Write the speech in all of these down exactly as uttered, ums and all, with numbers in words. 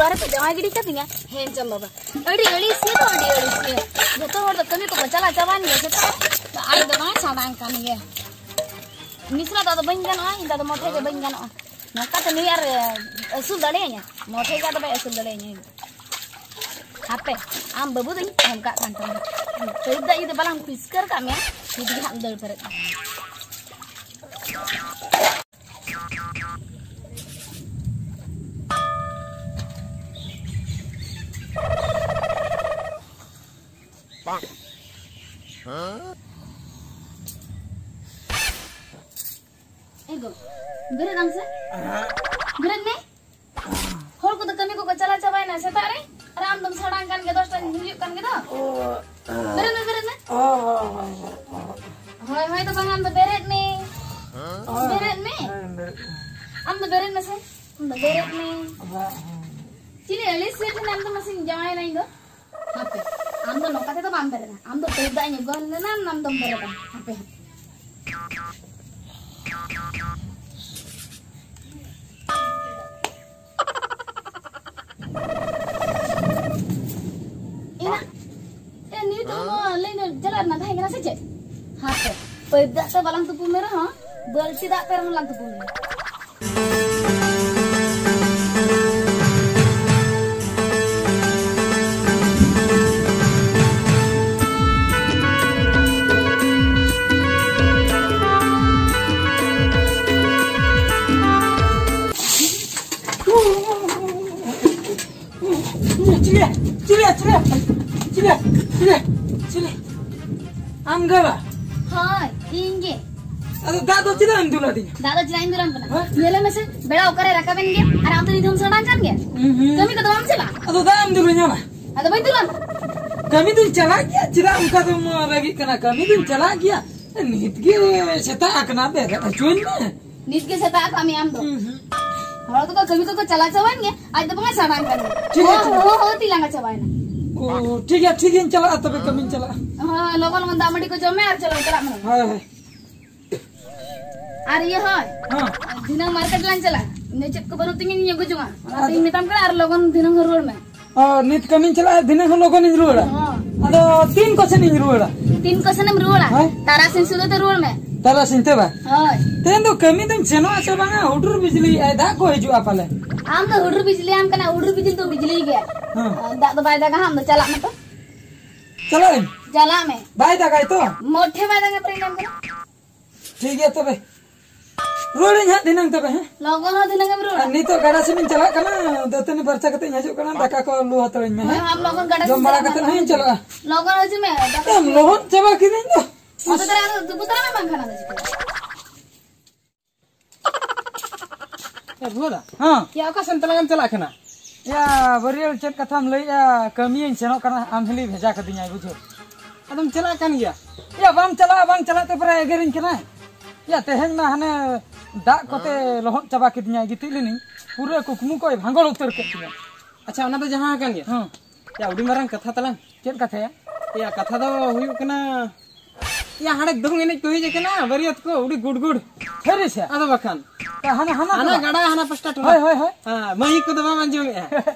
ᱚᱠᱟᱨᱮ ᱯᱮ ᱡᱟᱶᱟᱭ ᱜᱤᱰᱤ ᱠᱟᱫᱤᱧᱟ? ᱦᱮᱸ ᱪᱚ ᱵᱟᱵᱟ, ᱟᱹᱰᱤ ᱟᱹᱲᱤᱥ ᱜᱮ ᱛᱚ, ᱟᱹᱰᱤ ᱟᱹᱲᱤᱥ ᱜᱮ᱾ ᱡᱚᱛᱚ ᱦᱚᱲ ᱫᱚ ᱠᱟᱹᱢᱤ ᱠᱚᱠᱚ ᱪᱟᱞᱟᱣ ᱪᱟᱵᱟᱭᱮᱱ ᱜᱮᱭᱟ ᱥᱮᱛᱟᱜ ᱨᱮ, ᱟᱡ ᱫᱚ ᱵᱟᱝ ᱪᱷᱟᱰᱟᱝ ᱠᱟᱱ ᱜᱮᱭᱟ᱾ ᱢᱤᱥᱨᱟ ᱫᱚ ᱟᱫᱚ ᱵᱟᱹᱧ ᱜᱟᱱᱚᱜᱼᱟ, ᱤᱧ ᱫᱚ ᱟᱫᱚ ᱢᱚᱴᱷᱮ ᱜᱮ ᱵᱟᱹᱧ ᱜᱟᱱᱚᱜᱼᱟ᱾ ᱱᱚᱝᱠᱟ ᱛᱮ ᱱᱩᱭ ᱟᱨ, ᱮ, ᱟᱹᱥᱩᱞ ᱫᱟᱲᱮᱭᱟᱹᱧᱟ? ᱢᱚᱴᱷᱮ ᱜᱮ ᱟᱫᱚ ᱵᱟᱭ ᱟᱹᱥᱩᱞ ᱫᱟᱲᱮᱭᱟᱹᱧᱟ ᱤᱧ ᱫᱚ᱾ ᱦᱟᱯᱮ, ᱟᱢ ᱵᱟᱹᱵᱩ ᱫᱚᱧ ᱮᱢ ᱠᱟᱜ ᱠᱟᱱ ᱛᱟᱢᱟ᱾ ᱛᱟᱹᱭ ᱫᱟᱜ ᱡᱩᱫᱤ ᱵᱟᱞᱟᱝ ᱯᱤᱥᱠᱟᱹᱨ ᱠᱟᱜ ᱢᱮᱭᱟ, ᱱᱤᱛ ᱜᱮ ᱦᱟᱸᱜ ᱮᱢ ᱫᱟᱹᱲ ᱯᱮᱨᱮᱫ᱾ ᱮ ᱜᱚ, ᱵᱮᱨᱮᱫ ᱟᱢ ᱥᱮ᱾ ᱵᱮᱨᱮᱫ ᱢᱮ᱾ ᱦᱚᱲ ᱠᱚᱫᱚ ᱠᱟᱹᱢᱤ ᱠᱚᱠᱚ ᱪᱟᱞᱟᱣ ᱪᱟᱵᱟᱭᱮᱱᱟ ᱥᱮᱛᱟᱜ ᱨᱮ, ᱟᱨ ᱟᱢ ᱫᱚᱢ ᱥᱟᱲᱟᱝ ᱠᱟᱱ ᱜᱮ, ᱫᱚᱥᱴᱟ ᱦᱩᱭᱩᱜ ᱠᱟᱱ ᱜᱮ ᱫᱚ᱾ ᱵᱮᱨᱮᱫ ᱢᱮ, ᱵᱮᱨᱮᱫ ᱢᱮ᱾ ᱦᱳᱭ, ᱦᱳᱭ ᱫᱚ ᱵᱟᱝ, ᱟᱢ ᱫᱚ ᱵᱮᱨᱮᱫ ᱢᱮ᱾ ᱵᱮᱨᱮᱫ ᱢᱮ᱾ ᱟᱢ ᱫᱚ ᱵᱮᱨᱮᱫ ᱢᱮᱥᱮ᱾ ᱟᱢ ᱫᱚ ᱵᱮᱨᱮᱫ ᱢᱮ᱾ ᱪᱤᱞᱤ ᱟᱹᱲᱤᱥ ᱥᱮ ᱴᱷᱮᱱ ᱟᱢ ᱫᱚ ᱢᱟᱥᱮᱧ ᱡᱟᱶᱟᱭᱮᱱᱟ ᱤᱧ ᱫᱚ? ᱦᱟᱯᱮ, ᱟᱢ ᱫᱚ ᱱᱚᱝᱠᱟ ᱛᱮᱫᱚ ᱵᱟᱢ ᱵᱮᱨᱮᱫᱟ᱾ ᱟᱢ ᱫᱚ ᱛᱟᱹᱨ ᱫᱟᱜ ᱤᱧ ᱟᱹᱜᱩ ᱟᱢ ᱞᱮᱱᱟ, ᱟᱢ ᱫᱚᱢ ᱵᱮᱨᱮᱫᱟ᱾ ᱦᱟᱯᱮ ᱦᱟᱸᱜ᱾ ᱮᱱᱟ, ᱮ, ᱱᱤᱛ ᱦᱚᱸ ᱱᱚᱣᱟ ᱞᱟᱹᱭᱤᱱ ᱨᱮ ᱪᱟᱞᱟᱜ ᱨᱮᱱᱟᱜ ᱛᱟᱦᱮᱸ ᱠᱟᱱᱟ ᱥᱮ ᱪᱮᱫ? ᱦᱟᱯᱮ, ᱯᱟᱹᱭᱤᱯ ᱫᱟᱜ ᱛᱮ ᱵᱟᱞᱟᱝ ᱛᱩᱯᱩ ᱢᱮ ᱨᱮᱦᱚᱸ, ᱵᱟᱹᱞᱛᱤ ᱫᱟᱜ ᱛᱮ ᱨᱮᱦᱚᱸ ᱞᱟᱝ ᱛᱩᱯᱩ ᱢᱮᱭᱟ᱾ ᱪᱤᱞᱤ? ᱪᱤᱞᱤ? ᱪᱤᱞᱤ? ᱪᱤᱞᱤ? ᱪᱤᱞᱤ? ᱪᱤᱞᱤ? ᱟᱢ ᱜᱮ ᱵᱟ? ᱦᱳᱭ, ᱤᱧ ᱜᱮ᱾ ᱟᱫᱚ ᱫᱟᱜ ᱫᱚ ᱪᱮᱫᱟᱜ ᱮᱢ ᱫᱩᱞ ᱟᱫᱤᱧᱟ? ᱫᱟᱜ ᱫᱚ ᱪᱮᱫᱟᱜ ᱤᱧ ᱫᱩᱞᱟᱢ ᱠᱟᱱᱟ? ᱦᱮᱸ? ᱧᱮᱞᱮ ᱢᱮᱥᱮ, ᱵᱮᱲᱟ ᱚᱠᱟᱨᱮ ᱨᱟᱠᱟᱵ ᱮᱱ ᱜᱮ, ᱟᱨ ᱟᱢ ᱫᱚ ᱱᱤᱛ ᱦᱚᱸᱢ ᱥᱟᱰᱟᱝ ᱠᱟᱱ ᱜᱮᱭᱟ? ᱦᱩᱸ, ᱦᱩᱸ᱾ ᱠᱟᱹᱢᱤ ᱠᱚᱫᱚ ᱵᱟᱢ ᱪᱟᱞᱟᱜᱼᱟ? ᱟᱫᱚ ᱫᱟᱜ ᱮᱢ ᱫᱩᱞᱟᱹᱧᱟ ᱵᱟ? ᱟᱫᱚ ᱵᱟᱹᱧ ᱫᱩᱞᱟᱢ? ᱠᱟᱹᱢᱤ ᱫᱩᱧ ᱪᱟᱞᱟᱜ ᱜᱮᱭᱟ, ᱪᱮᱫᱟᱜ ᱚᱱᱠᱟ ᱫᱚᱢ ᱨᱟᱹᱜᱤᱜ ᱠᱟᱱᱟ? ᱠᱟᱹᱢᱤ ᱫᱩᱧ ᱪᱟᱞᱟᱜ ᱜᱮᱭᱟ᱾ ᱱᱤᱛ ᱜᱮ ᱥᱮᱛᱟᱜ ᱟᱠᱟᱱᱟ, ᱵᱮᱨᱮᱫ ᱦᱚᱪᱚᱧ ᱢᱮ᱾ ᱱᱤᱛ ᱜᱮ ᱥᱮᱛᱟᱜ ᱟᱠᱟᱫ ᱢᱮᱭᱟ ᱟᱢ ᱫᱚ᱾ ᱦᱩᱸ, ᱦᱩᱸ᱾ ᱦᱚᱲ ᱠᱚᱫᱚ ᱠᱟᱹᱢᱤ ᱠᱚᱠᱚ ᱪᱟᱞᱟᱣ ᱪᱟᱵᱟᱭᱮᱱ ᱜᱮ, ᱟᱡ ᱫᱚ ᱵᱟᱝ ᱮ ᱥᱟᱰᱟᱝ ᱠᱟᱱ ᱜᱮ᱾ ᱴᱷᱤᱠ ᱜᱮᱭᱟ, ᱦᱚᱦᱚ, ᱴᱷᱤᱠ ᱦᱚᱦᱚ, ᱜᱮᱭᱟ᱾ ᱦᱚᱦᱚ ᱛᱮ ᱞᱟᱸᱜᱟ ᱪᱟᱵᱟᱭᱮᱱᱟ᱾ ᱚ, ᱴᱷᱤᱠ ᱜᱮᱭᱟ, ᱴᱷᱤᱠ ᱜᱮᱭᱟᱧ ᱪᱟᱞᱟᱜᱼᱟ, ᱛᱚᱵᱮ ᱠᱟᱹᱢᱤᱧ ᱪᱟᱞᱟᱜᱼᱟ᱾ ᱦᱳᱭ, ᱞᱚᱜᱚᱱ ᱞᱚᱜᱚᱱ ᱫᱟᱜ ᱢᱟᱹᱰᱤ ᱠᱚ ᱡᱚᱢ ᱢᱮ ᱟᱨ ᱪᱚᱞᱚ ᱪᱟᱞᱟᱜ ᱢᱮ᱾ ᱦᱳᱭ, ᱦᱳᱭ᱾ ᱟᱨ ᱤᱭᱟᱹ ᱦᱳᱭ, ᱦᱮᱸ᱾ ᱫᱷᱤᱱᱟᱹᱝ ᱢᱟᱨᱠᱮᱴ ᱞᱟᱝ ᱪᱟᱞᱟᱜᱼᱟ᱾ ᱤᱧ ᱫᱚ ᱪᱮᱫ ᱠᱚ ᱵᱟᱹᱱᱩᱜ ᱛᱤᱧᱟᱹ, ᱤᱧ ᱟᱹᱜᱩ ᱡᱚᱝᱟ᱾ ᱚᱱᱟᱛᱮᱧ ᱢᱮᱛᱟᱢ ᱠᱟᱱᱟ, ᱟᱨ ᱞᱚᱜᱚᱱ ᱫᱷᱤᱱᱟᱹᱝ ᱦᱚᱸ ᱨᱩᱣᱟᱹᱲ ᱢᱮ᱾ ᱚ, ᱱᱤᱛ ᱠᱟᱹᱢᱤᱧ ᱪᱟᱞᱟᱜᱼᱟ, ᱫᱷᱤᱱᱟᱹᱝ ᱦᱚᱸ ᱞᱚᱜᱚᱱᱤᱧ ᱨᱩᱣᱟᱹᱲᱟ᱾ ᱦᱚᱸ᱾ ᱟᱫᱚ ᱛᱤᱱ ᱠᱚᱥᱮᱱᱤᱧ ᱨᱩᱣᱟᱹᱲᱟ? ᱛᱤᱱ ᱠᱚᱥᱮᱱᱮᱢ ᱨᱩᱣᱟᱹᱲᱟ? ᱦᱮᱸ? ᱛᱟᱨᱟᱥᱤᱧ ᱥᱩᱫᱷᱟᱹ ᱛᱮ ᱨᱩᱣᱟᱹᱲ ᱢᱮ᱾ ᱛᱟᱨᱟᱥᱤᱧ ᱛᱮ ᱵᱟ? ᱦᱳᱭ᱾ ᱛᱮᱦᱮᱧ ᱫᱚ ᱠᱟᱹᱢᱤ ᱫᱚᱧ ᱥᱮᱱᱚᱜᱼᱟ ᱥᱮ ᱵᱟᱝᱟ? ᱦᱩᱰᱩᱨ ᱵᱤᱡᱽᱞᱤᱭᱮᱜᱼᱟᱭ, ᱫᱟᱜ ᱠᱚ ᱦᱤᱡᱩᱜᱼᱟ ᱯᱟᱞᱮ᱾ ᱟᱢ ᱫᱚ ᱦᱩᱰᱩᱨ ᱵᱤᱡᱽᱞᱤᱭᱟᱢ ᱠᱟᱱᱟ, ᱦᱩᱰᱩᱨ ᱵᱤᱡᱽᱞᱤ ᱫᱚ ᱵᱤᱡᱽᱞᱤ ᱜᱮᱭᱟ᱾ ᱦᱮᱸ᱾ ᱫᱟᱜ ᱫᱚ ᱵᱟᱭ ᱫᱟᱜᱟ, ᱟᱢ ᱫᱚ ᱪᱟᱞᱟᱜ ᱢᱮ ᱛᱚ᱾ ᱪᱟᱞᱟᱜ ᱟᱹᱧ? ᱪᱟᱞᱟᱜ ᱢᱮ᱾ ᱵᱟᱭ ᱫᱟᱜᱟᱭ ᱛᱚ? ᱢᱚᱴᱷᱮ ᱵᱟᱭ ᱫᱟᱜᱟ, ᱯᱮᱨᱮᱡ ᱞᱮᱱ ᱠᱟᱱᱟ᱾ ᱴᱷᱤᱠ ᱜᱮᱭᱟ ᱛᱚᱵᱮ᱾ ᱨᱩᱣᱟᱹᱲᱟᱹᱧ ᱦᱟᱸᱜ ᱫᱷᱤᱱᱟᱹᱝ ᱛᱚᱵᱮ, ᱦᱮᱸ? ᱞᱚᱜᱚᱱ ᱦᱚᱸ ᱫᱷᱤᱱᱟᱹᱝ ᱮᱢ ᱨᱩᱣᱟᱹᱲᱟ᱾ ᱟᱨ ᱱᱤᱛᱚᱜ ᱜᱟᱰᱟ ᱥᱮᱱ ᱤᱧ ᱪᱟᱞᱟᱜ ᱠᱟᱱᱟ, ᱫᱟᱹᱛᱟᱹᱱᱤ ᱯᱷᱟᱨᱪᱟ ᱠᱟᱛᱮ ᱤᱧ ᱦᱤᱡᱩᱜ ᱠᱟᱱᱟ, ᱫᱟᱠᱟ ᱠᱚ ᱞᱩ ᱦᱟᱛᱟᱲᱟᱹᱧ ᱢᱮ, ᱦᱮᱸ? ᱦᱮᱸ, ᱟᱢ ᱞᱚᱜᱚᱱ ᱜᱟᱰᱟ ᱡᱚᱢ ᱥᱮᱱ ᱵᱟᱲᱟ ᱪᱟᱞᱟᱜ ᱠᱟᱛᱮ ᱢᱮ᱾ ᱦᱟᱸᱜ ᱤᱧ ᱪᱟᱞᱟᱜᱼᱟ᱾ ᱞᱚᱜᱚᱱ ᱦᱤᱡᱩᱜ ᱢᱮ, ᱫᱟᱠᱟ ᱮᱢ ᱠᱚ ᱞᱚᱦᱚᱫ ᱪᱟᱵᱟ ᱠᱤᱫᱤᱧ ᱫᱚ᱾ ᱟᱫᱚ ᱛᱟᱦᱞᱮ ᱟᱫᱚ ᱫᱩᱜᱩ ᱛᱟᱨᱟ ᱢᱮ ᱵᱟᱝᱠᱷᱟᱱ ᱟᱫᱚ ᱪᱤᱠᱟᱹᱭᱟ? ᱮ, ᱵᱷᱩᱣᱟᱹ ᱫᱟ᱾ ᱦᱮᱸ᱾ ᱭᱟ, ᱚᱠᱟ ᱥᱮᱱ ᱛᱟᱞᱟᱝ ᱮᱢ ᱪᱟᱞᱟᱜ ᱠᱟᱱᱟ? ᱭᱟ, ᱵᱟᱹᱨᱭᱟᱹᱲ, ᱪᱮᱫ ᱠᱟᱛᱷᱟᱢ ᱞᱟᱹᱭᱮᱜᱼᱟ? ᱠᱟᱹᱢᱤᱭᱟᱹᱧ ᱥᱮᱱᱚᱜ ᱠᱟᱱᱟ, ᱟᱢ ᱦᱤᱞᱤ ᱵᱷᱮᱡᱟ ᱠᱟᱫᱤᱧᱟᱭ, ᱵᱩᱡᱷᱟᱹᱣ᱾ ᱟᱫᱚᱢ ᱪᱟᱞᱟᱜ ᱠᱟᱱ ᱜᱮᱭᱟ? ᱭᱟ, ᱵᱟᱢ ᱪᱟᱞᱟᱜᱼᱟ, ᱵᱟᱝ ᱪᱟᱞᱟᱜ ᱛᱮ ᱯᱩᱨᱟᱹ ᱮᱜᱮᱨᱤᱧ ᱠᱟᱱᱟᱭ᱾ ᱭᱟ, ᱛᱮᱦᱮᱧ ᱢᱟ ᱦᱟᱱᱮ ᱫᱟᱜ ᱠᱚᱛᱮ ᱞᱚᱦᱚᱫ ᱪᱟᱵᱟ ᱠᱤᱫᱤᱧᱟᱭ, ᱜᱤᱛᱤᱡ ᱞᱤᱱᱟᱹᱧ, ᱯᱩᱨᱟᱹ ᱠᱩᱠᱢᱩ ᱠᱚᱭ ᱵᱷᱟᱸᱜᱚᱲ ᱩᱛᱟᱹᱨ ᱠᱮᱫ ᱛᱤᱧᱟᱹ᱾ ᱟᱪᱪᱷᱟ, ᱚᱱᱟ ᱫᱚ ᱡᱟᱦᱟᱸ ᱠᱟᱱ ᱜᱮᱭᱟ᱾ ᱦᱮᱸ᱾ ᱭᱟ, ᱟᱹᱰᱤ ᱢᱟᱨᱟᱝ ᱠᱟᱛᱷᱟ ᱛᱟᱞᱟᱝ᱾ ᱪᱮᱫ ᱠᱟᱛᱷᱟ ᱭᱟ? ᱭᱟ, ᱠᱟᱛᱷᱟ ᱫᱚ ᱦᱩᱭᱩᱜ ᱠᱟᱱᱟ, ᱭᱟ, ᱦᱟᱸᱰᱮ ᱫᱚᱝ ᱮᱱᱮᱡ ᱠᱚ ᱦᱮᱡ ᱟᱠᱟᱱᱟ, ᱵᱟᱹᱨᱭᱟᱹᱛ ᱠᱚ, ᱟᱹᱰᱤ ᱜᱩᱰ ᱜᱩᱰ᱾ ᱥᱟᱹᱨᱤ ᱥᱮ? ᱟᱫᱚ ᱵᱟᱠᱷᱟᱱ᱾ ᱛᱟ ᱦᱟᱱᱟ, ᱦᱟᱱᱟ ᱦᱟᱱᱟ ᱴᱚᱞᱟ? ᱜᱟᱰᱟ, ᱦᱟᱱᱟ ᱯᱟᱥᱴᱟ ᱴᱚᱞᱟ᱾ ᱦᱳᱭ, ᱦᱳᱭ, ᱦᱳᱭ᱾ ᱦᱮᱸ, ᱢᱟᱹᱭᱤᱠ ᱠᱚᱫᱚ ᱵᱟᱢ ᱟᱸᱡᱚᱢᱮᱜᱼᱟ?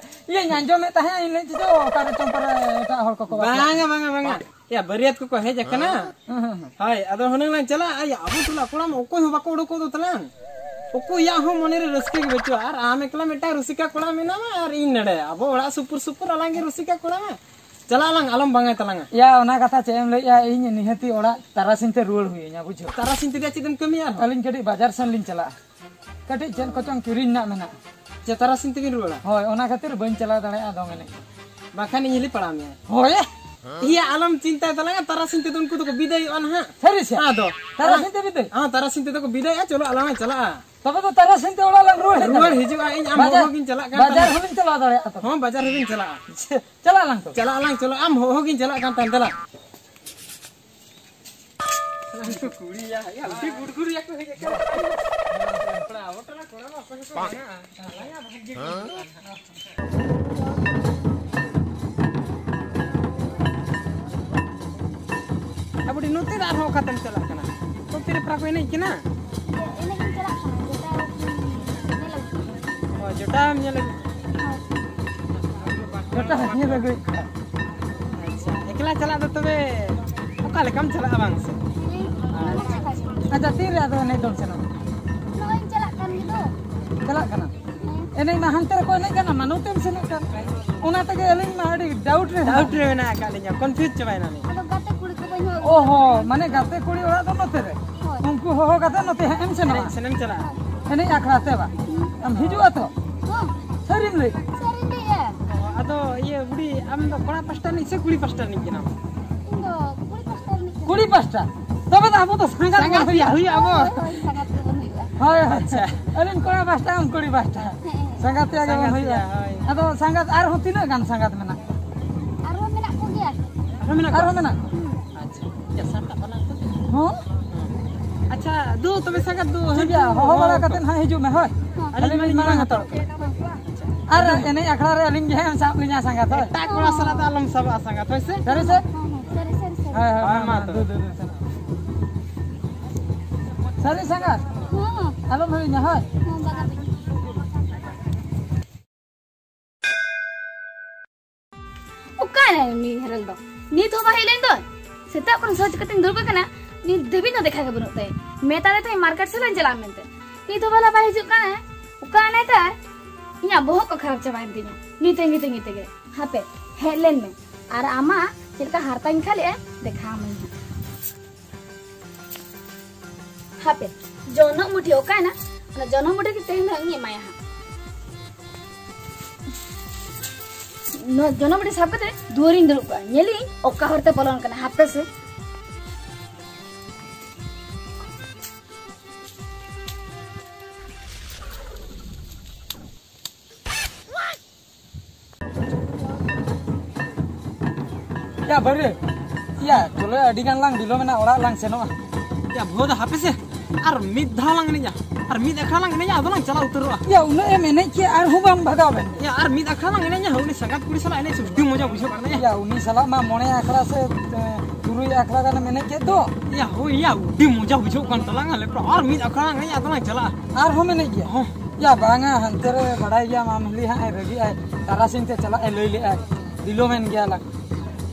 ᱤᱭᱟᱹᱧ ᱟᱸᱡᱚᱢᱮᱫ ᱛᱟᱦᱮᱸᱫ, ᱤᱧ ᱞᱟᱹᱭᱮᱫ ᱪᱚ ᱚᱠᱟᱨᱮ ᱪᱚᱝ ᱯᱟᱨᱮ ᱮᱴᱟᱜ ᱦᱚᱲ ᱠᱚᱠᱚ ᱵᱟᱯᱞᱟᱜ ᱵᱟᱝᱟ, ᱠᱟᱱᱟ᱾ ᱵᱟᱝᱟ, ᱵᱟᱝᱟ᱾ ᱭᱟ, ᱵᱟᱹᱨᱭᱟᱹᱛ ᱠᱚᱠᱚ ᱦᱮᱡ ᱟᱠᱟᱱᱟ᱾ ᱦᱮᱸ, ᱦᱮᱸ, ᱦᱮᱸ᱾ ᱦᱳᱭ, ᱟᱫᱚ ᱦᱩᱱᱟᱹᱝ ᱞᱟᱝ ᱪᱟᱞᱟᱜᱼᱟ᱾ ᱭᱟ, ᱟᱵᱚ ᱴᱚᱞᱟ ᱠᱚᱲᱟ ᱢᱟ ᱚᱠᱚᱭ ᱦᱚᱸ ᱵᱟᱠᱚ ᱩᱰᱩᱠᱚᱜ ᱫᱚ ᱛᱟᱞᱟᱝ᱾ ᱚᱠᱚᱭᱟᱜ ᱦᱚᱸ ᱢᱚᱱᱮ ᱨᱮ ᱨᱟᱹᱥᱠᱟᱹ ᱜᱮ ᱵᱟᱹᱪᱩᱜᱼᱟ᱾ ᱟᱨ ᱟᱢ ᱮᱠᱞᱟ ᱢᱤᱫᱴᱟᱝ ᱨᱩᱥᱤᱠᱟ ᱠᱚᱲᱟ ᱢᱮᱱᱟᱢᱟ ᱟᱨ ᱤᱧ ᱱᱚᱰᱮ᱾ ᱟᱵᱚ ᱚᱲᱟᱜ ᱥᱩᱯᱩᱨ ᱥᱩᱯᱩᱨ ᱟᱞᱟᱝ ᱜᱮ ᱨᱩᱥᱤᱠᱟ ᱠᱚᱲᱟ ᱢᱟ᱾ ᱪᱟᱞᱟᱜ ᱟᱞᱟᱝ, ᱟᱞᱚᱢ ᱵᱟᱝᱟᱭ ᱛᱟᱞᱟᱝᱟ᱾ ᱭᱟ, ᱚᱱᱟ ᱠᱟᱛᱷᱟ ᱪᱮᱫ ᱮᱢ ᱞᱟᱹᱭᱮᱜᱼᱟ? ᱤᱧ ᱱᱤᱦᱟᱹᱛᱤ ᱚᱲᱟᱜ ᱛᱟᱨᱟᱥᱤᱧ ᱛᱮ ᱨᱩᱣᱟᱹᱲ ᱦᱩᱭᱟᱹᱧᱟ, ᱵᱩᱡᱷᱟᱹᱣ᱾ ᱛᱟᱨᱟᱥᱤᱧ ᱛᱮᱜᱮ ᱪᱮᱫ ᱮᱢ ᱠᱟᱹᱢᱤᱭᱟ ᱟᱨᱦᱚᱸ? ᱟᱹᱞᱤᱧ ᱠᱟᱹᱴᱤᱡ ᱵᱟᱡᱟᱨ ᱥᱮᱱ ᱞᱤᱧ ᱪᱟᱞᱟᱜᱼᱟ, ᱠᱟᱹᱴᱤᱡ ᱪᱮᱫ ᱠᱚᱪᱚᱝ ᱠᱤᱨᱤᱧ ᱨᱮᱱᱟᱜ ᱢᱮᱱᱟᱜᱼᱟ᱾ ᱪᱮ, ᱛᱟᱨᱟᱥᱤᱧ ᱛᱮᱵᱤᱱ ᱨᱩᱣᱟᱹᱲᱟ? ᱦᱳᱭ, ᱚᱱᱟ ᱠᱷᱟᱹᱛᱤᱨ ᱵᱟᱹᱧ ᱪᱟᱞᱟᱣ ᱫᱟᱲᱮᱭᱟᱜᱼᱟ ᱫᱚᱝ ᱮᱱᱮᱡ᱾ ᱵᱟᱠᱷᱟᱱ ᱤᱧ ᱦᱤᱞᱤ ᱯᱟᱲᱟᱣ ᱢᱮᱭᱟ᱾ ᱦᱳᱭ᱾ ᱤᱭᱟᱹ, ᱟᱞᱚᱢ ᱪᱤᱱᱛᱟᱹᱭ ᱛᱟᱞᱟᱝᱟ, ᱛᱟᱨᱟᱥᱤᱧ ᱛᱮᱫᱚ ᱩᱱᱠᱩ ᱫᱚᱠᱚ ᱵᱤᱫᱟᱹᱭᱚᱜᱼᱟ ᱱᱟᱦᱟᱜ᱾ ᱥᱟᱹᱨᱤ ᱥᱮ? ᱟᱫᱚ ᱛᱟᱨᱟᱥᱤᱧ ᱛᱮ ᱵᱤᱫᱟᱹᱭ? ᱦᱚᱸ, ᱛᱟᱨᱟᱥᱤᱧ ᱛᱮᱫᱚ ᱠᱚ ᱵᱤᱫᱟᱹᱭᱚᱜᱼᱟ᱾ ᱪᱚᱞᱚ, ᱟᱞᱟᱝ ᱞᱟᱝ ᱪᱟᱞᱟᱜᱼᱟ᱾ ᱛᱚᱵᱮ ᱫᱚ ᱛᱟᱨᱟᱥᱤᱧ ᱛᱮ ᱚᱲᱟᱜ ᱞᱟᱝ ᱨᱩᱣᱟᱹᱲ ᱦᱮᱡ ᱨᱩᱣᱟᱹᱲ ᱫᱟᱲᱮᱭᱟᱜᱼᱟ᱾ ᱦᱤᱡᱩᱜᱼᱟ, ᱤᱧ ᱟᱢ ᱵᱟᱡᱟᱨ, ᱦᱚᱦᱚ ᱜᱤᱧ ᱪᱟᱞᱟᱜ ᱠᱟᱱ ᱵᱟᱡᱟᱨ ᱛᱟᱦᱮᱱᱟ᱾ ᱦᱚᱸᱞᱤᱧ ᱪᱟᱞᱟᱣ ᱫᱟᱲᱮᱭᱟᱜᱼᱟ ᱛᱚᱵᱮ᱾ ᱦᱚᱸ, ᱵᱟᱡᱟᱨ ᱦᱚᱸᱵᱤᱱ ᱪᱟᱞᱟᱜᱼᱟ᱾ ᱪᱟᱞᱟᱜ ᱟᱞᱟᱝ ᱛᱚ᱾ ᱪᱟᱞᱟᱜ ᱟᱞᱟᱝ, ᱪᱚᱞᱚ, ᱟᱢ ᱦᱚᱦᱚ ᱜᱤᱧ ᱪᱟᱞᱟᱜ ᱠᱟᱱ ᱛᱟᱦᱮᱱ, ᱫᱮᱞᱟ᱾ ᱩᱱᱠᱩ ᱠᱩᱲᱤ ᱭᱟ, ᱭᱟ, ᱟᱹᱰᱤ ᱜᱩᱰᱜᱩᱨ ᱭᱟ ᱠᱚ ᱦᱮᱡ ᱟᱠᱟᱱᱟ᱾ ᱠᱚᱲᱟ, ᱟᱵᱚ ᱴᱚᱞᱟ ᱠᱚᱲᱟ ᱢᱟ ᱚᱠᱚᱭ ᱦᱚᱸᱠᱚ ᱵᱟᱝᱟ᱾ ᱟᱞᱟᱝ ᱟᱜ ᱵᱷᱟᱜᱤ ᱜᱮ ᱦᱩᱭᱩᱜᱼᱟ ᱱᱟᱦᱟᱜ᱾ ᱟᱵᱚ ᱱᱚᱛᱮ ᱫᱚ ᱟᱨᱦᱚᱸ ᱚᱠᱟᱛᱮᱢ ᱪᱟᱞᱟᱜ ᱠᱟᱱᱟ? ᱚᱱᱛᱮ ᱨᱮ ᱯᱮᱲᱟ ᱠᱚ ᱮᱱᱮᱡ ᱠᱟᱱᱟ? ᱮᱱᱮᱡ ᱤᱧ ᱪᱟᱞᱟᱜ ᱠᱟᱱᱟ, ᱡᱮᱴᱟ ᱧᱮᱞ ᱟᱹᱜᱩ᱾ ᱡᱚᱴᱟᱣ ᱧᱮᱞ ᱟᱹᱜᱩ᱾ ᱡᱚᱴᱟᱣ ᱧᱮᱞ ᱟᱹᱜᱩᱭᱮᱫ ᱠᱚᱣᱟ᱾ ᱟᱪᱪᱷᱟ, ᱮᱠᱞᱟ ᱪᱟᱞᱟᱜ ᱫᱚ ᱛᱚᱵᱮ ᱚᱠᱟ ᱞᱮᱠᱟᱢ ᱪᱟᱞᱟᱜᱼᱟ ᱵᱟᱝ ᱥᱮ? ᱟᱪᱪᱷᱟ, ᱛᱤᱱᱨᱮ ᱟᱫᱚ ᱮᱱᱮᱡ ᱫᱚᱢ ᱥᱮᱱᱚᱜᱼᱟ? ᱱᱚᱜᱼᱚᱭ ᱪᱟᱞᱟᱜ ᱠᱟᱱ ᱜᱮ ᱫᱚ᱾ ᱪᱟᱞᱟᱜ ᱠᱟᱱᱟ? ᱦᱮᱸ᱾ ᱮᱱᱮᱡ ᱢᱟ ᱦᱟᱱᱛᱮ ᱨᱮᱠᱚ ᱮᱱᱮᱡ ᱠᱟᱱᱟ, ᱢᱟ ᱱᱚᱛᱮᱢ ᱥᱮᱱᱚᱜ ᱠᱟᱱ᱾ ᱚᱱᱟ ᱛᱮᱜᱮ ᱟᱹᱞᱤᱧ ᱢᱟ ᱟᱹᱰᱤ ᱰᱟᱣᱩᱴ ᱨᱮ ᱰᱟᱣᱩᱴ ᱨᱮ ᱢᱮᱱᱟᱜ ᱟᱠᱟᱫ ᱞᱤᱧᱟ, ᱠᱚᱱᱯᱷᱤᱭᱩᱡᱽ ᱪᱟᱵᱟᱭᱮᱱᱟᱞᱤᱧ᱾ ᱟᱫᱚ ᱜᱟᱛᱮ ᱠᱩᱲᱤ ᱠᱚ ᱵᱟᱹᱧ ᱦᱚᱦᱚ ᱚ ᱦᱚᱸ, ᱢᱟᱱᱮ ᱜᱟᱛᱮ ᱠᱩᱲᱤ ᱚᱲᱟᱜ ᱫᱚ ᱱᱚᱛᱮ ᱨᱮ᱾ ᱦᱳᱭ᱾ ᱩᱱᱠᱩ ᱦᱚᱦᱚ ᱠᱟᱛᱮ ᱱᱚᱛᱮ ᱦᱟᱸᱜ ᱮᱢ ᱥᱮᱱᱚᱜᱼᱟ᱾ ᱮᱱᱮᱡ ᱥᱮᱱᱮᱢ ᱪᱟᱞᱟᱜᱼᱟ᱾ ᱮᱱᱮᱡ ᱟᱠᱷᱲᱟ ᱛᱮ ᱵᱟ? ᱦᱩᱸ᱾ ᱟᱢ ᱦᱤᱡᱩᱜᱼᱟ ᱛᱚ? ᱦᱚᱸ᱾ ᱥᱟᱹᱨᱤᱢ ᱞᱟᱹᱭ? ᱥᱟᱹᱨᱤᱧ ᱞᱟᱹᱭᱟ᱾ ᱚ, ᱟᱫᱚ ᱤᱭᱟᱹ ᱵᱩᱰᱤ, ᱟᱢ ᱫᱚ ᱠᱚᱲᱟ ᱯᱟᱥᱴᱟ ᱨᱤᱱᱤᱡ ᱥᱮ ᱠᱩᱲᱤ ᱯᱟᱥᱴᱟ ᱨᱤᱱᱤᱡ ᱠᱟᱱᱟᱢ? ᱤᱧ ᱫᱚ ᱠᱩᱲᱤ ᱯᱟᱥᱴᱟ ᱨᱤᱱᱤᱡ ᱠᱟᱹᱱᱟᱹᱧ᱾ ᱠᱩᱲᱤ ᱯᱟᱥᱴᱟ? ᱛᱚᱵᱮ ᱫᱚ ᱟᱵᱚ ᱫᱚ ᱥᱟᱸᱜᱟᱛ ᱥᱟᱸᱜᱟᱛ ᱵᱚᱱ ᱦᱩᱭᱩᱜᱼᱟ᱾ ᱦᱩᱭᱩᱜᱼᱟ, ᱦᱩᱭᱩᱜᱼᱟ ᱵᱚ᱾ ᱦᱳᱭ, ᱦᱳᱭ, ᱥᱟᱸᱜᱟᱛ ᱜᱮᱵᱚᱱ ᱦᱩᱭᱩᱜᱼᱟ᱾ ᱦᱳᱭ, ᱦᱳᱭ᱾ ᱟᱪᱪᱷᱟ᱾ ᱟᱹᱞᱤᱧ ᱠᱚᱲᱟ ᱯᱟᱥᱴᱟ, ᱟᱢ ᱠᱩᱲᱤ ᱯᱟᱥᱴᱟ᱾ ᱦᱮᱸ, ᱦᱮᱸ᱾ ᱥᱟᱸᱜᱟᱛ ᱛᱮᱭᱟᱜ ᱜᱮᱵᱚᱱ ᱥᱟᱸᱜᱟᱛ ᱦᱩᱭᱩᱜᱼᱟ᱾ ᱜᱮᱭᱟ, ᱦᱳᱭ᱾ ᱟᱫᱚ ᱥᱟᱸᱜᱟᱛ ᱟᱨᱦᱚᱸ ᱛᱤᱱᱟᱹᱜ ᱜᱟᱱ ᱥᱟᱸᱜᱟᱛ ᱢᱮᱱᱟᱜ? ᱟᱨᱦᱚᱸ ᱢᱮᱱᱟᱜ ᱠᱚᱜᱮᱭᱟ᱾ ᱟᱨᱦᱚᱸ ᱢᱮᱱᱟᱜ ᱠᱚᱣᱟ? ᱟᱨᱦᱚᱸ ᱢᱮᱱᱟᱜ ᱠᱚᱣᱟ? ᱦᱩᱸ᱾ ᱟᱪᱪᱷᱟ, ᱴᱷᱤᱠ ᱜᱮᱭᱟ, ᱥᱟᱵ ᱠᱟᱜ ᱵᱟᱞᱟ ᱛᱚ᱾ ᱦᱚᱸ? ᱟᱪᱪᱷᱟ, ᱫᱩ, ᱛᱚᱵᱮ ᱥᱟᱸᱜᱟᱛ ᱫᱩ ᱴᱷᱤᱠ ᱜᱮᱭᱟ, ᱦᱤᱡᱩᱜ ᱦᱚᱦᱚ ᱵᱟᱲᱟ ᱠᱟᱛᱮ ᱱᱟᱦᱟᱜ ᱦᱤᱡᱩᱜ ᱢᱮ, ᱦᱳᱭ᱾ ᱦᱚᱸ᱾ ᱟᱹᱞᱤᱧ ᱟᱹᱞᱤᱧ ᱢᱟᱞᱤᱧ ᱢᱟᱲᱟᱝ ᱢᱟᱲᱟᱝ ᱦᱟᱛᱟᱲᱚᱜ ᱠᱟᱱᱟ᱾ ᱦᱚᱸ᱾ ᱟᱨ ᱮᱱᱮᱡ ᱟᱠᱷᱲᱟ ᱨᱮ ᱟᱹᱞᱤᱧ ᱜᱮ ᱦᱟᱸᱜ ᱮᱢ ᱥᱟᱵ ᱞᱤᱧᱟ ᱥᱟᱸᱜᱟᱛ, ᱦᱳᱭ᱾ ᱮᱴᱟᱜ ᱠᱚᱲᱟ ᱥᱟᱞᱟᱜ ᱫᱚ ᱟᱞᱚᱢ ᱥᱟᱵᱟᱜᱼᱟ ᱥᱟᱸᱜᱟᱛ, ᱦᱳᱭ ᱥᱮ? ᱥᱟᱹᱨᱤ ᱥᱮ? ᱦᱚᱸ, ᱦᱚᱸ, ᱥᱟᱹᱨᱤ, ᱥᱟᱹᱨᱤ, ᱥᱟᱹᱨᱤ᱾ ᱦᱳᱭ, ᱦᱳᱭ, ᱦᱳᱭ, ᱦᱳᱭ, ᱢᱟ ᱢᱟ, ᱛᱚᱵᱮ᱾ ᱫᱩ, ᱫᱩ, ᱫᱩ, ᱥᱮᱱᱚᱜ᱾ ᱥᱟᱹᱨᱤ ᱥᱟᱸᱜᱟᱛ? ᱦᱚᱸ᱾ ᱟᱞᱚᱢ ᱦᱤᱲᱤᱧᱟ, ᱦᱳᱭ᱾ ᱦᱚᱸ, ᱵᱟᱝᱟ, ᱵᱟᱝᱟ᱾ ᱚᱠᱟᱭᱮᱱᱟᱭ ᱩᱱᱤ ᱦᱮᱨᱮᱞ ᱫᱚ? ᱱᱤᱛ ᱦᱚᱸ ᱵᱟᱭ ᱦᱮᱡ ᱞᱮᱱ ᱫᱚ᱾ ᱥᱮᱛᱟᱜ ᱠᱷᱚᱱ ᱥᱟᱡᱽ ᱠᱟᱛᱮᱧ ᱫᱩᱲᱩᱵ ᱟᱠᱟᱱᱟ, ᱱᱤᱛ ᱫᱷᱟᱹᱵᱤᱡ ᱦᱚᱸ ᱫᱮᱠᱷᱟ ᱜᱮ ᱵᱟᱹᱱᱩᱜ ᱛᱟᱭᱟ᱾ ᱢᱮᱛᱟᱫᱮ ᱛᱟᱦᱮᱸᱫ ᱢᱟᱨᱠᱮᱴ ᱥᱮᱫ ᱞᱟᱝ ᱪᱟᱞᱟᱜᱼᱟ ᱢᱮᱱᱛᱮ, ᱱᱤᱛ ᱦᱚᱸ ᱵᱷᱟᱞᱟ ᱵᱟᱭ ᱦᱤᱡᱩᱜ ᱠᱟᱱᱟ᱾ ᱚᱠᱟᱭᱮᱱᱟᱭ ᱛᱟᱭ? ᱤᱧᱟᱹᱜ ᱵᱚᱦᱚᱜ ᱠᱚ ᱠᱷᱟᱨᱟᱯ ᱪᱟᱵᱟᱭᱮᱱ ᱛᱤᱧᱟ ᱱᱤᱛ ᱛᱟᱺᱜᱤ ᱛᱟᱺᱜᱤ ᱛᱮᱜᱮ᱾ ᱦᱟᱯᱮ, ᱦᱮᱡ ᱞᱮᱱ ᱢᱮ, ᱟᱨ ᱟᱢᱟᱜ ᱪᱮᱫ ᱞᱮᱠᱟ ᱦᱟᱨᱛᱟᱧ ᱠᱷᱟᱹᱞᱮᱜᱼᱟ ᱫᱮᱠᱷᱟᱣ ᱟᱹᱢᱟᱹᱧ ᱦᱟᱸᱜ᱾ ᱦᱟᱯᱮ, ᱡᱚᱱᱚᱜ ᱢᱩᱴᱷᱤ ᱚᱠᱟᱭᱮᱱᱟ? ᱚᱱᱟ ᱡᱚᱱᱚᱜ ᱢᱩᱴᱷᱤ ᱜᱮ ᱛᱮᱦᱮᱧ ᱫᱚ ᱤᱧ ᱮᱢᱟᱭᱟ ᱦᱟᱸᱜ᱾ ᱱᱚᱣᱟ ᱡᱚᱱᱚᱜ ᱢᱩᱴᱷᱤ ᱥᱟᱵ ᱠᱟᱛᱮ ᱫᱩᱣᱟᱹᱨᱤᱧ ᱫᱩᱲᱩᱵ ᱠᱚᱜᱼᱟ, ᱧᱮᱞᱤᱧ ᱚᱠᱟ ᱦᱚᱨᱛᱮ ᱵᱚᱞᱚᱱ ᱠᱟᱱᱟ᱾ ᱦᱟᱯᱮ ᱥᱮ᱾ ᱭᱟ ᱵᱟᱹᱨᱮ, ᱭᱟ ᱪᱚᱞᱚ, ᱟᱹᱰᱤ ᱜᱟᱱ ᱞᱟᱝ ᱵᱤᱞᱚᱢ ᱮᱱᱟ, ᱚᱲᱟᱜ ᱞᱟᱝ ᱥᱮᱱᱚᱜᱼᱟ᱾ ᱭᱟ ᱵᱷᱩᱣᱟᱹ ᱫᱚ ᱦᱟᱯᱮ ᱥᱮ, ᱟᱨ ᱢᱤᱫ ᱫᱷᱟᱣ ᱞᱟᱝ ᱮᱱᱮᱡᱟ, ᱟᱨ ᱢᱤᱫ ᱟᱠᱷᱲᱟ ᱞᱟᱝ ᱮᱱᱮᱡᱟ, ᱟᱫᱚ ᱞᱟᱝ ᱪᱟᱞᱟᱣ ᱩᱛᱟᱹᱨᱚᱜᱼᱟ᱾ ᱭᱟ ᱩᱱᱟᱹᱜ ᱮᱢ ᱮᱱᱮᱡ ᱠᱮᱫ ᱟᱨᱦᱚᱸ ᱵᱟᱢ ᱵᱷᱟᱜᱟᱣ ᱮᱱ? ᱭᱟ ᱟᱨ ᱢᱤᱫ ᱟᱠᱷᱲᱟ ᱞᱟᱝ ᱮᱱᱮᱡᱟ, ᱩᱱᱤ ᱥᱟᱸᱜᱟᱛ ᱠᱩᱲᱤ ᱥᱟᱞᱟᱜ ᱮᱱᱮᱡ ᱥᱮ ᱟᱹᱰᱤ ᱢᱚᱡᱟ ᱵᱩᱡᱷᱟᱹᱜ ᱠᱟᱱᱟ᱾ ᱭᱟ ᱩᱱᱤ ᱥᱟᱞᱟᱜ ᱢᱟ ᱢᱚᱬᱮ ᱟᱠᱷᱲᱟ ᱥᱮ, ᱮ, ᱛᱩᱨᱩᱭ ᱟᱠᱷᱲᱟ ᱜᱟᱱᱮᱢ ᱮᱱᱮᱡ ᱠᱮᱫ ᱫᱚ᱾ ᱭᱟ ᱦᱳᱭ ᱭᱟ, ᱟᱹᱰᱤ ᱢᱚᱡᱟ ᱵᱩᱡᱷᱟᱹᱜ ᱠᱟᱱ ᱛᱟᱞᱟᱝᱟ ᱞᱮᱯᱲᱟ, ᱟᱨ ᱢᱤᱫ ᱟᱠᱷᱲᱟ ᱞᱟᱝ ᱮᱱᱮᱡᱟ, ᱟᱫᱚ ᱞᱟᱝ ᱪᱟᱞᱟᱜᱼᱟ᱾ ᱟᱨᱦᱚᱸᱢ ᱮᱱᱮᱡ ᱜᱮᱭᱟ? ᱦᱚᱸ᱾ ᱭᱟ ᱵᱟᱝᱟ, ᱦᱟᱱᱛᱮ ᱨᱮ ᱵᱟᱲᱟᱭ ᱜᱮᱭᱟᱢ ᱟᱢ ᱦᱤᱞᱤ ᱦᱟᱸᱜ ᱮ ᱨᱟᱹᱜᱤᱜ ᱟᱭ, ᱛᱟᱨᱟᱥᱤᱧ ᱛᱮ ᱪᱟᱞᱟᱜ ᱮ ᱞᱟᱹᱭ ᱞᱮᱜᱼᱟᱭ, ᱵᱤᱞᱚᱢᱮᱱ ᱜᱮᱭᱟ ᱞᱟᱝ᱾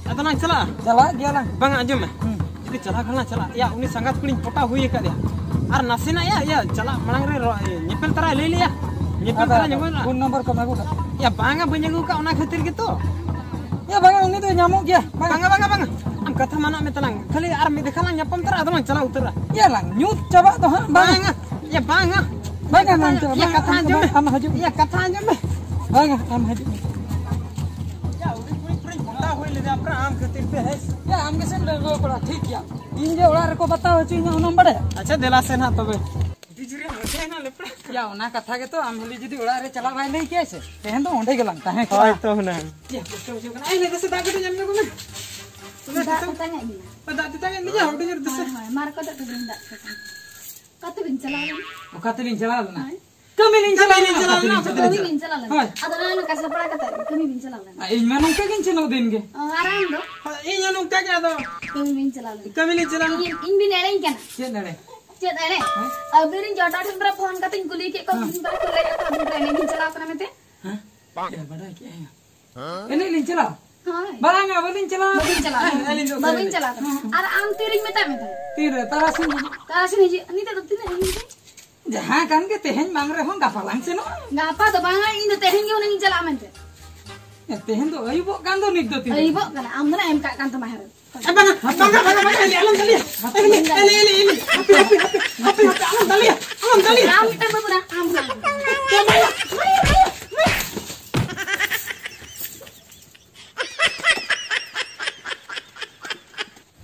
ᱟᱫᱚ ᱞᱟᱝ ᱪᱟᱞᱟᱜᱼᱟ᱾ ᱪᱟᱞᱟᱜ ᱜᱮᱭᱟ ᱞᱟᱝ᱾ ᱵᱟᱝᱟ, ᱟᱸᱡᱚᱢ ᱢᱮ᱾ ᱦᱩᱸ᱾ ᱡᱩᱫᱤ ᱪᱟᱞᱟᱣ ᱠᱷᱟᱱ ᱞᱟᱝ ᱪᱟᱞᱟᱜᱼᱟ᱾ ᱭᱟ, ᱩᱱᱤ ᱥᱟᱸᱜᱟᱛ ᱠᱩᱲᱤᱧ ᱯᱚᱴᱟᱣ ᱦᱩᱭ ᱟᱠᱟᱫᱮᱭᱟ᱾ ᱟᱨ ᱱᱟᱥᱮᱱᱟᱜ ᱭᱟ, ᱭᱟ, ᱪᱟᱞᱟᱜ ᱢᱟᱲᱟᱝ ᱨᱮ ᱨᱚ-, ᱧᱮᱯᱮᱞ ᱛᱟᱨᱟᱭ ᱞᱟᱹᱭ ᱞᱮᱭᱟ᱾ ᱧᱮᱯᱮᱞ ᱟᱫᱚ ᱛᱟᱨᱟ ᱧᱟᱢᱚᱜᱼᱟ᱾ ᱯᱷᱳᱱ ᱱᱚᱢᱵᱚᱨ ᱠᱚᱢ ᱟᱹᱜᱩ ᱠᱟᱜ? ᱭᱟ, ᱵᱟᱝᱟ, ᱵᱟᱹᱧ ᱟᱹᱜᱩ ᱠᱟᱜ, ᱚᱱᱟ ᱠᱷᱟᱹᱛᱤᱨ ᱜᱮᱛᱚ᱾ ᱭᱟ, ᱵᱟᱝᱟ, ᱩᱱᱤ ᱫᱚᱭ ᱧᱟᱢᱚᱜ ᱜᱮᱭᱟ᱾ ᱵᱟᱝᱟ᱾ ᱵᱟᱝᱟ, ᱵᱟᱝᱟ, ᱵᱟᱝᱟ᱾ ᱟᱢ ᱠᱟᱛᱷᱟ ᱢᱟᱱᱟᱜ ᱢᱮ ᱛᱟᱞᱟᱝ᱾ ᱠᱷᱟᱹᱞᱤ ᱟᱨ ᱢᱤᱫ ᱫᱮᱠᱷᱟ ᱞᱟᱝ ᱧᱟᱯᱟᱢ ᱛᱟᱨᱟ, ᱟᱫᱚ ᱞᱟᱝ ᱪᱟᱞᱟᱣ ᱩᱛᱟᱹᱨᱟ᱾ ᱭᱟ ᱞᱟᱝ, ᱧᱩᱛ ᱪᱟᱵᱟᱜ ᱫᱚ ᱦᱟᱸᱜ, ᱵᱟᱝᱟ᱾ ᱵᱟᱝᱟ᱾ ᱭᱟ, ᱵᱟᱝᱟ᱾ ᱵᱟᱝᱟ, ᱠᱟᱛᱷᱟ ᱵᱟᱝ ᱟᱸᱡᱚᱢ, ᱪᱟᱵᱟᱜ᱾ ᱭᱟ, ᱠᱟᱛᱷᱟ ᱟᱢ ᱫᱚ ᱟᱸᱡᱚᱢ ᱢᱮ᱾ ᱟᱢ ᱦᱤᱡᱩᱜ ᱢᱮ᱾ ᱭᱟ, ᱠᱟᱛᱷᱟ ᱟᱸᱡᱚᱢ ᱢᱮ᱾ ᱵᱟᱝᱟ, ᱟᱢ ᱦᱤᱡᱩᱜ ᱢᱮ᱾ ᱭᱟ, ᱩᱱᱤ ᱠᱩᱲᱤ ᱯᱩᱨᱟᱹᱧ ᱯᱚᱴᱟᱣ ᱦᱩᱭ ᱞᱮᱫᱮᱭᱟ ᱯᱩᱨᱟᱹ ᱟᱢ ᱠᱷᱟᱹᱛᱤᱨ ᱛᱮ, ᱦᱮᱸ᱾ ᱭᱟ, ᱟᱢ ᱜᱮᱥᱮᱢ ᱰᱟᱺᱜᱩᱣᱟᱹ ᱠᱚᱲᱟ, ᱴᱷᱤᱠ ᱜᱮᱭᱟ᱾ ᱤᱧ ᱡᱮ ᱚᱲᱟᱜ ᱨᱮᱠᱚ ᱵᱟᱛᱟᱣ ᱦᱚᱪᱚᱧᱟ, ᱚᱱᱟᱢ ᱵᱟᱲᱟᱭᱟ? ᱟᱪᱪᱷᱟ, ᱫᱮᱞᱟ ᱥᱮ ᱱᱟᱦᱟᱜ ᱛᱚᱵᱮ᱾ ᱟᱹᱰᱤ ᱡᱳᱨᱮ ᱢᱚᱡᱟ ᱮᱱᱟ ᱞᱮᱯᱲᱟ᱾ ᱭᱟ, ᱚᱱᱟ ᱠᱟᱛᱷᱟ ᱜᱮᱛᱚ, ᱟᱢ ᱦᱤᱞᱤ ᱡᱩᱫᱤ ᱚᱲᱟᱜ ᱨᱮ ᱪᱟᱞᱟᱣ ᱵᱟᱭ ᱞᱟᱹᱭ ᱠᱮᱭᱟ ᱥᱮ, ᱛᱮᱦᱮᱧ ᱫᱚ ᱚᱸᱰᱮ ᱜᱮᱞᱟᱝ ᱛᱟᱦᱮᱸ ᱠᱚᱜᱼᱟ᱾ ᱦᱳᱭ ᱛᱚ ᱦᱩᱱᱟᱹᱝ᱾ ᱭᱟ, ᱠᱚᱥᱴᱚ ᱵᱩᱡᱷᱟᱹᱜ ᱠᱟᱱᱟ᱾ ᱟᱭ ᱞᱮ ᱫᱮᱥᱮ ᱫᱟᱜ ᱠᱟᱹᱴᱤᱡ ᱧᱟᱢ ᱧᱚᱜ ᱢᱮ᱾ ᱫᱟᱜ ᱛᱮᱛᱟᱝ ᱮᱫ ᱢᱮᱭᱟ? ᱫᱟᱜ ᱛᱮᱛᱟᱝ ᱮᱫ ᱢᱮᱭᱟ, ᱦᱩᱰᱤᱧ ᱨᱮ ᱫᱮᱥᱮ᱾ ᱦᱳᱭ, ᱦᱳᱭ, ᱢᱟ ᱨᱚᱠᱚᱡ ᱫᱟᱜ ᱠᱟᱹᱴᱤᱡ ᱫᱟᱜ ᱛᱮᱛᱟᱝ᱾ ᱚᱠᱟ ᱛᱮᱵᱤᱱ ᱪᱟᱞᱟᱣ ᱞᱮᱱᱟ? ᱚᱠᱟ ᱛᱮᱞᱤᱧ ᱪᱟᱞᱟᱣ ᱞᱮᱱᱟ? ᱦᱳᱭ᱾ ᱠᱟᱹᱢᱤ ᱞᱤᱧ ᱪᱟᱞᱟᱣ ᱞᱮᱱᱟ᱾ ᱠᱟᱹᱢᱤ ᱞᱤᱧ ᱪᱟᱞᱟᱣ ᱞᱮᱱᱟ᱾ ᱠᱟᱹᱢᱤ ᱞᱤᱧ ᱪᱟᱞᱟᱣ ᱞᱮᱱᱟ᱾ ᱦᱳᱭ᱾ ᱟᱫᱚ ᱱᱚᱜᱼᱚᱭ ᱱᱚᱝᱠᱟ ᱥᱟᱯᱲᱟᱣ ᱠᱟᱛᱮ ᱠᱟᱹᱢᱤ ᱵᱤᱱ ᱪᱟᱞᱟᱣ ᱞᱮᱱᱟ? ᱟᱨ ᱤᱧ ᱢᱟ ᱱᱚᱝᱠᱟ ᱜᱤᱧ ᱥᱮᱱᱚᱜ ᱫᱤᱱ ᱜᱮ᱾ ᱚ, ᱟᱨ ᱟᱢ ᱫᱚ? ᱦᱳᱭ, ᱤᱧ ᱦᱚᱸ ᱱᱚᱝᱠᱟ ᱜᱮ ᱟᱫᱚ᱾ ᱠᱟᱹᱢᱤ ᱵᱤᱱ ᱪᱟᱞᱟᱣ ᱞᱮᱱᱟ? ᱤᱧ, ᱤᱧ ᱵᱤᱱ ᱮᱲᱮᱧ ᱠᱟᱱᱟ? ᱪᱮᱫ ᱮᱲᱮ? ᱪᱮᱫ ᱮᱲᱮ? ᱦᱮᱸ? ᱟᱹᱵᱤᱱ ᱨᱮᱱ ᱡᱚᱴᱟ ᱴᱷᱮᱱ ᱯᱮ ᱯᱷᱳᱱ ᱠᱟᱛᱮᱧ ᱠᱩᱞᱤ ᱠᱮᱫ ᱠᱚᱣᱟ, ᱦᱮᱸ᱾ ᱩᱱᱠᱤᱱ ᱯᱮ ᱞᱟᱹᱭ ᱠᱟᱜ ᱠᱚᱣᱟ, ᱟᱹᱵᱤᱱ ᱫᱚ ᱮᱱᱮᱡ ᱵᱤᱱ ᱪᱟᱞᱟᱣ ᱠᱟᱱᱟ ᱢᱮᱱᱛᱮ? ᱦᱮᱸ? ᱪᱮᱫ ᱵᱟᱰᱟᱭ ᱠᱮᱜᱼᱟᱭ? ᱮᱱᱮᱡ ᱞᱤᱧ ᱪᱟᱞᱟᱣ? ᱦᱳᱭ᱾ ᱵᱟᱝᱟ, ᱵᱟᱹᱞᱤᱧ ᱪᱟᱞᱟᱣ᱾ ᱵᱟᱹᱵᱤᱱ ᱪᱟᱞᱟᱣ ᱠᱟᱱᱟ? ᱟᱹᱞᱤᱧ ᱫᱚ ᱵᱟᱹᱵᱤᱱ ᱪᱟᱞᱟᱣ ᱠᱟᱱᱟ? ᱦᱮᱸ᱾ ᱟᱨ ᱟᱢ ᱛᱤᱨᱤᱧ ᱢᱮᱛᱟᱫ ᱢᱮ ᱛᱟᱦᱮᱸᱫ? ᱛᱤᱨᱮ? ᱛᱟᱨᱟᱥᱤᱧ ᱦᱤᱡᱩᱜ᱾ ᱛᱟᱨᱟᱥᱤᱧ ᱦᱤᱡᱩᱜ᱾ ᱱᱤᱛᱚᱜ ᱫᱚ ᱛᱤᱱᱟᱹᱜ ᱦᱩᱭᱩᱜ ᱠᱟᱱᱟ? ᱡᱟᱦᱟᱸ ᱠᱟᱱ ᱜᱮ, ᱛᱮᱦᱮᱧ ᱵᱟᱝ ᱨᱮᱦᱚᱸ ᱜᱟᱯᱟ ᱞᱟᱝ ᱥᱮᱱᱚᱜᱼᱟ᱾ ᱜᱟᱯᱟ ᱫᱚ ᱵᱟᱝᱟ, ᱤᱧ ᱫᱚ ᱛᱮᱦᱮᱧ ᱜᱮ ᱦᱩᱱᱟᱹᱝ ᱤᱧ ᱪᱟᱞᱟᱜᱼᱟ ᱢᱮᱱᱛᱮ᱾ ᱮ, ᱛᱮᱦᱮᱧ ᱫᱚ ᱟᱹᱭᱩᱵᱚᱜ ᱠᱟᱱ ᱫᱚ ᱱᱤᱛ ᱫᱚ ᱛᱤᱱᱟᱹᱜ? ᱟᱹᱭᱩᱵᱚᱜ ᱠᱟᱱᱟ, ᱟᱢ ᱫᱚ ᱱᱟᱜ ᱮᱢ ᱠᱟᱜ ᱠᱟᱱ ᱛᱟᱢᱟ ᱦᱮᱨᱳ᱾ ᱮ, ᱵᱟᱝᱟ, ᱵᱟᱝᱟ, ᱵᱟᱝᱟ, ᱵᱟᱝᱟ, ᱟᱞᱚᱢ ᱫᱟᱞᱮᱭᱟ᱾ ᱮᱞᱮ, ᱮᱞᱮ, ᱮᱞᱮ, ᱮᱞᱮ, ᱦᱟᱯᱮ, ᱦᱟᱯᱮ, ᱦᱟᱯᱮ, ᱦᱟᱯᱮ, ᱦᱟᱯᱮ, ᱟᱞᱚᱢ ᱫᱟᱞᱮᱭᱟ, ᱟᱞᱚᱢ ᱫᱟᱞᱮᱭᱟ᱾ ᱟᱢ ᱢᱤᱫᱴᱟᱝ ᱵᱟᱹᱵᱩ ᱱᱟ, ᱟᱢ ᱦᱚᱸ᱾ ᱮ, ᱵᱟᱝᱟ, ᱵᱟᱝᱟ, ᱵᱟᱝᱟ᱾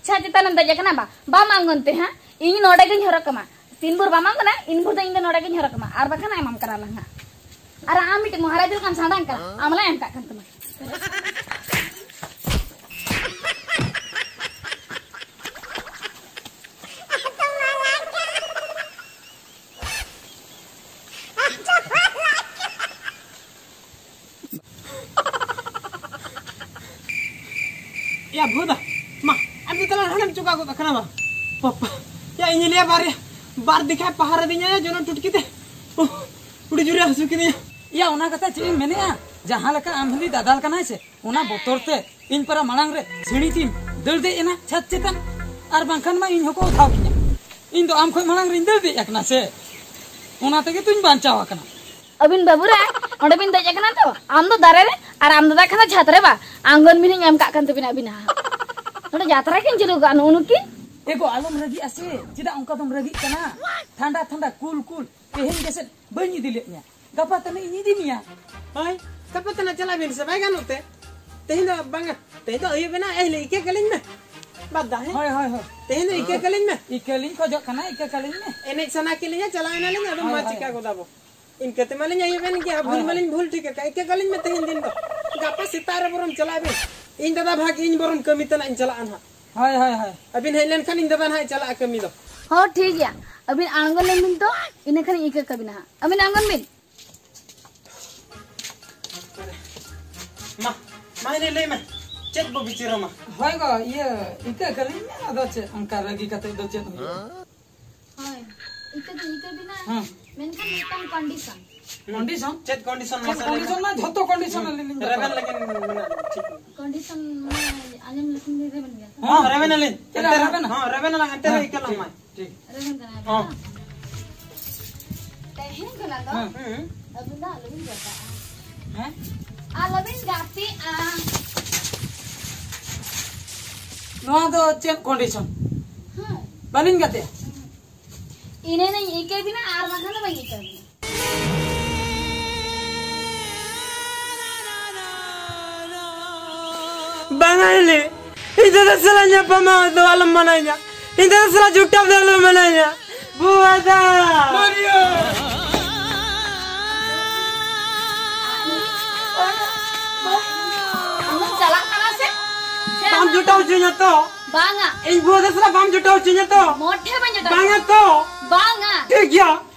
ᱪᱷᱟ ᱪᱮᱛᱟᱱᱮᱢ ᱫᱮᱡ ᱟᱠᱟᱱᱟ ᱵᱟ? ᱵᱟᱢ ᱟᱬᱜᱚᱱ ᱛᱮ ᱦᱟᱸᱜ, ᱤᱧ ᱱᱚᱰᱮ ᱜᱤᱧ ᱦᱚᱨᱚᱜ ᱠᱟᱢᱟ᱾ ᱛᱤᱱ ᱵᱷᱳᱨ ᱵᱟᱢ ᱟᱬᱜᱚᱱᱟ, ᱤᱱ ᱵᱷᱳᱨ ᱫᱚ ᱤᱧ ᱫᱚ ᱱᱚᱰᱮ ᱜᱤᱧ ᱦᱚᱨᱚᱜ ᱠᱟᱢᱟ, ᱟᱨ ᱵᱟᱠᱷᱟᱱ ᱟᱭᱢᱟᱢ ᱠᱟᱱᱟ ᱞᱟᱝ ᱦᱟᱸᱜ᱾ ᱟᱨ ᱟᱢ ᱢᱤᱫᱴᱮᱱ ᱢᱚᱦᱟᱨᱟᱡᱽ ᱞᱮᱠᱟᱱ ᱥᱟᱸᱰᱟᱝ ᱠᱟᱱᱟ, ᱟᱢ ᱞᱮ ᱮᱢ ᱠᱟᱜ ᱠᱟᱱ ᱛᱟᱢᱟ᱾ ᱭᱟ ᱵᱷᱩᱫᱟ, ᱢᱟ, ᱟᱢ ᱫᱚ ᱛᱟᱞᱟ ᱦᱟᱱᱮᱢ ᱪᱚᱠᱟ ᱜᱚᱫ ᱟᱠᱟᱱᱟ ᱵᱟ? ᱯᱟᱯᱟ, ᱭᱟ ᱤᱧ ᱞᱟᱹᱭᱟ ᱵᱟᱨᱭᱟ, ᱵᱟᱨ ᱫᱮᱠᱷᱟᱭ ᱯᱟᱦᱟᱨ ᱟᱹᱫᱤᱧᱟ ᱡᱚᱱᱚ ᱴᱩᱴᱠᱤ ᱛᱮ᱾ ᱩᱦ, ᱟᱹᱰᱤ ᱡᱳᱨᱮ ᱦᱟᱹᱥᱩ ᱠᱤᱫᱤᱧᱟ᱾ ᱭᱟ, ᱚᱱᱟ ᱠᱟᱛᱷᱟ ᱪᱮᱫ ᱮᱢ ᱢᱮᱱᱮᱜᱼᱟ? ᱡᱟᱦᱟᱸ ᱞᱮᱠᱟ ᱟᱢ ᱦᱤᱞᱤ ᱫᱟᱫᱟᱞ ᱠᱟᱱᱟᱭ ᱥᱮ, ᱚᱱᱟ ᱵᱚᱛᱚᱨ ᱛᱮ ᱤᱧ ᱯᱟᱨᱟ ᱢᱟᱲᱟᱝ ᱨᱮ ᱥᱤᱲᱤ ᱛᱤᱧ ᱫᱟᱹᱲ ᱫᱮᱡ ᱮᱱᱟ ᱪᱷᱟᱫᱽ ᱪᱮᱛᱟᱱ, ᱟᱨ ᱵᱟᱝᱠᱷᱟᱱ ᱢᱟ ᱤᱧ ᱦᱚᱸᱠᱚ ᱚᱛᱷᱟᱣ ᱠᱤᱧᱟ᱾ ᱤᱧ ᱫᱚ ᱟᱢ ᱠᱷᱚᱱ ᱢᱟᱲᱟᱝ ᱨᱤᱧ ᱫᱟᱹᱲ ᱫᱮᱡ ᱟᱠᱟᱱᱟ ᱥᱮ, ᱚᱱᱟ ᱛᱮᱜᱮ ᱛᱚᱧ ᱵᱟᱧᱪᱟᱣ ᱟᱠᱟᱱᱟ᱾ ᱟᱹᱵᱤᱱ ᱵᱟᱹᱵᱩ ᱨᱮ, ᱚᱸᱰᱮ ᱵᱤᱱ ᱫᱮᱡ ᱟᱠᱟᱱᱟ ᱛᱚ, ᱟᱢ ᱫᱚ ᱫᱟᱨᱮ ᱨᱮ ᱟᱨ ᱟᱢ ᱫᱟᱫᱟ ᱠᱷᱟᱱ ᱫᱚ ᱪᱷᱟᱫᱽ ᱨᱮ ᱵᱟ, ᱟᱬᱜᱚᱱ ᱵᱤᱱ ᱤᱧ ᱮᱢ ᱠᱟᱜ ᱠᱟᱱ ᱛᱟᱹᱵᱤᱱᱟ ᱟᱹᱵᱤᱱᱟᱜ᱾ ᱱᱚᱰᱮ ᱡᱟᱛᱨᱟ ᱠᱤᱱ ᱪᱟᱹᱞᱩ ᱠᱟᱜᱼᱟ ᱱᱩᱜᱼᱩ ᱱᱩᱠᱤᱱ᱾ ᱮ ᱜᱚ, ᱟᱞᱚᱢ ᱨᱟᱹᱜᱤᱜᱼᱟ ᱥᱮ, ᱪᱮᱫᱟᱜ ᱚᱱᱠᱟ ᱫᱚᱢ ᱨᱟᱹᱜᱤᱜ ᱠᱟᱱᱟ? ᱴᱷᱟᱱᱰᱟ ᱴᱷᱟᱱᱰᱟ ᱠᱩᱞ ᱠᱩᱞ, ᱛᱮᱦᱮᱧ ᱜᱮᱥᱮ ᱵᱟᱹᱧ ᱤᱫᱤ ᱞᱮᱫ ᱢᱮᱭᱟ, ᱜᱟᱯᱟ ᱛᱟᱱᱮ ᱤᱧ ᱤᱫᱤ ᱢᱮᱭᱟ᱾ ᱦᱳᱭ, ᱜᱟᱯᱟ ᱛᱟᱱᱮ ᱪᱟᱞᱟᱜ ᱵᱤᱱ ᱥᱮ, ᱵᱟᱭ ᱜᱟᱱᱚᱜ ᱛᱮ? ᱛᱮᱦᱮᱧ ᱫᱚ ᱵᱟᱝᱟ, ᱛᱮᱦᱮᱧ ᱫᱚ ᱟᱹᱭᱩᱵ ᱮᱱᱟ, ᱮ ᱦᱤᱞᱳ ᱤᱠᱟᱹ ᱠᱟᱹᱞᱤᱧ ᱢᱮ᱾ ᱵᱟᱫ ᱫᱟ, ᱦᱮᱸ? ᱦᱳᱭ, ᱦᱳᱭ, ᱦᱳᱭ᱾ ᱛᱮᱦᱮᱧ ᱫᱚ ᱤᱠᱟᱹ ᱠᱟᱹᱞᱤᱧ ᱢᱮ᱾ ᱤᱠᱟᱹ ᱞᱤᱧ ᱠᱷᱚᱡᱚᱜ ᱠᱟᱱᱟ, ᱤᱠᱟᱹ ᱠᱟᱹᱞᱤᱧ ᱢᱮ᱾ ᱮᱱᱮᱡ ᱥᱟᱱᱟ ᱠᱮᱫ ᱞᱤᱧᱟ, ᱪᱟᱞᱟᱣ ᱮᱱᱟᱞᱤᱧ, ᱟᱫᱚ ᱦᱳᱭ, ᱢᱟ ᱦᱳᱭ᱾ ᱪᱤᱠᱟ ᱜᱚᱫᱟ ᱵᱚ? ᱤᱱᱠᱟᱹ ᱛᱮᱢᱟᱞᱤᱧ ᱟᱹᱭᱩᱵ ᱮᱱ ᱜᱮᱭᱟ, ᱦᱳᱭ, ᱵᱷᱩᱞ ᱦᱳᱭ᱾ ᱢᱟᱞᱤᱧ ᱵᱷᱩᱞ ᱴᱷᱤᱠ ᱟᱠᱟᱫ᱾ ᱤᱠᱟᱹ ᱠᱟᱹᱞᱤᱧ ᱢᱮ ᱛᱮᱦᱮᱧ ᱫᱤᱱ ᱫᱚ᱾ ᱜᱟᱯᱟ ᱥᱮᱛᱟᱜ ᱨᱮ ᱵᱚᱨᱚᱢ ᱪᱟᱞᱟᱜ ᱵᱤᱱ᱾ ᱤᱧ ᱫᱟᱫᱟ ᱵᱷᱟᱜᱽ, ᱤᱧ ᱵᱚᱨᱚᱢ ᱠᱟᱹᱢᱤ ᱛᱮᱱᱟᱜ ᱤᱧ ᱪᱟᱞᱟᱜᱼᱟ ᱱᱟᱦᱟᱜ᱾ ᱦᱳᱭ, ᱦᱳᱭ, ᱦᱳᱭ᱾ ᱟᱹᱵᱤᱱ ᱦᱮᱡ ᱞᱮᱱᱠᱷᱟᱱ ᱤᱧ ᱫᱟᱫᱟ ᱱᱟᱦᱟᱜ ᱮ ᱪᱟᱞᱟᱜᱼᱟ ᱠᱟᱹᱢᱤ ᱫᱚ᱾ ᱦᱚᱸ, ᱴᱷᱤᱠ ᱜᱮᱭᱟ᱾ ᱟᱹᱵᱤᱱ ᱟᱬᱜᱚᱱ ᱞᱮᱱ ᱵᱤᱱ ᱛᱚ, ᱤᱱᱟᱹ ᱠᱷᱟᱱ ᱤᱧ ᱤᱠᱟᱹ ᱠᱟᱹᱵᱤᱱᱟ ᱦᱟᱸᱜ᱾ ᱟᱹᱵᱤᱱ ᱟᱬᱜᱚᱱ ᱵᱤᱱ᱾ ᱢᱟ, ᱢᱟ, ᱦᱮᱸ, ᱞᱟᱹᱭ ᱢᱮ, ᱪᱮᱫ ᱵᱚ ᱵᱤᱪᱟᱹᱨᱟ ᱢᱟ? ᱦᱳᱭ ᱜᱚ, ᱤᱭᱟᱹ, ᱤᱠᱟᱹ ᱠᱟᱹᱞᱤᱧ ᱢᱮ, ᱟᱫᱚ ᱪᱮᱫ ᱚᱱᱠᱟ ᱨᱟᱹᱜᱤ ᱠᱟᱛᱮ ᱫᱚ ᱪᱮᱫ ᱦᱩᱭᱩᱜᱼᱟ? ᱦᱳᱭ, ᱤᱠᱟᱹ ᱫᱚ ᱤᱠᱟᱹ ᱵᱤᱱᱟ, ᱦᱮᱸ᱾ ᱢᱮᱱᱠᱷᱟᱱ ᱢᱤᱫᱴᱟᱝ condition᱾ Condition? ᱪᱮᱫ condition ᱪᱮᱫ ᱢᱟᱥᱮ ᱞᱟᱹᱭ condition ᱢᱮ? ᱢᱟ ᱡᱷᱚᱛᱚ condition ᱟᱹᱞᱤᱧ ᱞᱤᱧ ᱨᱮᱵᱮᱱ ᱫᱚᱦᱚ ᱞᱟᱹᱜᱤᱫ ᱢᱮᱱᱟᱜ ᱞᱤᱧᱟ, ᱴᱷᱤᱠ᱾ Condition ᱢᱟᱱᱮ ᱟᱸᱡᱚᱢ ᱞᱮᱠᱷᱟᱱ ᱵᱤᱱ ᱨᱮᱵᱮᱱ ᱜᱮᱭᱟ ᱥᱮ? ᱦᱚᱸ, ᱨᱮᱵᱮᱱ ᱟᱹᱞᱤᱧ᱾ ᱪᱮᱫᱟᱜ ᱮᱱᱛᱮ ᱨᱮᱦᱚᱸ, ᱨᱮᱵᱮᱱᱟ? ᱦᱚᱸ, ᱨᱮᱵᱮᱱ ᱟᱞᱟᱝ, ᱮᱱᱛᱮ ᱨᱮᱦᱚᱸ ᱦᱮᱸ, ᱤᱠᱟᱹ ᱞᱟᱝ ᱴᱷᱤᱠ, ᱢᱟᱭ᱾ ᱴᱷᱤᱠ᱾ ᱨᱮᱵᱮᱱ ᱠᱟᱱᱟ ᱵᱟᱝ? ᱦᱚᱸ᱾ ᱛᱮᱦᱮᱧ ᱠᱷᱚᱱᱟᱜ ᱫᱚ ᱦᱩᱸ᱾ ᱟᱹᱵᱤᱱ ᱫᱚ ᱟᱞᱚᱵᱤᱱ ᱜᱟᱛᱮᱜᱼᱟ᱾ ᱦᱮᱸ? ᱟᱞᱚᱵᱤᱱ ᱜᱟᱛᱮᱜᱼᱟ᱾ ᱱᱚᱣᱟ ᱫᱚ ᱪᱮᱫ condition? ᱦᱮᱸ᱾ ᱵᱟᱹᱞᱤᱧ ᱜᱟᱛᱮᱜᱼᱟ? ᱤᱱᱟᱹ ᱱᱟᱹᱧ ᱤᱠᱟᱹ ᱵᱤᱱᱟ ᱟᱨ ᱵᱟᱝᱠᱷᱟᱱ ᱫᱚ ᱵᱟᱹᱧ ᱤᱠᱟᱹ ᱵᱤᱱᱟ᱾ ᱵᱟᱝᱟ ᱦᱤᱞᱤ, ᱤᱧ ᱫᱟᱫᱟ ᱥᱟᱞᱟᱜ ᱧᱟᱯᱟᱢᱟ ᱫᱚ ᱟᱞᱚᱢ ᱢᱟᱱᱟᱧᱟ᱾ ᱤᱧ ᱫᱟᱫᱟ ᱥᱟᱞᱟᱜ ᱡᱩᱴᱟᱣ ᱫᱚ ᱟᱞᱚᱢ ᱢᱟᱱᱟᱧᱟ᱾ ᱵᱩᱣᱟᱫᱟ᱾ ᱟᱢᱮᱢ ᱪᱟᱞᱟᱜ ᱠᱟᱱᱟ ᱥᱮ? ᱵᱟᱢ ᱡᱩᱴᱟᱣ ᱦᱚᱪᱚᱧᱟ ᱛᱚ? ᱵᱟᱝᱟ᱾ ᱤᱧ ᱵᱩᱣᱟᱫᱟ ᱥᱟᱞᱟᱜ ᱵᱟᱢ ᱡᱩᱴᱟᱣ ᱦᱚᱪᱚᱧᱟ ᱛᱚ? ᱢᱚᱴᱷᱮ ᱵᱟᱹᱧ ᱡᱩᱴᱟᱣ᱾ ᱵᱟᱝᱟ ᱛᱚ? ᱵᱟᱝᱟ᱾ ᱴᱷᱤᱠ ᱜᱮᱭᱟ,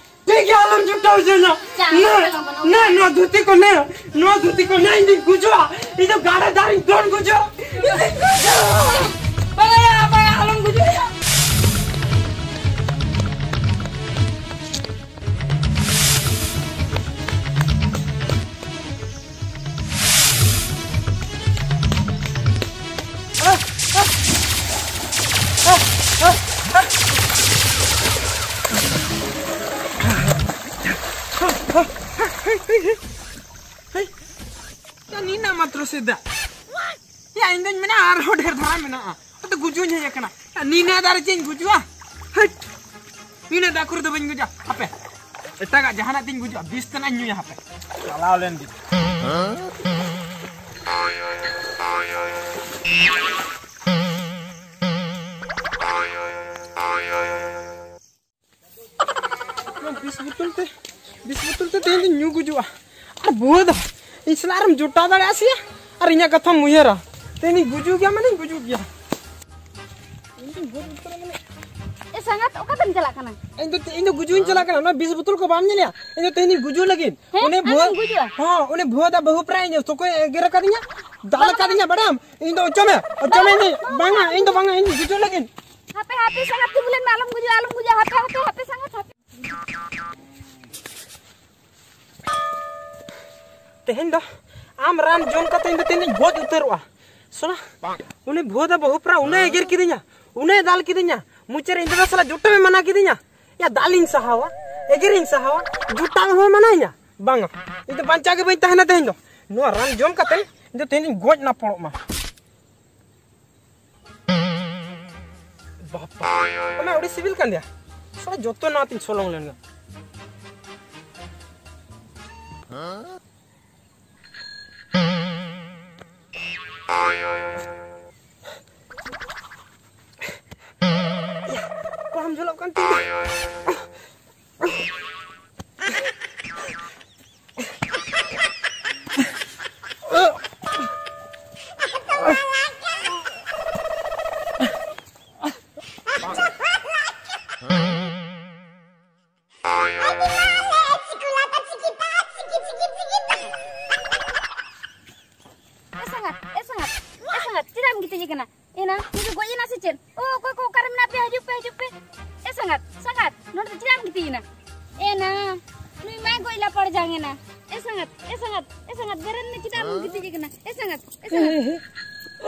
ᱴᱷᱤᱠ ᱜᱮᱭᱟ, ᱟᱞᱚᱢ ᱡᱩᱴᱟᱣ ᱦᱚᱪᱚᱧᱟ᱾ ᱪᱟ, ᱱᱮ, ᱪᱟᱞᱟᱜ ᱵᱟᱹᱱᱩᱜ᱾ ᱱᱮ, ᱱᱚᱣᱟ ᱫᱷᱩᱛᱤ ᱠᱚ ᱱᱮ, ᱱᱚᱣᱟ ᱫᱷᱩᱛᱤ ᱠᱚ ᱱᱮ, ᱤᱧ ᱫᱩᱧ ᱜᱩᱡᱩᱜᱼᱟ, ᱤᱧ ᱫᱚ ᱜᱟᱰᱟ ᱫᱟᱨᱮᱧ ᱫᱚᱱ ᱜᱩᱡᱩᱜᱼᱟ, ᱤᱧ ᱫᱩᱧ ᱜᱩᱡᱩᱜᱼᱟ᱾ ᱵᱟᱝᱟ, ᱵᱟᱝᱟ, ᱟᱞᱚᱢ ᱜᱩᱡᱩᱜᱼᱟ᱾ ᱦᱮᱸ? ᱭᱟ, ᱱᱤᱱᱟᱹᱜ ᱢᱟᱛᱨᱚ ᱥᱮ ᱫᱟᱜ? ᱭᱟ, ᱤᱧ ᱫᱚᱧ ᱢᱮᱱᱟ ᱟᱨᱦᱚᱸ ᱰᱷᱮᱨ ᱫᱷᱟᱨᱟ ᱢᱮᱱᱟᱜᱼᱟ᱾ ᱟᱫᱚ ᱜᱩᱡᱩᱜ ᱤᱧ ᱦᱮᱡ ᱟᱠᱟᱱᱟ᱾ ᱭᱟ, ᱱᱤᱱᱟᱹᱜ ᱫᱟᱜ ᱨᱮ ᱪᱮᱫ ᱤᱧ ᱜᱩᱡᱩᱜᱼᱟ? ᱦᱟᱹᱴ! ᱱᱤᱱᱟᱹᱜ ᱫᱟᱜ ᱠᱚᱨᱮ ᱫᱚ ᱵᱟᱹᱧ ᱜᱩᱡᱩᱜᱼᱟ᱾ ᱦᱟᱯᱮ, ᱮᱴᱟᱜᱟᱜ ᱡᱟᱦᱟᱱᱟᱜ ᱛᱤᱧ ᱜᱩᱡᱩᱜᱼᱟ᱾ ᱵᱤᱥ ᱛᱮᱱᱟᱜ ᱤᱧ ᱧᱩᱭᱟ᱾ ᱦᱟᱯᱮ, ᱪᱟᱞᱟᱣ ᱞᱮᱱ ᱜᱤᱧ᱾ ᱱᱚᱣᱟ ᱵᱤᱥ ᱵᱳᱛᱚᱞ ᱛᱮ, ᱵᱤᱥ ᱵᱳᱛᱚᱞ ᱛᱮ ᱛᱮᱦᱮᱧ ᱫᱚᱧ ᱧᱩ ᱜᱩᱡᱩᱜᱼᱟ᱾ ᱟᱨ ᱵᱩᱦᱟᱹ ᱫᱚ ᱤᱧ ᱥᱟᱞᱟᱜ ᱨᱮᱢ ᱡᱚᱴᱟᱣ ᱫᱟᱲᱮᱭᱟᱜᱼᱟ ᱥᱮᱭᱟ? ᱟᱨ ᱤᱧᱟᱹᱜ ᱠᱟᱛᱷᱟᱢ ᱩᱭᱦᱟᱹᱨᱟ? ᱛᱮᱦᱮᱧ ᱫᱚᱧ ᱜᱩᱡᱩᱜ ᱜᱮᱭᱟ, ᱢᱟᱱᱮᱧ ᱜᱩᱡᱩᱜ ᱜᱮᱭᱟ᱾ ᱤᱧ ᱫᱚᱧ ᱜᱚᱡ ᱩᱛᱟᱹᱨᱟ, ᱢᱟᱱᱮ᱾ ᱮ ᱥᱟᱸᱜᱟᱛ, ᱚᱠᱟᱛᱮᱢ ᱪᱟᱞᱟᱜ ᱠᱟᱱᱟ? ᱤᱧ ᱫᱚ, ᱤᱧ ᱫᱚ ᱜᱩᱡᱩᱜ ᱤᱧ ᱪᱟᱞᱟᱜ ᱠᱟᱱᱟ᱾ ᱚᱱᱟ ᱵᱤᱥ ᱵᱳᱛᱚᱞ ᱠᱚ ᱵᱟᱢ ᱧᱮᱞᱮᱜᱼᱟ? ᱤᱧ ᱫᱚ ᱛᱮᱦᱮᱧ ᱫᱚᱧ ᱜᱩᱡᱩᱜ ᱞᱟᱹᱜᱤᱫ᱾ ᱦᱮᱸ? ᱩᱱᱤ ᱟᱢᱮᱢ ᱵᱩᱦᱟᱹ, ᱜᱩᱡᱩᱜᱼᱟ? ᱦᱚᱸ, ᱩᱱᱤ ᱵᱩᱦᱟᱹ ᱫᱟ ᱵᱟᱹᱦᱩ ᱯᱨᱟᱭ ᱤᱧ ᱥᱚᱠᱚᱭ ᱮᱜᱮᱨ ᱟᱠᱟᱫᱤᱧᱟ, ᱫᱟᱞ ᱵᱟᱵᱟ᱾ ᱟᱠᱟᱫᱤᱧᱟ, ᱵᱟᱲᱟᱭᱟᱢ? ᱤᱧ ᱫᱚ ᱚᱪᱚᱜ ᱢᱮ, ᱚᱪᱚᱜ ᱢᱮ, ᱤᱧ ᱫᱚ ᱵᱟᱝᱟ, ᱤᱧ ᱫᱚ ᱵᱟᱝᱟ, ᱤᱧ ᱫᱚ ᱜᱩᱡᱩᱜ ᱞᱟᱹᱜᱤᱫ᱾ ᱦᱟᱯᱮ, ᱦᱟᱯᱮ, ᱥᱟᱸᱜᱟᱛ, ᱛᱤᱸᱜᱩ ᱞᱮᱱ ᱢᱮ, ᱟᱞᱚᱢ ᱜᱩᱡᱩᱜᱼᱟ, ᱟᱞᱚᱢ ᱜᱩᱡᱩᱜᱼᱟ, ᱦᱟᱯᱮ, ᱦᱟᱯᱮ, ᱦᱟᱯᱮ, ᱥᱟᱸᱜᱟᱛ, ᱦᱟᱯᱮ᱾ ᱛᱮᱦᱮᱧ ᱫᱚ ᱟᱢ ᱨᱟᱱ ᱡᱚᱢ ᱠᱟᱛᱮ ᱤᱧ ᱫᱚ ᱛᱮᱦᱮᱧ ᱫᱚᱧ ᱜᱚᱡ ᱩᱛᱟᱹᱨᱚᱜᱼᱟ᱾ ᱥᱚᱱᱟ, ᱩᱱᱤ ᱵᱷᱩᱣᱟᱹ ᱫᱟ ᱵᱟᱹᱦᱩ ᱯᱨᱟ ᱩᱱᱟᱹᱜ ᱮᱜᱮᱨ ᱠᱤᱫᱤᱧᱟ, ᱩᱱᱟᱹᱜ ᱫᱟᱞ ᱠᱤᱫᱤᱧᱟ, ᱢᱩᱪᱟᱹᱫ ᱨᱮ ᱤᱧ ᱫᱟᱫᱟ ᱥᱟᱞᱟᱜ ᱡᱚᱴᱟᱣ ᱮ ᱢᱟᱱᱟ ᱠᱤᱫᱤᱧᱟ᱾ ᱭᱟ, ᱫᱟᱞᱤᱧ ᱥᱟᱦᱟᱣᱟ, ᱮᱜᱮᱨᱤᱧ ᱥᱟᱦᱟᱣᱟ, ᱡᱚᱴᱟᱣ ᱦᱚᱸ ᱢᱟᱱᱟᱭᱤᱧᱟ? ᱵᱟᱝᱟ, ᱤᱧ ᱫᱚ ᱵᱟᱧᱪᱟᱣ ᱜᱮ ᱵᱟᱹᱧ ᱛᱟᱦᱮᱱᱟ ᱛᱮᱦᱮᱧ ᱫᱚ᱾ ᱱᱚᱣᱟ ᱨᱟᱱ ᱡᱚᱢ ᱠᱟᱛᱮ ᱤᱧ ᱫᱚ ᱛᱮᱦᱮᱧ ᱫᱚᱧ ᱜᱚᱡ ᱱᱟᱯᱚᱲᱚᱜ ᱢᱟ᱾ ᱵᱟᱯᱟ, ᱚᱱᱟ ᱟᱹᱰᱤ ᱥᱤᱵᱤᱞ ᱠᱟᱱ ᱜᱮᱭᱟ᱾ ᱥᱟᱞᱟ ᱡᱚᱛᱚ ᱱᱚᱣᱟ ᱛᱤᱧ ᱥᱚᱞᱚᱝ ᱞᱮᱱ ᱜᱮ᱾ ᱠᱚᱲᱟᱢ ᱡᱷᱚᱞᱚᱜ ᱠᱟᱱ ᱛᱤᱧᱟ᱾ ᱮ ᱥᱟᱸᱜᱟᱛ, ᱮ ᱥᱟᱸᱜᱟᱛ, ᱮ ᱥᱟᱸᱜᱟᱛ, ᱪᱮᱫᱟᱜ ᱮᱢ ᱜᱤᱛᱤᱡ ᱟᱠᱟᱱᱟ? ᱮᱱᱟ, ᱱᱩᱭ ᱫᱚ ᱜᱚᱡ ᱮᱱᱟ ᱥᱮ ᱪᱮᱫ? ᱳ, ᱚᱠᱚᱭ ᱠᱚ ᱚᱠᱟᱨᱮ ᱢᱮᱱᱟᱜ ᱯᱮᱭᱟ? ᱦᱤᱡᱩᱜ ᱯᱮ, ᱦᱤᱡᱩᱜ ᱯᱮ᱾ ᱮ ᱥᱟᱸᱜᱟᱛ, ᱥᱟᱸᱜᱟᱛ, ᱱᱚᱰᱮ ᱫᱚ ᱪᱮᱫᱟᱜ ᱮᱢ ᱜᱤᱛᱤᱡ ᱮᱱᱟ? ᱮᱱᱟ, ᱱᱩᱭ ᱢᱟᱭ ᱜᱚᱡ ᱞᱟᱯᱟᱲ ᱡᱟᱝ ᱮᱱᱟ᱾ ᱮ ᱥᱟᱸᱜᱟᱛ, ᱮ ᱥᱟᱸᱜᱟᱛ, ᱮ ᱥᱟᱸᱜᱟᱛ, ᱵᱮᱨᱮᱫ ᱢᱮ, ᱪᱮᱫᱟᱜ ᱮᱢ ᱜᱤᱛᱤᱡ ᱟᱠᱟᱱᱟ? ᱮ ᱥᱟᱸᱜᱟᱛ, ᱮ ᱥᱟᱸᱜᱟᱛ᱾ ᱦᱮᱸ, ᱦᱮᱸ,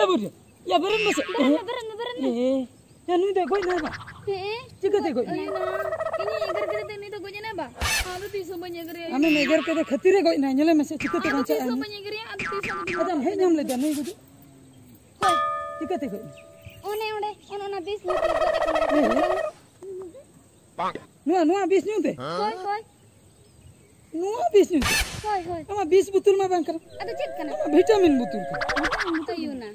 ᱮ ᱵᱩᱰᱷᱤ, ᱭᱟ, ᱵᱮᱨᱮᱫ ᱢᱮᱥᱮ᱾ ᱵᱮᱨᱮᱫ ᱢᱮ, ᱵᱮᱨᱮᱫ ᱢᱮ, ᱵᱮᱨᱮᱫ ᱢᱮ᱾ ᱦᱮᱸ, ᱭᱟ, ᱱᱩᱭ ᱫᱚᱭ ᱜᱚᱡ ᱮᱱᱟ ᱵᱟ? ᱦᱮᱸ᱾ ᱪᱤᱠᱟᱹᱛᱮ ᱜᱚᱡ ᱮᱱᱟ? ᱮᱱᱟ, ᱤᱧᱤᱧ ᱮᱜᱮᱨ ᱠᱮᱫᱮ ᱛᱮ ᱱᱩᱭ ᱫᱚ ᱜᱚᱡ ᱮᱱᱟᱭ᱾ ᱵᱟ, ᱟᱫᱚ ᱛᱤᱥ ᱦᱚᱸ ᱵᱟᱹᱧ ᱮᱜᱮᱨᱮᱭᱟ᱾ ᱟᱢᱮᱢ ᱮᱜᱮᱨ ᱠᱮᱫᱮ ᱠᱷᱟᱹᱛᱤᱨ ᱨᱮ ᱜᱚᱡ ᱮᱱᱟᱭ᱾ ᱧᱮᱞᱮ ᱢᱮᱥᱮ, ᱪᱤᱠᱟᱹᱛᱮ ᱟᱫᱚ ᱵᱟᱧᱪᱟᱜ ᱛᱤᱥ ᱦᱚᱸ ᱟᱭ? ᱵᱟᱹᱧ ᱮᱜᱮᱨᱮᱭᱟ, ᱟᱫᱚ ᱛᱤᱥ ᱦᱚᱸ ᱵᱟᱹᱧ ᱟᱡᱟᱢ ᱦᱮᱡ ᱧᱟᱢ ᱞᱮᱫᱟ ᱱᱩᱭ ᱜᱩᱡᱩᱜ? ᱦᱳᱭ᱾ ᱪᱤᱠᱟᱹᱛᱮ ᱜᱚᱡ ᱮᱱᱟ? ᱚᱱᱮ ᱚᱸᱰᱮ, ᱚᱱᱮ ᱚᱱᱟ ᱵᱤᱥ ᱧᱩ ᱛᱮ ᱜᱚᱡ ᱟᱠᱟᱱᱟᱭ᱾ ᱦᱮᱸ, ᱦᱮᱸ᱾ ᱱᱚᱣᱟ, ᱱᱚᱣᱟ ᱵᱤᱥ ᱧᱩ ᱛᱮ? ᱦᱳᱭ, ᱦᱳᱭ᱾ ᱱᱚᱣᱟ ᱵᱤᱥ ᱧᱩ ᱛᱮ? ᱦᱳᱭ, ᱦᱳᱭ᱾ ᱟᱢᱟᱜ ᱵᱤᱥ ᱵᱩᱛᱩᱞ ᱢᱟ ᱵᱟᱝ ᱠᱟᱱᱟ᱾ ᱟᱫᱚ ᱪᱮᱫ ᱠᱟᱱᱟ? ᱟᱢᱟᱜ ᱵᱷᱤᱴᱟᱢᱤᱱ ᱵᱩᱛᱩᱞ ᱠᱟᱱᱟ᱾ ᱵᱷᱤᱴᱟᱢᱤᱱ ᱵᱩᱛᱩᱞ ᱠᱟᱱᱟ᱾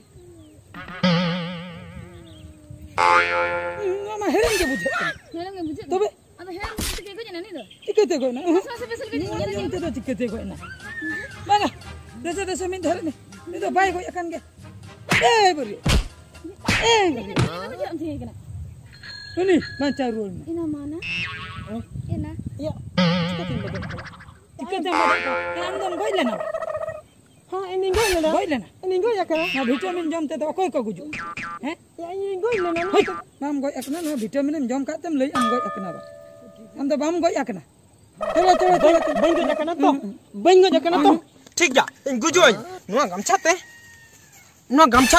ᱱᱚᱣᱟ ᱢᱟ ᱦᱮᱲᱮᱢ ᱜᱮ ᱵᱩᱡᱷᱟᱹᱜ ᱠᱟᱱᱟ᱾ ᱦᱮᱲᱮᱢ ᱜᱮ ᱵᱩᱡᱷᱟᱹᱜ ᱠᱟᱱᱟ᱾ ᱛᱚᱵᱮ? ᱟᱫᱚ ᱦᱮᱲᱮᱢ ᱵᱩᱛᱩᱞ ᱛᱮᱜᱮ ᱜᱚᱡ ᱮᱱᱟ ᱱᱩᱭ ᱫᱚ? ᱪᱤᱠᱟᱹᱛᱮ ᱜᱚᱡ ᱮᱱᱟ? ᱦᱟᱥᱟ ᱦᱟᱥᱟ ᱵᱮᱥ ᱞᱮᱠᱟ ᱱᱚᱣᱟ ᱧᱮᱞ ᱧᱮᱞ ᱧᱮᱞ ᱛᱮᱫᱚ ᱪᱤᱠᱟᱹᱛᱮ ᱜᱚᱡ ᱮᱱᱟ? ᱵᱟᱝᱟ, ᱫᱮᱥᱮ ᱫᱮᱥᱮ ᱢᱤᱫ ᱫᱷᱟᱣ ᱨᱮ ᱱᱩᱭ ᱫᱚ ᱵᱟᱭ ᱜᱚᱡ ᱟᱠᱟᱱ ᱜᱮ᱾ ᱮᱭ ᱵᱟᱹᱨᱭᱟᱹ᱾ ᱮᱭ ᱵᱟᱹᱨᱭᱟᱹ᱾ ᱩᱱᱤ ᱵᱟᱧᱪᱟᱣ ᱨᱩᱣᱟᱹᱲ ᱢᱮ᱾ ᱮᱱᱟ ᱢᱟᱱᱟ᱾ ᱦᱮᱸ? ᱮᱱᱟ᱾ ᱤᱭᱟᱹ, ᱪᱤᱠᱟᱹᱛᱮᱢ ᱵᱟᱰᱟᱭ ᱠᱟᱱᱟ? ᱪᱤᱠᱟᱹᱛᱮᱢ ᱵᱟᱰᱟᱭ ᱠᱟᱱᱟ? ᱮᱱᱟ ᱟᱢ ᱫᱚᱢ ᱜᱚᱡ ᱞᱮᱱᱟ? ᱦᱮᱸ, ᱤᱧᱤᱧ ᱜᱚᱡ ᱞᱮᱱᱟ᱾ ᱜᱚᱡ ᱞᱮᱱᱟ? ᱤᱧᱤᱧ ᱜᱚᱡ ᱟᱠᱟᱱᱟ᱾ ᱱᱚᱣᱟ ᱵᱷᱤᱴᱟᱢᱤᱱ ᱡᱚᱢ ᱛᱮᱫᱚ ᱚᱠᱚᱭ ᱠᱚ ᱜᱩᱡᱩᱜ? ᱦᱮᱸ? ᱭᱟ, ᱤᱧᱤᱧ ᱜᱚᱡ ᱞᱮᱱᱟ᱾ ᱦᱳᱭ, ᱵᱟᱢ ᱜᱚᱡ ᱟᱠᱟᱱᱟ᱾ ᱱᱚᱣᱟ ᱵᱷᱤᱴᱟᱢᱤᱱ ᱮᱢ ᱡᱚᱢ ᱠᱟᱜ ᱛᱮᱢ ᱞᱟᱹᱭ ᱟᱢ ᱜᱚᱡ ᱟᱠᱟᱱᱟ ᱵᱟ᱾ ᱟᱢ ᱫᱚ ᱵᱟᱢ ᱜᱚᱡ ᱟᱠᱟᱱᱟ᱾ ᱪᱚᱞᱚ, ᱪᱚᱞᱚ, ᱪᱚᱞᱚ, ᱪᱚᱞᱚ᱾ ᱵᱟᱹᱧ ᱜᱚᱡ ᱟᱠᱟᱱᱟ ᱛᱚ᱾ ᱦᱩᱸ, ᱦᱩᱸ᱾ ᱵᱟᱹᱧ ᱜᱚᱡ ᱟᱠᱟᱱᱟ ᱛᱚ᱾ ᱦᱩᱸ᱾ ᱴᱷᱤᱠ ᱜᱮᱭᱟ, ᱤᱧ ᱜᱩᱡᱩᱜ ᱟᱹᱧ᱾ ᱱᱚᱣᱟ ᱜᱟᱢᱪᱷᱟ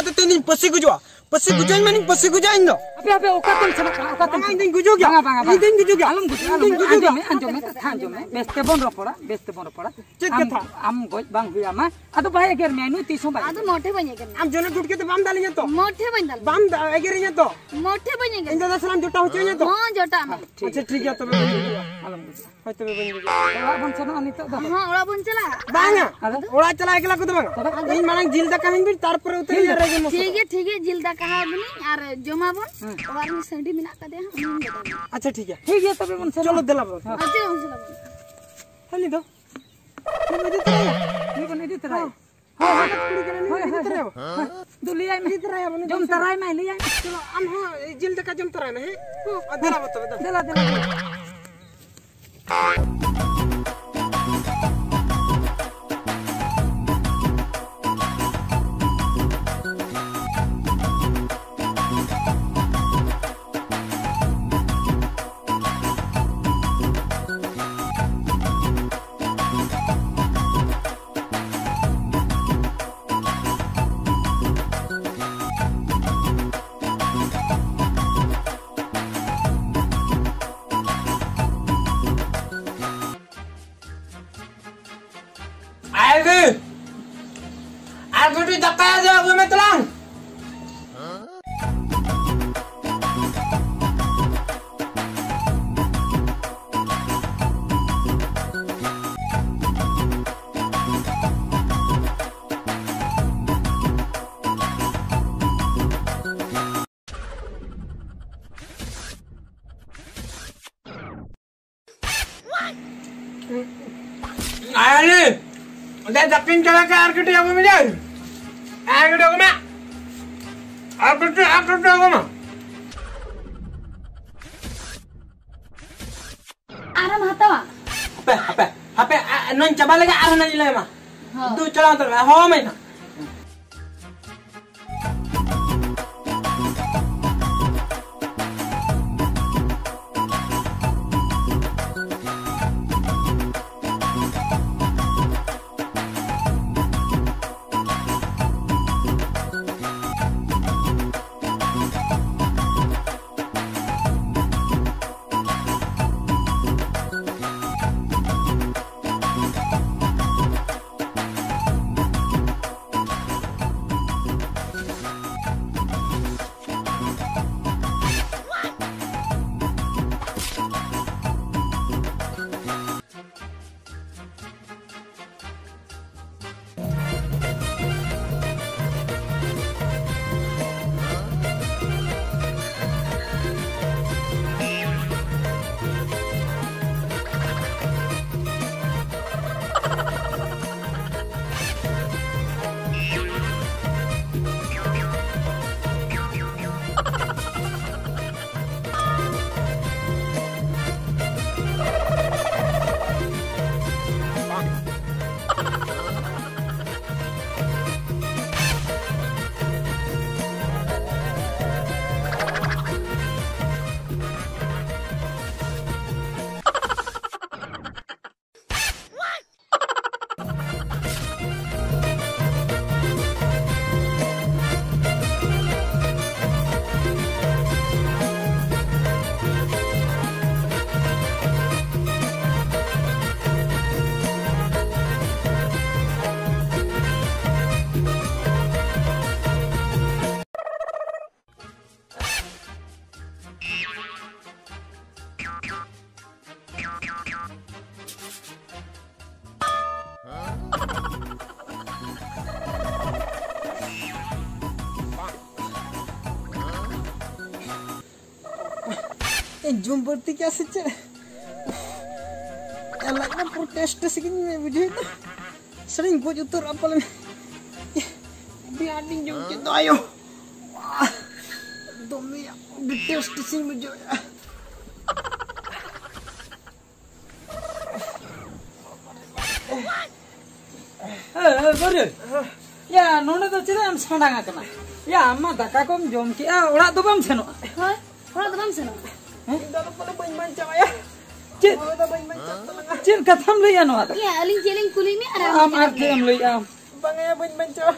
ᱛᱮ ᱛᱮᱦᱮᱧ ᱤᱧ ᱯᱟᱹᱥᱤ ᱜᱩᱡᱩᱜᱼᱟ᱾ ᱯᱟᱹᱥᱤ ᱜᱩᱡᱩᱜ ᱟᱹᱧ ᱢᱟᱱᱮᱧ ᱯᱟᱹᱥᱤ ᱜᱩᱡᱩᱜᱼᱟ ᱤᱧ ᱫᱚ᱾ ᱟᱯᱮ, ᱟᱯᱮ ᱚᱠᱟ ᱛᱮᱢ ᱪᱟᱞᱟᱜ ᱠᱟᱱᱟ? ᱚᱠᱟ ᱛᱮᱢ ᱵᱟᱝᱟ, ᱤᱧ ᱫᱚᱧ ᱜᱩᱡᱩᱜ ᱜᱮᱭᱟ᱾ ᱵᱟᱝᱟ, ᱵᱟᱝᱟ, ᱤᱧ ᱫᱚᱧ ᱜᱩᱡᱩᱜ ᱜᱮᱭᱟ᱾ ᱟᱞᱚᱢ ᱜᱩᱡᱩᱜᱼᱟ, ᱤᱧ ᱟᱞᱚᱢ ᱫᱚᱧ ᱜᱩᱡᱩᱜᱼᱟ᱾ ᱜᱩᱡᱩᱜ ᱟᱸᱡᱚᱢ ᱜᱮᱭᱟ᱾ ᱢᱮ, ᱟᱸᱡᱚᱢ ᱢᱮ, ᱠᱟᱛᱷᱟ ᱟᱸᱡᱚᱢ ᱢᱮ᱾ ᱵᱮᱥ ᱛᱮᱵᱚᱱ ᱨᱚᱯᱚᱲᱟ, ᱵᱮᱥ ᱛᱮᱵᱚᱱ ᱨᱚᱯᱚᱲᱟ᱾ ᱪᱮᱫ ᱟᱢ, ᱠᱟᱛᱷᱟ? ᱟᱢ ᱜᱚᱡ ᱵᱟᱝ ᱦᱩᱭ ᱟᱢᱟ᱾ ᱟᱫᱚ ᱵᱟᱭ ᱮᱜᱮᱨ ᱢᱮᱭᱟ, ᱱᱩᱭ ᱛᱤᱥ ᱦᱚᱸ ᱵᱟᱭ ᱟᱫᱚ ᱮᱜᱮᱨ ᱢᱮᱭᱟ᱾ ᱢᱚᱴᱷᱮ ᱵᱟᱹᱧ ᱮᱜᱮᱨ ᱢᱮᱭᱟ᱾ ᱟᱢ ᱡᱚᱱᱚᱜ ᱴᱩᱴᱠᱟᱹ ᱛᱮ ᱵᱟᱢ ᱫᱟᱞᱤᱧᱟ ᱛᱚ? ᱢᱚᱴᱷᱮ ᱵᱟᱹᱧ ᱫᱟᱞ ᱢᱮᱭᱟ᱾ ᱵᱟᱢ ᱫᱟ-, ᱮᱜᱮᱨᱤᱧᱟ ᱛᱚ? ᱢᱚᱴᱷᱮ ᱵᱟᱹᱧ ᱮᱜᱮᱨ ᱤᱧ ᱫᱟᱫᱟ ᱥᱟᱞᱟᱜ ᱡᱚᱴᱟᱣ ᱦᱚᱪᱚᱧᱟ ᱛᱚ? ᱦᱚᱸ, ᱡᱚᱴᱟᱜ ᱢᱮ᱾ ᱟᱪᱪᱷᱟ, ᱴᱷᱤᱠ ᱜᱮᱭᱟ ᱛᱚᱵᱮ᱾ ᱟᱞᱚᱢ ᱜᱩᱡᱩᱜᱼᱟ᱾ ᱦᱳᱭ, ᱛᱚᱵᱮ ᱵᱟᱹᱧ ᱜᱩᱡᱩᱜᱼᱟ᱾ ᱚᱲᱟᱜ ᱵᱚᱱ ᱥᱮᱱᱚᱜᱼᱟ ᱱᱤᱛᱚᱜ ᱫᱚ᱾ ᱦᱚᱸ, ᱚᱲᱟᱜ ᱵᱚᱱ ᱪᱟᱞᱟᱜᱼᱟ᱾ ᱵᱟᱝᱟ, ᱟᱫᱚ? ᱚᱲᱟᱜ ᱪᱟᱞᱟᱜ ᱮᱠᱞᱟ ᱠᱚᱫᱚ ᱵᱟᱝᱟ᱾ ᱛᱚᱵᱮ? ᱤᱧ ᱢᱟᱲᱟᱝ ᱡᱤᱞ ᱫᱟᱠᱟ ᱦᱟᱹᱧ ᱵᱤᱱ, ᱛᱟᱨᱯᱚᱨᱮ ᱩᱛᱟᱹᱨ ᱴᱷᱤᱠ ᱤᱧ ᱜᱮᱭᱟ᱾ ᱨᱮᱜᱮ ᱢᱚᱥᱞᱟ᱾ ᱴᱷᱤᱠ ᱜᱮᱭᱟ, ᱴᱷᱤᱠ ᱜᱮᱭᱟ, ᱡᱤᱞ ᱫᱟᱠᱟ ᱦᱟᱸᱜ ᱵᱚᱱᱤᱧ ᱟᱨ ᱡᱚᱢᱟᱵᱚᱱ᱾ ᱦᱮᱸ᱾ ᱚᱲᱟᱜ ᱨᱮ ᱥᱟᱺᱰᱤ ᱢᱮᱱᱟᱜ ᱠᱟᱫᱮᱭᱟ ᱦᱟᱸᱜ, ᱩᱱᱤ ᱵᱚᱱ ᱫᱟᱠᱟ ᱟᱵᱚᱱ᱾ ᱟᱪᱪᱷᱟ, ᱴᱷᱤᱠ ᱜᱮᱭᱟ᱾ ᱴᱷᱤᱠ ᱜᱮᱭᱟ, ᱛᱚᱵᱮ ᱵᱚᱱ ᱥᱮᱱᱚᱜᱼᱟ᱾ ᱪᱚᱞᱚ, ᱫᱮᱞᱟ ᱵᱚᱱ᱾ ᱦᱮᱸ᱾ ᱟᱨ ᱪᱮᱫ ᱵᱚᱱ ᱪᱟᱞᱟᱜ ᱵᱚᱱ? ᱦᱟᱹᱱᱤ ᱫᱚ? ᱱᱩᱭ ᱵᱚᱱ ᱤᱫᱤ ᱛᱚᱨᱟᱭᱟ᱾ ᱱᱩᱭ ᱵᱚᱱ ᱤᱫᱤ ᱛᱚᱨᱟᱭᱟ᱾ ᱦᱮᱸ᱾ ᱦᱳᱭ, ᱦᱳᱭ᱾ ᱠᱩᱲᱤ ᱠᱟᱱᱟ, ᱱᱩᱭ ᱦᱳᱭ, ᱵᱚᱱ ᱤᱫᱤ ᱦᱳᱭ᱾ ᱛᱚᱨᱟᱭᱟ᱾ ᱦᱳᱭ᱾ ᱫᱩ ᱞᱟᱹᱭᱟᱭ ᱢᱮ᱾ ᱤᱫᱤ ᱛᱚᱨᱟᱭᱟ ᱵᱚᱱ, ᱡᱚᱢ ᱤᱫᱤ ᱛᱚᱨᱟᱭ ᱢᱮ, ᱞᱟᱹᱭᱟᱭ ᱢᱮ᱾ ᱪᱚᱞᱚ, ᱟᱢ ᱦᱚᱸ ᱡᱤᱞ ᱫᱟᱠᱟ ᱡᱚᱢ ᱛᱚᱨᱟᱭ ᱢᱮ, ᱦᱮᱸ? ᱦᱮᱸ᱾ ᱟᱨ ᱫᱮᱞᱟ ᱵᱚ ᱛᱚᱵᱮ, ᱫᱮᱞᱟ᱾ ᱫᱮᱞᱟ, ᱫᱮᱞᱟ, ᱫᱮᱞᱟ᱾ ᱫᱮ ᱫᱟᱯᱤᱱ ᱪᱟᱞᱟᱜ ᱠᱟ ᱟᱨ ᱠᱟᱹᱴᱤᱡ ᱟᱹᱜᱩ ᱢᱮ ᱡᱟᱭ᱾ ᱟᱨ ᱠᱟᱹᱴᱤᱡ ᱟᱹᱜᱩ ᱢᱮ᱾ ᱟᱨ ᱠᱟᱹᱴᱤᱡ, ᱟᱨ ᱠᱟᱹᱴᱤᱡ ᱟᱹᱜᱩ ᱢᱮ᱾ ᱟᱨᱮᱢ ᱦᱟᱛᱟᱣᱟ? ᱦᱟᱯᱮ, ᱦᱟᱯᱮ, ᱦᱟᱯᱮ, ᱟ, ᱱᱚᱣᱟᱧ ᱪᱟᱵᱟ ᱞᱮᱜᱮ, ᱟᱨᱦᱚᱸ ᱱᱟᱜ ᱤᱧ ᱞᱟᱹᱭ ᱟᱢᱟ᱾ ᱦᱚᱸ᱾ ᱫᱩ ᱪᱟᱞᱟᱣ ᱩᱛᱟᱹᱨ ᱢᱮ, ᱦᱚᱦᱚ ᱟᱢᱟᱹᱧ ᱱᱟᱜ᱾ ᱤᱧ ᱡᱚᱢ ᱵᱟᱹᱲᱛᱤ ᱠᱮᱜᱼᱟ ᱥᱮ ᱪᱮᱫ? ᱞᱟᱡ ᱢᱟ ᱯᱩᱨᱟᱹ ᱴᱮᱥ ᱴᱮᱥ ᱜᱤᱧ ᱵᱩᱡᱷᱟᱹᱣᱮᱫᱟ᱾ ᱥᱟᱹᱨᱤᱧ ᱜᱚᱡ ᱩᱛᱟᱹᱨᱚᱜᱼᱟ ᱯᱟᱞᱮ᱾ ᱟᱹᱰᱤ ᱟᱸᱴᱤᱧ ᱡᱚᱢ ᱠᱮᱫ ᱫᱚ ᱟᱭᱳ᱾ ᱫᱚᱢᱮ ᱟᱹᱰᱤ ᱴᱮᱥᱴ ᱥᱤᱧ ᱵᱩᱡᱷᱟᱹᱣᱮᱫᱼᱟ᱾ ᱮ, ᱮ, ᱜᱚᱨᱤ᱾ ᱭᱟ, ᱱᱚᱰᱮ ᱫᱚ ᱪᱮᱫᱟᱜ ᱮᱢ ᱥᱟᱰᱟᱝ ᱟᱠᱟᱱᱟ? ᱭᱟ, ᱟᱢ ᱢᱟ ᱫᱟᱠᱟ ᱠᱚᱢ ᱡᱚᱢ ᱠᱮᱜᱼᱟ, ᱚᱲᱟᱜ ᱫᱚ ᱵᱟᱢ ᱥᱮᱱᱚᱜᱼᱟ? ᱦᱳᱭ, ᱚᱲᱟᱜ ᱫᱚ ᱵᱟᱢ ᱥᱮᱱᱚᱜᱼᱟ? ᱦᱮᱸ? ᱤᱧ ᱫᱚ ᱟᱫᱚ ᱯᱟᱞᱮ ᱵᱟᱹᱧ ᱵᱟᱧᱪᱟᱣᱟ ᱭᱟ᱾ ᱪᱮᱫ? ᱦᱳᱭ, ᱫᱚ ᱵᱟᱹᱧ ᱵᱟᱧᱪᱟᱣ ᱛᱟᱞᱟᱝᱟ᱾ ᱪᱮᱫ ᱠᱟᱛᱷᱟᱢ ᱞᱟᱹᱭᱟ ᱱᱚᱣᱟ ᱫᱚ? ᱭᱟ, ᱟᱹᱞᱤᱧ ᱪᱮᱫ ᱞᱤᱧ ᱠᱩᱞᱤ ᱢᱮᱭᱟ ᱟᱨ ᱟᱢ ᱟᱢ ᱟᱨ ᱪᱮᱫ ᱮᱢ ᱞᱟᱹᱭᱟ? ᱵᱟᱝᱟ ᱭᱟ, ᱵᱟᱹᱧ ᱵᱟᱧᱪᱟᱣᱟ᱾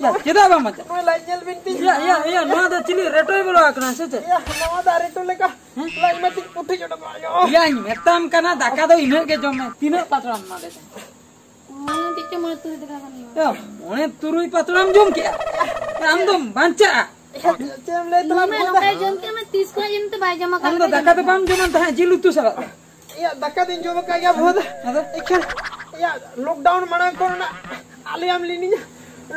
ᱭᱟ, ᱪᱮᱫᱟᱜ ᱵᱟᱢ ᱵᱟᱧᱪᱟᱣᱟ? ᱱᱚᱣᱟ ᱞᱟᱡ ᱧᱮᱞ ᱵᱤᱱ ᱛᱤᱧ᱾ ᱭᱟ, ᱭᱟ, ᱭᱟ, ᱱᱚᱣᱟ ᱫᱚ ᱪᱤᱞᱤ ᱨᱮᱴᱚᱭ ᱵᱚᱞᱚ ᱟᱠᱟᱱᱟ ᱥᱮ ᱪᱮᱫ? ᱭᱟ, ᱱᱚᱣᱟ ᱫᱚ ᱟᱨ ᱨᱮᱴᱚ ᱞᱮᱠᱟ᱾ ᱦᱮᱸ? ᱞᱟᱡ ᱢᱟ ᱛᱤᱧ ᱯᱩᱴᱷᱤ ᱪᱚᱰᱚᱜ ᱠᱟᱱᱟ ᱭᱳ᱾ ᱭᱟᱧ ᱢᱮᱛᱟᱢ ᱠᱟᱱᱟ, ᱫᱟᱠᱟ ᱫᱚ ᱤᱱᱟᱹᱜ ᱜᱮ ᱡᱚᱢ ᱢᱮ᱾ ᱛᱤᱱᱟᱹᱜ ᱯᱟᱛᱲᱟᱢ ᱮᱢᱟᱫᱮ ᱛᱟᱦᱮᱸᱫ? ᱚᱱᱟ ᱪᱮᱫ ᱪᱚ ᱢᱚᱬᱮ ᱛᱩᱨᱩᱭ ᱫᱟᱠᱟ ᱠᱟᱱ ᱜᱮᱭᱟ᱾ ᱭᱟ, ᱢᱚᱬᱮ ᱛᱩᱨᱩᱭ ᱯᱟᱛᱲᱟᱢ ᱡᱚᱢ ᱠᱮᱜᱼᱟ? ᱟᱢ ᱫᱚᱢ ᱵᱟᱧᱪᱟᱜᱼᱟ᱾ ᱪᱮᱫ ᱮᱢ ᱞᱟᱹᱭ ᱛᱟᱞᱟᱝ ᱱᱩᱱᱟᱹᱜ ᱵᱚᱭᱦᱟ? ᱱᱚᱝᱠᱟᱭ ᱡᱚᱢ ᱠᱮᱜᱼᱟ, ᱢᱟ ᱛᱤᱥ ᱠᱷᱚᱱᱟᱜ ᱡᱮ ᱱᱤᱛᱚᱜ ᱵᱟᱭ ᱡᱚᱢ ᱟᱠᱟᱫ ᱟᱢ ᱫᱚ ᱞᱮᱠᱟ ᱫᱟᱠᱟ ᱫᱚ ᱡᱚᱢ ᱵᱟᱢ ᱡᱚᱢᱟᱱ ᱛᱟᱦᱮᱸᱫ, ᱡᱤᱞ ᱩᱛᱩ ᱥᱟᱞᱟᱜ ᱫᱚ? ᱤᱭᱟᱹ, ᱫᱟᱠᱟ ᱫᱚᱧ ᱡᱚᱢ ᱟᱠᱟᱫ ᱜᱮᱭᱟ ᱵᱚᱦᱩᱛ᱾ ᱟᱫᱚ? ᱮᱠᱷᱟᱱ ᱤᱭᱟᱹ, lockdown ᱢᱟᱲᱟᱝ ᱠᱷᱚᱱ ᱚᱱᱟ ᱟᱞᱮᱭᱟᱢ ᱞᱤᱱᱤᱧᱟ᱾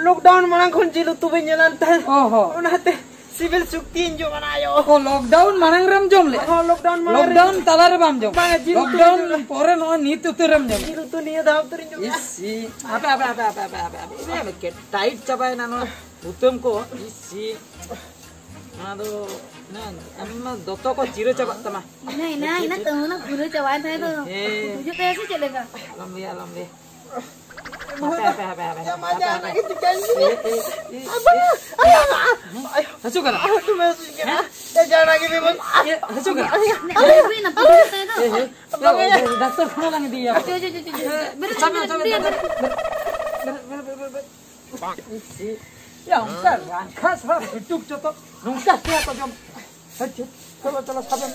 Lockdown ᱢᱟᱲᱟᱝ ᱠᱷᱚᱱ ᱡᱤᱞ ᱩᱛᱩ ᱵᱟᱹᱧ ᱧᱮᱞᱟᱱ ᱛᱟᱦᱮᱸᱫ᱾ ᱚ ᱦᱚᱸ᱾ ᱚᱱᱟᱛᱮ ᱥᱤᱵᱤᱞ ᱥᱩᱠᱛᱤᱧ ᱡᱚᱢ ᱟᱱᱟ ᱟᱭᱳ᱾ ᱚ, lockdown ᱢᱟᱲᱟᱝ ᱨᱮᱢ ᱡᱚᱢ ᱞᱮᱫᱼᱟ? ᱦᱚᱸ, lockdown ᱢᱟᱲᱟᱝ ᱨᱮ᱾ Lockdown ᱛᱟᱞᱟ ᱨᱮ ᱵᱟᱢ ᱡᱚᱢ? ᱵᱟᱝ, ᱡᱤᱞ ᱩᱛᱩ lockdown ᱡᱚᱢ᱾ ᱯᱚᱨᱮ ᱱᱚᱜᱼᱚᱭ ᱱᱤᱛ ᱩᱛᱟᱹᱨᱮᱢ ᱡᱚᱢ᱾ ᱡᱤᱞ ᱩᱛᱩ ᱱᱤᱭᱟᱹ ᱫᱷᱟᱣ ᱩᱛᱟᱹᱨᱤᱧ ᱡᱚᱢ᱾ ᱤᱥ, ᱤ, ᱦᱟᱯᱮ, ᱦᱟᱯᱮ, ᱦᱟᱯᱮ, ᱴᱟᱭᱤᱴ ᱪᱟᱵᱟᱭᱮᱱᱟ ᱱᱚᱣᱟ ᱵᱩᱛᱟᱹᱢ ᱠᱚ᱾ ᱤᱥ, ᱤ, ᱱᱚᱣᱟ ᱫᱚ, ᱱᱟ, ᱟᱢ ᱢᱟ ᱫᱚᱛᱚ ᱠᱚ ᱪᱤᱨᱟᱹ ᱪᱟᱵᱟᱜ ᱛᱟᱢᱟ᱾ ᱤᱱᱟᱹ, ᱤᱱᱟᱹ, ᱤᱱᱟᱹ ᱛᱟᱹᱦᱩᱱᱟ ᱯᱩᱨᱟᱹ ᱪᱟᱵᱟᱭᱮᱱ ᱛᱟᱭ ᱫᱚ᱾ ᱦᱮᱸ᱾ ᱵᱩᱡᱩᱜ ᱛᱟᱭᱟ ᱥᱮ ᱪᱮᱫ ᱞᱮᱠᱟ? ᱟᱞᱚᱢ ᱞᱟᱹᱭᱟ, ᱟᱞᱚᱢ ᱞᱟᱹᱭᱟ᱾ ᱦᱟᱯᱮ, ᱦᱟᱯᱮ, ᱦᱟᱯᱮ, ᱦᱟᱯᱮ, ᱭᱟ, ᱢᱟ ᱦᱟᱯᱮ, ᱡᱟᱦᱟᱱᱟᱜ ᱦᱟᱯᱮ᱾ ᱜᱮ ᱪᱤᱠᱟᱹᱧ ᱢᱮ᱾ ᱮ, ᱮ, ᱮ, ᱮ, ᱟᱵᱟ, ᱮ, ᱟᱭᱳ, ᱢᱟ᱾ ᱦᱟᱹᱥᱩ ᱠᱟᱱᱟ? ᱟᱭᱳ, ᱫᱚᱢᱮ ᱦᱟᱹᱥᱩᱧ ᱠᱟᱱᱟ᱾ ᱦᱮᱸ? ᱮ, ᱡᱟᱦᱟᱱᱟᱜ ᱜᱮ ᱵᱮᱵᱚᱥ᱾ ᱮ, ᱦᱟᱹᱥᱩ ᱠᱟᱱᱟ? ᱟᱭᱳ, ᱦᱩᱭᱱᱟ, ᱯᱩᱨᱟᱹ ᱛᱟᱭ ᱫᱚ᱾ ᱮ, ᱮ, ᱵᱟᱵᱟ, ᱮ, ᱭᱟ᱾ ᱰᱟᱠᱛᱚᱨ ᱠᱷᱟᱱᱟ ᱞᱟᱝ ᱤᱫᱤᱭᱮᱭᱟ᱾ ᱪᱚ, ᱪᱚ, ᱪᱚ, ᱪᱚ, ᱪᱚ᱾ ᱵᱮᱨᱮᱫ, ᱥᱟᱵ ᱢᱮ, ᱵᱮᱨᱮᱫ, ᱥᱟᱵ ᱢᱮ, ᱵᱮᱨᱮᱫ, ᱥᱟᱵ ᱢᱮ᱾ ᱵᱮᱨᱮᱫ, ᱵᱮᱨᱮᱫ, ᱵᱮᱨᱮᱫ, ᱵᱮᱨᱮᱫ, ᱵᱮᱨᱮᱫ᱾ ᱭᱟ, ᱚᱱᱠᱟ ᱨᱟᱸᱜᱟ ᱥᱟᱞᱟ ᱵᱤᱴᱩᱠ ᱡᱚᱛᱚ ᱱᱚᱝᱠᱟ ᱠᱮᱭᱟ ᱠᱚ ᱡᱚᱢ᱾ ᱦᱟᱹᱴ, ᱦᱟᱹᱴ, ᱪᱚᱞᱚ, ᱪᱚᱞᱚ, ᱥᱟᱵᱮᱢ᱾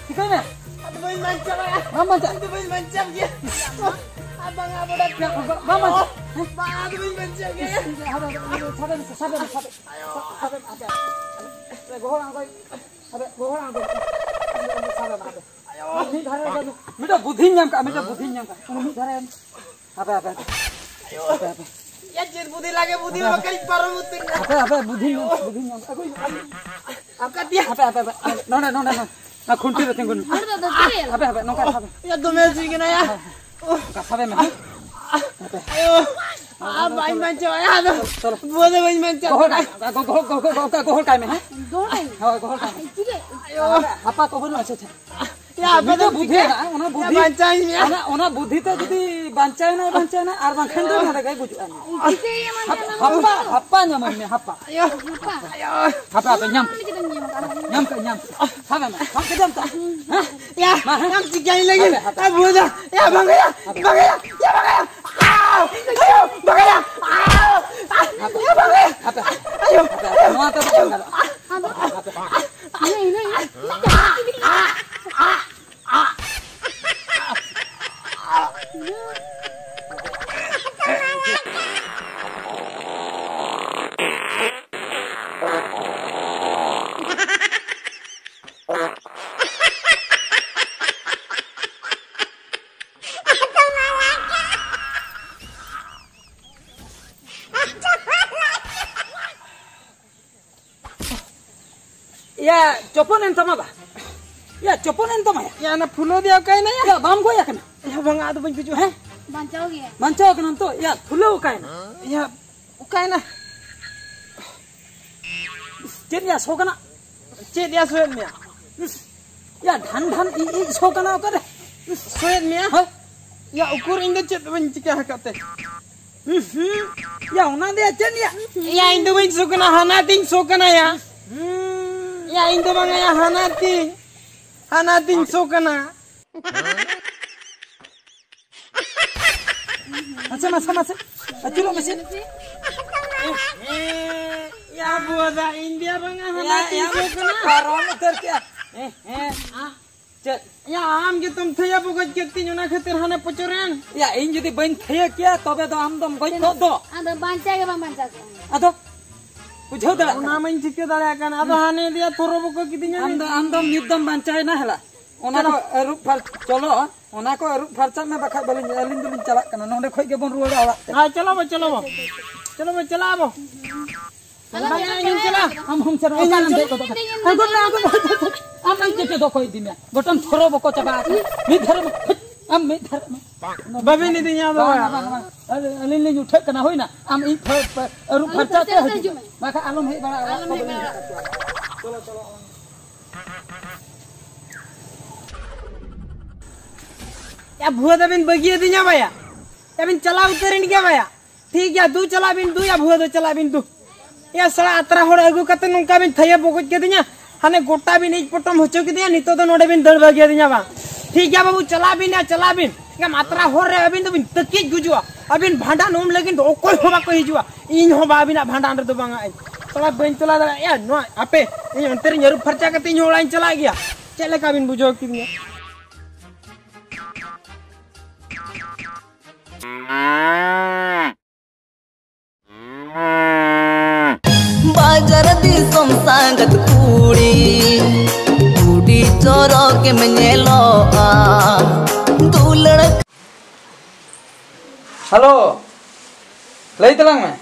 ᱪᱤᱠᱟᱹᱭᱱᱟ? ᱟᱫᱚ ᱵᱟᱹᱧ ᱵᱟᱧᱪᱟᱣᱟ᱾ ᱵᱟᱢ ᱵᱟᱧᱪᱟᱜ? ᱤᱧ ᱫᱚ ᱵᱟᱹᱧ ᱵᱟᱧᱪᱟᱣ ᱜᱮᱭᱟ᱾ ᱟᱨ ᱵᱟᱝᱟ, ᱟᱵᱚ ᱰᱟᱠᱛᱟᱨ᱾ ᱵᱟ-, ᱵᱟ-, ᱵᱟᱝ ᱵᱟᱧᱪᱟᱣ᱾ ᱦᱮᱸ? ᱵᱟᱝ, ᱟᱫᱚ ᱵᱟᱹᱧ ᱵᱟᱧᱪᱟᱣ ᱜᱮᱭᱟ᱾ ᱦᱟᱯᱮ, ᱦᱟᱯᱮ, ᱦᱟᱯᱮ, ᱦᱟᱯᱮ, ᱦᱟᱯᱮ, ᱦᱟᱯᱮ, ᱜᱚᱦᱚᱲ ᱟᱬᱜᱚᱭ, ᱦᱟᱯᱮ, ᱜᱚᱦᱚᱲ ᱟᱬᱜᱚᱭ, ᱦᱟᱯᱮ, ᱦᱟᱯᱮ᱾ ᱟᱭᱳ᱾ ᱢᱤᱫ ᱫᱷᱟᱨᱮ ᱨᱮ, ᱢᱤᱫᱴᱟᱝ ᱵᱩᱫᱷᱤᱧ ᱧᱟᱢ ᱠᱟᱜᱼᱟ, ᱢᱤᱫᱴᱟᱝ ᱵᱩᱫᱷᱤᱧ ᱧᱟᱢ ᱠᱟᱜᱼᱟ᱾ ᱩᱱᱤ ᱢᱤᱫ ᱫᱷᱟᱨᱮ ᱨᱮ᱾ ᱦᱟᱯᱮ, ᱦᱟᱯᱮ, ᱦᱟᱯᱮ᱾ ᱦᱟᱯᱮ, ᱦᱟᱯᱮ᱾ ᱭᱟ, ᱪᱮᱫ ᱵᱩᱫᱷᱤ ᱞᱟᱜᱮ, ᱵᱩᱫᱷᱤ ᱦᱟᱯᱮ, ᱢᱟ ᱦᱟᱯᱮ᱾ ᱵᱟᱠᱟᱨᱤᱧ ᱯᱟᱨᱚᱢ ᱩᱛᱟᱹᱨ ᱮᱱᱟ᱾ ᱦᱟᱯᱮ, ᱦᱟᱯᱮ, ᱵᱩᱫᱷᱤᱧ ᱧᱟᱢ, ᱵᱩᱫᱷᱤᱧ ᱧᱟᱢ ᱠᱟᱜᱼᱟ᱾ ᱟᱹᱜᱩᱭ, ᱟᱹᱜᱩᱭ᱾ ᱟᱠᱟᱫᱮᱭᱟ᱾ ᱦᱟᱯᱮ, ᱦᱟᱯᱮ, ᱦᱟᱯᱮ᱾ ᱱᱚᱰᱮ, ᱱᱚᱰᱮ, ᱱᱚᱰᱮ᱾ ᱚᱱᱟ ᱠᱷᱩᱱᱴᱤ ᱨᱮ ᱛᱤᱸᱜᱩᱱ ᱢᱮ᱾ ᱱᱚᱰᱮ ᱫᱚ ᱫᱚᱨᱠᱟᱨ᱾ ᱦᱟᱯᱮ, ᱦᱟᱯᱮ, ᱱᱚᱝᱠᱟ ᱥᱟᱵ ᱢᱮ᱾ ᱭᱟ, ᱫᱚᱢᱮ ᱦᱟᱹᱥᱩᱧ ᱠᱟᱱᱟ ᱭᱟ᱾ ᱦᱳᱭ, ᱦᱳᱭ᱾ ᱚ᱾ ᱚᱱᱠᱟ ᱥᱟᱵ ᱢᱮ, ᱦᱮᱸ? ᱦᱟᱯᱮ᱾ ᱟᱭᱳ᱾ ᱟᱨ ᱵᱟᱹᱧ ᱵᱟᱧᱪᱟᱣᱟ, ᱟᱫᱚ᱾ ᱪᱚᱞᱚ᱾ ᱵᱩᱣᱟᱹ ᱫᱚ ᱵᱟᱹᱧ ᱵᱟᱧᱪᱟᱣᱟ᱾ ᱜᱚᱦᱚᱲ ᱠᱟᱭ ᱢᱮ, ᱜᱚ-, ᱜᱚ-, ᱜᱚ-, ᱜᱚ-, ᱜᱚᱦᱚᱲ ᱠᱟᱭ ᱢᱮ, ᱦᱮᱸ? ᱜᱚᱦᱚᱲ ᱠᱟᱭ ᱢᱮ᱾ ᱦᱳᱭ, ᱜᱚᱦᱚᱲ ᱠᱟᱭ ᱢᱮ᱾ ᱪᱤᱠᱟᱹ? ᱟᱭᱳ᱾ ᱦᱟᱯᱮ, ᱦᱟᱯᱟ ᱠᱚ ᱵᱟᱹᱱᱩᱜᱼᱟ, ᱟᱪᱪᱷᱟ, ᱟᱪᱪᱷᱟ᱾ ᱭᱟ, ᱟᱯᱮ ᱫᱚ ᱢᱤᱫᱴᱮᱡ ᱵᱩᱫᱷᱤ ᱪᱤᱠᱟᱹ? ᱦᱮᱱᱟᱜᱼᱟ, ᱚᱱᱟ ᱵᱩᱫᱷᱤ, ᱭᱟ, ᱵᱟᱧᱪᱟᱣᱤᱧ ᱢᱮ᱾ ᱚᱱᱟ, ᱚᱱᱟ ᱵᱩᱫᱷᱤ ᱛᱮ ᱡᱩᱫᱤ ᱵᱟᱧᱪᱟᱣ ᱮᱱᱟᱭ, ᱵᱟᱧᱪᱟᱣ ᱮᱱᱟ, ᱟᱨ ᱵᱟᱝᱠᱷᱟᱱ ᱫᱚ ᱱᱚᱰᱮ ᱜᱮ ᱜᱩᱡᱩᱜᱼᱟ᱾ ᱪᱤᱠᱟᱹᱭᱮᱭᱟ ᱢᱟ ᱦᱟᱯ-, ᱛᱟᱦᱚᱞᱮ? ᱦᱟᱯᱟ, ᱦᱟᱯᱟ ᱧᱟᱢᱟᱹᱧ ᱢᱮ, ᱦᱟᱯᱟ᱾ ᱟᱭᱳ᱾ ᱦᱟᱯᱟ᱾ ᱟᱭᱳ᱾ ᱦᱟᱯᱟ, ᱦᱟᱯᱟ, ᱧᱟᱢ ᱠᱮᱫ᱾ ᱪᱮᱫ ᱮᱢ ᱧᱟᱢ ᱟᱠᱟᱫᱟ? ᱧᱟᱢ ᱠᱮᱫ, ᱧᱟᱢ ᱠᱮᱫ᱾ ᱥᱟᱵ ᱢᱮ, ᱥᱟᱵ ᱠᱮᱫᱟᱢ ᱛᱚ? ᱦᱮᱸ? ᱭᱟ, ᱢᱟ, ᱦᱮᱸ? ᱟᱢ ᱪᱤᱠᱟᱹᱧ ᱞᱟᱹᱜᱤᱫ? ᱦᱟᱯᱮ, ᱦᱟᱯᱮ᱾ ᱟᱨ ᱵᱩᱡᱟ, ᱭᱟ, ᱦᱟᱯᱮ᱾ ᱵᱟᱝ ᱭᱟ, ᱦᱟᱯᱮ᱾ ᱵᱟᱝ ᱭᱟ, ᱭᱟ, ᱵᱟᱝ ᱭᱟ᱾ ᱟᱣ! ᱟᱭᱳ, ᱵᱟᱝ ᱭᱟ᱾ ᱟᱣ! ᱦᱟᱯᱮ᱾ ᱭᱟ, ᱵᱟᱝ ᱭᱟ᱾ ᱦᱟᱯᱮ᱾ ᱟᱭᱳ᱾ ᱦᱟᱯᱮ, ᱦᱟᱯᱮ᱾ ᱱᱚᱣᱟ ᱛᱮᱫᱚ ᱵᱟᱝ ᱜᱟᱱᱚᱜᱼᱟ᱾ ᱦᱟᱯᱮ᱾ ᱦᱟᱯᱮ᱾ ᱤᱱᱟᱹ, ᱤᱱᱟᱹ, ᱤᱱᱟᱹ᱾ ᱭᱟ, ᱪᱚᱯᱚᱱ ᱮᱱ ᱛᱟᱢᱟ ᱵᱟ? ᱭᱟ, ᱪᱚᱯᱚᱱ ᱮᱱ ᱛᱟᱢᱟ ᱭᱟ? ᱭᱟ, ᱚᱱᱟ ᱯᱷᱩᱞᱟᱹᱣ ᱫᱮᱭᱟ ᱚᱠᱟᱭᱮᱱᱟ ᱭᱟ? ᱭᱟ, ᱵᱟᱢ ᱜᱚᱡ ᱟᱠᱟᱱᱟ? ᱭᱟ, ᱵᱟᱝᱟ, ᱟᱫᱚ ᱵᱟᱹᱧ ᱜᱩᱡᱩᱜᱼᱟ᱾ ᱦᱮᱸ? ᱵᱟᱧᱪᱟᱣ ᱜᱮᱭᱟ᱾ ᱵᱟᱧᱪᱟᱣ ᱟᱠᱟᱱᱟᱢ ᱛᱚ? ᱭᱟ, ᱯᱷᱩᱞᱟᱹᱣ ᱚᱠᱟᱭᱮᱱᱟ? ᱭᱟ, ᱚᱠᱟᱭᱮᱱᱟ? ᱪᱮᱫ ᱭᱟ ᱥᱚ ᱠᱟᱱᱟ? ᱪᱮᱫ ᱭᱟ ᱥᱚᱭᱮᱫ ᱢᱮᱭᱟ? ᱭᱟ, ᱰᱷᱟᱱ ᱰᱷᱟᱱ ᱤᱡ ᱤᱡ ᱥᱚ ᱠᱟᱱᱟ ᱚᱠᱟᱨᱮ? ᱥᱚᱭᱮᱫ ᱢᱮᱭᱟ? ᱦᱳᱭ᱾ ᱭᱟ, ᱩᱠᱩᱨ ᱤᱧ ᱫᱚ ᱪᱮᱫ ᱵᱟᱹᱧ ᱪᱤᱠᱟ ᱟᱠᱟᱫ ᱛᱮ? ᱩᱦᱩᱸ᱾ ᱭᱟ, ᱚᱱᱟ ᱫᱚ ᱭᱟ ᱪᱮᱫ ᱭᱟ? ᱭᱟ, ᱤᱧ ᱫᱚ ᱵᱟᱹᱧ ᱥᱚ ᱠᱟᱱᱟ, ᱦᱟᱱᱟ ᱛᱤᱧ ᱥᱚ ᱠᱟᱱᱟ ᱭᱟ᱾ ᱩᱦᱩᱸ᱾ ᱭᱟ, ᱤᱧ ᱫᱚ ᱵᱟᱝᱟ ᱭᱟ, ᱦᱟᱱᱟ ᱛᱤ᱾ ᱦᱟᱱᱟ ᱛᱤᱧ ᱥᱚ ᱠᱟᱱᱟ᱾ ᱢᱟᱥᱮ, ᱢᱟᱥᱮ, ᱢᱟᱥᱮ᱾ ᱟᱹᱪᱩᱨᱚᱜ ᱢᱮᱥᱮ᱾ ᱭᱟ, ᱵᱩᱣᱟᱹ ᱫᱟ, ᱤᱧ ᱫᱚ ᱵᱟᱝᱟ, ᱦᱟᱱᱟ ᱭᱟ, ᱛᱤᱧ ᱭᱟ, ᱥᱚ ᱠᱟᱱᱟ᱾ ᱯᱟᱨᱚᱢ ᱩᱛᱟᱹᱨ ᱠᱮᱜᱼᱟ᱾ ᱦᱮᱸ, ᱦᱮᱸ᱾ ᱪᱮᱫ? ᱭᱟ, ᱟᱢ ᱜᱮᱛᱚᱢ ᱛᱷᱟᱹᱭᱟᱹ ᱵᱚᱜᱚᱡ ᱠᱮᱫ ᱛᱤᱧ ᱚᱱᱟ ᱠᱷᱟᱹᱛᱤᱨ ᱦᱟᱱᱮ ᱯᱚᱪᱚᱨᱮᱱ᱾ ᱭᱟ, ᱤᱧ ᱡᱩᱫᱤ ᱵᱟᱹᱧ ᱛᱷᱟᱹᱭᱟᱹ ᱠᱮᱭᱟ, ᱛᱚᱵᱮ ᱫᱚ ᱟᱢ ᱫᱚᱢ ᱜᱚᱡ ᱠᱚᱜ ᱫᱚ᱾ ᱟᱫᱚ ᱵᱟᱧᱪᱟᱣ ᱜᱮ ᱵᱟᱢ ᱵᱟᱧᱪᱟᱣ ᱠᱚᱜᱼᱟ᱾ ᱟᱫᱚ ᱵᱩᱡᱷᱟᱹᱣ ᱫᱟᱲᱮᱭᱟᱜ ᱚᱱᱟ ᱠᱟᱱᱟ᱾ ᱢᱟᱧ ᱴᱷᱤᱠᱟᱹ ᱫᱟᱲᱮᱭᱟᱜ ᱠᱟᱱ, ᱟᱫᱚ ᱦᱟᱱᱮ ᱫᱤᱭᱟ ᱛᱷᱚᱨᱚ ᱵᱚᱠᱚ ᱠᱤᱫᱤᱧᱟ᱾ ᱟᱢ ᱫᱚ, ᱟᱢ ᱫᱚ ᱱᱤᱛ ᱫᱚᱢ ᱵᱟᱧᱪᱟᱣ ᱮᱱᱟ, ᱦᱮᱞᱟ᱾ ᱚᱱᱟ ᱪᱚᱞᱚ᱾ ᱠᱚ ᱟᱹᱨᱩᱵ ᱯᱷᱟᱨ-, ᱪᱚᱞᱚ, ᱚᱱᱟ ᱠᱚ ᱟᱹᱨᱩᱵ ᱯᱷᱟᱨᱪᱟᱜ ᱢᱮ, ᱵᱟᱠᱷᱟᱡ ᱵᱟᱹᱞᱤᱧ, ᱟᱹᱞᱤᱧ ᱫᱚᱞᱤᱧ ᱪᱟᱞᱟᱜ ᱠᱟᱱᱟ, ᱱᱚᱸᱰᱮ ᱠᱷᱚᱡ ᱜᱮᱵᱚᱱ ᱨᱩᱣᱟᱹᱲᱟ ᱚᱲᱟᱜ ᱛᱮ᱾ ᱦᱮᱸ, ᱪᱚᱞᱚ ᱵᱚ, ᱪᱚᱞᱚ ᱵᱚ᱾ ᱪᱚᱞᱚ ᱵᱚ, ᱪᱟᱞᱟᱜ ᱟᱵᱚ᱾ ᱟᱞᱚᱢ ᱵᱟᱝᱟ, ᱪᱟᱞᱟᱜ ᱤᱧ ᱠᱟᱱᱟ᱾ ᱪᱟᱞᱟᱜ᱾ ᱟᱢ ᱦᱚᱸᱢ ᱪᱟᱞᱟᱜ, ᱤᱧ ᱚᱠᱟᱨᱮᱢ ᱪᱟᱞᱟᱜ᱾ ᱫᱮᱡ ᱜᱚᱫᱚᱜ ᱠᱟᱱᱟ? ᱟᱬᱜᱚᱱ ᱢᱮ, ᱟᱬᱜᱚᱱ ᱢᱮ᱾ ᱟᱢ ᱤᱧ ᱪᱮᱫ ᱚᱠᱚᱭ ᱤᱫᱤ ᱢᱮᱭᱟ? ᱜᱚᱴᱟᱢ ᱛᱷᱚᱨᱚ ᱵᱚᱠᱚ ᱪᱟᱵᱟ ᱟᱠᱟᱱᱟ᱾ ᱢᱤᱫ ᱫᱷᱟᱨᱮ ᱢᱮ, ᱟᱢ ᱢᱤᱫ ᱫᱷᱟᱨᱮ ᱢᱮ᱾ ᱵᱟᱹᱵᱤᱱ ᱤᱫᱤᱧᱟ ᱟᱫᱚ᱾ ᱵᱟᱝ, ᱵᱟᱝ, ᱵᱟᱝ, ᱵᱟᱝ᱾ ᱟᱹᱞᱤᱧ, ᱟᱹᱞᱤᱧ ᱞᱤᱧ ᱩᱴᱷᱟᱹᱜ ᱠᱟᱱᱟ, ᱦᱩᱭᱱᱟ? ᱟᱢ ᱤᱧ ᱯᱷᱟᱹ-, ᱯᱷᱟᱹ-, ᱟᱹᱨᱩᱵ ᱟᱹᱨᱩᱵ ᱯᱷᱟᱨᱪᱟ ᱯᱷᱟᱨᱪᱟ ᱛᱮ ᱛᱮ ᱦᱤᱡᱩᱜ ᱦᱤᱡᱩᱜ ᱢᱮ᱾ ᱢᱮ᱾ ᱵᱟᱠᱷᱟᱡ ᱟᱞᱚᱢ ᱦᱮᱡ ᱵᱟᱲᱟᱜᱼᱟ, ᱚᱲᱟᱜ ᱟᱞᱚᱢ ᱠᱚ ᱦᱮᱡ ᱵᱟᱹᱧ ᱵᱟᱲᱟᱜᱼᱟ᱾ ᱦᱤᱡᱩᱜᱼᱟ᱾ ᱪᱚᱞᱚ, ᱪᱚᱞᱚ᱾ ᱭᱟ, ᱵᱷᱩᱣᱟᱹ ᱫᱚᱵᱤᱱ ᱵᱟᱹᱜᱤᱭᱟᱫᱤᱧᱟ ᱵᱟᱭᱟ? ᱭᱟ, ᱵᱤᱱ ᱪᱟᱞᱟᱣ ᱩᱛᱟᱹᱨᱮᱱ ᱜᱮᱭᱟ ᱵᱟᱭᱟ? ᱴᱷᱤᱠ ᱜᱮᱭᱟ, ᱫᱩ ᱪᱟᱞᱟᱜ ᱵᱤᱱ, ᱫᱩ, ᱭᱟ, ᱵᱷᱩᱣᱟᱹ ᱫᱚ ᱪᱟᱞᱟᱜ ᱵᱤᱱ, ᱫᱩ᱾ ᱭᱟ, ᱥᱟᱞᱟ ᱟᱛᱨᱟ ᱦᱚᱲ ᱟᱹᱜᱩ ᱠᱟᱛᱮ ᱱᱚᱝᱠᱟ ᱵᱤᱱ ᱛᱷᱟᱹᱭᱟᱹ ᱵᱚᱜᱚᱡ ᱠᱮᱫᱤᱧᱟ᱾ ᱦᱟᱱᱮ ᱜᱚᱴᱟ ᱵᱤᱱ ᱤᱡ ᱯᱚᱴᱚᱢ ᱦᱚᱪᱚ ᱠᱮᱫᱤᱧᱟ, ᱱᱤᱛᱚᱜ ᱫᱚ ᱱᱚᱰᱮ ᱵᱤᱱ ᱫᱟᱹᱲ ᱵᱟᱹᱜᱤᱭᱟᱫᱤᱧᱟ ᱵᱟᱝ? ᱴᱷᱤᱠ ᱜᱮᱭᱟ ᱵᱟᱹᱵᱩ, ᱪᱟᱞᱟᱜ ᱵᱤᱱ, ᱭᱟ, ᱪᱟᱞᱟᱜ ᱵᱤᱱ᱾ ᱮᱱᱠᱷᱟᱱ ᱟᱛᱨᱟ ᱦᱚᱨ ᱨᱮ ᱟᱹᱵᱤᱱ ᱫᱚᱵᱤᱱ ᱛᱟᱹᱠᱤᱡ ᱜᱩᱡᱩᱜᱼᱟ᱾ ᱟᱹᱵᱤᱱ ᱵᱷᱟᱸᱰᱟᱱ ᱩᱢ ᱞᱟᱹᱜᱤᱫ ᱫᱚ ᱚᱠᱚᱭ ᱦᱚᱸ ᱵᱟᱠᱚ ᱦᱤᱡᱩᱜᱼᱟ᱾ ᱤᱧ ᱦᱚᱸ ᱵᱟ ᱟᱹᱵᱤᱱᱟᱜ ᱵᱷᱟᱸᱰᱟᱱ ᱨᱮᱫᱚ ᱵᱟᱝᱟ ᱤᱧ᱾ ᱛᱷᱚᱲᱟ ᱵᱟᱹᱧ ᱪᱟᱞᱟᱣ ᱫᱟᱲᱮᱭᱟᱜᱼᱟ ᱱᱚᱣᱟ, ᱟᱯᱮ, ᱤᱧ ᱚᱱᱛᱮ ᱨᱤᱧ ᱟᱹᱨᱩᱵ ᱯᱷᱟᱨᱪᱟ ᱠᱟᱛᱮ ᱤᱧ ᱦᱚᱸ ᱚᱲᱟᱜ ᱤᱧ ᱪᱟᱞᱟᱜ ᱜᱮᱭᱟ᱾ ᱪᱮᱫ ᱞᱮᱠᱟ ᱵᱤᱱ ᱵᱩᱡᱷᱟᱹᱣ ᱠᱤᱫᱤᱧᱟ? ᱵᱟᱡᱟᱨ ᱫᱤᱥᱚᱢ ᱥᱟᱸᱜᱟᱛ ᱠᱩᱲᱤ, ᱠᱩᱲᱤ ᱪᱚᱨᱚᱠ ᱮᱢ ᱧᱮᱞᱚᱜᱼᱟ, ᱫᱩᱞᱟᱹᱲ᱾ ᱦᱮᱞᱳ, ᱞᱟᱹᱭ ᱛᱟᱞᱟᱝ ᱢᱮ᱾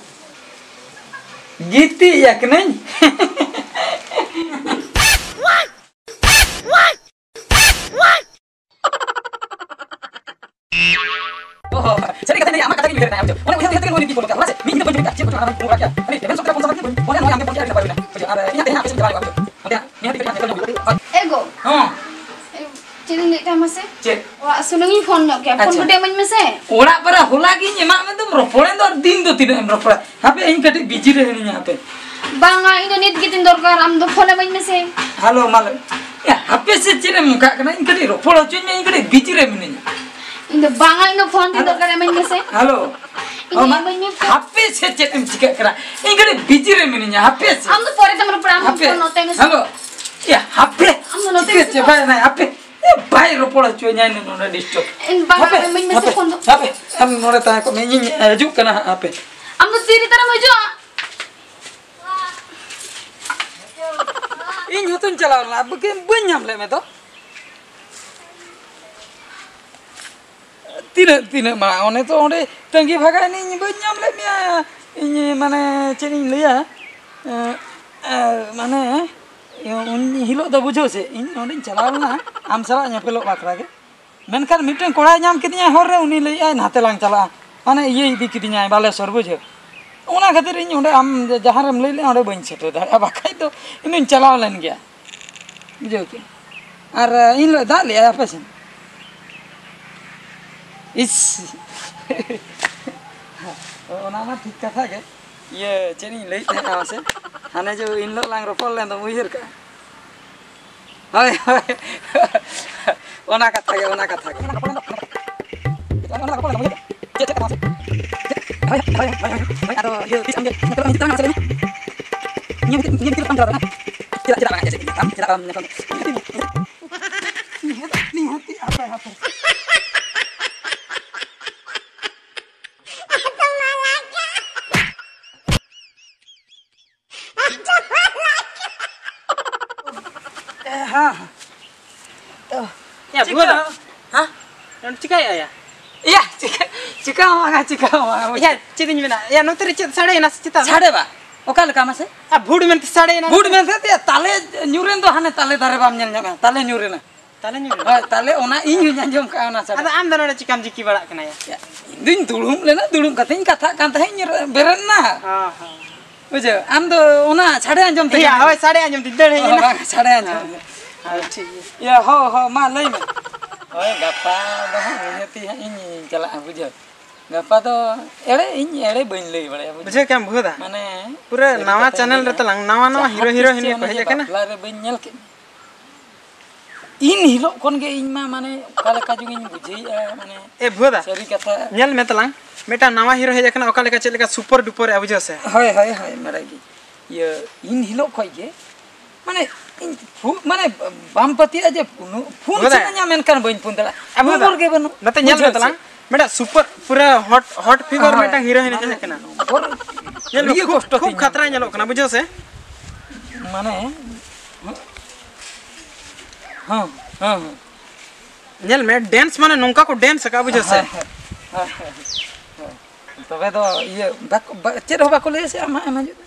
ᱜᱤᱛᱤᱡ ᱟᱠᱟᱱᱟᱹᱧ᱾ ᱚ, ᱥᱟᱹᱨᱤ ᱠᱟᱛᱷᱟ ᱞᱟᱹᱭ ᱞᱮᱠᱷᱟᱱ ᱟᱢᱟᱜ ᱠᱟᱛᱷᱟ ᱜᱤᱧ ᱩᱭᱦᱟᱹᱨ ᱮᱫᱟ, ᱵᱩᱡᱷᱟᱹᱣ᱾ ᱚᱱᱟ ᱩᱭᱦᱟᱹᱨ ᱛᱮᱜᱮ ᱱᱚᱣᱟ ᱜᱤᱧ ᱠᱚᱞ ᱠᱟᱜᱼᱟ, ᱵᱟᱲᱟᱭ ᱟᱪᱷᱮ? ᱢᱤᱫ ᱧᱤᱫᱟᱹ ᱵᱟᱹᱧ ᱡᱟᱹᱯᱤᱫ ᱠᱟᱜᱼᱟ, ᱪᱮᱫ ᱠᱚᱪᱚ ᱦᱟᱱᱟ ᱱᱚᱣᱟ ᱜᱮᱢ ᱠᱚᱞ ᱠᱮᱫᱼᱟ, ᱟᱹᱰᱤ tension ᱥᱚᱸᱜᱮ ᱛᱮ ᱯᱷᱳᱱ ᱥᱟᱵ ᱠᱟᱛᱮ ᱵᱟᱹᱧ ᱯᱷᱳᱱ ᱠᱮᱫᱼᱟ, ᱱᱚᱣᱟ ᱜᱮᱢ ᱠᱚᱞ ᱠᱮᱫᱼᱟ, ᱟᱹᱰᱤ ᱱᱟᱯᱟᱭ ᱦᱩᱭᱱᱟ᱾ ᱪᱮᱫ ᱟᱨ ᱱᱤᱭᱟᱹ ᱛᱮᱜᱮ ᱦᱟᱸᱜ tension ᱪᱟᱵᱟ ᱦᱩᱭᱩᱜᱼᱟ, ᱵᱩᱡᱷᱟᱹᱣ᱾ ᱟᱫᱚ ᱱᱤᱭᱟᱹ ᱛᱮᱜᱮ ᱦᱟᱸᱜ tension ᱪᱟᱵᱟ ᱦᱩᱭᱩᱜᱼᱟ, ᱵᱩᱡᱷᱟᱹᱣ᱾ ᱮᱜᱳ᱾ ᱦᱚᱸ᱾ ᱪᱮᱫ ᱤᱧ ᱞᱟᱹᱭᱮᱫ ᱛᱟᱦᱮᱸ ᱢᱟᱥᱮ? ᱪᱮᱫ? ᱚᱲᱟᱜ ᱥᱩᱱᱩᱢ ᱤᱧ ᱯᱷᱳᱱ ᱧᱚᱜ ᱠᱮᱭᱟ, ᱯᱷᱳᱱ ᱟᱪᱪᱷᱟ᱾ ᱠᱟᱹᱴᱤᱡ ᱤᱢᱟᱹᱧ ᱢᱮᱥᱮ᱾ ᱚᱲᱟᱜ ᱯᱟᱨᱟ ᱦᱚᱞᱟ ᱜᱤᱧ ᱮᱢᱟᱜ ᱢᱮ ᱫᱚᱢ ᱨᱚᱯᱚᱲᱮᱱ ᱫᱚ, ᱟᱨ ᱫᱤᱱ ᱫᱚ ᱛᱤᱱᱟᱹᱜ ᱮᱢ ᱨᱚᱯᱚᱲᱟ? ᱦᱟᱯᱮ, ᱤᱧ ᱠᱟᱹᱴᱤᱡ busy ᱨᱮ ᱦᱤᱱᱟᱹᱧᱟ, ᱦᱟᱯᱮ᱾ ᱵᱟᱝᱟ, ᱤᱧ ᱫᱚ ᱱᱤᱛ ᱜᱮ ᱛᱤᱧ ᱫᱚᱨᱠᱟᱨ, ᱟᱢ ᱫᱚ ᱯᱷᱳᱱ ᱮᱢᱟᱹᱧ ᱢᱮᱥᱮ᱾ ᱦᱮᱞᱳ, ᱢᱟ ᱞᱟᱹᱭ ᱢᱮ᱾ ᱮ, ᱦᱟᱯᱮ ᱥᱮ ᱪᱮᱫ ᱮᱢ ᱚᱱᱠᱟᱜ ᱠᱟᱱᱟ? ᱤᱧ ᱠᱟᱹᱴᱤᱡ ᱨᱚᱯᱚᱲ ᱦᱚᱪᱚᱧ ᱢᱮ, ᱤᱧ ᱠᱟᱹᱴᱤᱡ busy ᱨᱮ ᱢᱤᱱᱟᱹᱧᱟ᱾ ᱤᱧ ᱫᱚ ᱵᱟᱝᱟ, ᱤᱧ ᱫᱚ ᱯᱷᱳᱱ ᱛᱤᱧ ᱦᱮᱞᱳ᱾ ᱫᱚᱨᱠᱟᱨ, ᱮᱢᱟᱹᱧ ᱢᱮᱥᱮ᱾ ᱦᱮᱞᱳ᱾ ᱤᱧ ᱚ, ᱫᱚ ᱢᱟ, ᱮᱢᱟᱹᱧ ᱢᱮ ᱯᱷᱳᱱ᱾ ᱦᱟᱯᱮ ᱥᱮ ᱪᱮᱫ ᱮᱢ ᱪᱤᱠᱟᱹᱜ ᱠᱟᱱᱟ? ᱤᱧ ᱠᱟᱹᱴᱤᱡ busy ᱨᱮ ᱢᱤᱱᱟᱹᱧᱟ, ᱦᱟᱯᱮ ᱥᱮ᱾ ᱟᱢ ᱫᱚ ᱯᱚᱨᱮ ᱛᱮᱢ ᱨᱚᱯᱚᱲᱟ, ᱟᱢ ᱦᱟᱯᱮ᱾ ᱯᱷᱳᱱ ᱱᱚᱛᱮ ᱢᱮᱥᱮ᱾ ᱦᱮᱞᱳ᱾ ᱮ, ᱦᱟᱯᱮ᱾ ᱟᱢ ᱫᱚ ᱱᱚᱛᱮ ᱪᱤᱠᱟᱹ ᱢᱮᱥᱮ᱾ ᱪᱟᱵᱟᱭᱮᱱᱟᱭ? ᱦᱟᱯᱮ᱾ ᱵᱟᱭ ᱨᱚᱯᱚᱲ ᱦᱚᱪᱚᱧᱟ ᱤᱧ ᱱᱚᱰᱮ ᱰᱤᱥᱴᱟᱵᱽ᱾ ᱤᱧ ᱵᱟᱝ, ᱦᱟᱯᱮ, ᱵᱟᱹᱧ ᱢᱮᱥᱮ ᱦᱟᱯᱮ, ᱯᱷᱳᱱ ᱫᱚ᱾ ᱦᱟᱯᱮ, ᱟᱢ ᱱᱚᱰᱮ ᱛᱟᱦᱮᱸ ᱠᱚᱜ ᱢᱮ, ᱤᱧᱤᱧ ᱦᱤᱡᱩᱜ ᱠᱟᱱᱟ ᱦᱟᱸᱜ, ᱦᱟᱯᱮ᱾ ᱟᱢ ᱫᱚ ᱛᱤ ᱨᱮ ᱛᱟᱨᱟᱢ ᱦᱤᱡᱩᱜᱼᱟ? ᱤᱧ ᱦᱚᱸᱛᱚᱧ ᱪᱟᱞᱟᱣ ᱞᱮᱱᱟ, ᱵᱟᱹᱠᱤ ᱵᱟᱹᱧ ᱧᱟᱢ ᱞᱮᱫ ᱢᱮ ᱫᱚ᱾ ᱛᱤᱱᱟᱹᱜ, ᱛᱤᱱᱟᱹᱜ ᱢᱟᱲᱟᱝ? ᱚᱱᱮ ᱛᱚ ᱚᱸᱰᱮ ᱛᱟᱺᱜᱤ ᱵᱷᱟᱜᱟᱭ ᱱᱟᱹᱧ, ᱵᱟᱹᱧ ᱧᱟᱢ ᱞᱮᱫ ᱢᱮᱭᱟ᱾ ᱤᱧ, ᱢᱟᱱᱮ, ᱪᱮᱫ ᱤᱧ ᱞᱟᱹᱭᱟ, ᱮᱸ, ᱮᱸ, ᱢᱟᱱᱮ, ᱩᱱ ᱦᱤᱞᱳᱜ ᱫᱚ ᱵᱩᱡᱷᱟᱹᱣ ᱥᱮ, ᱤᱧ ᱚᱸᱰᱮᱧ ᱪᱟᱞᱟᱣ ᱞᱮᱱᱟ ᱟᱢ ᱥᱟᱞᱟᱜ ᱧᱮᱯᱮᱞᱚᱜ ᱵᱟᱠᱷᱨᱟ ᱜᱮ᱾ ᱢᱮᱱᱠᱷᱟᱱ ᱢᱤᱫᱴᱮᱱ ᱠᱚᱲᱟᱭ ᱧᱟᱢ ᱠᱤᱫᱤᱧᱟ ᱦᱚᱨ ᱨᱮ, ᱩᱱᱤ ᱞᱟᱹᱭᱮᱫᱼᱟᱭ, "ᱱᱟᱛᱮ ᱞᱟᱝ ᱪᱟᱞᱟᱜᱼᱟ", ᱢᱟᱱᱮ, ᱤᱭᱟᱹ ᱤᱫᱤ ᱠᱤᱫᱤᱧᱟᱭ ᱵᱟᱞᱮᱥᱚᱨ, ᱵᱩᱡᱷᱟᱹᱣ᱾ ᱚᱱᱟ ᱠᱷᱟᱹᱛᱤᱨ ᱤᱧ ᱚᱸᱰᱮ ᱟᱢ ᱡᱟᱦᱟᱸ ᱨᱮᱢ ᱞᱟᱹᱭ ᱞᱮᱫᱼᱟ, ᱚᱸᱰᱮ ᱵᱟᱹᱧ ᱥᱮᱴᱮᱨ ᱫᱟᱲᱮᱭᱟᱜᱼᱟ, ᱵᱟᱠᱷᱟᱡ ᱫᱚ ᱤᱧ ᱫᱩᱧ ᱪᱟᱞᱟᱣ ᱞᱮᱱ ᱜᱮᱭᱟ᱾ ᱵᱩᱡᱷᱟᱹᱣ ᱠᱮᱫ? ᱟᱨ, ᱮ, ᱤᱱ ᱦᱤᱞᱳᱜ ᱫᱟᱜ ᱞᱮᱜᱼᱟᱭ ᱟᱯᱮ ᱥᱮᱱ? ᱤᱥ! ᱚᱱᱟ ᱢᱟ ᱴᱷᱤᱠ ᱠᱟᱛᱷᱟ ᱜᱮ᱾ ᱤᱭᱟᱹ, ᱪᱮᱫ ᱤᱧ ᱞᱟᱹᱭᱮᱫ ᱛᱟᱦᱮᱸᱱᱟ ᱢᱟᱥᱮ? ᱦᱟᱱᱮ ᱡᱮ ᱤᱱ ᱦᱤᱞᱳᱜ ᱞᱟᱝ ᱨᱚᱯᱚᱲ ᱞᱮᱱ ᱫᱚᱢ ᱩᱭᱦᱟᱹᱨ ᱠᱟᱜᱼᱟ? ᱦᱳᱭ, ᱦᱳᱭ᱾ ᱚᱱᱟ ᱠᱟᱛᱷᱟ ᱜᱮ, ᱚᱱᱟ ᱠᱟᱛᱷᱟ ᱜᱮ᱾ ᱪᱮᱫ, ᱪᱮᱫ ᱠᱟᱛᱷᱟ ᱢᱟᱥᱮ? ᱦᱳᱭ, ᱦᱳᱭ, ᱦᱳᱭ, ᱦᱳᱭ, ᱦᱳᱭ, ᱟᱫᱚ ᱤᱭᱟᱹ, ᱛᱤᱥ ᱟᱢᱜᱮ ᱱᱤᱛᱚᱜ ᱫᱚ ᱦᱤᱡᱩᱜ ᱛᱟᱞᱟᱝ ᱢᱮ, ᱢᱟᱥᱮ ᱞᱟᱹᱭ ᱢᱮ᱾ ᱱᱤᱭᱟᱹ ᱵᱷᱤᱛᱤᱨ, ᱱᱤᱭᱟᱹ ᱵᱷᱤᱛᱤᱨ ᱨᱮ ᱵᱟᱢ ᱪᱟᱞᱟᱣ ᱫᱟᱲᱮᱭᱟᱜᱼᱟ? ᱪᱮᱫᱟᱜ, ᱪᱮᱫᱟᱜ ᱵᱟᱝ ᱧᱟᱯᱟᱢ? ᱱᱤᱦᱟᱹᱛ, ᱱᱤᱦᱟᱹᱛ, ᱦᱟᱯᱮ, ᱦᱟᱯᱮ᱾ ᱮ, ᱦᱮᱸ, ᱦᱮᱸ᱾ ᱭᱟ, ᱪᱤᱠᱟᱹ ᱵᱷᱩᱣᱟᱹ ᱫᱟ᱾ ᱦᱚᱸ? ᱦᱮᱸ? ᱱᱚᱰᱮ ᱪᱤᱠᱟᱹᱭᱮᱫᱼᱟ ᱭᱟ? ᱭᱟ, ᱪᱤᱠᱟᱹ, ᱪᱤᱠᱟᱹ ᱦᱚᱸ ᱵᱟᱝᱟ, ᱪᱤᱠᱟᱹ ᱦᱚᱸ ᱵᱟᱝᱟ, ᱵᱩᱡᱽ ᱭᱟ, ᱠᱮᱫ᱾ ᱪᱮᱫ ᱤᱧ ᱢᱮᱱᱟ? ᱭᱟ, ᱱᱚᱛᱮ ᱨᱮ ᱪᱮᱫ ᱥᱟᱰᱮᱭᱮᱱᱟ ᱥᱮ ᱪᱮᱛᱟ? ᱥᱟᱰᱮ ᱵᱟ? ᱚᱠᱟ ᱞᱮᱠᱟ ᱢᱟᱥᱮ? ᱟᱨ ᱵᱷᱩᱴ ᱢᱮᱱᱛᱮ ᱥᱟᱰᱮᱭᱮᱱᱟ᱾ ᱵᱷᱩᱴ ᱢᱮᱱᱛᱮ ᱪᱮᱫ? ᱛᱟᱞᱮ ᱧᱩᱨᱮᱱ ᱫᱚ ᱦᱟᱱᱮ ᱛᱟᱞᱮ ᱫᱟᱨᱮ ᱵᱟᱢ ᱧᱮᱞ ᱧᱟᱢᱟ? ᱛᱟᱞᱮ ᱧᱩᱨᱮᱱᱟ᱾ ᱛᱟᱞᱮ ᱧᱩᱨᱮᱱᱟ? ᱦᱳᱭ, ᱛᱟᱞᱮ ᱚᱱᱟ ᱤᱧ ᱦᱚᱸᱧ ᱟᱸᱡᱚᱢ ᱠᱟᱜᱼᱟ ᱚᱱᱟ ᱥᱟᱰᱮ᱾ ᱟᱫᱚ ᱟᱢ ᱫᱚ ᱱᱚᱰᱮ ᱪᱤᱠᱟᱢ ᱡᱤᱠᱤ ᱵᱟᱲᱟᱜ ᱠᱟᱱᱟ ᱭᱟ? ᱭᱟ, ᱤᱧ ᱫᱩᱧ ᱫᱩᱲᱩᱵ ᱞᱮᱱᱟ, ᱫᱩᱲᱩᱵ ᱠᱟᱛᱮᱧ ᱠᱟᱛᱷᱟᱜ ᱠᱟᱱ ᱛᱟᱦᱮᱸᱫ, ᱤᱧ ᱵᱮᱨᱮᱫ ᱮᱱᱟ᱾ ᱦᱚᱸ, ᱦᱚᱸ᱾ ᱵᱩᱡᱷᱟᱹᱣ? ᱟᱢ ᱫᱚ ᱚᱱᱟ ᱥᱟᱰᱮ ᱟᱸᱡᱚᱢ ᱛᱮᱜᱮ ᱭᱟ, ᱦᱳᱭ, ᱥᱟᱰᱮ ᱟᱸᱡᱚᱢ ᱛᱮᱧ ᱫᱟᱹᱲ ᱦᱮᱡ ᱚ, ᱮᱱᱟ᱾ ᱵᱟᱝ, ᱥᱟᱰᱮ ᱟᱸᱡᱚᱢ ᱦᱮᱸ᱾ ᱛᱮ᱾ ᱦᱳᱭ, ᱴᱷᱤᱠ ᱜᱮᱭᱟ᱾ ᱭᱟ, ᱦᱚᱸ, ᱦᱚᱸ, ᱢᱟ ᱞᱟᱹᱭ ᱢᱮ᱾ ᱦᱳᱭ, ᱜᱟᱯᱟ ᱫᱚ ᱦᱟᱸᱜ ᱱᱤᱦᱟᱹᱛᱤ ᱦᱟᱸᱜ ᱤᱧ ᱪᱟᱞᱟᱜᱼᱟ, ᱵᱩᱡᱷᱟᱹᱣ᱾ ᱜᱟᱯᱟ ᱫᱚ ᱮᱲᱮ, ᱤᱧ ᱮᱲᱮ ᱵᱟᱹᱧ ᱞᱟᱹᱭ ᱵᱟᱲᱟᱭᱟ, ᱵᱩᱡᱷᱟᱹᱣ᱾ ᱵᱩᱡᱷᱟᱹᱣ ᱠᱮᱜᱼᱟᱢ ᱵᱷᱩᱣᱟᱹ ᱫᱟ? ᱢᱟᱱᱮ, ᱯᱩᱨᱟᱹ ᱥᱟᱹᱨᱤ ᱱᱟᱣᱟ ᱠᱟᱛᱷᱟᱧ ᱪᱮᱱᱮᱞ ᱞᱟᱹᱭᱟ᱾ ᱨᱮ ᱛᱟᱞᱟᱝ ᱱᱟᱣᱟ ᱱᱟᱣᱟ ᱡᱟᱦᱟᱸ ᱦᱤᱨᱳ ᱛᱤᱥ ᱦᱤᱨᱳᱭᱤᱱ ᱪᱚ ᱠᱚ ᱚᱱᱮ ᱦᱮᱡ ᱡᱮ ᱟᱠᱟᱱᱟ᱾ ᱵᱟᱯᱞᱟ ᱨᱮ ᱵᱟᱹᱧ ᱧᱮᱞ ᱠᱮᱫ ᱢᱮ᱾ ᱤᱱ ᱦᱤᱞᱳᱜ ᱠᱷᱚᱱ ᱜᱮ ᱤᱧ ᱢᱟ, ᱢᱟᱱᱮ, ᱚᱠᱟ ᱞᱮᱠᱟ ᱪᱚᱝ ᱤᱧ ᱵᱩᱡᱷᱟᱹᱣᱮᱫᱼᱟ, ᱢᱟᱱᱮ, ᱮ ᱵᱷᱩᱣᱟᱹ ᱫᱟ, ᱥᱟᱹᱨᱤ ᱠᱟᱛᱷᱟ᱾ ᱧᱮᱞ ᱢᱮ ᱛᱟᱞᱟᱝ, ᱢᱤᱫᱴᱟᱝ ᱱᱟᱣᱟ ᱦᱤᱨᱳ ᱦᱮᱡ ᱟᱠᱟᱱᱟ, ᱚᱠᱟ ᱞᱮᱠᱟ ᱪᱮᱫ ᱞᱮᱠᱟ ᱥᱩᱯᱟᱨ ᱰᱩᱯᱟᱨ ᱮ ᱵᱩᱡᱷᱟᱹᱣ ᱥᱮ? ᱦᱳᱭ, ᱦᱳᱭ, ᱦᱳᱭ, ᱢᱟᱨᱟᱝ ᱜᱮ᱾ ᱤᱭᱟᱹ, ᱤᱱ ᱦᱤᱞᱳᱜ ᱠᱷᱚᱡ ᱜᱮ ᱢᱟᱱᱮ ᱤᱧ ᱯᱷᱩ- ᱢᱟᱱᱮ ᱵᱟᱢ ᱯᱟᱹᱛᱭᱟᱹᱜᱼᱟ ᱡᱮ ᱯᱷᱳᱱ ᱵᱚᱫᱟ᱾ ᱥᱟᱱᱟᱧᱟ, ᱢᱮᱱᱠᱷᱟᱱ ᱵᱟᱹᱧ ᱯᱷᱳᱱ ᱫᱟᱲᱮᱭᱟᱜᱼᱟ᱾ ᱟᱵᱚ ᱵᱚᱫᱟ᱾ ᱱᱚᱢᱵᱚᱨ ᱜᱮ ᱵᱟᱹᱱᱩᱜ᱾ ᱱᱚᱛᱮ ᱧᱮᱞ ᱢᱮ ᱵᱩᱡᱷᱟᱹᱣ ᱛᱟᱞᱟᱝ᱾ ᱪᱮ? ᱢᱤᱫᱴᱟᱝ ᱥᱩᱯᱟᱨ ᱯᱩᱨᱟᱹ ᱦᱚᱴ ᱦᱚᱴ ᱯᱷᱤᱜᱟᱨ ᱦᱳᱭ᱾ ᱢᱤᱫᱴᱟᱝ ᱦᱤᱨᱳ ᱦᱤᱱᱤᱡ ᱦᱮᱡ ᱟᱠᱟᱱᱟ᱾ ᱱᱚᱢᱵᱚᱨ ᱧᱮᱞ ᱢᱮ, ᱤᱭᱟᱹ ᱠᱷᱩᱵ, ᱠᱚᱥᱴᱚ ᱠᱷᱩᱵ ᱛᱤᱧ ᱠᱷᱟᱛᱨᱟ ᱧᱟᱢᱟ᱾ ᱧᱮᱞᱚᱜ ᱠᱟᱱᱟ, ᱵᱩᱡᱷᱟᱹᱣ ᱥᱮ? ᱢᱟᱱᱮ ᱦᱮᱸ, ᱦᱮᱸ, ᱦᱮᱸ᱾ ᱧᱮᱞ ᱢᱮ, ᱰᱮᱱᱥ ᱢᱟᱱᱮ ᱱᱚᱝᱠᱟ ᱠᱚ ᱰᱮᱱᱥ ᱟᱠᱟᱫᱼᱟ, ᱵᱩᱡᱷᱟᱹᱣ ᱥᱮ? ᱦᱮᱸ, ᱦᱮᱸ, ᱦᱮᱸ, ᱦᱮᱸ᱾ ᱛᱚᱵᱮ ᱫᱚ ᱤᱭᱟᱹ ᱵᱟᱠᱚ, ᱵᱟ-, ᱪᱮᱫ ᱦᱚᱸ ᱵᱟᱠᱚ ᱞᱟᱹᱭᱟ ᱥᱮ ᱟᱢ ᱦᱟᱸᱜ ᱮᱢ ᱦᱤᱡᱩᱜᱼᱟ?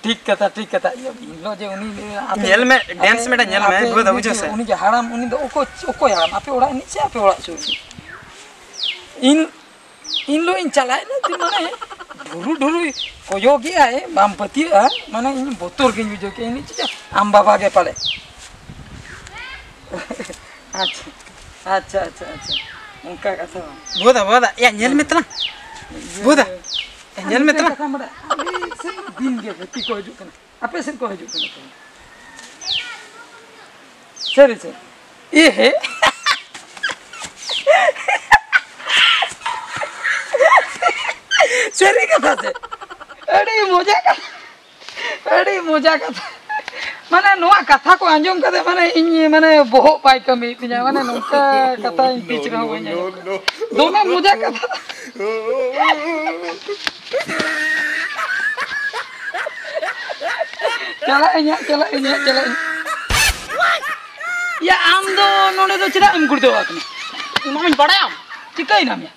ᱴᱷᱤᱠ ᱠᱟᱛᱷᱟ, ᱴᱷᱤᱠ ᱠᱟᱛᱷᱟ᱾ ᱤᱭᱟᱹ, ᱤᱧ ᱦᱤᱞᱳᱜ ᱡᱮ ᱩᱱᱤ ᱟᱯᱮ, ᱧᱮᱞ ᱢᱮ, ᱟᱯᱮ, ᱰᱮᱱᱥ ᱢᱤᱫᱴᱟᱝ ᱧᱮᱞ ᱢᱮ, ᱟᱯᱮ ᱵᱩᱡᱷᱟᱹᱣ ᱫᱟ, ᱩᱱᱤ ᱵᱩᱡᱷᱟᱹᱣ ᱡᱮ, ᱥᱮ? ᱩᱱᱤ ᱡᱮ ᱦᱟᱲᱟᱢ, ᱩᱱᱤ ᱫᱚ ᱚᱠᱚᱭ, ᱚᱠᱚᱭ ᱦᱟᱲᱟᱢ? ᱟᱯᱮ ᱚᱲᱟᱜ ᱨᱤᱱᱤᱡ ᱥᱮ ᱟᱯᱮ ᱚᱲᱟᱜ ᱥᱩᱨ ᱨᱤᱱᱤᱡ? ᱤᱧ, ᱤᱧ ᱦᱤᱞᱳᱜ ᱤᱧ ᱪᱟᱞᱟᱣᱮᱱᱟ, ᱛᱤ ᱢᱟᱱᱮ ᱰᱷᱩᱨᱩ ᱰᱷᱩᱨᱩᱭ ᱠᱚᱭᱚᱜᱮᱜᱼᱟᱭ, ᱵᱟᱢ ᱯᱟᱹᱛᱭᱟᱹᱜᱼᱟ, ᱢᱟᱱᱮ ᱤᱧ ᱵᱚᱛᱚᱨ ᱜᱤᱧ ᱵᱩᱡᱷᱟᱹᱣ ᱠᱮᱜᱼᱟ᱾ ᱤᱧ ᱪᱮᱫ ᱟᱢ ᱵᱟᱵᱟ ᱜᱮ ᱯᱟᱞᱮ᱾ ᱟᱪᱪᱷᱟ, ᱟᱪᱪᱷᱟ, ᱟᱪᱪᱷᱟ, ᱟᱪᱪᱷᱟ, ᱚᱱᱠᱟ ᱠᱟᱛᱷᱟ ᱵᱟᱝ᱾ ᱵᱚᱫᱟ, ᱵᱚᱫᱟ, ᱭᱟ, ᱧᱮᱞ ᱢᱮ ᱛᱟᱞᱟᱝ᱾ ᱤᱭᱟᱹ, ᱵᱚᱫᱟ, ᱭᱟ, ᱟᱨ ᱧᱮᱞ ᱢᱮ ᱢᱤᱫᱴᱮᱱ ᱛᱟᱞᱟᱝ᱾ ᱠᱟᱛᱷᱟ ᱵᱟᱲᱟᱭ, ᱟᱞᱮ ᱥᱮᱫ ᱫᱤᱱ ᱜᱮ ᱦᱟᱹᱛᱤ ᱠᱚ ᱦᱤᱡᱩᱜ ᱠᱟᱱᱟ, ᱟᱯᱮ ᱥᱮᱫ ᱠᱚ ᱦᱤᱡᱩᱜ ᱠᱟᱱᱟ ᱛᱚ? ᱥᱟᱹᱨᱤ ᱥᱮ? ᱮ ᱦᱮ᱾ ᱥᱟᱹᱨᱤ ᱠᱟᱛᱷᱟ ᱥᱮ? ᱟᱹᱰᱤ ᱢᱚᱡᱟ ᱠᱟᱛᱷᱟ᱾ ᱟᱹᱰᱤ ᱢᱚᱡᱟ ᱠᱟᱛᱷᱟ᱾ ᱢᱟᱱᱮ ᱱᱚᱣᱟ ᱠᱟᱛᱷᱟ ᱠᱚ ᱟᱸᱡᱚᱢ ᱠᱟᱛᱮ ᱢᱟᱱᱮ ᱤᱧ ᱢᱟᱱᱮ ᱵᱚᱦᱚᱜ ᱵᱟᱭ ᱠᱟᱹᱢᱤᱭᱮᱫ ᱛᱤᱧᱟ᱾ ᱢᱟᱱᱮ ᱱᱚᱝᱠᱟ ᱠᱟᱛᱷᱟ ᱤᱧ ᱛᱤᱥ ᱨᱮᱦᱚᱸ ᱵᱟᱹᱧ ᱟᱸᱡᱚᱢ ᱠᱟᱫᱟ᱾ ᱫᱚᱢᱮ ᱢᱚᱡᱟ ᱠᱟᱛᱷᱟ᱾ ᱪᱟᱞᱟᱜ ᱟᱹᱧ ᱦᱟᱸᱜ, ᱪᱟᱞᱟᱜ ᱟᱹᱧ ᱦᱟᱸᱜ, ᱪᱟᱞᱟᱜ ᱟᱹᱧ᱾ ᱭᱟ, ᱟᱢ ᱫᱚ ᱱᱚᱰᱮ ᱫᱚ ᱪᱮᱫᱟᱜ ᱮᱢ ᱜᱩᱲᱫᱟᱹᱣ ᱟᱠᱟᱱᱟ? ᱚᱱᱟ ᱦᱚᱸᱧ ᱵᱟᱲᱟᱭᱟᱢ? ᱪᱤᱠᱟᱹᱭᱮᱱᱟᱢ ᱭᱟ?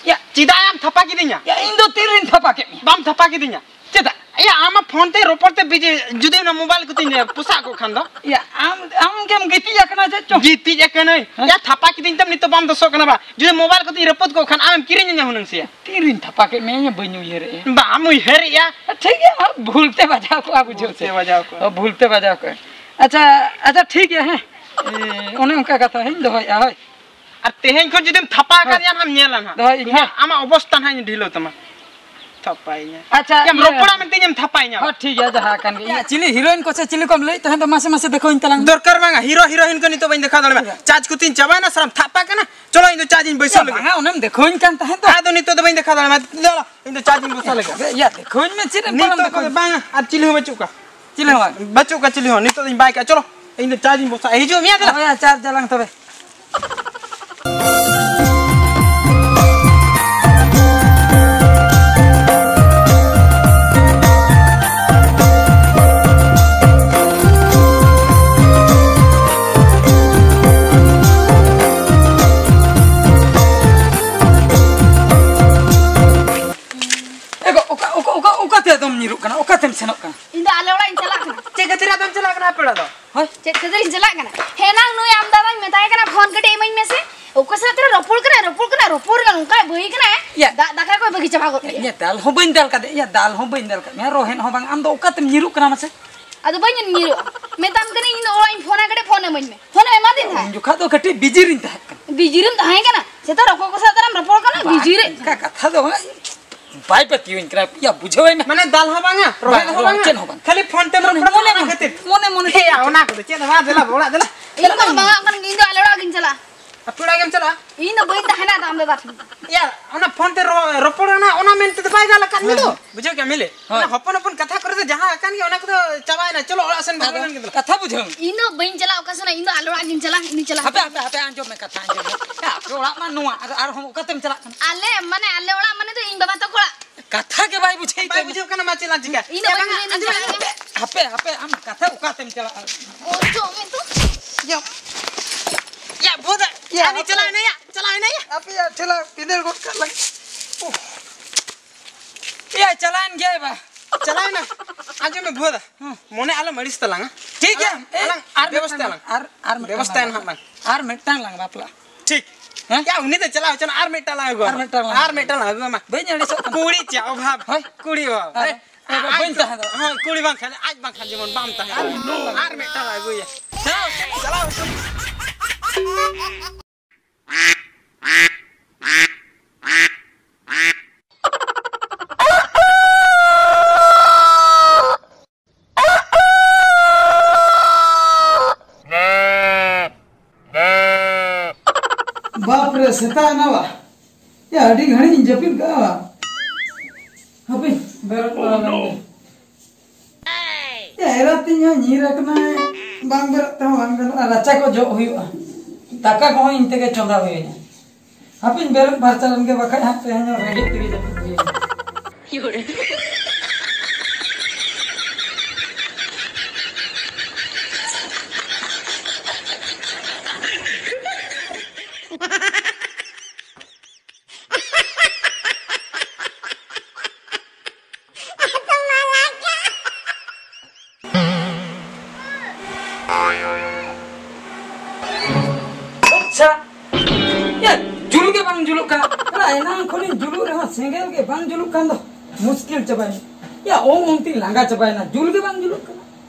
ᱭᱟ, ᱪᱮᱫᱟᱜ ᱮᱢ ᱛᱷᱟᱯᱟ ᱠᱤᱫᱤᱧᱟ? ᱭᱟ, ᱤᱧ ᱫᱚ ᱛᱤᱨᱤᱧ ᱛᱷᱟᱯᱟ ᱠᱮᱫ ᱢᱮᱭᱟ? ᱵᱟᱢ ᱛᱷᱟᱯᱟ ᱠᱤᱫᱤᱧᱟ᱾ ᱪᱮᱫᱟᱜ? ᱭᱟ, ᱟᱢ ᱢᱟ ᱯᱷᱳᱱ ᱛᱮ ᱨᱚᱯᱚᱲ ᱛᱮ ᱵᱤᱡᱤ, ᱡᱩᱫᱤ ᱚᱱᱟ ᱢᱳᱵᱟᱭᱤᱞ ᱠᱚᱛᱤᱧ ᱯᱚᱥᱟᱜ ᱠᱚᱜ ᱠᱷᱟᱱ ᱫᱚ? ᱭᱟ, ᱟᱢ, ᱟᱢ ᱜᱮᱢ ᱜᱤᱛᱤᱡ ᱟᱠᱟᱱᱟ ᱪᱮᱫ ᱪᱚᱝ? ᱜᱤᱛᱤᱡ ᱟᱠᱟᱱᱟᱹᱧ᱾ ᱦᱮᱸ? ᱭᱟ, ᱛᱷᱟᱯᱟ ᱠᱤᱫᱤᱧ ᱛᱮᱢ ᱱᱤᱛᱚᱜ ᱵᱟᱢ ᱫᱚᱥᱚᱜ ᱠᱟᱱᱟ ᱵᱟ? ᱡᱩᱫᱤ ᱢᱳᱵᱟᱭᱤᱞ ᱠᱚᱛᱤᱧ ᱨᱟᱹᱯᱩᱫ ᱠᱚᱜ ᱠᱷᱟᱱ ᱟᱢᱮᱢ ᱠᱤᱨᱤᱧ ᱟᱹᱧᱟ ᱦᱩᱱᱟᱹᱝ ᱥᱮᱭᱟ? ᱛᱤᱨᱤᱧ ᱛᱷᱟᱯᱟ ᱠᱮᱫ ᱢᱮᱭᱟ, ᱤᱧ ᱵᱟᱹᱧ ᱩᱭᱦᱟᱹᱨᱮᱜᱼᱟ᱾ ᱵᱟᱢ ᱩᱭᱦᱟᱹᱨᱮᱜᱼᱟ? ᱴᱷᱤᱠ ᱜᱮᱭᱟ, ᱵᱷᱩᱞ ᱛᱮ ᱵᱟᱡᱟᱣ ᱠᱚᱜᱼᱟ, ᱵᱩᱡᱷᱟᱹᱣ ᱵᱷᱩᱞ ᱛᱮ ᱥᱮ? ᱵᱟᱡᱟᱣ ᱠᱚᱜᱼᱟ᱾ ᱚ, ᱵᱷᱩᱞ ᱛᱮ ᱵᱟᱡᱟᱣ ᱠᱚᱜᱼᱟ᱾ ᱟᱪᱪᱷᱟ, ᱟᱪᱪᱷᱟ, ᱴᱷᱤᱠ ᱜᱮᱭᱟ, ᱦᱮᱸ᱾ ᱮ, ᱚᱱᱮ ᱚᱱᱠᱟ ᱠᱟᱛᱷᱟ ᱦᱮᱸᱧ ᱫᱚᱦᱚᱭᱮᱫᱼᱟ, ᱦᱳᱭ᱾ ᱟᱨ ᱛᱮᱦᱮᱧ ᱠᱷᱚᱱ ᱡᱩᱫᱤᱢ ᱛᱷᱟᱯᱟ ᱦᱳᱭ᱾ ᱟᱠᱟᱫᱤᱧᱟ, ᱱᱟᱦᱟᱜ ᱧᱮᱞᱟ ᱱᱟᱦᱟᱜ᱾ ᱫᱚᱦᱚᱭᱮᱫ ᱟᱹᱧ, ᱦᱮᱸ᱾ ᱟᱢᱟᱜ ᱚᱵᱚᱥᱛᱟ ᱱᱟᱦᱟᱜ ᱤᱧ ᱰᱷᱤᱞᱟᱹᱣ ᱛᱟᱢᱟ᱾ ᱛᱷᱟᱯᱟᱭᱤᱧᱟ᱾ ᱟᱪᱪᱷᱟ, ᱮᱢ ᱤᱭᱟᱹ ᱨᱚᱯᱚᱲᱟ ᱢᱮᱱᱛᱮ ᱤᱧᱮᱢ ᱛᱷᱟᱯᱟᱭᱤᱧᱟ᱾ ᱦᱚᱸ, ᱴᱷᱤᱠ ᱜᱮᱭᱟ, ᱡᱟᱦᱟᱸ ᱠᱟᱱ ᱜᱮ᱾ ᱤᱭᱟᱹ, ᱪᱤᱞᱤ ᱦᱤᱨᱳᱭᱤᱱ ᱠᱚ ᱥᱮ ᱪᱤᱞᱤ ᱠᱚᱢ ᱞᱟᱹᱭᱮᱫ ᱛᱟᱦᱮᱸ ᱫᱚ, ᱢᱟᱥᱮ, ᱢᱟᱥᱮ ᱫᱮᱠᱷᱟᱣᱟᱹᱧ ᱛᱟᱞᱟᱝ ᱢᱮ᱾ ᱫᱚᱨᱠᱟᱨ ᱵᱟᱝᱟ, ᱦᱤᱨᱳ ᱦᱤᱨᱳᱭᱤᱱ ᱠᱚ ᱱᱤᱛᱚᱜ ᱵᱟᱹᱧ ᱫᱮᱠᱷᱟᱣ ᱫᱟᱲᱮᱭᱟᱢᱟ᱾ ᱪᱟᱨᱡᱽ ᱠᱚᱛᱤᱧ ᱪᱟᱵᱟᱭᱮᱱᱟ, ᱥᱟᱨᱟᱢ ᱛᱷᱟᱯᱟ ᱠᱟᱱᱟ᱾ ᱪᱚᱞᱚ, ᱤᱧ ᱫᱚ ᱪᱟᱨᱡᱽ ᱤᱧ ᱵᱟᱹᱭᱥᱟᱹᱣ ᱞᱮᱜᱮ᱾ ᱵᱟᱝᱟ, ᱚᱱᱮᱢ ᱫᱮᱠᱷᱟᱣᱟᱹᱧ ᱠᱟᱱ ᱛᱟᱦᱮᱸᱫ ᱫᱚ᱾ ᱟᱫᱚ ᱱᱤᱛᱚᱜ ᱫᱚ ᱵᱟᱹᱧ ᱫᱮᱠᱷᱟᱣ ᱫᱟᱲᱮᱭᱟᱢᱟ᱾ ᱫᱮᱞᱟ, ᱤᱧ ᱫᱚ ᱪᱟᱨᱡᱽ ᱤᱧ ᱵᱚᱥᱟᱣ ᱞᱮᱜᱮ᱾ ᱤᱭᱟ, ᱫᱮᱠᱷᱟᱣᱟᱹᱧ ᱢᱮ, ᱪᱮᱫ ᱮᱢ ᱱᱤᱛᱚᱜ ᱠᱟᱱᱟᱢ ᱫᱚ ᱫᱮᱠᱷᱟᱣᱟᱹᱧ? ᱵᱟᱝᱟ, ᱟᱨ ᱪᱤᱞᱤ ᱦᱚᱸ ᱵᱟᱹᱪᱩᱜ ᱠᱚᱣᱟ᱾ ᱪᱤᱞᱤ ᱦᱚᱸ ᱵᱟᱝ? ᱵᱟᱹᱪᱩᱜ ᱠᱚᱣᱟ ᱪᱤᱞᱤ ᱦᱚᱸ᱾ ᱱᱤᱛᱚᱜ ᱫᱚᱧ ᱵᱟᱭ ᱠᱟᱜᱼᱟ᱾ ᱪᱚᱞᱚ, ᱤᱧ ᱫᱚ ᱪᱟᱨᱡᱽ ᱤᱧ ᱵᱚᱥᱟᱣ᱾ ᱦᱤᱡᱩᱜ ᱢᱮᱭᱟ, ᱫᱮᱞᱟ᱾ ᱦᱳᱭ, ᱪᱟᱨᱡᱽ ᱟᱞᱟᱝ ᱛᱚᱵᱮ᱾ ᱮ ᱜᱚ, ᱚᱠᱟ, ᱚᱠᱟ, ᱚᱠᱟ, ᱚᱠᱟᱛᱮ ᱟᱫᱚᱢ ᱧᱤᱨᱩᱜ ᱠᱟᱱᱟ? ᱚᱠᱟᱛᱮᱢ ᱥᱮᱱᱚᱜ ᱠᱟᱱᱟ? ᱤᱧ ᱫᱚ ᱟᱞᱮ ᱚᱲᱟᱜ ᱤᱧ ᱪᱟᱞᱟᱜ ᱠᱟᱱᱟ᱾ ᱪᱮᱫ ᱠᱷᱟᱹᱛᱤᱨ ᱟᱫᱚᱢ ᱪᱟᱞᱟᱜ ᱠᱟᱱᱟ ᱟᱯᱮ ᱚᱲᱟᱜ ᱫᱚ? ᱦᱳᱭ᱾ ᱪᱮᱫ ᱠᱷᱟᱹᱛᱤᱨ ᱤᱧ ᱪᱟᱞᱟᱜ ᱠᱟᱱᱟ? ᱦᱮᱱᱟᱝ ᱱᱩᱭ ᱟᱢ ᱫᱟᱫᱟᱧ ᱢᱮᱛᱟᱭ ᱠᱟᱱᱟ, "ᱯᱷᱳᱱ ᱠᱟᱹᱴᱤᱡ ᱤᱢᱟᱹᱧ ᱢᱮᱥᱮ᱾" ᱚᱠᱚᱭ ᱥᱟᱞᱟᱜ ᱛᱮ ᱨᱚᱯᱚᱲ ᱠᱟᱱᱟᱭ, ᱨᱚᱯᱚᱲ ᱠᱟᱱᱟᱭ, ᱨᱚᱯᱚᱲ ᱠᱟᱱᱟᱭ, ᱚᱱᱠᱟᱭ ᱵᱟᱹᱜᱤ ᱪᱟᱵᱟ ᱜᱚᱫ ᱠᱮᱫᱟ᱾ ᱭᱟ᱾ ᱫᱟᱜ ᱫᱟᱠᱟ ᱠᱚᱭ ᱵᱟᱹᱜᱤ ᱪᱟᱵᱟ ᱜᱚᱫ ᱠᱮᱫᱟ᱾ ᱭᱟ, ᱫᱟᱞ ᱦᱚᱸ ᱵᱟᱹᱧ ᱫᱟᱞ ᱠᱟᱫᱮ, ᱭᱟ, ᱫᱟᱞ ᱦᱚᱸ ᱵᱟᱹᱧ ᱫᱟᱞ ᱠᱟᱫ ᱢᱮᱭᱟ, ᱨᱚᱦᱮᱫ ᱦᱚᱸ ᱵᱟᱝ᱾ ᱟᱢ ᱫᱚ ᱚᱠᱟᱛᱮᱢ ᱧᱤᱨᱩᱜ ᱠᱟᱱᱟ ᱢᱟᱥᱮ? ᱟᱫᱚ ᱵᱟᱹᱧ ᱧᱤᱨᱩᱜᱼᱟ᱾ ᱢᱮᱛᱟᱢ ᱠᱟᱹᱱᱟᱹᱧ, ᱤᱧ ᱫᱚ ᱚᱲᱟᱜ ᱤᱧ ᱯᱷᱳᱱᱟ, ᱠᱟᱹᱴᱤᱡ ᱯᱷᱳᱱ ᱤᱢᱟᱹᱧ ᱢᱮ᱾ ᱯᱷᱳᱱ ᱮᱢ ᱮᱢᱟᱫᱤᱧ ᱩᱱ ᱛᱟᱦᱮᱸᱫ᱾ ᱡᱚᱠᱷᱟ ᱫᱚ ᱠᱟᱹᱴᱤᱡ ᱵᱤᱡᱤ ᱨᱤᱧ ᱛᱟᱦᱮᱸ ᱠᱟᱱᱟ᱾ ᱵᱤᱡᱤ ᱨᱮᱢ ᱛᱟᱦᱮᱸ ᱠᱟᱱᱟ? ᱥᱮᱛᱟᱜ ᱨᱚᱠᱚ ᱠᱚ ᱥᱟᱶ ᱛᱟᱨᱟᱢ ᱨᱚᱯᱚᱲ ᱠᱟᱱᱟ, ᱵᱟᱝ, ᱵᱤᱡᱤ ᱨᱮ᱾ ᱚᱱᱠᱟ ᱠᱟᱛᱷᱟ ᱫᱚ ᱵᱟᱝ, ᱵᱟᱭ ᱯᱟᱹᱛᱭᱟᱹᱣᱟᱹᱧ ᱠᱟᱱᱟ᱾ ᱭᱟ, ᱵᱩᱡᱷᱟᱹᱣᱟᱭ ᱢᱮ᱾ ᱢᱟᱱᱮ ᱫᱟᱞ ᱦᱚᱸ ᱵᱟᱝᱟ, ᱨᱚᱦᱮᱫ ᱵᱟᱝ, ᱦᱚᱸ ᱵᱟᱝᱟ, ᱪᱮᱫ ᱦᱚᱸ ᱵᱟᱝ᱾ ᱠᱷᱟᱹᱞᱤ ᱯᱷᱳᱱ ᱛᱮᱢ ᱢᱚᱱᱮ, ᱨᱚᱯᱚᱲ ᱢᱚᱱᱮ, ᱠᱟᱱᱟ, ᱚᱱᱟ ᱢᱚᱱᱮ, ᱠᱷᱟᱹᱛᱤᱨ᱾ ᱢᱚᱱᱮ, ᱢᱚᱱᱮ᱾ ᱦᱮᱸ, ᱭᱟ, ᱚᱱᱟ ᱠᱚᱫᱚ ᱪᱮᱫ ᱦᱚᱸ ᱵᱟᱝ, ᱫᱮᱞᱟ ᱚᱲᱟᱜ, ᱫᱮᱞᱟ᱾ ᱤᱧ ᱫᱚ ᱵᱟᱝᱟ, ᱤᱧ ᱫᱚ ᱟᱞᱮ ᱚᱲᱟᱜ ᱜᱤᱧ ᱪᱟᱞᱟᱜᱼᱟ᱾ ᱟᱯᱮ ᱚᱲᱟᱜ ᱜᱮᱢ ᱪᱟᱞᱟᱜᱼᱟ? ᱤᱧ ᱫᱚ ᱵᱟᱹᱧ ᱛᱟᱦᱮᱱᱟ ᱟᱫᱚ ᱟᱢ ᱫᱟᱫᱟ ᱴᱷᱮᱱ᱾ ᱭᱟ, ᱚᱱᱟ ᱯᱷᱳᱱ ᱛᱮ ᱨᱚ-, ᱨᱚᱯᱚᱲ ᱮᱱᱟ, ᱚᱱᱟ ᱢᱮᱱ ᱛᱮᱫᱚ ᱵᱟᱭ ᱫᱟᱞ ᱟᱠᱟᱫ ᱢᱮ ᱫᱚ᱾ ᱦᱳᱭ᱾ ᱵᱩᱡᱷᱟᱹᱣ ᱠᱮᱜᱼᱟᱢ ᱢᱤᱞᱮ? ᱦᱳᱭ᱾ ᱚᱱᱟ ᱦᱚᱯᱚᱱ ᱦᱚᱯᱚᱱ ᱠᱟᱛᱷᱟ ᱠᱚᱨᱮ ᱫᱚ ᱡᱟᱦᱟᱸ ᱟᱠᱟᱱ ᱜᱮ, ᱚᱱᱟ ᱠᱚᱫᱚ ᱪᱟᱵᱟᱭᱮᱱᱟ᱾ ᱪᱚᱞᱚ ᱚᱲᱟᱜ ᱥᱮᱱ ᱵᱚᱱ ᱟᱫᱚ ᱨᱩᱣᱟᱹᱲ ᱞᱮᱱ ᱜᱮ ᱫᱚ᱾ ᱠᱟᱛᱷᱟ ᱵᱩᱡᱷᱟᱹᱣ ᱢᱮ᱾ ᱤᱧ ᱫᱚ ᱵᱟᱹᱧ ᱪᱟᱞᱟᱜᱼᱟ ᱚᱠᱟ ᱥᱮᱱ, ᱤᱧ ᱫᱚ ᱟᱞᱮ ᱚᱲᱟᱜ ᱜᱤᱧ ᱪᱟᱞᱟᱜᱼᱟ, ᱤᱧ ᱫᱚᱧ ᱪᱟᱞᱟᱜᱼᱟ᱾ ᱦᱟᱯᱮ, ᱦᱟᱯᱮ, ᱦᱟᱯᱮ, ᱟᱸᱡᱚᱢ ᱢᱮ, ᱠᱟᱛᱷᱟ ᱟᱸᱡᱚᱢ ᱢᱮ᱾ ᱭᱟ, ᱟᱯᱮ ᱚᱲᱟᱜ ᱢᱟ ᱱᱚᱣᱟ, ᱟᱨ, ᱟᱨᱦᱚᱸ ᱚᱠᱟᱛᱮᱢ ᱪᱟᱞᱟᱜ ᱠᱟᱱᱟ? ᱟᱞᱮ, ᱢᱟᱱᱮ, ᱟᱞᱮ ᱚᱲᱟᱜ ᱢᱟᱱᱮ ᱫᱚ ᱤᱧ ᱵᱟᱵᱟ ᱛᱟᱠᱚ ᱚᱲᱟᱜ᱾ ᱠᱟᱛᱷᱟ ᱜᱮ ᱵᱟᱭ ᱵᱩᱡᱷᱟᱹᱣ ᱵᱟᱭ ᱛᱟᱢᱟ᱾ ᱵᱩᱡᱷᱟᱹᱣ ᱠᱟᱱᱟ, ᱢᱟ ᱪᱮᱫ ᱞᱟᱝ ᱪᱤᱠᱟ? ᱤᱧ ᱫᱚ ᱵᱟᱹᱧ ᱵᱟᱝᱟ, ᱵᱩᱡᱷᱟᱹᱣ ᱟᱸᱡᱚᱢ ᱫᱟᱲᱮᱭᱟᱜ ᱢᱮ᱾ ᱠᱟᱱᱟ᱾ ᱦᱟᱯᱮ, ᱦᱟᱯᱮ, ᱟᱢ ᱠᱟᱛᱷᱟ ᱚᱠᱟᱛᱮᱢ ᱪᱟᱞᱟᱜᱼᱟ? ᱚᱪᱚᱜ ᱢᱮ ᱛᱚ᱾ ᱭᱟ᱾ ᱭᱟ, ᱵᱚᱫᱟ, ᱭᱟ, ᱟᱢ ᱦᱟᱯᱮ᱾ ᱪᱟᱞᱟᱣ ᱮᱱᱟ, ᱭᱟ, ᱪᱟᱞᱟᱣ ᱮᱱᱟ, ᱭᱟ᱾ ᱦᱟᱯᱮ, ᱭᱟ, ᱴᱷᱮᱞᱟ ᱵᱷᱤᱸᱫᱟᱹᱲ ᱜᱚᱫ ᱠᱟᱜ ᱞᱟᱝ᱾ ᱩᱦ᱾ ᱭᱟ, ᱪᱟᱞᱟᱣᱮᱱ ᱜᱮᱭᱟᱭ ᱵᱟ᱾ ᱪᱟᱞᱟᱣ ᱮᱱᱟ? ᱟᱸᱡᱚᱢ ᱢᱮ, ᱵᱚᱫᱟ᱾ ᱦᱮᱸ᱾ ᱢᱚᱱᱮ ᱟᱞᱚᱢ ᱟᱹᱲᱤᱥ ᱛᱟᱞᱟᱝᱟ᱾ ᱴᱷᱤᱠ ᱜᱮᱭᱟ᱾ ᱟᱞᱟᱝ, ᱟᱞᱟᱝ ᱟᱨ ᱵᱮᱵᱚᱥᱛᱷᱟ ᱢᱤᱫᱴᱟᱝ ᱟᱞᱟᱝ᱾ ᱟᱨ, ᱟᱨ ᱢᱤᱫᱴᱟᱝ ᱵᱮᱵᱚᱥᱛᱷᱟ ᱞᱟᱝ ᱱᱟᱦᱟᱜ ᱞᱟᱝ᱾ ᱟᱨ ᱢᱤᱫᱴᱟᱝ ᱞᱟᱝ ᱵᱟᱯᱞᱟᱜᱼᱟ᱾ ᱴᱷᱤᱠ᱾ ᱦᱮᱸ? ᱭᱟ, ᱩᱱᱤ ᱫᱚ ᱪᱟᱞᱟᱣ ᱦᱚᱪᱚᱱ, ᱟᱨ ᱢᱤᱫᱴᱟᱝ ᱞᱟᱝ ᱟᱹᱜᱩ ᱟᱨ ᱟᱢᱟ᱾ ᱢᱤᱫᱴᱟᱝ ᱞᱟᱝ ᱟᱨ ᱟᱹᱜᱩ᱾ ᱢᱤᱫᱴᱟᱝ ᱞᱟᱝ ᱟᱹᱜᱩ ᱟᱢᱟ᱾ ᱵᱟᱹᱧ ᱟᱹᱲᱤᱥᱚᱜ ᱠᱟᱱᱟ᱾ ᱠᱩᱲᱤ ᱪᱮᱫ ᱚᱵᱷᱟᱵ? ᱦᱳᱭ᱾ ᱠᱩᱲᱤ ᱚᱵᱷᱟᱵ᱾ ᱟᱨ ᱦᱮᱸ? ᱟᱨ ᱟᱡ ᱵᱟᱹᱧ ᱫᱚ, ᱛᱟᱦᱮᱸ ᱫᱟᱲᱮᱭᱟᱜᱼᱟ᱾ ᱦᱳᱭ, ᱠᱩᱲᱤ ᱵᱟᱝᱠᱷᱟᱱ, ᱟᱡ ᱵᱟᱝᱠᱷᱟᱱ ᱡᱮᱢᱚᱱ ᱵᱟᱢ ᱛᱟᱦᱮᱸ ᱟᱨ ᱫᱟᱲᱮᱭᱟᱜᱼᱟ᱾ ᱢᱤᱫᱴᱟᱝ ᱞᱟᱝ ᱟᱨ ᱢᱤᱫᱴᱟᱝ ᱞᱟᱝ ᱟᱹᱜᱩᱭᱟ᱾ ᱪᱟᱞᱟᱣ, ᱪᱟᱞᱟᱣ ᱦᱚᱪᱚᱱ᱾ ᱥᱮᱛᱟᱜ ᱮᱱᱟ ᱵᱟ? ᱭᱟ, ᱟᱹᱰᱤ ᱜᱷᱟᱹᱲᱤᱡ ᱤᱧ ᱡᱟᱹᱯᱤᱫ ᱠᱟᱜᱼᱟ ᱵᱟ᱾ ᱦᱟᱯᱮ, ᱵᱮᱨᱮᱫ ᱵᱟᱲᱟ ᱞᱮᱱ ᱜᱮ᱾ ᱭᱟ, ᱮᱨᱟ ᱛᱤᱧ ᱦᱚᱸ ᱧᱤᱨ ᱟᱠᱟᱱᱟᱭ, ᱵᱟᱝ ᱵᱮᱨᱮᱫ ᱛᱮᱦᱚᱸ ᱵᱟᱝ ᱜᱟᱱᱚᱜᱼᱟ, ᱨᱟᱪᱟ ᱠᱚ ᱡᱚᱜ ᱦᱩᱭᱩᱜᱼᱟ, ᱫᱟᱠᱟ ᱠᱚᱦᱚᱸ ᱤᱧ ᱛᱮᱜᱮ ᱪᱚᱸᱫᱟ ᱦᱩᱭᱟᱹᱧᱟ᱾ ᱦᱟᱯᱮᱧ ᱵᱮᱨᱮᱫ ᱯᱷᱟᱨᱪᱟ ᱞᱮᱱ ᱜᱮ, ᱵᱟᱠᱷᱟᱡ ᱦᱟᱸᱜ ᱛᱮᱦᱮᱧ ᱦᱚᱸ ᱨᱮᱸᱜᱮᱡ ᱛᱮᱜᱮ ᱡᱟᱹᱯᱤᱫ ᱦᱩᱭᱩᱜᱼᱟ᱾ ᱟᱪᱪᱷᱟ, ᱭᱟ, ᱡᱩᱞ ᱜᱮ ᱵᱟᱝ ᱡᱩᱞᱩᱜ ᱠᱟᱱᱟ᱾ ᱮᱱᱟ, ᱮᱱᱟᱝ ᱠᱷᱚᱱᱤᱧ ᱡᱩᱞᱩᱜ ᱨᱮᱦᱚᱸ ᱥᱮᱸᱜᱮᱞ ᱜᱮ ᱵᱟᱝ ᱡᱩᱞᱩᱜ ᱠᱟᱱ ᱫᱚ᱾ ᱢᱩᱥᱠᱤᱞ ᱪᱟᱵᱟᱭᱮᱱᱟ᱾ ᱭᱟ, ᱚᱝ ᱚᱝ ᱛᱤᱧ ᱞᱟᱸᱜᱟ ᱪᱟᱵᱟᱭᱮᱱᱟ, ᱡᱩᱞ ᱜᱮ ᱵᱟᱝ ᱡᱩᱞᱩᱜ ᱠᱟᱱᱟ᱾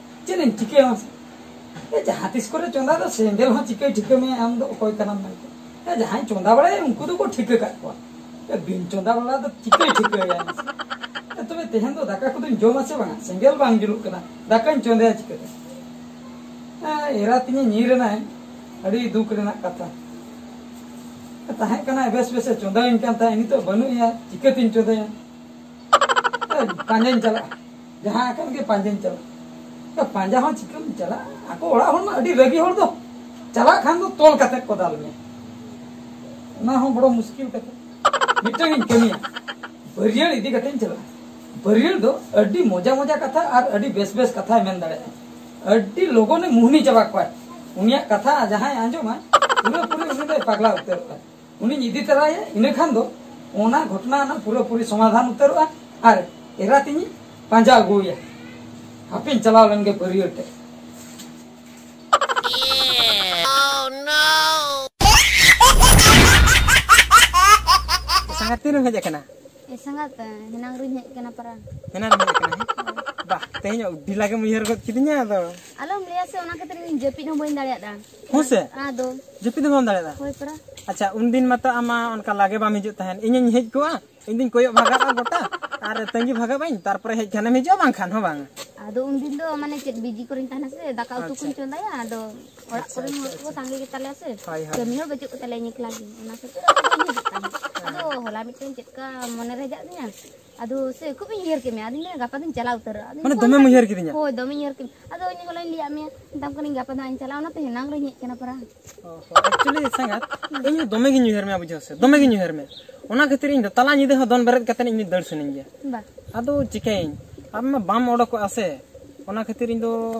ᱪᱮᱫ ᱮᱢ ᱪᱤᱠᱟᱹᱭᱟ ᱢᱟᱥᱮ? ᱮ, ᱡᱟᱦᱟᱸ ᱛᱤᱥ ᱠᱚᱨᱮ ᱪᱚᱸᱫᱟ ᱫᱚ ᱥᱮᱸᱜᱮᱞ ᱦᱚᱸ ᱪᱤᱠᱟᱹᱭ ᱴᱷᱤᱠᱟᱹ ᱢᱮᱭᱟ ᱟᱢ ᱫᱚ ᱚᱠᱚᱭ ᱠᱟᱱᱟᱢ ᱢᱮᱱᱛᱮ? ᱮ, ᱡᱟᱦᱟᱸᱭ ᱪᱚᱸᱫᱟ ᱵᱟᱲᱟᱭᱟ ᱩᱱᱠᱩ ᱫᱚᱠᱚ ᱴᱷᱤᱠᱟᱹ ᱠᱟᱜ ᱠᱚᱣᱟ᱾ ᱮ, ᱵᱤᱱ ᱪᱚᱸᱫᱟ ᱵᱟᱲᱟ ᱫᱚ ᱪᱤᱠᱟᱹᱭ ᱴᱷᱤᱠᱟᱹᱭᱟ ᱢᱟᱥᱮ? ᱮ, ᱛᱚᱵᱮ ᱛᱮᱦᱮᱧ ᱫᱚ ᱫᱟᱠᱟ ᱠᱚᱫᱚᱧ ᱡᱚᱢᱟ ᱥᱮ ᱵᱟᱝᱟ? ᱥᱮᱸᱜᱮᱞ ᱵᱟᱝ ᱡᱩᱞᱩᱜ ᱠᱟᱱᱟ, ᱫᱟᱠᱟᱧ ᱪᱚᱸᱫᱟᱭᱟ ᱪᱤᱠᱟᱹᱛᱮ? ᱮ, ᱮᱨᱟ ᱛᱤᱧᱮ ᱧᱤᱨ ᱮᱱᱟᱭ, ᱟᱹᱰᱤ ᱫᱩᱠ ᱨᱮᱱᱟᱜ ᱠᱟᱛᱷᱟ᱾ ᱮ, ᱛᱟᱦᱮᱸ ᱠᱟᱱᱟᱭ ᱵᱮᱥ ᱵᱮᱥᱮ ᱪᱚᱸᱫᱟᱭᱟᱹᱧ ᱠᱟᱱ ᱛᱟᱦᱮᱸᱫ, ᱱᱤᱛᱚᱜ ᱵᱟᱹᱱᱩᱜ ᱮᱭᱟ, ᱪᱤᱠᱟᱹᱛᱤᱧ ᱪᱚᱸᱫᱟᱭᱟ? ᱮ, ᱯᱟᱸᱡᱟᱧ ᱪᱟᱞᱟᱜᱼᱟ, ᱡᱟᱦᱟᱸ ᱟᱠᱟᱱ ᱜᱮ ᱯᱟᱸᱡᱟᱧ ᱪᱟᱞᱟᱜᱼᱟ᱾ ᱮ, ᱯᱟᱸᱡᱟ ᱦᱚᱸ ᱪᱤᱠᱟᱹᱢ ᱪᱟᱞᱟᱜᱼᱟ? ᱟᱠᱚ ᱚᱲᱟᱜ ᱦᱚᱲ ᱢᱟ ᱟᱹᱰᱤ ᱨᱟᱹᱜᱤ ᱦᱚᱲ ᱫᱚ, ᱪᱟᱞᱟᱜ ᱠᱷᱟᱱ ᱫᱚ ᱛᱚᱞ ᱠᱟᱛᱮ ᱠᱚ ᱫᱟᱞ ᱢᱮᱭᱟ᱾ ᱚᱱᱟ ᱦᱚᱸ ᱵᱚᱲᱚ ᱢᱩᱥᱠᱤᱞ ᱠᱟᱛᱷᱟ᱾ ᱢᱤᱫᱴᱟᱝ ᱤᱧ ᱠᱟᱹᱢᱤᱭᱟ, ᱵᱟᱹᱨᱭᱟᱹᱲ ᱤᱫᱤ ᱠᱟᱛᱮᱧ ᱪᱟᱞᱟᱜᱼᱟ᱾ ᱵᱟᱹᱨᱭᱟᱹᱲ ᱫᱚ ᱟᱹᱰᱤ ᱢᱚᱡᱟ ᱢᱚᱡᱟ ᱠᱟᱛᱷᱟ ᱟᱨ ᱟᱹᱰᱤ ᱵᱮᱥ ᱵᱮᱥ ᱠᱟᱛᱷᱟᱭ ᱢᱮᱱ ᱫᱟᱲᱮᱭᱟᱜᱼᱟ, ᱟᱹᱰᱤ ᱞᱚᱜᱚᱱᱮ ᱢᱩᱦᱱᱤ ᱪᱟᱵᱟ ᱠᱚᱣᱟᱭ᱾ ᱩᱱᱤᱭᱟᱜ ᱠᱟᱛᱷᱟ ᱡᱟᱦᱟᱸᱭ ᱟᱸᱡᱚᱢᱟᱭ, ᱯᱩᱨᱟᱹᱯᱩᱨᱤ ᱩᱱᱤ ᱫᱚᱭ ᱯᱟᱜᱽᱞᱟ ᱩᱛᱟᱹᱨᱚᱜᱼᱟ᱾ ᱩᱱᱤᱧ ᱤᱫᱤ ᱛᱚᱨᱟᱭᱟ, ᱤᱱᱟᱹ ᱠᱷᱟᱱ ᱫᱚ ᱚᱱᱟ ᱜᱷᱚᱴᱚᱱᱟ ᱨᱮᱱᱟᱜ ᱯᱩᱨᱟᱹᱯᱩᱨᱤ ᱥᱚᱢᱟᱫᱷᱟᱱ ᱩᱛᱟᱹᱨᱚᱜᱼᱟ ᱟᱨ ᱮᱨᱟ ᱛᱤᱧᱤᱧ ᱯᱟᱸᱡᱟ ᱟᱹᱜᱩᱭᱟ᱾ ᱦᱟᱯᱮᱧ ᱪᱟᱞᱟᱣ ᱞᱮᱱ ᱜᱮ ᱵᱟᱹᱨᱭᱟᱹᱲ ᱴᱷᱮᱡ᱾ ᱥᱟᱸᱜᱟᱛ ᱛᱤᱱ ᱨᱮᱢ ᱦᱮᱡ ᱟᱠᱟᱱᱟ? ᱮ ᱥᱟᱸᱜᱟᱛ, ᱦᱮᱱᱟᱝ ᱨᱤᱧ ᱦᱮᱡ ᱟᱠᱟᱱᱟ ᱯᱟᱨᱟ᱾ ᱦᱮᱱᱟᱝ ᱨᱮᱢ ᱦᱮᱡ ᱟᱠᱟᱱᱟ, ᱦᱮᱸ? ᱵᱟᱦ, ᱛᱮᱦᱮᱧ ᱟᱹᱰᱤ ᱞᱟᱜᱮᱢ ᱩᱭᱦᱟᱹᱨ ᱜᱚᱫ ᱠᱤᱫᱤᱧᱟ ᱟᱫᱚ᱾ ᱟᱞᱚᱢ ᱞᱟᱹᱭᱟ ᱥᱮ, ᱚᱱᱟ ᱠᱷᱟᱹᱛᱤᱨ ᱤᱧ ᱡᱟᱹᱯᱤᱫ ᱦᱚᱸ ᱵᱟᱹᱧ ᱫᱟᱲᱮᱭᱟᱜᱼᱟ᱾ ᱦᱮᱸ ᱥᱮ? ᱟᱫᱚ ᱡᱟᱹᱯᱤᱫ ᱦᱚᱸ ᱵᱟᱢ ᱫᱟᱲᱮᱭᱟᱜᱼᱟ? ᱦᱳᱭ ᱯᱟᱨᱟ᱾ ᱟᱪᱪᱷᱟ, ᱩᱱᱫᱤᱱ ᱢᱟᱛᱚ ᱟᱢ ᱢᱟ ᱚᱱᱠᱟ ᱞᱟᱜᱮ ᱵᱟᱢ ᱦᱤᱡᱩᱜ ᱛᱟᱦᱮᱸᱫ᱾ ᱤᱧᱤᱧ ᱦᱮᱡ ᱠᱚᱜᱼᱟ, ᱤᱧ ᱫᱩᱧ ᱠᱚᱭᱚᱜ ᱵᱷᱟᱜᱟᱜᱼᱟ ᱜᱚᱴᱟ, ᱟᱨ ᱛᱟᱺᱜᱤ ᱵᱷᱟᱜᱟᱜ ᱟᱹᱧ, ᱛᱟᱨᱯᱚᱨᱮ ᱦᱮᱡ ᱠᱷᱟᱱᱮᱢ ᱦᱤᱡᱩᱜᱼᱟ, ᱵᱟᱝᱠᱷᱟᱱ ᱦᱚᱸ ᱵᱟᱝ᱾ ᱟᱫᱚ ᱩᱱᱫᱤᱱ ᱫᱚ ᱢᱟᱱᱮ ᱪᱮᱫ ᱵᱤᱡᱤ ᱠᱚᱨᱮᱧ ᱛᱟᱦᱮᱱᱟ ᱥᱮ, ᱫᱟᱠᱟ ᱩᱛᱩ ᱠᱚᱧ ᱟᱪᱪᱷᱟ᱾ ᱪᱚᱸᱫᱟᱭᱟ, ᱟᱫᱚ ᱚᱲᱟᱜ ᱟᱪᱪᱷᱟ, ᱠᱚᱨᱮᱱ ᱟᱪᱪᱷᱟ, ᱦᱚᱲ ᱠᱚ ᱟᱪᱪᱷᱟ᱾ ᱥᱟᱸᱜᱮ ᱜᱮᱛᱟᱞᱮᱭᱟ ᱥᱮ, ᱦᱳᱭ, ᱦᱳᱭ᱾ ᱠᱟᱹᱢᱤ ᱦᱚᱲ ᱵᱟᱹᱪᱩᱜ ᱠᱚᱛᱟᱞᱮᱭᱟ, ᱤᱧ ᱮᱠᱞᱟ ᱜᱮ, ᱚᱱᱟ ᱠᱷᱟᱹᱛᱤᱨ ᱟᱫᱚ ᱵᱟᱹᱧ ᱦᱤᱡᱩᱜ ᱛᱟᱦᱮᱸᱫ᱾ ᱟᱫᱚ ᱦᱚᱞᱟ ᱢᱤᱫᱴᱮᱱ ᱪᱮᱫ ᱠᱟ ᱢᱚᱱᱮ ᱨᱮ ᱦᱮᱡ ᱟᱹᱫᱤᱧᱟ, ᱟᱫᱚ ᱥᱮ ᱠᱷᱩᱵ ᱤᱧ ᱩᱭᱦᱟᱹᱨ ᱠᱮᱫ ᱢᱮᱭᱟ, ᱟᱫᱚᱧ ᱢᱮᱱᱟ ᱜᱟᱯᱟ ᱫᱚᱧ ᱪᱟᱞᱟᱣ ᱩᱛᱟᱹᱨᱚᱜᱼᱟ᱾ ᱟᱫᱚᱧ ᱢᱟᱱᱮ ᱯᱷᱳᱱ ᱫᱚᱢᱮᱢ ᱠᱟᱜ ᱩᱭᱦᱟᱹᱨ ᱠᱤᱫᱤᱧᱟ? ᱦᱳᱭ, ᱫᱚᱢᱮᱧ ᱩᱭᱦᱟᱹᱨ ᱠᱮᱫ ᱢᱮᱭᱟ᱾ ᱟᱫᱚ ᱤᱧ ᱦᱚᱞᱟᱧ ᱞᱟᱹᱭᱟᱫ ᱢᱮᱭᱟ, ᱢᱮᱛᱟᱢ ᱠᱟᱹᱱᱟᱹᱧ ᱜᱟᱯᱟ ᱫᱚ ᱦᱟᱸᱜ ᱤᱧ ᱪᱟᱞᱟᱜᱼᱟ, ᱚᱱᱟᱛᱮ ᱦᱮᱱᱟᱝ ᱨᱤᱧ ᱦᱮᱡ ᱠᱟᱱᱟ ᱯᱟᱨᱟ᱾ ᱚ ᱦᱚᱸ, actually ᱥᱟᱸᱜᱟᱛ, ᱤᱧ ᱦᱚᱸ ᱫᱚᱢᱮ ᱜᱤᱧ ᱩᱭᱦᱟᱹᱨ ᱢᱮᱭᱟ, ᱵᱩᱡᱷᱟᱹᱣ ᱥᱮ, ᱫᱚᱢᱮ ᱜᱤᱧ ᱩᱭᱦᱟᱹᱨ ᱢᱮᱭᱟ᱾ ᱚᱱᱟ ᱠᱷᱟᱹᱛᱤᱨ ᱤᱧ ᱫᱚ ᱛᱟᱞᱟ ᱧᱤᱫᱟᱹ ᱦᱚᱸ ᱫᱚᱱ ᱵᱮᱨᱮᱫ ᱠᱟᱛᱮ ᱤᱧ ᱫᱟᱹᱲ ᱥᱟᱱᱟᱧ ᱜᱮᱭᱟ᱾ ᱵᱟ᱾ ᱟᱫᱚ ᱪᱤᱠᱟᱹᱭᱟᱹᱧ, ᱟᱢ ᱢᱟ ᱵᱟᱢ ᱚᱰᱚᱠᱚᱜᱼᱟ ᱥᱮ, ᱚᱱᱟ ᱠᱷᱟᱹᱛᱤᱨ ᱤᱧ ᱫᱚ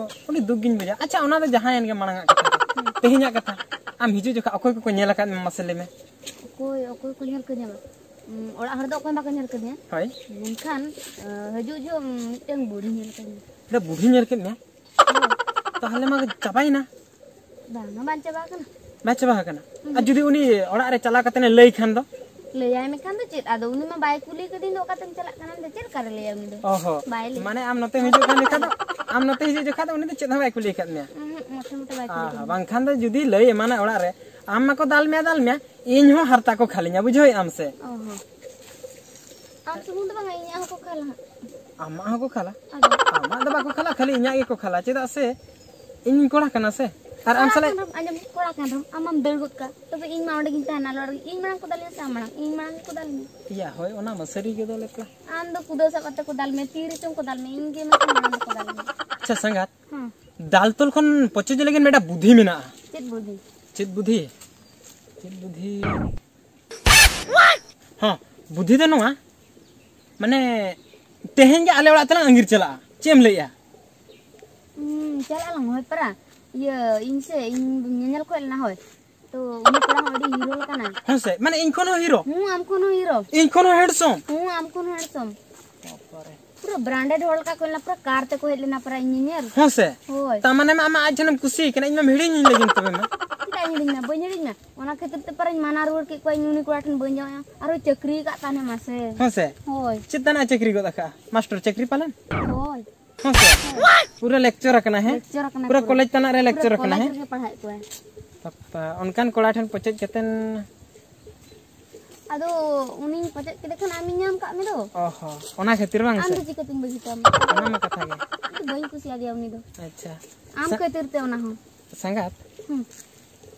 ᱟᱹᱰᱤ ᱫᱩᱠ ᱜᱤᱧ ᱵᱩᱡᱟ᱾ ᱟᱪᱪᱷᱟ, ᱚᱱᱟ ᱫᱚ ᱡᱟᱦᱟᱸᱭᱮᱱ ᱜᱮ, ᱢᱟᱲᱟᱝ ᱟᱜ ᱠᱟᱛᱷᱟ ᱫᱚ᱾ ᱦᱩᱸ᱾ ᱛᱮᱦᱮᱧᱟᱜ ᱠᱟᱛᱷᱟ, ᱟᱢ ᱦᱤᱡᱩᱜ ᱡᱚᱠᱷᱟᱜ ᱚᱠᱚᱭ ᱠᱚᱠᱚ ᱧᱮᱞ ᱟᱠᱟᱫ ᱢᱮᱭᱟ, ᱢᱟᱥᱮ ᱞᱟᱹᱭ ᱢᱮ? ᱚᱠᱚᱭ, ᱚᱠᱚᱭ ᱠᱚ ᱧᱮᱞ ᱠᱟᱹᱧᱟ? ᱩᱸ, ᱚᱲᱟᱜ ᱦᱚᱲ ᱫᱚ ᱚᱠᱚᱭ ᱦᱚᱸ ᱵᱟᱠᱚ ᱧᱮᱞ ᱠᱟᱹᱫᱤᱧᱟ᱾ ᱦᱳᱭ᱾ ᱢᱮᱱᱠᱷᱟᱱ, ᱟᱸ, ᱦᱤᱡᱩᱜ ᱡᱚᱦᱚᱜ ᱢᱤᱫᱴᱟᱝ ᱵᱩᱲᱦᱤ ᱧᱮᱞ ᱠᱟᱹᱫᱤᱧᱟ᱾ ᱟᱫᱚ ᱵᱩᱲᱦᱤ ᱧᱮᱞ ᱠᱮᱫ ᱢᱮᱭᱟ? ᱦᱳᱭ᱾ ᱛᱟᱦᱚᱞᱮ ᱢᱟ ᱪᱟᱵᱟᱭᱮᱱᱟ᱾ ᱵᱟᱝᱟ, ᱵᱟᱝ ᱪᱟᱵᱟ ᱟᱠᱟᱱᱟ᱾ ᱵᱟᱭ ᱪᱟᱵᱟ ᱟᱠᱟᱱᱟ? ᱦᱩᱸ᱾ ᱟᱨ ᱡᱩᱫᱤ ᱩᱱᱤ ᱚᱲᱟᱜ ᱨᱮ ᱪᱟᱞᱟᱣ ᱠᱟᱛᱮ ᱮ ᱞᱟᱹᱭ ᱠᱷᱟᱱ ᱫᱚ? ᱞᱟᱹᱭᱟᱭ ᱢᱮᱠᱷᱟᱱ ᱫᱚ ᱪᱮᱫ? ᱟᱫᱚ ᱩᱱᱤ ᱢᱟ ᱵᱟᱭ ᱠᱩᱞᱤ ᱠᱟᱹᱫᱤᱧ ᱫᱚ, ᱚᱠᱟᱛᱮᱢ ᱪᱟᱞᱟᱜ ᱠᱟᱱᱟ? ᱟᱫᱚ ᱪᱮᱫ ᱞᱮᱠᱟᱨᱮ ᱞᱟᱹᱭᱟ ᱩᱱᱤ ᱫᱚ? ᱚ ᱦᱚᱸ᱾ ᱵᱟᱭ ᱞᱟᱹᱭᱟ᱾ ᱢᱟᱱᱮ ᱟᱢ ᱱᱚᱛᱮᱢ ᱦᱤᱡᱩᱜ ᱠᱷᱟᱱ ᱫᱚ ᱪᱮᱫ ᱦᱚᱸ ᱵᱟᱭ ᱠᱩᱞᱤ ᱟᱠᱟᱫ ᱢᱮᱭᱟ? ᱩᱸᱦᱩᱸ, ᱢᱚᱴᱷᱮ ᱢᱚᱴᱷᱮ ᱵᱟᱭ ᱠᱩᱞᱤ ᱟᱦᱟ, ᱠᱟᱹᱫᱤᱧᱟ᱾ ᱵᱟᱝᱠᱷᱟᱱ ᱫᱚ ᱡᱩᱫᱤ ᱞᱟᱹᱭ ᱮᱢᱟᱱᱟ ᱚᱲᱟᱜ ᱨᱮ, ᱟᱢ ᱢᱟᱠᱚ ᱫᱟᱞ ᱢᱮᱭᱟ, ᱫᱟᱞ ᱢᱮᱭᱟ, ᱤᱧ ᱦᱚᱸ ᱦᱟᱨᱛᱟ ᱠᱚ ᱠᱷᱟᱹᱞᱤᱧᱟ, ᱵᱩᱡᱷᱟᱹᱣᱮᱫ ᱟᱢ ᱥᱮ? ᱚ ᱦᱚᱸ᱾ ᱟᱢ ᱥᱩᱢᱩᱝ ᱫᱚ ᱵᱟᱝᱟ, ᱤᱧᱟᱹᱜ ᱦᱚᱸᱠᱚ ᱠᱷᱟᱞᱟ ᱦᱟᱸᱜ᱾ ᱟᱢᱟᱜ ᱦᱚᱸᱠᱚ ᱠᱷᱟᱞᱟ? ᱟᱫᱚ? ᱟᱢᱟᱜ ᱫᱚ ᱵᱟᱠᱚ ᱠᱷᱟᱞᱟ, ᱠᱷᱟᱹᱞᱤ ᱤᱧᱟᱹᱜ ᱜᱮᱠᱚ ᱠᱷᱟᱞᱟ᱾ ᱪᱮᱫᱟᱜ ᱥᱮ ᱤᱧ ᱠᱚᱲᱟ ᱠᱟᱱᱟ ᱥᱮ᱾ ᱟᱨ ᱟᱢ ᱠᱚᱲᱟ ᱥᱟᱞᱟᱜ ᱠᱟᱱ ᱨᱮᱦᱚᱸᱢ, ᱟᱸᱡᱚᱢ ᱢᱮ, ᱠᱚᱲᱟ ᱠᱟᱱ ᱨᱮᱦᱚᱸᱢ, ᱟᱢ ᱢᱟᱢ ᱫᱟᱹᱲ ᱜᱚᱫ ᱠᱟᱜ᱾ ᱛᱚᱵᱮ ᱤᱧ ᱢᱟ ᱚᱸᱰᱮ ᱜᱤᱧ ᱛᱟᱦᱮᱱᱟ, ᱟᱞᱚ ᱟᱲᱟᱜ, ᱤᱧ ᱢᱟᱲᱟᱝ ᱠᱚ ᱫᱟᱞᱤᱧᱟ ᱥᱮ ᱟᱢ ᱢᱟᱲᱟᱝ? ᱤᱧ ᱢᱟᱲᱟᱝ ᱜᱮᱠᱚ ᱫᱟᱞᱤᱧᱟ᱾ ᱤᱭᱟ, ᱦᱳᱭ, ᱚᱱᱟ ᱢᱟ ᱥᱟᱹᱨᱤ ᱜᱮ ᱫᱚ ᱞᱮᱯᱞᱟ᱾ ᱟᱢ ᱫᱚ ᱠᱩᱫᱟᱹᱣ ᱥᱟᱵ ᱠᱟᱛᱮ ᱠᱚ ᱫᱟᱞ ᱢᱮ, ᱛᱤ ᱨᱮᱪᱚᱝ ᱠᱚ ᱫᱟᱞ ᱢᱮ, ᱤᱧ ᱜᱮ ᱢᱮᱱᱠᱷᱟᱱ ᱢᱟᱲᱟᱝ ᱫᱚᱠᱚ ᱫᱟᱞ ᱢᱮ᱾ ᱟᱪᱪᱷᱟ ᱥᱟᱸᱜᱟᱛ, ᱦᱮᱸ᱾ ᱫᱟᱞ ᱛᱚᱞ ᱠᱷᱚᱱ ᱯᱚᱪᱚᱡ ᱞᱟᱹᱜᱤᱫ ᱢᱤᱫᱴᱟᱝ ᱵᱩᱫᱷᱤ ᱢᱮᱱᱟᱜᱼᱟ᱾ ᱪᱮᱫ ᱵᱩᱫᱷᱤ? ᱪᱮᱫ ᱵᱩᱫᱷᱤ? ᱪᱮᱫ ᱵᱩᱫᱷᱤ? ᱦᱚᱸ, ᱵᱩᱫᱷᱤ ᱫᱚ ᱱᱚᱣᱟ, ᱢᱟᱱᱮ, ᱛᱮᱦᱮᱧ ᱜᱮ ᱟᱞᱮ ᱚᱲᱟᱜ ᱛᱮᱞᱟᱝ ᱟᱸᱜᱤᱨ ᱪᱟᱞᱟᱜᱼᱟ᱾ ᱪᱮᱫ ᱮᱢ ᱞᱟᱹᱭᱮᱜᱼᱟ? ᱦᱩᱸ, ᱪᱟᱞᱟᱜ ᱟᱞᱟᱝ, ᱦᱳᱭ ᱯᱟᱨᱟ᱾ ᱤᱭᱟᱹ, ᱤᱧ ᱥᱮ, ᱤᱧ ᱧᱮᱧᱮᱞ ᱠᱷᱚᱡ ᱞᱮᱱᱟ, ᱦᱳᱭ᱾ ᱛᱚ, ᱩᱱᱤ ᱠᱚᱲᱟ ᱦᱚᱸ ᱟᱹᱰᱤ ᱦᱤᱨᱳ ᱞᱮᱠᱟᱱᱟᱭ᱾ ᱦᱮᱸ ᱥᱮ? ᱢᱟᱱᱮ, ᱤᱧ ᱠᱷᱚᱱ ᱦᱚᱸ ᱦᱤᱨᱳ? ᱦᱩᱸ, ᱟᱢ ᱠᱷᱚᱱ ᱦᱚᱸ ᱦᱤᱨᱳ᱾ ᱤᱧ ᱠᱷᱚᱱ ᱦᱚᱸ ᱦᱮᱱᱰᱥᱚᱢ? ᱦᱩᱸ, ᱟᱢ ᱠᱷᱚᱱ ᱦᱚᱸ ᱦᱮᱱᱰᱥᱚᱢ᱾ ᱵᱟᱯᱨᱮ᱾ ᱯᱩᱨᱟᱹ branded ᱦᱚᱲ ᱞᱮᱠᱟ ᱠᱚ ᱦᱮᱡ ᱞᱮᱱᱟ, ᱯᱩᱨᱟᱹ ᱠᱟᱨ ᱛᱮᱠᱚ ᱦᱮᱡ ᱞᱮᱱᱟ, ᱯᱩᱨᱟᱹ ᱤᱧ ᱧᱮᱧᱮᱞ᱾ ᱦᱮᱸ ᱥᱮ? ᱦᱳᱭ᱾ ᱛᱟ ᱢᱟᱱᱮ ᱢᱟ, ᱟᱢᱟᱜ ᱟᱡ ᱡᱟᱦᱟᱱᱮᱢ ᱠᱩᱥᱤ ᱠᱟᱱᱟ, ᱤᱧ ᱢᱟᱢ ᱦᱤᱲᱤᱧᱤᱧ ᱞᱟᱹᱜᱤᱫ ᱛᱚᱵᱮ ᱢᱟ᱾ ᱪᱮᱫᱟᱜ ᱤᱧ ᱦᱤᱲᱤᱧᱟ? ᱵᱟᱹᱧ ᱦᱤᱲᱤᱧᱟ᱾ ᱚᱱᱟ ᱠᱷᱟᱹᱛᱤᱨ ᱛᱮ ᱯᱟᱨᱟᱧ ᱢᱟᱱᱟ ᱨᱩᱣᱟᱹᱲ ᱠᱮᱫ ᱠᱚᱣᱟ, ᱤᱧ ᱩᱱᱤ ᱠᱚᱲᱟ ᱴᱷᱮᱱ ᱵᱟᱹᱧ ᱡᱟᱶᱟᱭᱚᱜᱼᱟ᱾ ᱟᱨᱦᱚᱸ ᱪᱟᱹᱠᱨᱤ ᱟᱠᱟᱫ ᱛᱟᱦᱮᱱᱟ, ᱢᱟᱥᱮ᱾ ᱦᱮᱸ ᱥᱮ? ᱦᱳᱭ᱾ ᱪᱮᱫ ᱛᱟᱱᱟᱜ ᱮ ᱪᱟᱹᱠᱨᱤ ᱜᱚᱫ ᱟᱠᱟᱫᱼᱟ? ᱢᱟᱥᱴᱟᱨ ᱪᱟᱹᱠᱨᱤ ᱯᱟᱞᱮᱱ? ᱦᱳᱭ᱾ ᱦᱮᱸ ᱥᱮ? ᱯᱩᱨᱟᱹ lecture ᱟᱠᱟᱱᱟ, ᱦᱮᱸ? Lecture ᱟᱠᱟᱱᱟ ᱯᱩᱨᱟᱹ ᱯᱩᱨᱟᱹ᱾ College ᱛᱟᱱᱟᱜ ᱨᱮ lecture ᱟᱠᱟᱱᱟ, ᱠᱚᱞᱮᱡᱽ ᱦᱮᱸ? ᱨᱮᱜᱮ ᱯᱟᱲᱦᱟᱣᱮᱫ ᱠᱚᱣᱟᱭ᱾ ᱵᱟᱯᱟ, ᱚᱱᱠᱟᱱ ᱠᱚᱲᱟ ᱴᱷᱮᱱ ᱯᱚᱪᱚᱡ ᱠᱟᱛᱮᱱ᱾ ᱟᱫᱚ ᱩᱱᱤᱧ ᱯᱚᱪᱚᱡ ᱠᱮᱫᱮ ᱠᱷᱟᱱ ᱟᱢᱤᱧ ᱧᱟᱢ ᱠᱟᱜ ᱢᱮ ᱫᱚ᱾ ᱚ ᱦᱚᱸ, ᱚᱱᱟ ᱠᱷᱟᱹᱛᱤᱨ ᱵᱟᱝ ᱟᱢ ᱥᱮ? ᱫᱚ ᱪᱤᱠᱟᱹᱛᱤᱧ ᱵᱟᱹᱜᱤ ᱠᱟᱢᱟ? ᱚᱱᱟ ᱢᱟ ᱠᱟᱛᱷᱟ ᱜᱮ᱾ ᱤᱧ ᱫᱚ ᱵᱟᱹᱧ ᱠᱩᱥᱤᱭᱟᱫᱮᱭᱟ ᱩᱱᱤ ᱫᱚ᱾ ᱟᱪᱪᱷᱟ᱾ ᱟᱢ ᱥᱟ- ᱠᱷᱟᱹᱛᱤᱨ ᱛᱮ ᱚᱱᱟ ᱦᱚᱸ᱾ ᱥᱟᱸᱜᱟᱛ, ᱦᱩᱸ᱾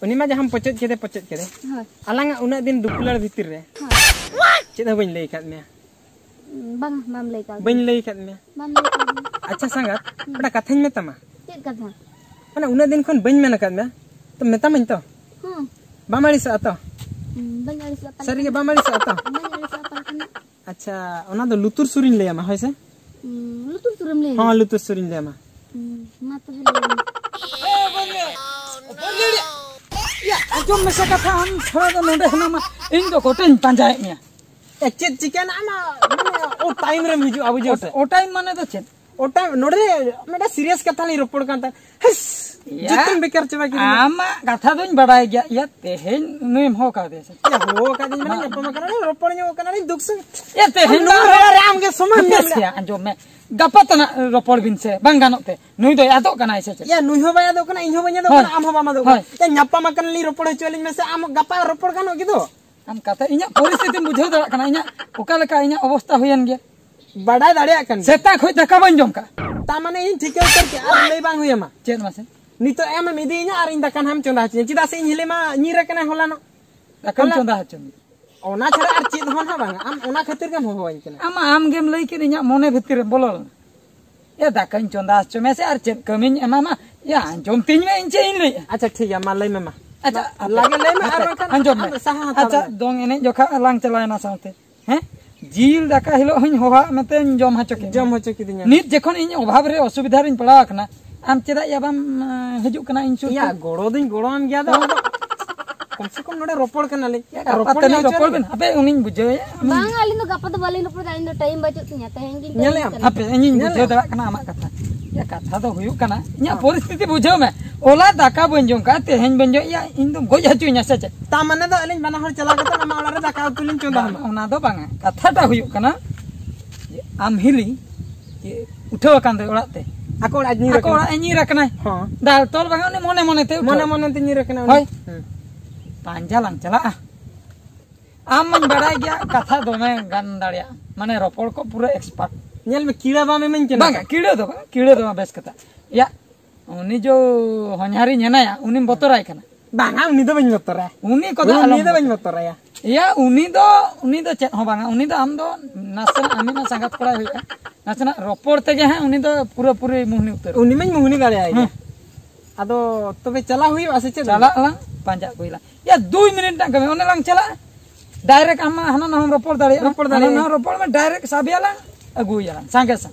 ᱩᱱᱤ ᱢᱟ ᱡᱟᱦᱟᱸᱢ ᱯᱚᱪᱚᱡ ᱠᱮᱫᱮ, ᱯᱚᱪᱚᱡ ᱠᱮᱫᱮ᱾ ᱦᱳᱭ᱾ ᱟᱞᱟᱝᱟᱜ ᱩᱱᱟᱹᱜ ᱫᱤᱱ ᱫᱩᱯᱞᱟᱹᱲ ᱵᱷᱤᱛᱤᱨ ᱨᱮ ᱦᱳᱭ᱾ ᱪᱮᱫ ᱦᱚᱸ ᱵᱟᱹᱧ ᱞᱟᱹᱭ ᱟᱠᱟᱫ ᱢᱮᱭᱟ᱾ ᱵᱟᱝ, ᱵᱟᱢ ᱞᱟᱹᱭ ᱠᱟᱣᱫᱤᱧᱟ᱾ ᱵᱟᱹᱧ ᱞᱟᱹᱭ ᱟᱠᱟᱫ ᱢᱮᱭᱟ᱾ ᱵᱟᱢ ᱞᱟᱹᱭ ᱠᱟᱣᱫᱤᱧᱟ᱾ ᱟᱪᱪᱷᱟ ᱥᱟᱸᱜᱟᱛ, ᱦᱩᱸ᱾ ᱢᱤᱫᱴᱟᱝ ᱠᱟᱛᱷᱟᱧ ᱢᱮᱛᱟᱢᱟ᱾ ᱪᱮᱫ ᱠᱟᱛᱷᱟ? ᱢᱟᱱᱮ ᱩᱱᱟᱹᱜ ᱫᱤᱱ ᱠᱷᱚᱱ ᱵᱟᱹᱧ ᱢᱮᱱ ᱟᱠᱟᱫ ᱢᱮᱭᱟ, ᱛᱚ ᱢᱮᱛᱟᱢᱟᱹᱧ ᱛᱚ? ᱦᱩᱸ᱾ ᱵᱟᱢ ᱟᱹᱲᱤᱥᱚᱜᱼᱟ ᱛᱚ? ᱦᱩᱸ, ᱵᱟᱹᱧ ᱟᱹᱲᱤᱥᱚᱜᱼᱟ ᱯᱟᱞᱮ᱾ ᱥᱟᱹᱨᱤᱜᱮ ᱵᱟᱢ ᱟᱹᱲᱤᱥᱚᱜᱼᱟ ᱛᱚ? ᱵᱟᱹᱧ ᱟᱹᱲᱤᱥᱚᱜᱼᱟ ᱯᱟᱞᱮ ᱠᱷᱟᱱ᱾ ᱟᱪᱪᱷᱟ, ᱚᱱᱟ ᱫᱚ ᱞᱩᱛᱩᱨ ᱥᱩᱨᱤᱧ ᱞᱟᱹᱭᱟᱢᱟ, ᱦᱳᱭ ᱥᱮ? ᱦᱩᱸ, ᱞᱩᱛᱩᱨ ᱥᱩᱨᱮᱢ ᱞᱟᱹᱭ ᱦᱚᱸ, ᱟᱹᱧᱟ? ᱞᱩᱛᱩᱨ ᱥᱩᱨᱤᱧ ᱞᱟᱹᱭᱟᱢᱟ᱾ ᱦᱩᱸ, ᱢᱟ ᱛᱚᱵᱮ ᱞᱟᱹᱭ ᱢᱮ᱾ ᱭᱟ, ᱟᱸᱡᱚᱢ ᱢᱮᱥᱮ ᱠᱟᱛᱷᱟ, ᱟᱢ ᱛᱷᱚᱲᱟ ᱫᱚ ᱱᱚᱰᱮ ᱦᱮᱱᱟᱢᱟ, ᱤᱧ ᱫᱚ ᱜᱚᱴᱟᱧ ᱯᱟᱸᱡᱟᱭᱮᱫ ᱢᱮᱭᱟ᱾ ᱮ, ᱪᱮᱫ ᱪᱤᱠᱟᱹᱱᱟ ᱟᱢᱟᱜ, ᱢᱟᱱᱮ, ᱳ time ᱨᱮᱢ ᱦᱤᱡᱩᱜᱼᱟ, ᱵᱩᱡᱷᱟᱹᱣ ᱥᱮ? ᱳ time ᱢᱟᱱᱮ ᱫᱚ ᱪᱮᱫ? ᱳ time, ᱱᱚᱰᱮ ᱢᱤᱫᱴᱟᱝ serious ᱠᱟᱛᱷᱟ ᱞᱤᱧ ᱨᱚᱯᱚᱲ ᱠᱟᱱ ᱛᱟᱦᱮᱸᱫ᱾ ᱦᱤᱥ, ᱭᱟ, ᱡᱚᱛᱚᱢ ᱵᱮᱠᱟᱨ ᱪᱟᱵᱟ ᱠᱮᱫᱤᱧᱟ᱾ ᱟᱢᱟᱜ ᱠᱟᱛᱷᱟ ᱫᱚᱧ ᱵᱟᱰᱟᱭ ᱜᱮᱭᱟ᱾ ᱭᱟ, ᱛᱮᱦᱮᱧ ᱱᱩᱭᱮᱢ ᱦᱚᱦᱚ ᱠᱟᱣᱫᱮᱭᱟ ᱥᱮ? ᱭᱟ, ᱦᱚᱦᱚ ᱠᱟᱫᱤᱧ ᱢᱟᱱᱮ ᱢᱟ᱾ ᱧᱟᱯᱟᱢ ᱟᱠᱟᱱᱟ, ᱨᱚᱯᱚᱲ ᱧᱚᱜ ᱠᱟᱱᱟ ᱞᱤᱧ ᱫᱩᱠ ᱥᱩᱠ᱾ ᱭᱟ, ᱛᱮᱦᱮᱧ ᱱᱚᱣᱟ ᱫᱚ ᱵᱮᱲᱟ ᱨᱮ ᱟᱢ ᱜᱮ ᱥᱚᱢᱚᱭ ᱮᱢ ᱦᱟᱯᱮ ᱧᱟᱢ ᱥᱮ, ᱞᱮᱫᱟ᱾ ᱟᱸᱡᱚᱢ ᱢᱮ᱾ ᱜᱟᱯᱟ ᱛᱟᱱᱟᱜ ᱨᱚᱯᱚᱲ ᱵᱤᱱ ᱥᱮ, ᱵᱟᱝ ᱜᱟᱱᱚᱜ ᱛᱮ᱾ ᱱᱩᱭ ᱫᱚᱭ ᱟᱫᱚᱜ ᱠᱟᱱᱟᱭ ᱥᱮ ᱪᱮᱫ? ᱭᱟ, ᱱᱩᱭ ᱦᱚᱸ ᱵᱟᱭ ᱟᱫᱚᱜ ᱠᱟᱱᱟ, ᱤᱧ ᱦᱚᱸ ᱵᱟᱹᱧ ᱟᱫᱚᱜ ᱦᱳᱭ᱾ ᱠᱟᱱᱟ, ᱟᱢ ᱦᱚᱸ ᱵᱟᱢ ᱟᱫᱚᱜ ᱦᱳᱭ᱾ ᱠᱟᱱᱟ᱾ ᱭᱟ, ᱧᱟᱯᱟᱢ ᱟᱠᱟᱱᱟ ᱞᱤᱧ, ᱨᱚᱯᱚᱲ ᱦᱚᱪᱚ ᱟᱹᱞᱤᱧ ᱢᱮᱥᱮ, ᱟᱢ ᱜᱟᱯᱟ ᱨᱚᱯᱚᱲ ᱜᱟᱱᱚᱜ ᱜᱮ ᱫᱚ᱾ ᱟᱢ ᱠᱟᱛᱷᱟ, ᱤᱧᱟᱹᱜ ᱯᱚᱨᱤᱥᱛᱷᱤᱛᱤᱢ ᱵᱩᱡᱷᱟᱹᱣ ᱫᱟᱲᱮᱭᱟᱜ ᱠᱟᱱᱟ, ᱤᱧᱟᱹᱜ ᱚᱠᱟ ᱞᱮᱠᱟ ᱤᱧᱟᱹᱜ ᱚᱵᱚᱥᱛᱟ ᱦᱩᱭᱮᱱ ᱜᱮᱭᱟ᱾ ᱵᱟᱰᱟᱭ ᱫᱟᱲᱮᱭᱟᱜ ᱠᱟᱱ ᱜᱮᱭᱟ᱾ ᱥᱮᱛᱟᱜ ᱠᱷᱚᱡ ᱫᱟᱠᱟ ᱵᱟᱹᱧ ᱡᱚᱢ ᱠᱟᱜᱼᱟ᱾ ᱛᱟ ᱢᱟᱱᱮ ᱤᱧ ᱴᱷᱤᱠᱟᱹ ᱩᱛᱟᱹᱨ ᱠᱮᱜᱼᱟ, ᱟᱨ ᱞᱟᱹᱭ ᱵᱟᱝ ᱦᱩᱭ ᱟᱢᱟ᱾ ᱪᱮᱫ ᱢᱟᱥᱮ? ᱱᱤᱛᱚᱜ ᱮᱢ ᱮᱢ ᱤᱫᱤᱭᱤᱧᱟ ᱟᱨ ᱤᱧ ᱫᱟᱠᱟ ᱱᱟᱦᱟᱜ ᱮᱢ ᱪᱚᱸᱫᱟ ᱦᱚᱪᱚᱧᱟ᱾ ᱪᱮᱫᱟᱜ ᱥᱮ ᱤᱧ ᱦᱤᱞᱤ ᱢᱟ ᱧᱤᱨ ᱟᱠᱟᱱᱟ ᱦᱚᱞᱟᱱᱚᱜ᱾ ᱫᱟᱠᱟᱢ ᱦᱚᱞᱟ ᱪᱚᱸᱫᱟ ᱦᱚᱪᱚᱧᱟ᱾ ᱚᱱᱟ ᱪᱷᱟᱲᱟ ᱟᱨ ᱪᱮᱫ ᱦᱚᱸ ᱱᱟᱦᱟᱜ ᱵᱟᱝᱟ᱾ ᱟᱢ ᱚᱱᱟ ᱠᱷᱟᱹᱛᱤᱨ ᱜᱮᱢ ᱦᱚᱦᱚᱣᱟᱹᱧ ᱠᱟᱱᱟ᱾ ᱟᱢ, ᱟᱢ ᱜᱮᱢ ᱞᱟᱹᱭ ᱠᱮᱫ ᱤᱧᱟᱹᱜ ᱢᱚᱱᱮ ᱵᱷᱤᱛᱤᱨ ᱨᱮ ᱵᱚᱞᱚ ᱞᱮᱱᱟ᱾ ᱮ, ᱫᱟᱠᱟᱧ ᱪᱚᱸᱫᱟ ᱦᱚᱪᱚ ᱢᱮ ᱥᱮ ᱟᱨ ᱪᱮᱫ ᱠᱟᱹᱢᱤᱧ ᱮᱢᱟᱢᱟ? ᱮ, ᱟᱸᱡᱚᱢ ᱛᱤᱧ ᱢᱮ, ᱤᱧ ᱪᱮᱫ ᱤᱧ ᱞᱟᱹᱭᱮᱜᱼᱟ᱾ ᱟᱪᱪᱷᱟ, ᱴᱷᱤᱠ ᱜᱮᱭᱟ, ᱢᱟ ᱞᱟᱹᱭ ᱢᱮ, ᱢᱟ᱾ ᱟᱪᱪᱷᱟ, ᱞᱟᱜᱮ ᱞᱟᱹᱭ ᱢᱮ, ᱟᱨ ᱦᱟᱯᱮ, ᱵᱟᱝᱠᱷᱟᱱ ᱟᱸᱡᱚᱢ ᱢᱮ᱾ ᱟᱢ ᱥᱟᱦᱟ ᱦᱟᱛᱟᱲ ᱟᱪᱪᱷᱟ, ᱢᱮ᱾ ᱫᱚᱝ ᱮᱱᱮᱡ ᱡᱚᱠᱷᱟ ᱞᱟᱝ ᱪᱟᱞᱟᱣᱮᱱᱟ ᱥᱟᱶᱛᱮ, ᱦᱮᱸ? ᱡᱤᱞ ᱫᱟᱠᱟ ᱦᱤᱞᱳᱜ ᱦᱚᱸᱧ ᱦᱚᱦᱚᱣᱟᱜ ᱢᱮᱛᱮᱧ ᱡᱚᱢ ᱦᱚᱪᱚ ᱠᱮᱫ ᱡᱚᱢ ᱢᱮᱭᱟ᱾ ᱦᱚᱪᱚ ᱠᱤᱫᱤᱧᱟ᱾ ᱱᱤᱛ ᱡᱚᱠᱷᱚᱱ ᱤᱧ ᱚᱵᱷᱟᱵᱽ ᱨᱮ ᱚᱥᱩᱵᱤᱫᱷᱟ ᱨᱤᱧ ᱯᱟᱲᱟᱣ ᱟᱠᱟᱱᱟ, ᱟᱢ ᱪᱮᱫᱟᱜ ᱭᱟ ᱵᱟᱢ, ᱮᱸ, ᱦᱤᱡᱩᱜ ᱠᱟᱱᱟ ᱤᱧ ᱥᱩᱨ ᱛᱮ? ᱭᱟ, ᱜᱚᱲᱚ ᱫᱩᱧ ᱜᱚᱲᱚᱣᱟᱢ ᱜᱮᱭᱟ, ᱟᱫᱚ ᱦᱮᱸ᱾ ᱟᱢ ᱫᱚ ᱠᱚᱢ ᱥᱮ ᱠᱚᱢ ᱱᱚᱰᱮ ᱨᱚᱯᱚᱲ ᱠᱟᱱᱟᱞᱤᱧ᱾ ᱭᱟ, ᱨᱚᱯᱚᱲ ᱜᱟᱯᱟ ᱛᱟᱹᱞᱤᱧ ᱧᱚᱜ ᱨᱚᱯᱚᱲ ᱦᱚᱪᱚᱣᱟᱞᱤᱧ ᱵᱮᱱ᱾ ᱢᱮ᱾ ᱦᱟᱯᱮ, ᱩᱱᱤᱧ ᱵᱩᱡᱷᱟᱹᱣᱮᱭᱟ᱾ ᱵᱟᱝ, ᱟᱹᱞᱤᱧ ᱫᱚ ᱜᱟᱯᱟ ᱫᱚ ᱵᱟᱹᱞᱤᱧ ᱨᱚᱯᱚᱲ ᱫᱟ, ᱟᱹᱞᱤᱧ ᱫᱚ time ᱵᱟᱹᱪᱩᱜ ᱛᱤᱧᱟ, ᱛᱮᱦᱮᱧ ᱜᱤᱧ ᱧᱮᱞᱮᱭᱟᱢ᱾ ᱠᱟᱹᱢᱤ ᱠᱟᱱᱟ᱾ ᱦᱟᱯᱮ, ᱤᱧᱤᱧ ᱧᱮᱞᱮᱭᱟᱢ᱾ ᱵᱩᱡᱷᱟᱹᱣ ᱫᱟᱲᱮᱭᱟᱜ ᱠᱟᱱᱟ ᱟᱢᱟᱜ ᱠᱟᱛᱷᱟ᱾ ᱭᱟ, ᱠᱟᱛᱷᱟ ᱫᱚ ᱦᱩᱭᱩᱜ ᱠᱟᱱᱟ, ᱤᱧᱟᱹᱜ ᱦᱮᱸ᱾ ᱯᱚᱨᱤᱥᱛᱷᱤᱛᱤ ᱵᱩᱡᱷᱟᱹᱣ ᱢᱮ᱾ ᱦᱚᱞᱟ ᱫᱟᱠᱟ ᱵᱟᱹᱧ ᱡᱚᱢ ᱠᱟᱜᱼᱟ, ᱛᱮᱦᱮᱧ ᱵᱟᱹᱧ ᱡᱚᱢ, ᱭᱟ, ᱤᱧ ᱫᱚᱢ ᱜᱚᱡ ᱦᱚᱪᱚᱧᱟ ᱥᱮ ᱪᱮᱫ? ᱛᱟ ᱢᱟᱱᱮ ᱫᱚ ᱟᱹᱞᱤᱧ ᱵᱟᱱᱟ ᱦᱚᱲ ᱪᱟᱞᱟᱣ ᱠᱟᱛᱮ ᱟᱢᱟᱜ ᱚᱲᱟᱜ ᱨᱮ ᱫᱟᱠᱟ ᱩᱛᱩ ᱞᱤᱧ ᱪᱚᱸᱫᱟ ᱵᱟᱝ, ᱟᱢᱟ᱾ ᱚᱱᱟ ᱫᱚ ᱵᱟᱝᱟ᱾ ᱠᱟᱛᱷᱟᱴᱟ ᱦᱩᱭᱩᱜ ᱠᱟᱱᱟ ᱡᱮ ᱟᱢ ᱦᱤᱞᱤ ᱡᱮ ᱩᱴᱷᱟᱹᱣ ᱟᱠᱟᱱ ᱫᱚᱭ ᱚᱲᱟᱜ ᱛᱮ᱾ ᱟᱠᱚ ᱚᱲᱟᱜ ᱧᱤᱨ ᱟᱠᱚ ᱟᱠᱟᱱᱟ᱾ ᱚᱲᱟᱜ ᱮ ᱧᱤᱨ ᱟᱠᱟᱱᱟᱭ᱾ ᱦᱚᱸ᱾ ᱫᱟᱞ ᱛᱚᱞ ᱵᱟᱝᱟ, ᱩᱱᱤ ᱢᱚᱱᱮ ᱢᱚᱱᱮ ᱛᱮ ᱩᱴᱷᱟᱹᱣ᱾ ᱢᱚᱱᱮ ᱢᱚᱱᱮ ᱛᱮ ᱧᱤᱨ ᱟᱠᱟᱱᱟ ᱩᱱᱤ᱾ ᱦᱳᱭ᱾ ᱦᱩᱸ᱾ ᱯᱟᱸᱡᱟ ᱞᱟᱝ ᱪᱟᱞᱟᱜᱼᱟ᱾ ᱟᱢ ᱢᱟᱧ ᱵᱟᱲᱟᱭ ᱜᱮᱭᱟ, ᱠᱟᱛᱷᱟ ᱫᱚᱢᱮ ᱜᱟᱱ ᱫᱟᱲᱮᱭᱟᱜᱼᱟ, ᱢᱟᱱᱮ ᱨᱚᱯᱚᱲ ᱠᱚ ᱯᱩᱨᱟᱹ expert᱾ ᱧᱮᱞ ᱢᱮ, ᱠᱤᱲᱟ ᱵᱟᱢ ᱮᱢᱟᱹᱧ ᱠᱟᱱᱟ᱾ ᱵᱟᱝᱟ, ᱠᱤᱲᱟ ᱫᱚ ᱵᱟᱝ, ᱠᱤᱲᱟ ᱫᱚ ᱵᱟᱝ, ᱵᱮᱥ ᱠᱟᱛᱷᱟ᱾ ᱭᱟ, ᱩᱱᱤ ᱡᱚ ᱦᱚᱧᱦᱟᱨᱤᱧ ᱦᱮᱱᱟᱭᱟ, ᱩᱱᱤᱢ ᱵᱚᱛᱚᱨᱟᱭ ᱠᱟᱱᱟ᱾ ᱵᱟᱝᱟ, ᱩᱱᱤ ᱫᱚ ᱵᱟᱹᱧ ᱵᱚᱛᱚᱨᱟ᱾ ᱩᱱᱤ ᱠᱚᱫᱚ ᱩᱱᱤ ᱟᱞᱚᱢ ᱫᱚ ᱵᱟᱹᱧ ᱵᱚᱛᱚᱨᱟ᱾ ᱵᱚᱛᱚᱨᱟᱭᱟ᱾ ᱭᱟ, ᱩᱱᱤ ᱫᱚ, ᱩᱱᱤ ᱫᱚ ᱪᱮᱫ ᱦᱚᱸ ᱵᱟᱝᱟ᱾ ᱩᱱᱤ ᱫᱚ ᱟᱢ ᱫᱚ ᱱᱟᱥᱮᱱᱟᱜ ᱟᱢᱤᱡ ᱢᱟ ᱥᱟᱸᱜᱟᱛ ᱠᱚᱲᱟᱭ ᱦᱩᱭᱩᱜᱼᱟ, ᱱᱟᱥᱮᱱᱟᱜ ᱨᱚᱯᱚᱲ ᱛᱮᱜᱮ ᱦᱟᱸᱜ ᱩᱱᱤ ᱫᱚ ᱯᱩᱨᱟᱹᱯᱩᱨᱤ ᱢᱩᱦᱱᱤ ᱩᱛᱟᱹᱨᱚᱜᱼᱟ᱾ ᱩᱱᱤ ᱢᱟᱧ ᱢᱩᱦᱱᱤ ᱫᱟᱲᱮᱭᱟᱭ ᱜᱮᱭᱟ᱾ ᱦᱩᱸ᱾ ᱟᱫᱚ ᱛᱚᱵᱮ ᱪᱟᱞᱟᱣ ᱦᱩᱭᱩᱜᱼᱟ ᱥᱮ ᱪᱮᱫ? ᱪᱟᱞᱟᱜ ᱟᱞᱟᱝ, ᱯᱟᱸᱡᱟ ᱟᱹᱜᱩᱭᱟᱞᱟᱝ᱾ ᱭᱟ, ᱫᱩᱭ ᱢᱤᱱᱤᱴ ᱨᱮᱱᱟᱜ ᱠᱟᱹᱢᱤ, ᱚᱱᱮ ᱞᱟᱝ ᱪᱟᱞᱟᱜᱼᱟ᱾ Direct ᱟᱢ ᱢᱟ ᱦᱟᱱᱟ ᱱᱟᱣᱟᱢ ᱨᱚᱯᱚᱲ ᱫᱟᱲᱮᱭᱟᱜᱼᱟ᱾ ᱨᱚᱯᱚᱲ ᱦᱟᱱᱟ ᱫᱟᱲᱮᱭᱟᱜᱼᱟ᱾ ᱱᱟᱣᱟ ᱨᱚᱯᱚᱲ ᱢᱮ, direct ᱥᱟᱵᱮᱭᱟᱞᱟᱝ, ᱟᱹᱜᱩᱭᱟᱞᱟᱝ ᱥᱟᱸᱜᱮ ᱥᱟᱝ᱾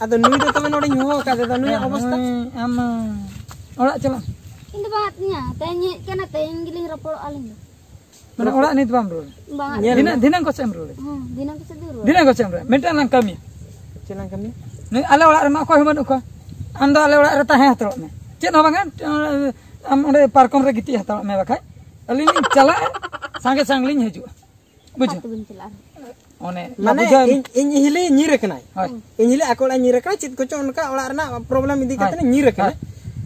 ᱟᱫᱚ ᱱᱩᱭ ᱫᱚ ᱛᱚᱵᱮ ᱱᱚᱰᱮᱧ ᱦᱚᱦᱚ ᱟᱠᱟᱫᱮ ᱫᱚ, ᱱᱩᱭᱟᱜ ᱚᱵᱚᱥᱛᱟ? ᱱᱩᱭ ᱟᱢ ᱚᱲᱟᱜ ᱪᱟᱞᱟᱜ᱾ ᱤᱧ ᱫᱚ ᱵᱟᱝ ᱟᱹᱛᱤᱧᱟ, ᱛᱮᱦᱮᱧ ᱦᱮᱡ ᱠᱟᱱᱟ, ᱛᱮᱦᱮᱧ ᱜᱮᱞᱤᱧ ᱨᱚᱯᱚᱲᱚᱜᱼᱟ ᱟᱹᱞᱤᱧ ᱫᱚ᱾ ᱢᱟᱱᱮ ᱚᱲᱟᱜ ᱱᱤᱛ ᱵᱟᱢ ᱨᱩᱣᱟᱹᱲᱟ? ᱵᱟᱝ ᱧᱮᱞ ᱟᱹᱛᱤᱧᱟ᱾ ᱫᱷᱤᱱᱟᱹᱝ, ᱫᱷᱤᱱᱟᱹᱝ ᱠᱚ ᱥᱮᱫ ᱮᱢ ᱨᱩᱣᱟᱹᱲᱟ? ᱦᱮᱸ, ᱫᱷᱤᱱᱟᱹᱝ ᱠᱚ ᱥᱮᱫ ᱫᱚ ᱨᱩᱣᱟᱹᱲ᱾ ᱫᱷᱤᱱᱟᱹᱝ ᱠᱚ ᱥᱮᱫ ᱮᱢ ᱨᱩᱣᱟᱹᱲᱟ? ᱢᱤᱫᱴᱟᱝ ᱞᱟᱝ ᱠᱟᱹᱢᱤᱭᱟ᱾ ᱪᱮᱫ ᱞᱟᱝ ᱠᱟᱹᱢᱤᱭᱟ? ᱱᱩᱭ ᱟᱞᱮ ᱚᱲᱟᱜ ᱨᱮᱢᱟ ᱚᱠᱚᱭ ᱦᱚᱸ ᱵᱟᱹᱱᱩᱜ ᱠᱚᱣᱟ᱾ ᱟᱢ ᱫᱚ ᱟᱞᱮ ᱚᱲᱟᱜ ᱨᱮ ᱛᱟᱦᱮᱸ ᱦᱟᱛᱟᱲᱚᱜ ᱢᱮ᱾ ᱪᱮᱫ ᱦᱚᱸ ᱵᱟᱝᱟ, ᱟᱢ ᱚᱸᱰᱮ ᱯᱟᱨᱠᱚᱢ ᱨᱮ ᱜᱤᱛᱤᱡ ᱦᱟᱛᱟᱲᱚᱜ ᱢᱮ, ᱵᱟᱠᱷᱟᱡ ᱟᱹᱞᱤᱧ ᱞᱤᱧ ᱪᱟᱞᱟᱜᱼᱟ, ᱥᱟᱸᱜᱮ ᱥᱟᱝ ᱞᱤᱧ ᱦᱤᱡᱩᱜᱼᱟ᱾ ᱵᱩᱡᱷᱟᱹᱣ? ᱚᱠᱟ ᱛᱮᱵᱤᱱ ᱪᱟᱞᱟᱜᱼᱟ? ᱚᱱᱮ ᱢᱟᱱᱮ ᱵᱩᱡᱷᱟᱹᱣ ᱤᱧ, ᱤᱧ ᱦᱤᱞᱤ ᱧᱤᱨ ᱟᱠᱟᱱᱟᱭ᱾ ᱦᱳᱭ᱾ ᱤᱧ ᱦᱤᱞᱤ ᱟᱠᱚ ᱚᱲᱟᱜ ᱧᱤᱨ ᱟᱠᱟᱱᱟ, ᱪᱮᱫ ᱠᱚᱪᱚ ᱚᱱᱠᱟ ᱚᱲᱟᱜ ᱨᱮᱱᱟᱜ problem ᱤᱫᱤ ᱠᱟᱛᱮ ᱦᱳᱭ᱾ ᱧᱤᱨ ᱟᱠᱟᱱᱟ᱾ ᱦᱳᱭ᱾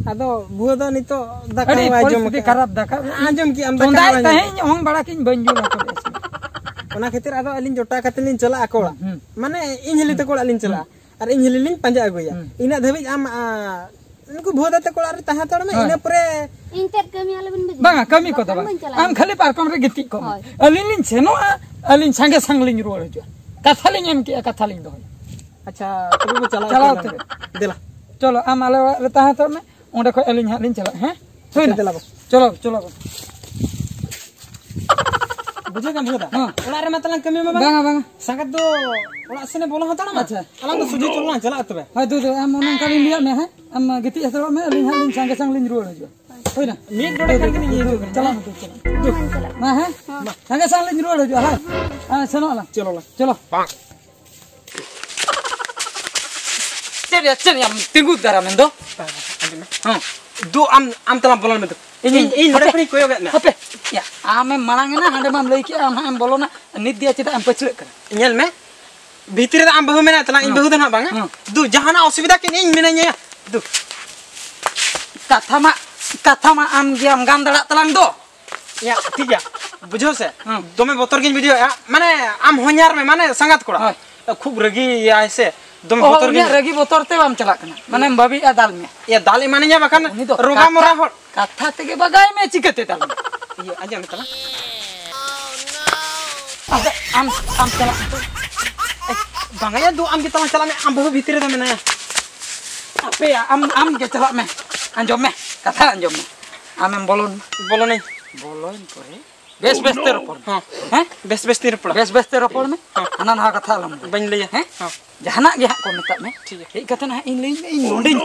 ᱟᱫᱚ ᱵᱷᱩᱣᱟᱹ ᱫᱚ ᱱᱤᱛᱚᱜ ᱫᱟᱠᱟ ᱟᱹᱰᱤ ᱦᱚᱸ ᱟᱸᱡᱚᱢ ᱯᱚᱨᱤᱥᱛᱷᱤᱛᱤ ᱟᱠᱟᱫ᱾ ᱠᱷᱟᱨᱟᱯ, ᱫᱟᱠᱟ ᱟᱸᱡᱚᱢ ᱠᱮᱜ ᱟᱢ, ᱫᱟᱠᱟ ᱪᱚᱸᱫᱟᱭᱮᱫ ᱦᱚᱸ ᱟᱸᱡᱚᱢ ᱛᱟᱦᱮᱸᱧ, ᱠᱮᱜ ᱟᱢ᱾ ᱚᱝ ᱵᱟᱲᱟ ᱠᱤᱧ ᱵᱟᱹᱧ ᱡᱩᱞ ᱦᱚᱪᱚ ᱞᱮᱫᱼᱟ ᱥᱮ᱾ ᱚᱱᱟ ᱠᱷᱟᱹᱛᱤᱨ ᱟᱫᱚ ᱟᱹᱞᱤᱧ ᱡᱚᱴᱟ ᱠᱟᱛᱮ ᱞᱤᱧ ᱪᱟᱞᱟᱜᱼᱟ ᱟᱠᱚ ᱚᱲᱟᱜ᱾ ᱦᱩᱸ᱾ ᱢᱟᱱᱮ ᱤᱧ ᱦᱤᱞᱤ ᱛᱟᱠᱚ ᱚᱲᱟᱜ ᱞᱤᱧ ᱪᱟᱞᱟᱜᱼᱟ᱾ ᱦᱩᱸ᱾ ᱟᱨ ᱤᱧ ᱦᱤᱞᱤ ᱞᱤᱧ ᱯᱟᱸᱡᱟ ᱟᱹᱜᱩᱭᱟ᱾ ᱦᱩᱸ᱾ ᱤᱱᱟᱹᱜ ᱫᱷᱟᱹᱵᱤᱡ ᱟᱢ, ᱟ, ᱩᱱᱠᱩ ᱵᱷᱩᱣᱟᱹ ᱫᱟ ᱛᱟᱠᱚ ᱚᱲᱟᱜ ᱨᱮ ᱛᱟᱦᱮᱸ ᱦᱟᱛᱟᱲ ᱢᱮ, ᱦᱳᱭ᱾ ᱤᱱᱟᱹ ᱯᱚᱨᱮ ᱤᱧ ᱪᱮᱫ ᱠᱟᱹᱢᱤ ᱟᱞᱚᱵᱤᱱ ᱵᱩᱡᱷᱟᱹᱣᱟ᱾ ᱵᱟᱝᱟ, ᱠᱟᱹᱢᱤ ᱠᱚᱫᱚ ᱵᱟᱠᱷᱟᱱ ᱵᱟᱝ᱾ ᱵᱟᱹᱧ ᱪᱟᱞᱟᱜᱼᱟ᱾ ᱟᱢ ᱠᱷᱟᱹᱞᱤ ᱯᱟᱨᱠᱚᱢ ᱨᱮ ᱜᱤᱛᱤᱡ ᱠᱚᱜ ᱢᱮ᱾ ᱦᱳᱭ᱾ ᱟᱹᱞᱤᱧ ᱞᱤᱧ ᱥᱮᱱᱚᱜᱼᱟ, ᱟᱹᱞᱤᱧ ᱥᱟᱸᱜᱮ ᱥᱟᱝ ᱞᱤᱧ ᱨᱩᱣᱟᱹᱲ ᱦᱤᱡᱩᱜᱼᱟ᱾ ᱠᱟᱛᱷᱟ ᱞᱤᱧ ᱮᱢ ᱠᱮᱜᱼᱟ, ᱠᱟᱛᱷᱟ ᱞᱤᱧ ᱫᱚᱦᱚᱭᱟ᱾ ᱟᱪᱪᱷᱟ, ᱛᱚᱵᱮ ᱵᱚ ᱪᱟᱞᱟᱣ ᱪᱟᱞᱟᱣ ᱩᱛᱟᱹᱨ ᱞᱮᱱ ᱩᱛᱟᱹᱨ᱾ ᱜᱮ᱾ ᱫᱮᱞᱟ᱾ ᱪᱚᱞᱚ, ᱟᱢ ᱟᱞᱮ ᱚᱲᱟᱜ ᱨᱮ ᱛᱟᱦᱮᱸ ᱦᱟᱛᱟᱲ ᱢᱮ, ᱚᱸᱰᱮ ᱠᱷᱚᱡ ᱟᱹᱞᱤᱧ ᱦᱟᱸᱜ ᱞᱤᱧ ᱪᱟᱞᱟᱜᱼᱟ, ᱦᱮᱸ? ᱦᱩᱭᱱᱟ? ᱫᱮᱞᱟ ᱵᱚ᱾ ᱪᱚᱞᱚ, ᱪᱚᱞᱚ ᱵᱚ᱾ ᱵᱩᱡᱷᱟᱹᱣ ᱠᱮᱫᱟᱢ ᱵᱷᱩᱣᱟᱹ ᱫᱟ? ᱦᱮᱸ᱾ ᱚᱲᱟᱜ ᱨᱮᱢᱟ ᱛᱟᱞᱟᱝ ᱠᱟᱹᱢᱤ ᱢᱟ ᱵᱟᱝ᱾ ᱵᱟᱝᱟ, ᱵᱟᱝᱟ᱾ ᱥᱟᱸᱜᱟᱛ ᱫᱚ ᱚᱲᱟᱜ ᱥᱮᱱᱮ ᱵᱚᱞᱚ ᱦᱟᱛᱟᱲ ᱢᱟ᱾ ᱟᱪᱪᱷᱟ᱾ ᱟᱞᱟᱝ ᱫᱚ ᱥᱚᱡᱷᱮ ᱪᱚᱞᱚ ᱞᱟᱝ ᱪᱟᱞᱟᱜᱼᱟ ᱛᱚᱵᱮ᱾ ᱦᱳᱭ, ᱫᱩ, ᱫᱩ, ᱟᱢ ᱚᱱᱮ ᱚᱱᱠᱟ ᱞᱤᱧ ᱞᱟᱹᱭᱟᱫ ᱢᱮᱭᱟ, ᱦᱮᱸ? ᱟᱢ ᱜᱤᱛᱤᱡ ᱦᱟᱛᱟᱲᱚᱜ ᱢᱮ, ᱟᱹᱞᱤᱧ ᱦᱟᱸᱜ ᱞᱤᱧ ᱥᱟᱸᱜᱮ ᱥᱟᱝ ᱞᱤᱧ ᱨᱩᱣᱟᱹᱲ ᱦᱤᱡᱩᱜᱼᱟ᱾ ᱦᱩᱭᱱᱟ? ᱢᱤᱫ ᱰᱚᱸᱰᱮ ᱠᱷᱟᱱ ᱜᱮᱞᱤᱧ ᱦᱤᱡᱩᱜ ᱠᱟᱱᱟ᱾ ᱪᱟᱞᱟᱜ ᱢᱮ, ᱫᱩ, ᱪᱟᱞᱟᱜ ᱢᱮ᱾ ᱢᱟ, ᱦᱮᱸ? ᱢᱟ᱾ ᱥᱟᱸᱜᱮ ᱥᱟᱝ ᱞᱤᱧ ᱨᱩᱣᱟᱹᱲ ᱦᱤᱡᱩᱜᱼᱟ, ᱦᱳᱭ? ᱦᱮᱸ, ᱥᱮᱱᱚᱜ ᱟᱞᱟᱝ᱾ ᱪᱚᱞᱚ ᱞᱟᱝ᱾ ᱪᱚᱞᱚ᱾ ᱪᱮᱫ ᱭᱟ, ᱪᱮᱫ ᱭᱟᱢ ᱛᱤᱸᱜᱩ ᱫᱟᱨᱟᱢ ᱮᱱ ᱫᱚ? ᱵᱟᱝ, ᱵᱟᱝ, ᱟᱸᱡᱚᱢ ᱢᱮ᱾ ᱦᱮᱸ᱾ ᱫᱩ, ᱟᱢ, ᱟᱢ ᱛᱟᱞᱟᱝ ᱵᱚᱞᱚᱱ ᱢᱮ ᱫᱩ᱾ ᱤᱧ, ᱤᱧ, ᱤᱧ ᱱᱚᱰᱮ ᱦᱟᱯᱮ, ᱠᱷᱚᱱᱤᱧ ᱠᱚᱭᱚᱜᱮᱫ ᱢᱮ᱾ ᱦᱟᱯᱮ᱾ ᱭᱟ, ᱟᱢᱮᱢ ᱢᱟᱲᱟᱝ ᱮᱱᱟ, ᱦᱟᱸᱰᱮ ᱢᱟᱢ ᱞᱟᱹᱭ ᱠᱮᱜᱼᱟ, ᱟᱢ ᱦᱟᱸᱜ ᱮᱢ ᱵᱚᱞᱚᱱᱟ, ᱱᱤᱛ ᱫᱤᱭᱟ ᱪᱮᱫᱟᱜ ᱮᱢ ᱯᱟᱹᱪᱷᱞᱟᱹᱜ ᱠᱟᱱᱟ? ᱧᱮᱞ ᱢᱮ, ᱵᱷᱤᱛᱨᱤ ᱨᱮ ᱟᱢ ᱵᱟᱹᱦᱩ ᱢᱮᱱᱟᱭ ᱛᱟᱞᱟᱝ, ᱤᱧ ᱦᱮᱸ᱾ ᱵᱟᱹᱦᱩ ᱫᱚ ᱱᱟᱦᱟᱜ ᱵᱟᱝᱟ᱾ ᱦᱮᱸ᱾ ᱫᱩ, ᱡᱟᱦᱟᱱᱟᱜ ᱚᱥᱩᱵᱤᱫᱷᱟ ᱠᱤᱱ ᱤᱧ ᱢᱤᱱᱟᱹᱧᱟ᱾ ᱫᱩ᱾ ᱠᱟᱛᱷᱟ ᱢᱟ, ᱠᱟᱛᱷᱟ ᱢᱟ ᱟᱢ ᱜᱮᱭᱟᱢ ᱜᱟᱱ ᱫᱟᱲᱮᱭᱟᱜ ᱛᱟᱞᱟᱝ ᱫᱚ᱾ ᱭᱟ, ᱴᱷᱤᱠ ᱜᱮᱭᱟ᱾ ᱵᱩᱡᱷᱟᱹᱣ ᱥᱮ? ᱦᱮᱸ᱾ ᱫᱚᱢᱮ ᱵᱚᱛᱚᱨ ᱜᱤᱧ ᱵᱩᱡᱷᱟᱹᱣᱮᱫᱼᱟ᱾ ᱢᱟᱱᱮ, ᱟᱢ ᱦᱚᱧᱦᱟᱨ ᱢᱮ, ᱢᱟᱱᱮ, ᱥᱟᱸᱜᱟᱛ ᱠᱚᱲᱟ᱾ ᱦᱳᱭ᱾ ᱠᱷᱩᱵ ᱨᱟᱹᱜᱤᱭᱟᱭ ᱥᱮ, ᱫᱚᱢᱮ ᱚ, ᱵᱚᱛᱚᱨ ᱜᱤᱧ ᱩᱱᱤᱭᱟᱜ ᱨᱟᱹᱜᱤ ᱵᱚᱛᱚᱨ ᱛᱮ ᱵᱟᱢ ᱪᱟᱞᱟᱜ ᱠᱟᱱᱟ᱾ ᱢᱟᱱᱮᱢ ᱵᱷᱟᱹᱵᱤᱭᱮᱫᱼᱟ, ᱫᱟᱞ ᱢᱮ᱾ ᱭᱟ, ᱫᱟᱞ ᱮᱢᱟᱱᱤᱧᱟ, ᱵᱟᱠᱷᱟᱱ ᱩᱱᱤ ᱫᱚ ᱨᱳᱜᱟ ᱠᱟᱛᱷᱟ ᱢᱚᱨᱟ ᱦᱚᱲ᱾ ᱠᱟᱛᱷᱟ ᱛᱮᱜᱮ ᱵᱟᱜᱟᱭ ᱢᱮ, ᱪᱤᱠᱟᱹᱛᱮ ᱫᱟᱞ ᱢᱮ? ᱤᱭᱟᱹ, ᱟᱸᱡᱚᱢ ᱢᱮ ᱛᱟᱞᱟᱝ᱾ ᱟᱫᱚ ᱟᱢ, ᱟᱢ ᱪᱟᱞᱟᱜ ᱢᱮ ᱛᱚ᱾ ᱮᱭ, ᱵᱟᱝᱟ ᱭᱟ, ᱫᱩ, ᱟᱢ ᱜᱮ ᱛᱟᱞᱟᱝ ᱪᱟᱞᱟᱜ ᱢᱮ, ᱟᱢ ᱵᱟᱹᱦᱩ ᱵᱷᱤᱛᱨᱤ ᱨᱮ ᱢᱮᱱᱟᱭᱟ᱾ ᱟᱯᱮᱭᱟ, ᱟᱢ, ᱟᱢ ᱜᱮ ᱪᱟᱞᱟᱜ ᱢᱮ᱾ ᱟᱸᱡᱚᱢ ᱢᱮ, ᱠᱟᱛᱷᱟ ᱟᱸᱡᱚᱢ ᱢᱮ᱾ ᱟᱢᱮᱢ ᱵᱚᱞᱚᱱ᱾ ᱵᱚᱞᱚᱱᱟᱹᱧ᱾ ᱵᱚᱞᱚᱱ ᱯᱚᱨᱮ ᱵᱮᱥ ᱵᱮᱥ ᱛᱮ ᱨᱚᱯᱚᱲ ᱢᱮ᱾ ᱦᱚᱸ᱾ ᱦᱮᱸ? ᱵᱮᱥ ᱵᱮᱥ ᱛᱤᱧ ᱨᱚᱯᱚᱲᱟ᱾ ᱵᱮᱥ ᱵᱮᱥ ᱛᱮ ᱨᱚᱯᱚᱲ ᱢᱮ᱾ ᱦᱚᱸ᱾ ᱦᱟᱱᱟ ᱱᱟᱣᱟ ᱠᱟᱛᱷᱟ ᱟᱞᱚᱢ ᱞᱟᱹᱭᱟ᱾ ᱵᱟᱹᱧ ᱞᱟᱹᱭᱟ᱾ ᱦᱮᱸ? ᱦᱚᱸ᱾ ᱡᱟᱦᱟᱱᱟᱜ ᱜᱮ ᱦᱟᱸᱜ ᱠᱚ ᱢᱮᱛᱟᱜ ᱢᱮ᱾ ᱴᱷᱤᱠ ᱜᱮᱭᱟ᱾ ᱦᱮᱡ ᱠᱟᱛᱮ ᱱᱟᱦᱟᱜ ᱤᱧ ᱞᱟᱹᱭᱟᱹᱧ ᱢᱮ, ᱤᱧ ᱱᱚᱰᱮᱧ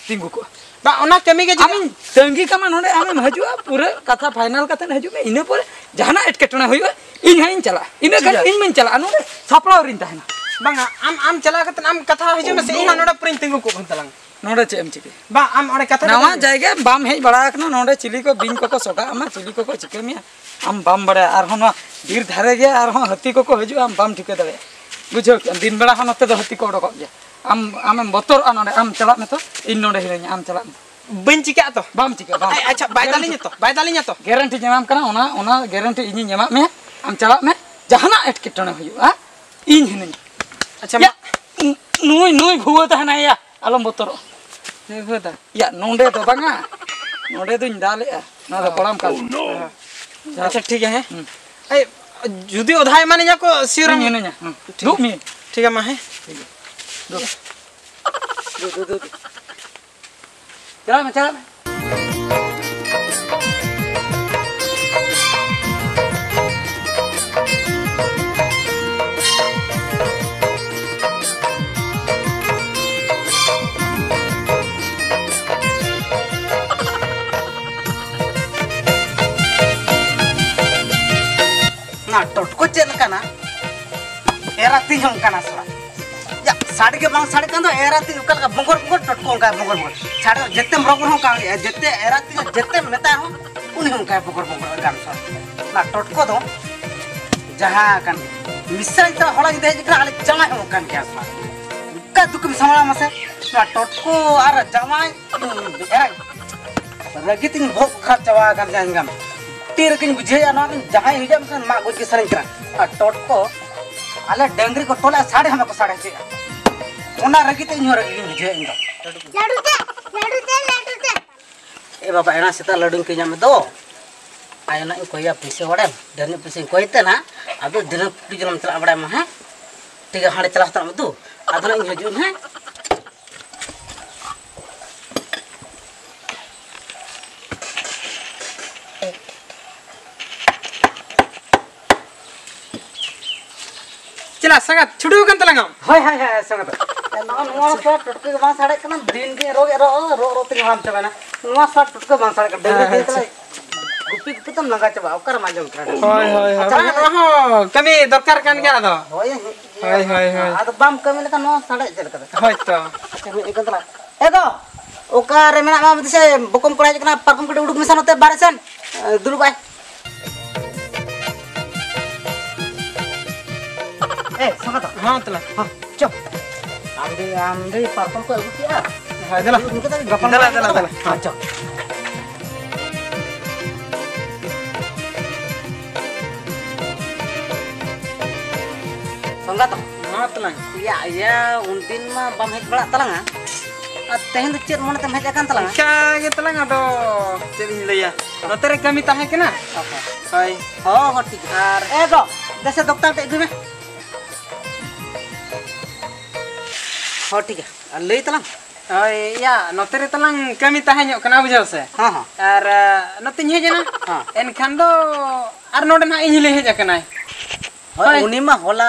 ᱛᱤᱸᱜᱩ ᱠᱚᱜᱼᱟ᱾ ᱵᱟ, ᱚᱱᱟ ᱠᱟᱹᱢᱤ ᱜᱮ ᱡᱩᱫᱤ ᱟᱢᱤᱧ ᱛᱟᱺᱜᱤ ᱠᱟᱢᱟ ᱱᱚᱰᱮ, ᱟᱢᱮᱢ ᱦᱤᱡᱩᱜᱼᱟ, ᱯᱩᱨᱟᱹ ᱠᱟᱛᱷᱟ final ᱠᱟᱛᱮ ᱦᱤᱡᱩᱜ ᱢᱮ, ᱤᱱᱟᱹ ᱯᱚᱨᱮ ᱡᱟᱦᱟᱱᱟᱜ ᱮᱴᱠᱮᱴᱚᱬᱮ ᱦᱩᱭᱩᱜᱼᱟ, ᱤᱧ ᱦᱟᱸᱜ ᱤᱧ ᱪᱟᱞᱟᱜᱼᱟ, ᱤᱱᱟᱹ ᱴᱷᱤᱠ ᱠᱷᱟᱱ ᱜᱮᱭᱟ᱾ ᱤᱧ ᱢᱟᱧ ᱪᱟᱞᱟᱜᱼᱟ, ᱱᱚᱰᱮ ᱥᱟᱯᱲᱟᱣ ᱨᱤᱧ ᱛᱟᱦᱮᱱᱟ᱾ ᱵᱟᱝᱟ, ᱟᱢ, ᱟᱢ ᱪᱟᱞᱟᱣ ᱠᱟᱛᱮ ᱟᱢ ᱠᱟᱛᱷᱟ ᱦᱤᱡᱩᱜ ᱢᱮ ᱥᱮ, ᱤᱧ ᱦᱟᱸᱜ ᱱᱚᱰᱮ ᱯᱩᱨᱟᱹᱧ ᱛᱤᱸᱜᱩ ᱠᱚᱜ ᱠᱟᱱ ᱛᱟᱞᱟᱝ᱾ ᱱᱚᱰᱮ ᱪᱮᱫ ᱮᱢ ᱪᱤᱠᱟᱹᱭᱟ? ᱵᱟ, ᱟᱢ ᱚᱸᱰᱮ ᱠᱟᱛᱷᱟ ᱱᱟᱣᱟ ᱠᱟᱛᱷᱟ ᱡᱟᱭᱜᱟ ᱵᱟᱢ ᱦᱮᱡ ᱵᱟᱲᱟ ᱟᱠᱟᱱᱟ, ᱱᱚᱰᱮ ᱪᱤᱞᱤ ᱠᱚ ᱵᱤᱧ ᱠᱚᱠᱚ ᱥᱚᱜᱟᱜ ᱟᱢᱟ, ᱪᱤᱞᱤ ᱠᱚᱠᱚ ᱪᱤᱠᱟᱹ ᱢᱮᱭᱟ, ᱟᱢ ᱵᱟᱢ ᱵᱟᱲᱟᱭᱟ᱾ ᱟᱨᱦᱚᱸ ᱱᱚᱣᱟ ᱵᱤᱨ ᱫᱷᱟᱨᱮ ᱜᱮ ᱟᱨᱦᱚᱸ ᱦᱟᱹᱛᱤ ᱠᱚᱠᱚ ᱦᱤᱡᱩᱜᱼᱟ, ᱟᱢ ᱵᱟᱢ ᱴᱷᱤᱠᱟᱹ ᱫᱟᱲᱮᱭᱟᱜᱼᱟ᱾ ᱵᱩᱡᱷᱟᱹᱣ ᱠᱮᱫᱟᱢ? ᱫᱤᱱ ᱵᱮᱲᱟ ᱦᱚᱸ ᱱᱚᱛᱮ ᱫᱚ ᱦᱟᱹᱛᱤ ᱠᱚ ᱚᱰᱚᱠᱚᱜ ᱜᱮᱭᱟ᱾ ᱟᱢ, ᱟᱢᱮᱢ ᱵᱚᱛᱚᱨᱚᱜᱼᱟ ᱱᱚᱰᱮ, ᱟᱢ ᱪᱟᱞᱟᱜ ᱢᱮ ᱛᱚ, ᱤᱧ ᱱᱚᱰᱮ ᱦᱤᱱᱟᱹᱧᱟ, ᱟᱢ ᱪᱟᱞᱟᱜ ᱢᱮ᱾ ᱵᱟᱹᱧ ᱪᱤᱠᱟᱹᱜᱼᱟ ᱛᱚ? ᱵᱟᱢ ᱪᱤᱠᱟᱹᱜᱼᱟ, ᱵᱟᱢ ᱟᱭ-, ᱟᱪᱪᱷᱟ, ᱵᱟᱭ ᱫᱟᱞᱤᱧᱟ ᱛᱚ? ᱵᱟᱭ ᱫᱟᱞᱤᱧᱟ ᱛᱚ? ᱜᱮᱨᱮᱱᱴᱤᱧ ᱮᱢᱟᱢ ᱠᱟᱱᱟ, ᱚᱱᱟ, ᱚᱱᱟ ᱜᱮᱨᱮᱱᱴᱤ ᱤᱧᱤᱧ ᱮᱢᱟᱫ ᱢᱮᱭᱟ, ᱟᱢ ᱪᱟᱞᱟᱜ ᱢᱮ, ᱡᱟᱦᱟᱱᱟᱜ ᱮᱴᱠᱮᱴᱚᱬᱮ ᱦᱩᱭᱩᱜᱼᱟ, ᱤᱧ ᱦᱤᱱᱟᱹᱧᱟ᱾ ᱟᱪᱪᱷᱟ, ᱭᱟ, ᱢᱟ᱾ ᱱᱩᱭ, ᱱᱩᱭ ᱵᱷᱩᱣᱟᱹ ᱛᱟᱦᱮᱱᱟᱭ ᱭᱟ, ᱟᱞᱚᱢ ᱵᱚᱛᱚᱨᱚᱜᱼᱟ᱾ ᱱᱩᱭ ᱵᱷᱩᱣᱟᱹ ᱫᱟ? ᱭᱟ, ᱱᱚᱰᱮ ᱫᱚ ᱵᱟᱝᱟ, ᱱᱚᱰᱮ ᱫᱩᱧ ᱫᱟᱞᱮᱜᱼᱟ, ᱱᱚᱣᱟ ᱫᱚ ᱚ᱾ ᱠᱚᱲᱟᱢ ᱠᱟᱱ᱾ ᱦᱮᱸ᱾ ᱟᱪᱪᱷᱟ, ᱴᱷᱤᱠ ᱜᱮᱭᱟ, ᱦᱮᱸ᱾ ᱦᱩᱸ᱾ ᱮᱭ, ᱡᱩᱫᱤ ᱚᱫᱷᱟᱭ ᱮᱢᱟᱱᱤᱧᱟ ᱠᱚ, ᱥᱤᱭᱳᱨ ᱤᱧ ᱦᱤᱱᱟᱹᱧᱟ, ᱦᱩᱸ᱾ ᱴᱷᱤᱠ ᱫᱩᱜ ᱜᱮᱭᱟ᱾ ᱢᱮ᱾ ᱴᱷᱤᱠ ᱜᱮᱭᱟ, ᱢᱟ, ᱦᱮᱸ᱾ ᱴᱷᱤᱠ ᱜᱮᱭᱟ᱾ ᱫᱩᱜ᱾ ᱫᱩᱜ, ᱫᱩᱜ, ᱫᱩᱜ, ᱫᱩᱜ᱾ ᱪᱟᱞᱟᱜ ᱢᱮ, ᱪᱟᱞᱟᱜ ᱢᱮ᱾ ᱚᱱᱟ ᱴᱚᱴᱠᱚ ᱪᱮᱫ ᱞᱮᱠᱟᱱᱟ? ᱮᱨᱟ ᱛᱤᱧ ᱦᱚᱸ ᱚᱱᱠᱟᱱᱟ ᱥᱟᱞᱟ᱾ ᱭᱟ, ᱥᱟᱰᱮ ᱜᱮ ᱵᱟᱝ ᱥᱟᱰᱮ ᱠᱟᱱ ᱫᱚ, ᱮᱨᱟ ᱛᱤᱧ ᱚᱠᱟ ᱞᱮᱠᱟ ᱵᱚᱸᱜᱚᱨ ᱵᱚᱸᱜᱚᱨ, ᱴᱚᱴᱠᱚ ᱚᱱᱠᱟ ᱵᱚᱸᱜᱚᱨ ᱵᱚᱸᱜᱚᱨ᱾ ᱥᱟᱰᱮ, ᱡᱮᱛᱮᱢ ᱨᱚᱜᱽ ᱨᱮᱦᱚᱸ ᱚᱱᱠᱟ ᱦᱩᱭᱩᱜᱼᱟ, ᱡᱮᱛᱮ ᱮᱨᱟ ᱛᱤᱧ ᱡᱮᱛᱮᱢ ᱢᱮᱛᱟᱭ ᱨᱮᱦᱚᱸ, ᱩᱱᱤ ᱦᱚᱸ ᱚᱱᱠᱟᱭ ᱵᱚᱸᱜᱚᱨ ᱵᱚᱸᱜᱚᱨ ᱜᱟᱱ ᱥᱟᱞᱟ᱾ ᱚᱱᱟ ᱴᱚᱴᱠᱚ ᱫᱚ ᱡᱟᱦᱟᱸ ᱠᱟᱱ ᱜᱮ᱾ ᱢᱤᱥᱨᱟᱧ ᱥᱟᱞᱟᱜ ᱦᱚᱲ ᱧᱤᱫᱟᱹ ᱦᱮᱡ ᱠᱟᱱᱟ, ᱟᱞᱮ ᱡᱟᱶᱟᱭ ᱦᱚᱸ ᱠᱟᱱ ᱜᱮᱭᱟ᱾ ᱚᱱᱠᱟ ᱫᱩᱠᱮᱢ ᱥᱟᱢᱵᱲᱟᱣ ᱢᱟᱥᱮ, ᱱᱚᱣᱟ ᱴᱚᱴᱠᱚ ᱟᱨ ᱡᱟᱶᱟᱭ, ᱮᱨᱟ, ᱨᱟᱹᱜᱤ ᱛᱤᱧ ᱵᱚᱦᱚᱜ ᱠᱷᱟᱨᱟᱯ ᱪᱟᱵᱟ ᱟᱠᱟᱱ ᱛᱤᱧᱟ᱾ ᱮᱱᱠᱷᱟᱱ ᱛᱤ ᱨᱮᱜᱤᱧ ᱵᱩᱡᱷᱟᱹᱣᱮᱫᱼᱟ, ᱱᱚᱣᱟ ᱫᱚ ᱡᱟᱦᱟᱸᱭ ᱦᱤᱡᱩᱜᱼᱟ, ᱢᱮᱱᱠᱷᱟᱱ ᱢᱟᱜ ᱜᱚᱡ ᱜᱮ ᱥᱟᱱᱟᱧ ᱠᱟᱱᱟ᱾ ᱟᱨ ᱴᱚᱴᱠᱚ, ᱟᱞᱮ ᱰᱟᱹᱝᱨᱤ ᱠᱚ ᱛᱚᱞᱟ ᱥᱟᱰᱮ ᱦᱚᱸ ᱵᱟᱠᱚ ᱥᱟᱰᱮ ᱦᱚᱪᱚᱭᱮᱫᱼᱟ᱾ ᱚᱱᱟ ᱨᱟᱹᱜᱤ ᱛᱮ ᱤᱧ ᱦᱚᱸ ᱨᱟᱹᱜᱤ ᱜᱤᱧ ᱵᱩᱡᱷᱟᱹᱣᱮᱫᱼᱟ ᱤᱧ ᱫᱚ᱾ ᱞᱟᱹᱰᱩ ᱛᱮ, ᱞᱟᱹᱰᱩ ᱛᱮ, ᱞᱟᱹᱰᱩ ᱛᱮ᱾ ᱮ ᱵᱟᱵᱟ, ᱮᱱᱟ ᱥᱮᱛᱟᱜ ᱞᱟᱹᱰᱩᱧ ᱠᱤᱨᱤᱧᱟᱜ ᱢᱮ ᱫᱚ᱾ ᱟᱭᱳ ᱱᱟᱜ ᱤᱧ ᱠᱚᱭᱟ ᱯᱩᱭᱥᱟᱹ ᱵᱟᱲᱟᱭᱟᱢ, ᱰᱷᱮᱨ ᱧᱚᱜ ᱯᱩᱭᱥᱟᱹᱧ ᱠᱚᱭ ᱛᱮ ᱱᱟᱜ, ᱟᱫᱚ ᱫᱤᱱᱟᱹᱢ ᱯᱩᱴᱤ ᱡᱚᱱᱚᱢ ᱪᱟᱞᱟᱜ ᱵᱟᱲᱟᱭ ᱢᱟ, ᱦᱮᱸ? ᱴᱷᱤᱠ ᱜᱮᱭᱟ, ᱦᱟᱸᱰᱮ ᱪᱟᱞᱟᱣ ᱦᱟᱛᱟᱲᱚᱜ ᱢᱮ ᱫᱩ᱾ ᱟᱫᱚ ᱱᱟᱜ ᱤᱧ ᱦᱤᱡᱩᱜ ᱟᱹᱧ, ᱦᱮᱸ? ᱪᱮᱞᱟ ᱥᱟᱸᱜᱟᱛ ᱪᱷᱩᱴᱟᱹᱣ ᱠᱟᱱ ᱛᱟᱞᱟᱝ ᱟᱢ? ᱦᱳᱭ, ᱦᱳᱭ, ᱦᱳᱭ, ᱥᱟᱸᱜᱟᱛ᱾ ᱱᱚᱜᱼᱚ ᱱᱚᱣᱟ ᱥᱟᱞᱟ ᱴᱚᱴᱠᱚ ᱜᱮ ᱵᱟᱝ ᱥᱟᱰᱮᱜ ᱠᱟᱱᱟ, ᱫᱤᱱ ᱜᱮ ᱨᱚᱜ ᱮ ᱨᱚᱜ, ᱨᱚᱜ, ᱨᱚᱜ ᱛᱮᱜᱮ ᱦᱟᱲᱟᱢ ᱪᱟᱵᱟᱭᱮᱱᱟ᱾ ᱱᱚᱣᱟ ᱥᱟᱞᱟ ᱴᱚᱴᱠᱚ ᱵᱟᱝ ᱥᱟᱰᱮᱜ ᱠᱟᱱᱟ, ᱰᱟᱹᱝᱨᱤ ᱫᱤᱱ ᱟᱪᱪᱷᱟ᱾ ᱛᱮᱞᱮ ᱜᱩᱯᱤ ᱜᱩᱯᱤ ᱛᱮᱢ ᱞᱟᱸᱜᱟ ᱪᱟᱵᱟᱜᱼᱟ, ᱚᱠᱟᱨᱮᱢ ᱟᱸᱡᱚᱢ ᱠᱟᱱᱟ? ᱦᱳᱭ, ᱦᱳᱭ, ᱦᱳᱭ᱾ ᱟᱪᱪᱷᱟ, ᱵᱟᱝ, ᱱᱚᱣᱟ ᱦᱚᱸ ᱠᱟᱹᱢᱤ ᱫᱚᱨᱠᱟᱨ ᱠᱟᱱ ᱜᱮᱭᱟ ᱟᱫᱚ᱾ ᱦᱳᱭ, ᱦᱮᱸ, ᱦᱳᱭ, ᱦᱳᱭ, ᱦᱳᱭ᱾ ᱟᱫᱚ ᱵᱟᱢ ᱠᱟᱹᱢᱤ ᱞᱮᱠᱷᱟᱱ ᱱᱚᱣᱟ ᱥᱟᱰᱮ ᱪᱮᱫ ᱞᱮᱠᱟᱛᱮ? ᱦᱳᱭ ᱛᱚ᱾ ᱟᱪᱪᱷᱟ, ᱦᱮᱡ ᱟᱠᱟᱱ ᱛᱟᱞᱟᱝ᱾ ᱮ ᱜᱚ, ᱚᱠᱟᱨᱮ ᱢᱮᱱᱟᱜ ᱢᱟ ᱢᱟᱥᱮ, ᱵᱚᱠᱚᱢ ᱠᱚᱲᱟ ᱦᱤᱡᱩᱜ ᱠᱟᱱᱟ, ᱯᱟᱨᱠᱚᱢ ᱠᱟᱹᱴᱤᱡ ᱩᱰᱩᱠ ᱢᱮᱥᱮ ᱱᱚᱛᱮ ᱵᱟᱨᱦᱮ ᱥᱮᱱ, ᱮ, ᱫᱩᱲᱩᱵ ᱟᱭ᱾ ᱮ, ᱥᱚᱸᱜᱮ ᱫᱚ᱾ ᱦᱚᱸ, ᱛᱟᱞᱟ᱾ ᱦᱚᱸ, ᱪᱚ᱾ ᱟᱢ ᱫᱚ, ᱟᱢ ᱫᱚ ᱯᱟᱨᱠᱚᱢ ᱠᱚ ᱟᱹᱜᱩ ᱠᱮᱜᱼᱟ? ᱦᱳᱭ, ᱫᱮᱞᱟ᱾ ᱤᱱᱠᱟᱹ ᱛᱮ ᱜᱟᱯᱟᱞ ᱫᱮᱞᱟ, ᱢᱟᱨᱟᱣ ᱫᱮᱞᱟ, ᱦᱩᱭᱩᱜᱼᱟ᱾ ᱫᱮᱞᱟ᱾ ᱦᱚᱸ, ᱪᱚ᱾ ᱥᱚᱸᱜᱟᱛ᱾ ᱦᱚᱸ ᱛᱟᱞᱟᱝ᱾ ᱤᱭᱟᱹ, ᱤᱭᱟᱹ, ᱩᱱᱫᱤᱱ ᱢᱟ ᱵᱟᱢ ᱦᱮᱡ ᱵᱟᱲᱟᱜ ᱛᱟᱞᱟᱝᱟ᱾ ᱟᱨ ᱛᱮᱦᱮᱧ ᱫᱚ ᱪᱮᱫ ᱢᱚᱱᱮ ᱛᱮᱢ ᱦᱮᱡ ᱟᱠᱟᱱ ᱛᱟᱞᱟᱝᱟ? ᱚᱱᱠᱟ ᱜᱮ ᱛᱟᱞᱟᱝ, ᱟᱫᱚ ᱪᱮᱫ ᱤᱧ ᱞᱟᱹᱭᱟ, ᱱᱚᱛᱮ ᱨᱮ ᱠᱟᱹᱢᱤ ᱛᱟᱦᱮᱸ ᱠᱟᱱᱟ᱾ ᱦᱳᱭ᱾ ᱦᱚᱸ, ᱦᱚᱸ, ᱴᱷᱤᱠ ᱜᱮᱭᱟ᱾ ᱟᱨ ᱮ ᱜᱚ, ᱫᱮᱥᱮ ᱫᱚᱠᱛᱟ ᱠᱟᱹᱴᱤᱡ ᱟᱹᱜᱩᱭ ᱢᱮ᱾ ᱦᱚᱸ, ᱴᱷᱤᱠ ᱜᱮᱭᱟ᱾ ᱟᱨ ᱞᱟᱹᱭ ᱛᱟᱞᱟᱝ᱾ ᱦᱳᱭ, ᱤᱭᱟᱹ, ᱱᱚᱛᱮ ᱨᱮ ᱛᱟᱞᱟᱝ ᱠᱟᱹᱢᱤ ᱛᱟᱦᱮᱸ ᱧᱚᱜ ᱠᱟᱱᱟ, ᱵᱩᱡᱷᱟᱹᱣ ᱥᱮ? ᱦᱚᱸ, ᱦᱚᱸ᱾ ᱟᱨ, ᱟ, ᱱᱚᱛᱮᱧ ᱦᱮᱡ ᱮᱱᱟ᱾ ᱦᱚᱸ᱾ ᱮᱱᱠᱷᱟᱱ ᱫᱚ ᱟᱨ ᱱᱚᱰᱮ ᱱᱟᱦᱟᱜ ᱤᱧ ᱞᱟᱹᱭ ᱦᱮᱡ ᱟᱠᱟᱱᱟᱭ᱾ ᱦᱳᱭ, ᱦᱳᱭ᱾ ᱩᱱᱤ ᱢᱟ ᱦᱚᱞᱟ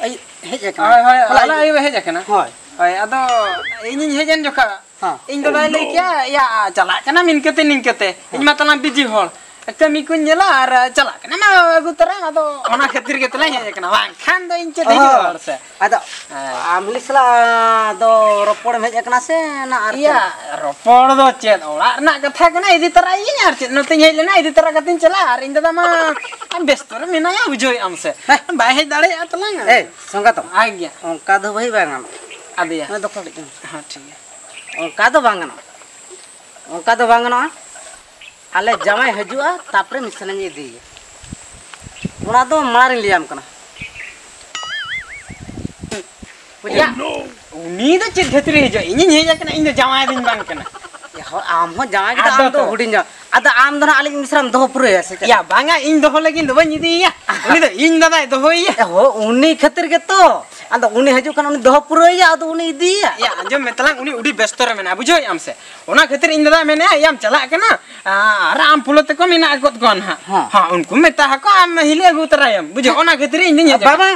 ᱟᱹᱭᱩᱵ ᱦᱮᱡ ᱟᱠᱟᱱᱟᱭ᱾ ᱦᱳᱭ, ᱦᱳᱭ, ᱦᱚᱞᱟ ᱦᱚᱞᱟ ᱟᱹᱭᱩᱵ᱾ ᱟᱹᱭᱩᱵ ᱮ ᱦᱮᱡ ᱟᱠᱟᱱᱟ᱾ ᱦᱳᱭ᱾ ᱦᱳᱭ, ᱟᱫᱚ ᱤᱧᱤᱧ ᱦᱮᱡ ᱮᱱ ᱡᱚᱠᱷᱟ, ᱦᱚᱸ᱾ ᱤᱧ ᱫᱟᱫᱟᱭ ᱞᱟᱹᱭ ᱠᱮᱜᱼᱟ, "ᱭᱟ, ᱪᱟᱞᱟᱜ ᱠᱟᱱᱟᱢ ᱤᱱᱠᱟᱹᱛᱮ ᱱᱤᱝᱠᱟᱹᱛᱮ, ᱤᱧ ᱦᱚᱸ᱾ ᱢᱟ ᱛᱟᱞᱟᱝ ᱵᱤᱡᱤ ᱦᱚᱲ, ᱠᱟᱹᱢᱤ ᱠᱚᱧ ᱧᱮᱞᱟ ᱟᱨ ᱪᱟᱞᱟᱜ ᱠᱟᱱᱟ, ᱢᱟ ᱟᱹᱜᱩ ᱛᱚᱨᱟᱭ ᱢᱮ᱾ ᱟᱫᱚ ᱚᱱᱟ ᱠᱷᱟᱹᱛᱤᱨ ᱜᱮ ᱛᱟᱞᱟᱧ ᱦᱮᱡ ᱟᱠᱟᱱᱟ, ᱵᱟᱝᱠᱷᱟᱱ ᱫᱚ ᱤᱧ ᱪᱮᱫ ᱦᱤᱡᱩᱜ ᱦᱚᱲ ᱥᱮ᱾ ᱟᱫᱚ ᱦᱮᱸ᱾ ᱟᱢ ᱦᱤᱞᱤ ᱥᱟᱞᱟᱜ ᱫᱚ ᱨᱚᱯᱚᱲ ᱮᱢ ᱦᱮᱡ ᱟᱠᱟᱱᱟ ᱥᱮ ᱱᱟ ᱟᱨ ᱤᱭᱟ, ᱪᱮᱫ? ᱨᱚᱯᱚᱲ ᱫᱚ ᱪᱮᱫ, ᱚᱲᱟᱜ ᱨᱮᱱᱟᱜ ᱠᱟᱛᱷᱟ ᱠᱟᱱᱟ, ᱤᱫᱤ ᱛᱚᱨᱟᱭᱤᱧ ᱟᱨ ᱪᱮᱫ, ᱱᱚᱛᱮᱧ ᱦᱮᱡ ᱞᱮᱱᱟ, ᱤᱫᱤ ᱛᱚᱨᱟ ᱠᱟᱛᱮᱧ ᱪᱟᱞᱟᱜᱼᱟ᱾ ᱟᱨ ᱤᱧ ᱫᱟᱫᱟ ᱢᱟ ᱵᱮᱥᱛᱚ ᱨᱮ ᱢᱮᱱᱟᱭᱟ, ᱵᱩᱡᱷᱟᱹᱣᱮᱫ ᱟᱢ ᱥᱮ᱾ ᱦᱮᱸ᱾ ᱵᱟᱭ ᱦᱮᱡ ᱫᱟᱲᱮᱭᱟᱜᱼᱟ ᱛᱟᱞᱟᱝᱟ᱾ ᱮᱭ, ᱥᱚᱸᱜᱟᱛᱚᱢ᱾ ᱟᱭ ᱜᱮᱭᱟ᱾ ᱚᱱᱠᱟ ᱫᱚ ᱵᱷᱟᱹᱭ ᱵᱟᱝ ᱜᱟᱱᱚᱜᱼᱟ᱾ ᱟᱫᱮᱭᱟ᱾ ᱱᱚᱣᱟ ᱫᱚ ᱠᱟᱹᱴᱤᱡ ᱪᱩᱞᱩᱝ᱾ ᱦᱮᱸ, ᱴᱷᱤᱠ ᱜᱮᱭᱟ᱾ ᱚᱱᱠᱟ ᱫᱚ ᱵᱟᱝ ᱜᱟᱱᱚᱜᱼᱟ᱾ ᱚᱱᱠᱟ ᱫᱚ ᱵᱟᱝ ᱜᱟᱱᱚᱜᱼᱟ᱾ ᱟᱞᱮ ᱡᱟᱶᱟᱭ ᱦᱤᱡᱩᱜᱼᱟ, ᱛᱟᱯᱚᱨᱮ ᱢᱤᱥᱨᱟᱧ ᱤᱫᱤᱭᱮᱭᱟ᱾ ᱚᱱᱟ ᱫᱚ ᱢᱟᱲᱟᱝ ᱨᱤᱧ ᱞᱟᱹᱭᱟᱢ ᱠᱟᱱᱟ᱾ ᱵᱩᱡᱷᱟᱹᱣ? ᱭᱟ, ᱩᱱᱤ ᱫᱚ ᱪᱮᱫ ᱠᱷᱟᱹᱛᱤᱨ ᱮ ᱦᱤᱡᱩᱜᱼᱟ? ᱤᱧᱤᱧ ᱦᱮᱡ ᱟᱠᱟᱱᱟ, ᱤᱧ ᱫᱚ ᱡᱟᱶᱟᱭ ᱫᱚᱧ ᱵᱟᱝ ᱠᱟᱱᱟ᱾ ᱭᱟ, ᱦᱚ, ᱟᱢ ᱦᱚᱸ ᱡᱟᱶᱟᱭ ᱜᱮ ᱛᱚ, ᱟᱫᱚ ᱟᱢ ᱫᱚ ᱛᱚ᱾ ᱦᱩᱰᱤᱧ ᱡᱟᱶᱟᱭ᱾ ᱟᱫᱚ ᱟᱢ ᱫᱚ ᱱᱟᱦᱟᱜ ᱟᱞᱮ ᱢᱤᱥᱨᱟᱢ ᱫᱚᱦᱚ ᱯᱩᱨᱟᱹᱣᱮᱭᱟ ᱥᱮ ᱪᱮᱫ? ᱭᱟ, ᱵᱟᱝᱟ, ᱤᱧ ᱫᱚᱦᱚ ᱞᱟᱹᱜᱤᱫ ᱫᱚ ᱵᱟᱹᱧ ᱤᱫᱤᱭᱮᱭᱟ᱾ ᱩᱱᱤ ᱫᱚ ᱤᱧ ᱫᱟᱫᱟᱭ ᱫᱚᱦᱚᱭᱮᱭᱟ᱾ ᱮ, ᱦᱳ, ᱩᱱᱤ ᱠᱷᱟᱹᱛᱤᱨ ᱜᱮᱛᱚ᱾ ᱟᱫᱚ ᱩᱱᱤ ᱦᱤᱡᱩᱜ ᱠᱷᱟᱱ ᱩᱱᱤ ᱫᱚᱦᱚ ᱯᱩᱨᱟᱹᱣᱮᱭᱟ, ᱟᱫᱚ ᱩᱱᱤ ᱤᱫᱤᱭᱮᱭᱟ᱾ ᱭᱟ, ᱟᱸᱡᱚᱢ ᱢᱮ ᱛᱟᱞᱟᱝ, ᱩᱱᱤ ᱟᱹᱰᱤ ᱵᱮᱥᱛᱚ ᱨᱮ ᱢᱮᱱᱟᱭᱟ, ᱵᱩᱡᱷᱟᱹᱣᱮᱫ ᱟᱢ ᱥᱮ? ᱚᱱᱟ ᱠᱷᱟᱹᱛᱤᱨ ᱤᱧ ᱫᱟᱫᱟᱭ ᱢᱮᱱᱮᱫᱼᱟ, ᱭᱟᱢ ᱪᱟᱞᱟᱜ ᱠᱟᱱᱟ, ᱟᱨ ᱟᱢ ᱯᱷᱩᱞᱳ ᱛᱮᱠᱚ ᱢᱮᱱᱟᱜ ᱟᱠᱟᱫ ᱠᱚᱣᱟ ᱱᱟᱦᱟᱜ᱾ ᱦᱮᱸ᱾ ᱦᱮᱸ, ᱩᱱᱠᱩ ᱢᱮᱛᱟ ᱟᱠᱚ, ᱟᱢ ᱦᱤᱞᱤ ᱟᱹᱜᱩ ᱛᱚᱨᱟᱭᱟᱢ, ᱵᱩᱡᱷᱟᱹᱣ? ᱚᱱᱟ ᱠᱷᱟᱹᱛᱤᱨ ᱤᱧ ᱫᱚᱧ ᱦᱮᱡ ᱟᱠᱟᱱᱟ᱾ ᱵᱟᱵᱟ,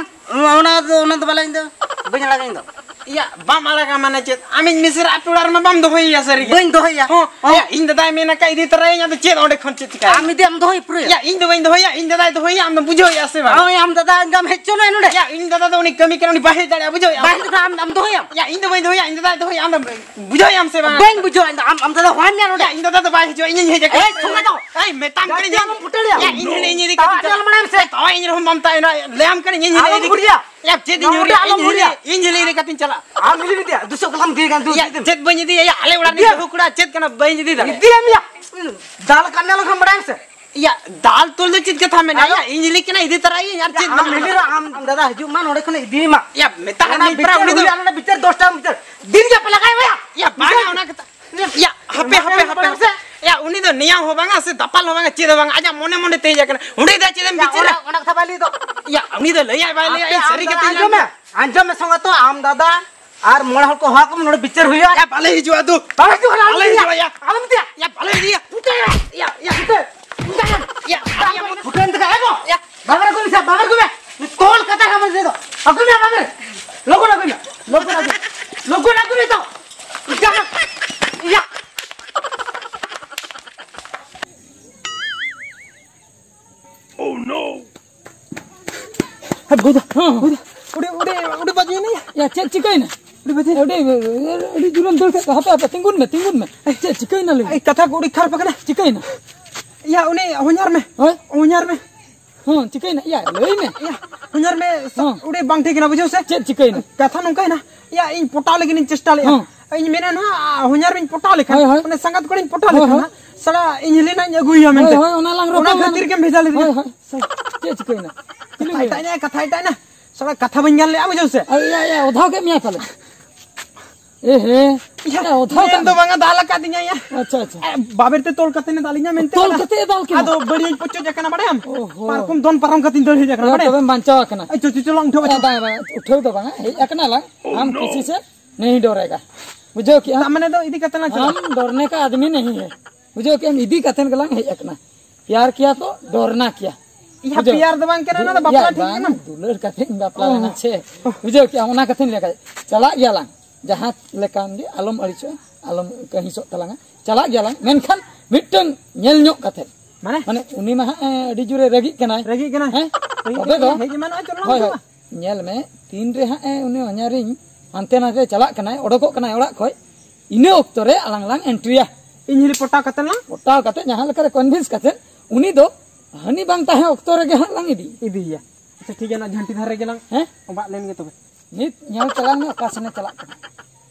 ᱚᱱᱟ ᱫᱚ, ᱚᱱᱟ ᱫᱚ ᱵᱟᱞᱮ, ᱤᱧ ᱫᱚ ᱵᱟᱹᱧ ᱟᱲᱟᱜᱟ ᱤᱧ ᱫᱚ᱾ ᱭᱟ, ᱵᱟᱢ ᱟᱲᱟᱜᱟ ᱢᱟᱱᱮ ᱪᱮᱫ? ᱟᱢᱤᱡ ᱢᱤᱥᱨᱟ ᱟᱯᱮ ᱚᱲᱟᱜ ᱨᱮᱢᱟ ᱵᱟᱢ ᱫᱚᱦᱚᱭᱮᱭᱟ ᱥᱟᱹᱨᱤ ᱜᱮ᱾ ᱵᱟᱹᱧ ᱫᱚᱦᱚᱭᱮᱭᱟ᱾ ᱦᱚᱸ, ᱦᱚᱸ᱾ ᱭᱟ, ᱤᱧ ᱫᱟᱫᱟᱭ ᱢᱮᱱ ᱟᱠᱟᱫ ᱤᱫᱤ ᱛᱚᱨᱟᱭᱟᱹᱧ, ᱟᱫᱚ ᱪᱮᱫ ᱚᱸᱰᱮ ᱠᱷᱚᱱ ᱪᱮᱫ ᱪᱤᱠᱟᱹᱭᱟ? ᱟᱢ ᱤᱫᱤᱭᱟᱢ ᱫᱚᱦᱚᱭ ᱯᱩᱨᱟᱹᱭᱟ? ᱭᱟ, ᱤᱧ ᱫᱚ ᱵᱟᱹᱧ ᱫᱚᱦᱚᱭᱟ, ᱤᱧ ᱫᱟᱫᱟᱭ ᱫᱚᱦᱚᱭᱟ, ᱟᱢ ᱫᱚᱢ ᱵᱩᱡᱷᱟᱹᱣᱮᱭᱟ ᱥᱮ ᱵᱟᱝ? ᱦᱳᱭ, ᱟᱢ ᱫᱟᱫᱟ ᱮᱸᱜᱟᱢ ᱦᱮᱡ ᱦᱚᱪᱚ ᱱᱚᱜᱼᱚᱭ ᱱᱚᱰᱮ᱾ ᱭᱟ, ᱤᱧ ᱫᱟᱫᱟ ᱫᱚ ᱩᱱᱤ ᱠᱟᱹᱢᱤ ᱠᱟᱱᱟ, ᱩᱱᱤ ᱵᱟᱭ ᱦᱮᱡ ᱫᱟᱲᱮᱭᱟᱜᱼᱟ, ᱵᱩᱡᱷᱟᱹᱣᱮᱭᱟ? ᱵᱟᱭ ᱦᱮᱡ ᱫᱟᱲᱮᱭᱟᱜᱼᱟ, ᱟᱢ, ᱟᱢ ᱫᱚᱦᱚᱭᱟᱢ? ᱭᱟ, ᱤᱧ ᱫᱚ ᱵᱟᱹᱧ ᱫᱚᱦᱚᱭᱟ, ᱤᱧ ᱫᱟᱫᱟᱭ ᱫᱚᱦᱚᱭᱟ, ᱟᱢ ᱫᱚᱢ ᱵᱩᱡᱷᱟᱹᱣᱮᱭᱟᱢ ᱥᱮ ᱵᱟᱝ? ᱵᱟᱹᱧ ᱵᱩᱡᱷᱟᱹᱣᱟ ᱤᱧ ᱫᱚ, ᱟᱢ, ᱟᱢ ᱫᱟᱫᱟ ᱦᱚᱦᱚᱧ ᱢᱮ ᱱᱚᱰᱮ᱾ ᱭᱟ, ᱤᱧ ᱫᱟᱫᱟ ᱫᱚ ᱵᱟᱭ ᱦᱤᱡᱩᱜᱼᱟ, ᱤᱧᱤᱧ ᱦᱮᱡ ᱟᱠᱟᱱᱟ᱾ ᱮᱭ, ᱥᱚᱸᱜᱮ ᱫᱚ᱾ ᱮᱭ, ᱢᱮᱛᱟᱢ ᱠᱟᱹᱱᱟᱹᱧ᱾ ᱟᱞᱚᱢ ᱯᱷᱩᱴᱟᱹᱲᱮᱭᱟ᱾ ᱭᱟ, ᱤᱧ ᱦᱤᱞᱤ, ᱤᱧ ᱤᱫᱤ ᱠᱟᱛᱮ ᱛᱟᱣᱟ ᱪᱟᱞᱟᱜ᱾ ᱧᱮᱞ ᱢᱟᱲᱟᱝ ᱥᱮ᱾ ᱛᱟᱣᱟ ᱤᱧ ᱨᱮᱦᱚᱸ ᱵᱟᱢ ᱛᱟᱦᱮᱱᱟ, ᱞᱟᱹᱭᱟᱢ ᱠᱟᱹᱱᱟᱹᱧ, ᱤᱧ ᱦᱤᱞᱤ ᱟᱞᱚᱢ ᱤᱫᱤ ᱠᱟᱛᱮ᱾ ᱵᱷᱩᱲᱤᱭᱟ᱾ ᱭᱟ, ᱪᱮᱫ ᱤᱧ ᱟᱞᱚᱢ ᱦᱤᱞᱤ, ᱵᱷᱩᱲᱤᱭᱟ᱾ ᱤᱧ ᱦᱤᱞᱤ ᱤᱫᱤ ᱠᱟᱛᱮᱧ ᱪᱟᱞᱟᱜ᱾ ᱟᱢ ᱦᱤᱞᱤ ᱤᱫᱤᱭᱟ, ᱫᱩᱥᱚᱜ ᱠᱟᱛᱷᱟᱢ ᱤᱫᱤᱭ ᱠᱟᱱ ᱫᱩ ᱭᱟ, ᱪᱮᱫ ᱮᱢ ᱪᱮᱫ ᱵᱟᱹᱧ ᱤᱫᱤᱭᱟ? ᱭᱟ, ᱟᱞᱮ ᱚᱲᱟᱜ ᱨᱤᱱ ᱤᱫᱤᱭᱟ᱾ ᱵᱟᱹᱦᱩ ᱠᱚᱲᱟ ᱪᱮᱫ ᱠᱟᱱᱟ, ᱵᱟᱹᱧ ᱤᱫᱤ ᱫᱟᱲᱮᱭᱟᱜᱼᱟ᱾ ᱤᱫᱤᱭᱟᱢ ᱭᱟ᱾ ᱫᱟᱞ ᱠᱟᱱ ᱧᱮᱞ ᱠᱷᱟᱱ ᱵᱟᱲᱟᱭᱟᱢ ᱥᱮ᱾ ᱭᱟ, ᱫᱟᱞ ᱛᱚᱞ ᱫᱚ ᱪᱮᱫ ᱠᱟᱛᱷᱟ ᱢᱮᱱᱟᱜᱼᱟ? ᱟᱫᱚ ᱭᱟ, ᱤᱧ ᱦᱤᱞᱤ ᱠᱟᱱᱟ, ᱤᱫᱤ ᱛᱚᱨᱟᱭᱤᱧ, ᱟᱨ ᱪᱮᱫ ᱟᱢ ᱢᱮᱱᱟᱜᱼᱟ? ᱦᱤᱞᱤ ᱨᱮ ᱟᱢ ᱫᱟᱫᱟ ᱦᱤᱡᱩᱜ ᱢᱟ, ᱱᱚᱰᱮ ᱠᱷᱚᱱ ᱤᱫᱤᱭᱮ ᱢᱟ᱾ ᱭᱟ, ᱢᱮᱛᱟᱜ ᱚᱱᱟ ᱢᱮᱭᱟᱹᱧ ᱯᱮᱨᱟ, ᱵᱤᱪᱟᱹᱨ ᱩᱱᱤ ᱫᱚ ᱦᱩᱭᱩᱜᱼᱟ, ᱱᱚᱰᱮ ᱵᱤᱪᱟᱹᱨ ᱫᱚᱥ ᱴᱟᱠᱟ ᱵᱤᱪᱟᱹᱨ᱾ ᱫᱤᱱ ᱜᱮ ᱯᱮ ᱞᱟᱜᱟᱭ ᱭᱟ᱾ ᱭᱟ, ᱵᱟᱝᱟ, ᱵᱤᱪᱟᱹᱨ ᱚᱱᱟ ᱠᱟᱛᱷᱟ᱾ ᱭᱟ, ᱦᱟᱯᱮ, ᱦᱟᱯᱮ, ᱦᱟᱯᱮ᱾ ᱵᱟᱲᱟᱭᱟᱢ ᱥᱮ? ᱭᱟ, ᱩᱱᱤ ᱫᱚ ᱱᱮᱭᱟᱣ ᱦᱚᱸ ᱵᱟᱝᱟ, ᱥᱮ ᱫᱟᱯᱟᱞ ᱦᱚᱸ ᱵᱟᱝᱟ, ᱪᱮᱫ ᱦᱚᱸ ᱵᱟᱝᱟ᱾ ᱟᱡᱟᱜ ᱢᱚᱱᱮ ᱢᱚᱱᱮ ᱛᱮ ᱦᱮᱡ ᱟᱠᱟᱱᱟ᱾ ᱚᱸᱰᱮ ᱫᱚ ᱪᱮᱫ ᱮᱢ ᱭᱟ, ᱵᱤᱪᱟᱹᱨᱟ? ᱚᱱᱟ, ᱚᱱᱟ ᱠᱟᱛᱷᱟ ᱵᱟᱭ ᱞᱟᱹᱭ ᱫᱚ᱾ ᱭᱟ, ᱩᱱᱤ ᱫᱚ ᱞᱟᱹᱭᱟᱭ ᱵᱟᱭ ᱞᱟᱹᱭᱟ, ᱟᱯᱮ ᱤᱧ ᱟᱢ ᱥᱟᱹᱨᱤ ᱫᱚ ᱠᱟᱛᱷᱟᱧ ᱟᱸᱡᱚᱢ ᱞᱟᱹᱭᱟ᱾ ᱢᱮ, ᱟᱸᱡᱚᱢ ᱢᱮ ᱥᱚᱸᱜᱮ ᱛᱚ, ᱟᱢ ᱫᱟᱫᱟ ᱟᱨ ᱢᱚᱬᱮ ᱦᱚᱲ ᱠᱚ ᱦᱚᱦᱚ ᱟᱠᱚ ᱢᱮ, ᱱᱚᱰᱮ ᱵᱤᱪᱟᱹᱨ ᱦᱩᱭᱩᱜᱼᱟ᱾ ᱭᱟ, ᱵᱟᱞᱮ ᱦᱤᱡᱩᱜᱼᱟ, ᱫᱩ᱾ ᱵᱟᱞᱮ ᱦᱤᱡᱩᱜᱼᱟ, ᱟᱞᱚᱢ ᱵᱟᱞᱮ ᱤᱫᱤᱭᱟ᱾ ᱦᱤᱡᱩᱜᱼᱟ, ᱭᱟ᱾ ᱟᱞᱚᱢ ᱤᱫᱤᱭᱟ᱾ ᱭᱟ, ᱵᱟᱞᱮ ᱤᱫᱤᱭᱟ᱾ ᱯᱩᱴᱟᱹᱭᱟ᱾ ᱭᱟ, ᱭᱟ, ᱯᱩᱴᱟᱹᱭᱟ᱾ ᱯᱩᱴᱟᱹᱭᱟ᱾ ᱯᱩᱴᱟᱹᱭ ᱮᱱ ᱛᱮ ᱠᱷᱟᱡ ᱜᱚ᱾ ᱭᱟ᱾ ᱵᱟᱵᱮᱨ ᱟᱹᱜᱩᱭ ᱢᱮ ᱥᱮ, ᱵᱟᱵᱮᱨ ᱟᱹᱜᱩᱭ ᱢᱮ᱾ ᱛᱚᱞ ᱠᱟᱛᱮ ᱠᱷᱟᱢ ᱤᱫᱤ ᱫᱚ᱾ ᱟᱹᱜᱩᱭ ᱢᱮ ᱵᱟᱵᱮᱨ᱾ ᱞᱚᱜᱚᱱ ᱟᱹᱜᱩᱭ ᱢᱮ᱾ ᱞᱚᱜᱚᱱ ᱟᱹᱜᱩᱭ ᱢᱮ᱾ ᱞᱚᱜᱚᱱ ᱟᱹᱜᱩᱭ ᱢᱮ ᱛᱚ᱾ ᱭᱟ᱾ ᱭᱟ᱾ ᱦᱮᱸ, ᱵᱷᱩᱭᱫᱟ᱾ ᱦᱮᱸ᱾ ᱵᱷᱩᱭᱫᱟ᱾ ᱩᱰᱤ, ᱩᱰᱤ, ᱩᱰᱤ ᱵᱟᱡᱮᱭᱮᱱᱟ ᱭᱟ᱾ ᱭᱟ, ᱪᱮᱫ ᱪᱤᱠᱟᱹᱭᱮᱱᱟ? ᱩᱰᱤ ᱵᱟᱡᱮ᱾ ᱟᱹᱰᱤ, ᱟᱹᱰᱤ ᱡᱳᱨᱮᱢ ᱫᱟᱹᱲ ᱠᱮᱫ ᱫᱚ᱾ ᱦᱟᱯᱮ, ᱦᱟᱯᱮ, ᱛᱤᱸᱜᱩᱱ ᱢᱮ, ᱛᱤᱸᱜᱩᱱ ᱢᱮ᱾ ᱪᱮᱫ ᱪᱤᱠᱟᱹᱭᱮᱱᱟ ᱞᱟᱹᱭ ᱢᱮ? ᱮᱭ, ᱠᱟᱛᱷᱟ ᱠᱚ ᱟᱹᱰᱤ ᱠᱷᱟᱨᱟᱯ ᱟᱠᱟᱱᱟ᱾ ᱪᱤᱠᱟᱹᱭᱮᱱᱟ? ᱭᱟ, ᱩᱱᱤ ᱦᱚᱧᱦᱟᱨ ᱢᱮ᱾ ᱦᱳᱭ? ᱦᱚᱧᱦᱟᱨ ᱢᱮ᱾ ᱦᱚᱸ, ᱪᱤᱠᱟᱹᱭᱮᱱᱟ? ᱭᱟ, ᱞᱟᱹᱭ ᱢᱮ᱾ ᱭᱟ, ᱦᱚᱧᱦᱟᱨ ᱢᱮ, ᱥᱟ-, ᱦᱚᱸ᱾ ᱩᱰᱤ ᱵᱟᱝ ᱴᱷᱤᱠ ᱮᱱᱟ, ᱵᱩᱡᱷᱟᱹᱣ ᱥᱮ? ᱪᱮᱫ ᱪᱤᱠᱟᱹᱭᱮᱱᱟ? ᱠᱟᱛᱷᱟ ᱱᱚᱝᱠᱟᱭᱮᱱᱟ, ᱭᱟ, ᱤᱧ ᱯᱚᱴᱟᱣ ᱞᱟᱹᱜᱤᱫ ᱤᱧ ᱪᱮᱥᱴᱟ ᱞᱮᱫᱼᱟ᱾ ᱦᱚᱸ᱾ ᱤᱧ ᱢᱮᱱᱟ ᱱᱟᱦᱟᱜ, ᱦᱚᱧᱦᱟᱨ ᱢᱤᱧ ᱯᱚᱴᱟᱣ ᱞᱮᱠᱷᱟᱱ, ᱦᱳᱭ, ᱦᱳᱭ᱾ ᱚᱱᱟ ᱥᱟᱸᱜᱟᱛ ᱠᱚᱲᱟᱧ ᱯᱚᱴᱟᱣ ᱦᱳᱭ, ᱞᱮᱠᱷᱟᱱ ᱦᱳᱭ᱾ ᱱᱟᱦᱟᱜ, ᱥᱟᱞᱟ ᱤᱧ ᱦᱤᱞᱤ ᱱᱟᱦᱟᱜ ᱤᱧ ᱟᱹᱜᱩᱭᱮᱭᱟ ᱦᱳᱭ, ᱢᱮᱱᱛᱮ᱾ ᱦᱳᱭ, ᱚᱱᱟ ᱞᱟᱝ ᱚᱱᱟ ᱨᱚᱯᱚᱲ ᱠᱷᱟᱹᱛᱤᱨ ᱞᱮᱱᱟ᱾ ᱜᱮᱢ ᱵᱷᱮᱡᱟ ᱞᱮᱫᱮᱭᱟ᱾ ᱦᱳᱭ, ᱦᱳᱭ᱾ ᱪᱮᱫ ᱪᱤᱠᱟᱹᱭᱮᱱᱟ? ᱠᱩᱞᱤ ᱠᱟᱛᱷᱟ ᱢᱮ᱾ ᱮᱴᱟᱜ ᱮᱱᱟ, ᱠᱟᱛᱷᱟ ᱮᱴᱟᱜ ᱮᱱᱟ᱾ ᱥᱟᱞᱟ ᱠᱟᱛᱷᱟ ᱵᱟᱹᱧ ᱜᱟᱱ ᱞᱮᱫᱼᱟ, ᱵᱩᱡᱷᱟᱹᱣ ᱥᱮ? ᱟᱭ, ᱭᱟ, ᱭᱟ, ᱚᱫᱷᱟᱣ ᱠᱮᱫ ᱢᱮᱭᱟ ᱯᱟᱞᱮ᱾ ᱮ ᱦᱮ᱾ ᱭᱟ, ᱭᱟ, ᱚᱫᱷᱟᱣ ᱢᱮᱱ ᱠᱮᱫ ᱫᱚ ᱢᱮᱭᱟ᱾ ᱵᱟᱝᱟ, ᱫᱟᱞ ᱟᱠᱟᱫᱤᱧᱟ ᱭᱟ᱾ ᱟᱪᱪᱷᱟ, ᱟᱪᱪᱷᱟ᱾ ᱮ, ᱵᱟᱵᱮᱨ ᱛᱮ ᱛᱚᱞ ᱠᱟᱛᱮ ᱮ ᱫᱟᱞᱤᱧᱟ ᱢᱮᱱᱛᱮ ᱛᱚᱞ ᱚᱱᱟ᱾ ᱠᱟᱛᱮ ᱮ ᱫᱟᱞ ᱠᱮᱫᱟ? ᱟᱫᱚ ᱵᱟᱹᱲᱤᱡ ᱯᱚᱪᱚᱡ ᱟᱠᱟᱱᱟ, ᱵᱟᱲᱟᱭᱟᱢ? ᱚᱦᱚ᱾ ᱯᱟᱨᱠᱚᱢ ᱫᱚᱱ ᱯᱟᱨᱚᱢ ᱠᱟᱛᱮᱧ ᱫᱟᱹᱲ ᱦᱮᱡ ᱟᱠᱟᱱᱟ, ᱭᱟ, ᱵᱟᱲᱟᱭᱟᱢ? ᱛᱚᱵᱮᱢ ᱵᱟᱧᱪᱟᱣ ᱟᱠᱟᱱᱟ᱾ ᱮ, ᱪᱚ, ᱪᱚ, ᱪᱚ, ᱞᱟᱝ ᱩᱴᱷᱟᱹᱣᱟ᱾ ᱮ, ᱵᱟᱝ, ᱵᱟᱝ, ᱩᱴᱷᱟᱹᱣ ᱫᱚ ᱵᱟᱝᱟ, ᱦᱮᱡ ᱟᱠᱟᱱᱟ ᱞᱟᱝ᱾ ᱟᱢ ᱠᱤᱥᱤ ᱥᱮ ᱱᱤᱦᱤ ᱰᱚᱨᱮᱜᱟ᱾ ᱵᱩᱡᱷᱟᱹᱣ ᱠᱮᱜᱼᱟ? ᱛᱟ ᱢᱟᱱᱮ ᱫᱚ ᱤᱫᱤ ᱠᱟᱛᱮ ᱞᱟᱝ ᱪᱟᱞᱟᱜᱼᱟ᱾ ᱟᱢ ᱰᱚᱨᱱᱮ ᱠᱟ ᱟᱫᱢᱤ ᱱᱟᱦᱤ ᱦᱮ᱾ ᱵᱩᱡᱷᱟᱹᱣ ᱠᱮᱜᱼᱟᱢ? ᱤᱫᱤ ᱠᱟᱛᱮ ᱜᱮᱞᱟᱝ ᱦᱮᱡ ᱟᱠᱟᱱᱟ᱾ ᱯᱭᱟᱨ ᱠᱤᱭᱟ ᱛᱚ ᱰᱚᱨᱱᱟ ᱠᱤᱭᱟ᱾ ᱭᱟ, ᱵᱩᱡᱷᱟᱹᱣ? ᱯᱭᱟᱨ ᱫᱚ ᱵᱟᱝ ᱠᱟᱱᱟ, ᱚᱱᱟ ᱫᱚ ᱭᱟ, ᱵᱟᱯᱞᱟ ᱴᱷᱤᱠ ᱵᱟᱝ, ᱠᱟᱱᱟ᱾ ᱫᱩᱞᱟᱹᱲ ᱠᱟᱛᱮ ᱤᱧ ᱵᱟᱯᱞᱟ ᱚ᱾ ᱞᱮᱱᱟ ᱥᱮ᱾ ᱵᱩᱡᱷᱟᱹᱣ ᱠᱮᱜᱼᱟᱢ? ᱚᱱᱟ ᱠᱟᱛᱷᱟᱧ ᱞᱟᱹᱭ ᱠᱟᱫᱟ᱾ ᱪᱟᱞᱟᱜ ᱜᱮᱭᱟᱞᱟᱝ᱾ ᱡᱟᱦᱟᱸ ᱞᱮᱠᱟᱱ ᱜᱮ ᱟᱞᱚᱢ ᱟᱹᱲᱤᱥᱚᱜᱼᱟ, ᱟᱞᱚᱢ ᱠᱟᱹᱦᱤᱥᱚᱜ ᱛᱟᱞᱟᱝᱟ᱾ ᱪᱟᱞᱟᱜ ᱜᱮᱭᱟᱞᱟᱝ, ᱢᱮᱱᱠᱷᱟᱱ ᱢᱤᱫᱴᱟᱝ ᱧᱮᱞ ᱧᱚᱜ ᱠᱟᱛᱮ᱾ ᱢᱟᱱᱮ? ᱢᱟᱱᱮ ᱩᱱᱤ ᱢᱟ ᱦᱟᱸᱜ, ᱮ, ᱟᱹᱰᱤ ᱡᱳᱨᱮ ᱨᱟᱹᱜᱤᱜ ᱠᱟᱱᱟᱭ᱾ ᱨᱟᱹᱜᱤᱜ ᱠᱟᱱᱟᱭ? ᱦᱮᱸ? ᱨᱟᱹᱜᱤᱜ ᱛᱚᱵᱮ ᱠᱟᱱᱟᱭ, ᱫᱚ ᱦᱮᱡ ᱮᱢᱟᱱᱚᱜᱼᱟ, ᱪᱚᱞᱚ ᱞᱟᱝ ᱦᱳᱭ, ᱦᱳᱭ᱾ ᱪᱟᱞᱟᱜᱼᱟ᱾ ᱧᱮᱞ ᱢᱮ, ᱛᱤᱱ ᱨᱮ ᱦᱟᱸᱜ, ᱮ, ᱩᱱᱤ ᱦᱚᱧᱦᱟᱨᱤᱧ ᱦᱟᱱᱛᱮ ᱱᱟᱛᱮ ᱪᱟᱞᱟᱜ ᱠᱟᱱᱟᱭ, ᱚᱰᱚᱠᱚᱜ ᱠᱟᱱᱟᱭ ᱚᱲᱟᱜ ᱠᱷᱚᱡ, ᱤᱱᱟᱹ ᱚᱠᱛᱚ ᱨᱮ ᱟᱞᱟᱝ ᱞᱟᱝ ᱮᱱᱴᱨᱤᱭᱟ᱾ ᱤᱧ ᱦᱤᱞᱤ ᱯᱚᱴᱟᱣ ᱠᱟᱛᱮ ᱞᱟᱝ? ᱯᱚᱴᱟᱣ ᱠᱟᱛᱮ ᱡᱟᱦᱟᱸ ᱞᱮᱠᱟ ᱨᱮ ᱠᱚᱱᱵᱷᱤᱱᱥ ᱠᱟᱛᱮ, ᱩᱱᱤ ᱫᱚ ᱦᱟᱹᱱᱤ ᱵᱟᱝ ᱛᱟᱦᱮᱸ ᱚᱠᱛᱚ ᱨᱮᱜᱮ ᱦᱟᱸᱜ ᱞᱟᱝ ᱤᱫᱤ᱾ ᱤᱫᱤᱭᱮᱭᱟ᱾ ᱟᱪᱪᱷᱟ, ᱴᱷᱤᱠ ᱜᱮᱭᱟ, ᱚᱱᱟ ᱡᱷᱟᱹᱱᱴᱤ ᱫᱷᱟᱨᱮ ᱜᱮᱞᱟᱝ ᱦᱮᱸ? ᱚᱵᱟᱜ ᱞᱮᱱ ᱜᱮ ᱛᱚᱵᱮ᱾ ᱱᱤᱛ ᱧᱮᱞ ᱛᱟᱞᱟᱝ ᱢᱮ ᱚᱠᱟ ᱥᱮᱱᱮ ᱪᱟᱞᱟᱜ ᱠᱟᱱᱟ᱾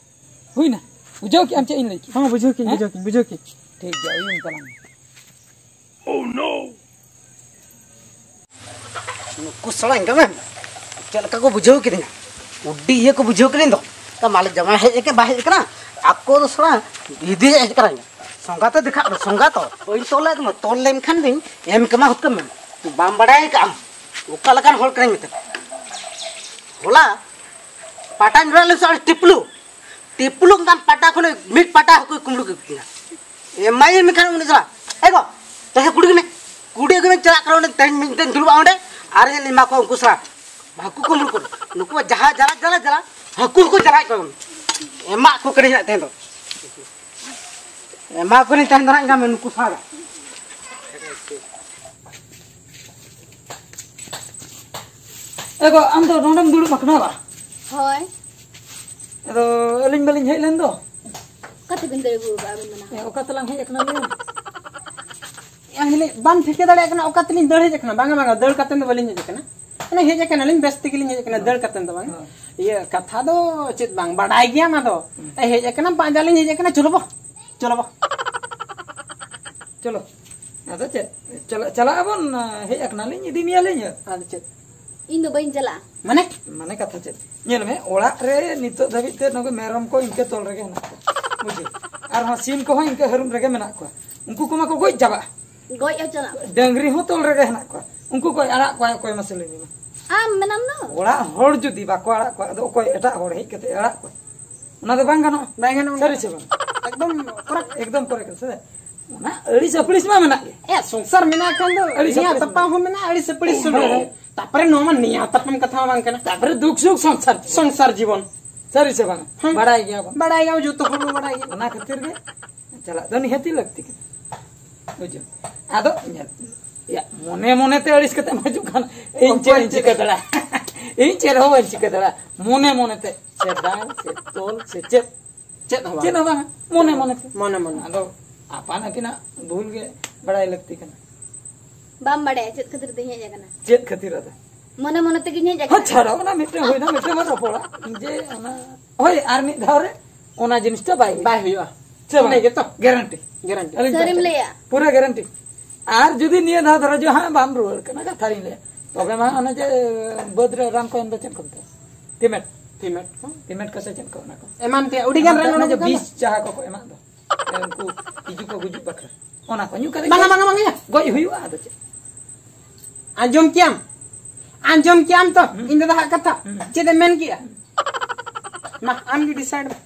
ᱦᱩᱭᱱᱟ? ᱵᱩᱡᱷᱟᱹᱣ ᱠᱮᱜ ᱟᱢ ᱪᱮᱫ ᱤᱧ ᱞᱟᱹᱭ ᱠᱮᱫ? ᱦᱚᱸ, ᱵᱩᱡᱷᱟᱹᱣ ᱠᱮᱫ ᱟᱹᱧ, ᱦᱮᱸ? ᱵᱩᱡᱷᱟᱹᱣ ᱠᱮᱫ ᱟᱹᱧ, ᱵᱩᱡᱷᱟᱹᱣ ᱠᱮᱫ ᱟᱹᱧ᱾ ᱴᱷᱤᱠ ᱜᱮᱭᱟ, ᱩᱭᱩᱝ ᱛᱟᱞᱟᱝ ᱢᱮ᱾ Oh no! ᱱᱩᱠᱩ ᱥᱟᱞᱟ ᱮᱸᱜᱟ ᱢᱮ, ᱪᱮᱫ ᱞᱮᱠᱟ ᱠᱚ ᱵᱩᱡᱷᱟᱹᱣ ᱠᱤᱫᱤᱧᱟ? ᱟᱹᱰᱤ ᱤᱭᱟᱹ ᱠᱚ ᱵᱩᱡᱷᱟᱹᱣ ᱠᱤᱫᱤᱧ ᱫᱚ᱾ ᱛᱟ ᱢᱟᱹᱞᱤᱠ ᱡᱟᱶᱟᱭ ᱦᱮᱡ ᱟᱠᱟᱱ, ᱵᱟᱭ ᱦᱮᱡ ᱟᱠᱟᱱᱟ? ᱟᱠᱚ ᱫᱚ ᱥᱟᱞᱟ ᱤᱫᱤ ᱦᱮᱡ ᱟᱠᱟᱱᱟ᱾ ᱥᱚᱸᱜᱟ ᱛᱮ ᱫᱮᱠᱷᱟᱜ ᱢᱮ, ᱥᱚᱸᱜᱟ ᱛᱚ᱾ ᱵᱟᱹᱧ ᱛᱚᱞ ᱞᱮᱫ ᱢᱮ, ᱛᱚᱞ ᱞᱮᱱᱠᱷᱟᱱ ᱫᱚᱧ ᱮᱢ ᱠᱟᱢᱟ ᱦᱩᱛᱠᱟᱹᱢ ᱢᱮ᱾ ᱵᱟᱢ ᱵᱟᱲᱟᱭ ᱠᱟᱜᱼᱟ ᱚᱠᱟ ᱞᱮᱠᱟᱱ ᱦᱚᱲ ᱠᱟᱹᱱᱟᱹᱧ ᱢᱮᱛᱟᱢ᱾ ᱦᱚᱞᱟ ᱯᱟᱴᱟᱧ ᱨᱚᱜ ᱞᱮᱱ ᱥᱮ ᱟᱹᱰᱤ ᱴᱤᱯᱞᱩ, ᱴᱤᱯᱞᱩ ᱚᱱᱠᱟᱱ ᱯᱟᱴᱟ ᱠᱷᱚᱱ ᱢᱤᱫ ᱯᱟᱴᱟ ᱦᱟᱹᱠᱩᱭ ᱠᱩᱢᱵᱽᱲᱩ ᱠᱮᱫ ᱛᱤᱧᱟ᱾ ᱮᱢᱟᱭ ᱢᱮᱠᱷᱟᱱ ᱩᱱᱤ ᱥᱟᱞᱟ, "ᱮ ᱜᱚ, ᱛᱮᱦᱮᱧ ᱠᱩᱲᱤ ᱜᱮ ᱢᱮ, ᱠᱩᱲᱤ ᱟᱹᱜᱩ ᱢᱮ, ᱪᱟᱞᱟᱜ ᱠᱟᱱᱟ ᱚᱸᱰᱮ, ᱛᱮᱦᱮᱧ ᱢᱤᱫ ᱫᱤᱱ ᱫᱩᱲᱩᱵᱼᱟ ᱚᱸᱰᱮ, ᱟᱨ ᱤᱧ ᱮᱢᱟ ᱠᱚᱣᱟ ᱩᱱᱠᱩ ᱥᱟᱞᱟ ᱦᱟᱹᱠᱩ ᱠᱩᱢᱵᱽᱲᱩ ᱠᱚ, ᱱᱩᱠᱩ ᱡᱟᱦᱟᱸ ᱡᱟᱞᱟ, ᱡᱟᱞᱟ, ᱡᱟᱞᱟ, ᱦᱟᱹᱠᱩ ᱦᱚᱸᱠᱚ ᱡᱟᱞᱟᱭᱮᱫ ᱠᱚᱣᱟ, ᱮᱢᱟ ᱠᱚ ᱠᱟᱹᱱᱟᱹᱧ ᱦᱟᱸᱜ ᱛᱮᱦᱮᱧ ᱫᱚ, ᱮᱢᱟ ᱠᱚ ᱠᱟᱹᱱᱟᱹᱧ ᱛᱮᱦᱮᱧ ᱫᱚ ᱦᱟᱸᱜ ᱤᱧ ᱜᱟᱱ ᱱᱩᱠᱩ ᱥᱟᱞᱟ ᱫᱚ᱾" ᱮ ᱜᱚ, ᱟᱢ ᱫᱚ ᱱᱚᱰᱮᱢ ᱫᱩᱲᱩᱵ ᱟᱠᱟᱱᱟ ᱵᱟ? ᱦᱳᱭ᱾ ᱟᱫᱚ ᱟᱹᱞᱤᱧ ᱵᱟᱹᱞᱤᱧ ᱦᱮᱡ ᱞᱮᱱ ᱫᱚ᱾ ᱚᱠᱟ ᱛᱮᱵᱤᱱ ᱫᱟᱹᱲ ᱟᱹᱜᱩ ᱟᱠᱟᱫᱼᱟ ᱟᱹᱵᱤᱱ ᱫᱚ ᱱᱟᱦᱟᱜ? ᱮ, ᱚᱠᱟ ᱛᱮᱞᱟᱝ ᱦᱮᱡ ᱟᱠᱟᱱᱟ ᱞᱟᱹᱭ ᱢᱮ? ᱮ, ᱦᱤᱞᱤ ᱵᱟᱢ ᱴᱷᱤᱠᱟᱹ ᱫᱟᱲᱮᱭᱟᱜ ᱠᱟᱱᱟ ᱚᱠᱟ ᱛᱮᱞᱤᱧ ᱫᱟᱹᱲ ᱦᱮᱡ ᱟᱠᱟᱱᱟ? ᱵᱟᱝᱟ, ᱵᱟᱝᱟ, ᱫᱟᱹᱲ ᱠᱟᱛᱮ ᱫᱚ ᱵᱟᱹᱞᱤᱧ ᱦᱮᱡ ᱟᱠᱟᱱᱟ᱾ ᱢᱟᱱᱮ ᱦᱮᱡ ᱟᱠᱟᱱᱟᱞᱤᱧ, ᱵᱮᱥ ᱛᱮᱜᱮᱞᱤᱧ ᱦᱮᱡ ᱟᱠᱟᱱᱟ, ᱦᱳᱭ᱾ ᱫᱟᱹᱲ ᱠᱟᱛᱮ ᱫᱚ ᱵᱟᱝ᱾ ᱦᱳᱭ᱾ ᱤᱭᱟᱹ, ᱠᱟᱛᱷᱟ ᱫᱚ ᱪᱮᱫ ᱵᱟᱝ, ᱵᱟᱰᱟᱭ ᱜᱮᱭᱟᱢ ᱟᱫᱚ᱾ ᱦᱩᱸ᱾ ᱮ, ᱦᱮᱡ ᱟᱠᱟᱱᱟ, ᱯᱟᱸᱡᱟ ᱞᱤᱧ ᱦᱮᱡ ᱟᱠᱟᱱᱟ, ᱪᱚᱞᱚ ᱵᱚ, ᱪᱚᱞᱚ ᱵᱚ᱾ ᱪᱚᱞᱚ᱾ ᱟᱫᱚ ᱪᱮᱫ? ᱪᱟᱞᱟᱜ, ᱪᱟᱞᱟᱜ ᱟᱵᱚᱱ, ᱦᱮᱡ ᱟᱠᱟᱱᱟᱞᱤᱧ, ᱤᱫᱤ ᱢᱮᱭᱟᱞᱤᱧ᱾ ᱟᱫᱚ ᱪᱮᱫ? ᱤᱧ ᱫᱚ ᱵᱟᱹᱧ ᱪᱟᱞᱟᱜᱼᱟ᱾ ᱢᱟᱱᱮ? ᱢᱟᱱᱮ ᱠᱟᱛᱷᱟ ᱪᱮᱫ? ᱧᱮᱞ ᱢᱮ, ᱚᱲᱟᱜ ᱨᱮ ᱱᱤᱛᱚᱜ ᱫᱷᱟᱹᱵᱤᱡ ᱛᱮ ᱱᱩᱠᱩ ᱢᱮᱨᱚᱢ ᱠᱚ ᱤᱱᱠᱟᱹ ᱛᱚᱞ ᱨᱮᱜᱮ ᱦᱮᱱᱟᱜ ᱠᱚᱣᱟ᱾ ᱵᱩᱡᱷᱟᱹᱣ? ᱟᱨᱦᱚᱸ ᱥᱤᱢ ᱠᱚᱦᱚᱸ ᱤᱱᱠᱟᱹ ᱦᱟᱹᱨᱩᱢ ᱨᱮᱜᱮ ᱢᱮᱱᱟᱜ ᱠᱚᱣᱟ᱾ ᱩᱱᱠᱩ ᱠᱚᱢᱟ ᱠᱚ ᱜᱚᱡ ᱪᱟᱵᱟᱜᱼᱟ᱾ ᱜᱚᱡ ᱦᱚᱪᱚᱱᱟᱜ᱾ ᱰᱟᱹᱝᱨᱤ ᱦᱚᱸ ᱛᱚᱞ ᱨᱮᱜᱮ ᱦᱮᱱᱟᱜ ᱠᱚᱣᱟ᱾ ᱩᱱᱠᱩ ᱠᱚ ᱟᱲᱟᱜ ᱠᱚᱣᱟ ᱚᱠᱚᱭ ᱢᱟᱥᱮ ᱞᱟᱹᱭ ᱢᱮ ᱢᱟ? ᱟᱢ ᱢᱮᱱᱟᱢ ᱫᱚ᱾ ᱚᱲᱟᱜ ᱦᱚᱲ ᱡᱩᱫᱤ ᱵᱟᱠᱚ ᱟᱲᱟᱜ ᱠᱚᱣᱟ, ᱟᱫᱚ ᱚᱠᱚᱭ ᱮᱴᱟᱜ ᱦᱚᱲ ᱦᱮᱡ ᱠᱟᱛᱮ ᱟᱲᱟᱜ ᱠᱚᱣᱟ? ᱚᱱᱟ ᱫᱚ ᱵᱟᱝ ᱜᱟᱱᱚᱜᱼᱟ᱾ ᱵᱟᱝ ᱜᱟᱱᱚᱜᱼᱟ᱾ ᱥᱟᱹᱨᱤ ᱥᱮ ᱵᱟᱝ? ᱮᱠᱫᱚᱢ ᱠᱚᱨᱮᱠᱴ᱾ ᱮᱠᱫᱚᱢ ᱠᱚᱨᱮᱠᱴ ᱥᱮ? ᱚᱱᱟ ᱟᱹᱲᱤᱥ ᱟᱹᱯᱲᱤᱥ ᱢᱟ ᱢᱮᱱᱟᱜ ᱜᱮ᱾ ᱮ, ᱥᱚᱝᱥᱟᱨ ᱢᱮᱱᱟᱜ ᱠᱷᱟᱱ ᱫᱚ ᱟᱹᱲᱤᱥ ᱱᱮᱭᱟᱣ ᱟᱹᱯᱲᱤᱥ ᱛᱟᱯᱟᱢ ᱢᱮᱱᱟᱜ᱾ ᱦᱚᱸ ᱢᱮᱱᱟᱜᱼᱟ, ᱟᱹᱲᱤᱥ ᱟᱹᱯᱲᱤᱥ ᱦᱚᱸ ᱦᱳᱭ, ᱢᱮᱱᱟᱜᱼᱟ᱾ ᱦᱳᱭ᱾ ᱛᱟᱯᱚᱨᱮ ᱱᱚᱣᱟ ᱢᱟ ᱱᱮᱭᱟᱣ ᱛᱟᱯᱟᱢ ᱠᱟᱛᱷᱟ ᱦᱚᱸ ᱵᱟᱝ ᱠᱟᱱᱟ᱾ ᱛᱟᱯᱚᱨᱮ ᱫᱩᱠ ᱥᱩᱠ ᱥᱚᱝᱥᱟᱨ᱾ ᱥᱚᱝᱥᱟᱨ ᱡᱤᱵᱚᱱ᱾ ᱥᱟᱹᱨᱤ ᱥᱮ ᱵᱟᱝ? ᱦᱮᱸ᱾ ᱵᱟᱲᱟᱭ ᱜᱮᱭᱟ ᱵᱚᱱ᱾ ᱵᱟᱲᱟᱭ ᱜᱮᱭᱟ, ᱡᱚᱛᱚ ᱦᱚᱲ ᱵᱚ ᱵᱟᱲᱟᱭ ᱜᱮᱭᱟ᱾ ᱚᱱᱟ ᱠᱷᱟᱹᱛᱤᱨ ᱜᱮ ᱪᱟᱞᱟᱜ ᱫᱚ ᱱᱤᱦᱟᱹᱛᱤ ᱞᱟᱹᱠᱛᱤ ᱠᱟᱱᱟ᱾ ᱵᱩᱡᱷᱟᱹᱣ? ᱟᱫᱚ ᱧᱮᱞ, ᱭᱟ, ᱢᱚᱱᱮ ᱢᱚᱱᱮ ᱛᱮ ᱟᱹᱲᱤᱥ ᱠᱟᱛᱮ ᱮᱢ ᱦᱤᱡᱩᱜ ᱠᱷᱟᱱ ᱤᱧ ᱪᱮᱫ ᱤᱧ ᱪᱤᱠᱟᱹ ᱫᱟᱲᱮᱭᱟᱜᱼᱟ? ᱤᱧ ᱪᱮᱫ ᱦᱚᱸ ᱵᱟᱹᱧ ᱪᱤᱠᱟᱹ ᱫᱟᱲᱮᱭᱟᱜᱼᱟ᱾ ᱢᱚᱱᱮ ᱢᱚᱱᱮ ᱛᱮ ᱥᱮ ᱰᱟᱝ ᱥᱮ ᱛᱚᱞ ᱥᱮ ᱪᱮᱫ, ᱪᱮᱫ ᱦᱚᱸ ᱵᱟᱝ᱾ ᱪᱮᱫ ᱦᱚᱸ ᱵᱟᱝ, ᱢᱚᱱᱮ ᱢᱚᱱᱮ ᱛᱮ᱾ ᱢᱚᱱᱮ ᱢᱚᱱᱮ᱾ ᱟᱫᱚ ᱟᱯᱟᱱ ᱟᱹᱯᱤᱱᱟᱜ ᱵᱷᱩᱞ ᱜᱮ ᱵᱟᱲᱟᱭ ᱞᱟᱹᱠᱛᱤ ᱠᱟᱱᱟ᱾ ᱵᱟᱢ ᱵᱟᱲᱟᱭᱟ ᱪᱮᱫ ᱠᱷᱟᱹᱛᱤᱨ ᱛᱮᱧ ᱦᱮᱡ ᱟᱠᱟᱱᱟ? ᱪᱮᱫ ᱠᱷᱟᱹᱛᱤᱨ ᱟᱫᱚ? ᱢᱚᱱᱮ ᱢᱚᱱᱮ ᱛᱮᱜᱮᱧ ᱦᱮᱡ ᱟᱠᱟᱱᱟ᱾ ᱦᱚᱸ, ᱪᱷᱟᱲᱚ, ᱚᱱᱟ ᱢᱤᱫᱴᱮᱱ ᱦᱩᱭᱱᱟ, ᱢᱤᱫᱴᱮᱱ ᱵᱚᱱ ᱨᱚᱯᱚᱲᱟ᱾ ᱡᱮ ᱚᱱᱟ, ᱦᱳᱭ, ᱟᱨ ᱢᱤᱫ ᱫᱷᱟᱣ ᱨᱮ ᱚᱱᱟ ᱡᱤᱱᱤᱥᱴᱟ ᱵᱟᱭ ᱦᱩᱭᱩᱜᱼᱟ᱾ ᱵᱟᱭ ᱦᱩᱭᱩᱜᱼᱟ᱾ ᱥᱮ ᱵᱟᱝ? ᱤᱱᱟᱹ ᱜᱮᱛᱚ? ᱜᱮᱨᱮᱱᱴᱤ᱾ ᱜᱮᱨᱮᱱᱴᱤ᱾ ᱟᱹᱞᱤᱧ ᱥᱟᱹᱨᱤᱢ ᱯᱟᱦᱴᱟ ᱞᱟᱹᱭᱟ? ᱯᱩᱨᱟᱹ ᱜᱮᱨᱮᱱᱴᱤ᱾ ᱟᱨ ᱡᱩᱫᱤ ᱱᱤᱭᱟᱹ ᱫᱷᱟᱣ ᱫᱷᱚᱨᱚ ᱡᱚ ᱦᱟᱸᱜ ᱵᱟᱢ ᱨᱩᱣᱟᱹᱲ ᱠᱟᱱᱟ, ᱠᱟᱛᱷᱟ ᱨᱤᱧ ᱞᱟᱹᱭᱟ, ᱛᱚᱵᱮ ᱢᱟ ᱚᱱᱮ ᱡᱮ ᱵᱟᱹᱫᱽ ᱨᱮ ᱨᱟᱱ ᱠᱚ ᱮᱢ ᱫᱚ ᱪᱮᱫ ᱠᱚ ᱢᱮᱛᱟᱜᱼᱟ? ᱴᱤᱢᱮᱴ᱾ ᱴᱤᱢᱮᱴ ᱠᱚ? ᱴᱤᱢᱮᱴ ᱠᱚ ᱥᱮ ᱪᱮᱫ ᱠᱚ ᱚᱱᱟ ᱠᱚ? ᱮᱢᱟᱱ ᱛᱮᱭᱟᱜ ᱟᱹᱰᱤ ᱜᱟᱱ ᱮᱢᱟᱱ ᱛᱮ ᱨᱟᱱ ᱚᱱᱮ ᱚᱰᱚᱠ ᱡᱮ ᱟᱠᱟᱱᱟ᱾ ᱵᱤᱥ ᱡᱟᱦᱟᱸ ᱠᱚᱠᱚ ᱮᱢᱟᱜ ᱫᱚ, ᱩᱱᱠᱩ ᱛᱤᱡᱩ ᱠᱚ ᱜᱩᱡᱩᱜ ᱵᱟᱠᱷᱨᱟ, ᱚᱱᱟ ᱠᱚ ᱧᱩ ᱠᱟᱛᱮ ᱵᱟᱝᱟ, ᱜᱮ ᱵᱟᱝᱟ, ᱵᱟᱝᱟ᱾ ᱜᱚᱡ ᱦᱩᱭᱩᱜᱼᱟ, ᱟᱫᱚ ᱪᱮᱫ? ᱟᱸᱡᱚᱢ ᱠᱮᱭᱟᱢ, ᱟᱸᱡᱚᱢ ᱠᱮᱭᱟᱢ ᱛᱚ, ᱦᱩᱸ᱾ ᱤᱧ ᱫᱟᱫᱟ ᱦᱟᱜ ᱠᱟᱛᱷᱟ, ᱦᱩᱸ᱾ ᱪᱮᱫ ᱮᱢ ᱢᱮᱱ ᱠᱮᱜᱼᱟ? ᱢᱟ, ᱟᱢ ᱜᱮ ᱰᱤᱥᱟᱭᱤᱰ ᱢᱮ,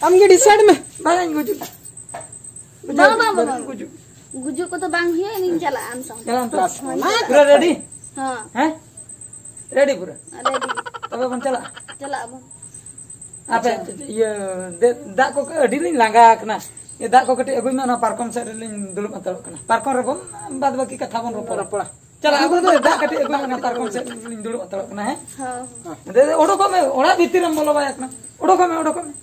ᱟᱢ ᱜᱮ ᱰᱤᱥᱟᱭᱤᱰ ᱢᱮ᱾ ᱵᱟᱝᱟᱧ ᱜᱩᱡᱩᱜ᱾ ᱵᱟᱝ, ᱵᱟᱝ, ᱵᱟᱝ, ᱵᱟᱹᱧ ᱵᱟᱝ᱾ ᱜᱩᱡᱩᱜ᱾ ᱜᱩᱡᱩᱜ ᱠᱚᱫᱚ ᱵᱟᱝ ᱦᱩᱭᱩᱜᱼᱟ, ᱤᱧ ᱪᱟᱞᱟᱜᱼᱟ ᱟᱢ ᱥᱟᱶ᱾ ᱪᱟᱞᱟᱜ ᱟᱢ ᱛᱚ? ᱵᱟᱥ, ᱦᱳᱭ, ᱚᱱᱟ ᱪᱟᱞᱟᱜ᱾ ᱯᱩᱨᱟᱹ ᱨᱮᱰᱤ? ᱦᱚᱸ᱾ ᱦᱮᱸ? ᱨᱮᱰᱤ ᱯᱩᱨᱟᱹ? ᱨᱮᱰᱤ᱾ ᱛᱚᱵᱮ ᱵᱚᱱ ᱪᱟᱞᱟᱜᱼᱟ? ᱪᱟᱞᱟᱜ ᱟᱵᱚᱱ᱾ ᱟᱯᱮ, ᱟᱪᱪᱷᱟ᱾ ᱤᱭᱟᱹ, ᱫᱮ-, ᱫᱟᱜ ᱠᱚ ᱟᱹᱰᱤ ᱞᱤᱧ ᱞᱟᱸᱜᱟ ᱟᱠᱟᱱᱟ᱾ ᱤᱭᱟᱹ, ᱫᱟᱜ ᱠᱚ ᱠᱟᱹᱴᱤᱡ ᱟᱹᱜᱩᱭ ᱢᱮ, ᱚᱱᱟ ᱯᱟᱨᱠᱚᱢ ᱥᱮᱫ ᱨᱮᱞᱤᱧ ᱫᱩᱲᱩᱵ ᱦᱟᱛᱟᱲᱚᱜ ᱠᱟᱱᱟ᱾ ᱯᱟᱨᱠᱚᱢ ᱨᱮᱵᱚᱱ ᱵᱟᱫ ᱵᱟᱹᱠᱤ ᱠᱟᱛᱷᱟ ᱵᱚᱱ ᱨᱚᱯᱚᱲᱟ᱾ ᱨᱚᱯᱚᱲᱟ᱾ ᱪᱟᱞᱟᱜ ᱟᱵᱚ ᱫᱚ ᱫᱟᱜ ᱠᱟᱹᱴᱤᱡ ᱟᱹᱜᱩᱭ ᱢᱮ, ᱯᱟᱨᱠᱚᱢ ᱥᱮᱫ ᱞᱤᱧ ᱫᱩᱲᱩᱵ ᱦᱟᱛᱟᱲᱚᱜ ᱠᱟᱱᱟ, ᱦᱮᱸ? ᱦᱚᱸ᱾ ᱫᱮ, ᱫᱮ, ᱚᱰᱚᱠᱚᱜ ᱢᱮ, ᱚᱲᱟᱜ ᱵᱷᱤᱛᱤᱨ ᱨᱮᱢ ᱵᱚᱞᱚ ᱵᱟᱭ ᱠᱟᱱᱟ᱾ ᱚᱰᱚᱠᱚᱜ ᱢᱮ, ᱚᱰᱚᱠᱚᱜ ᱢᱮ᱾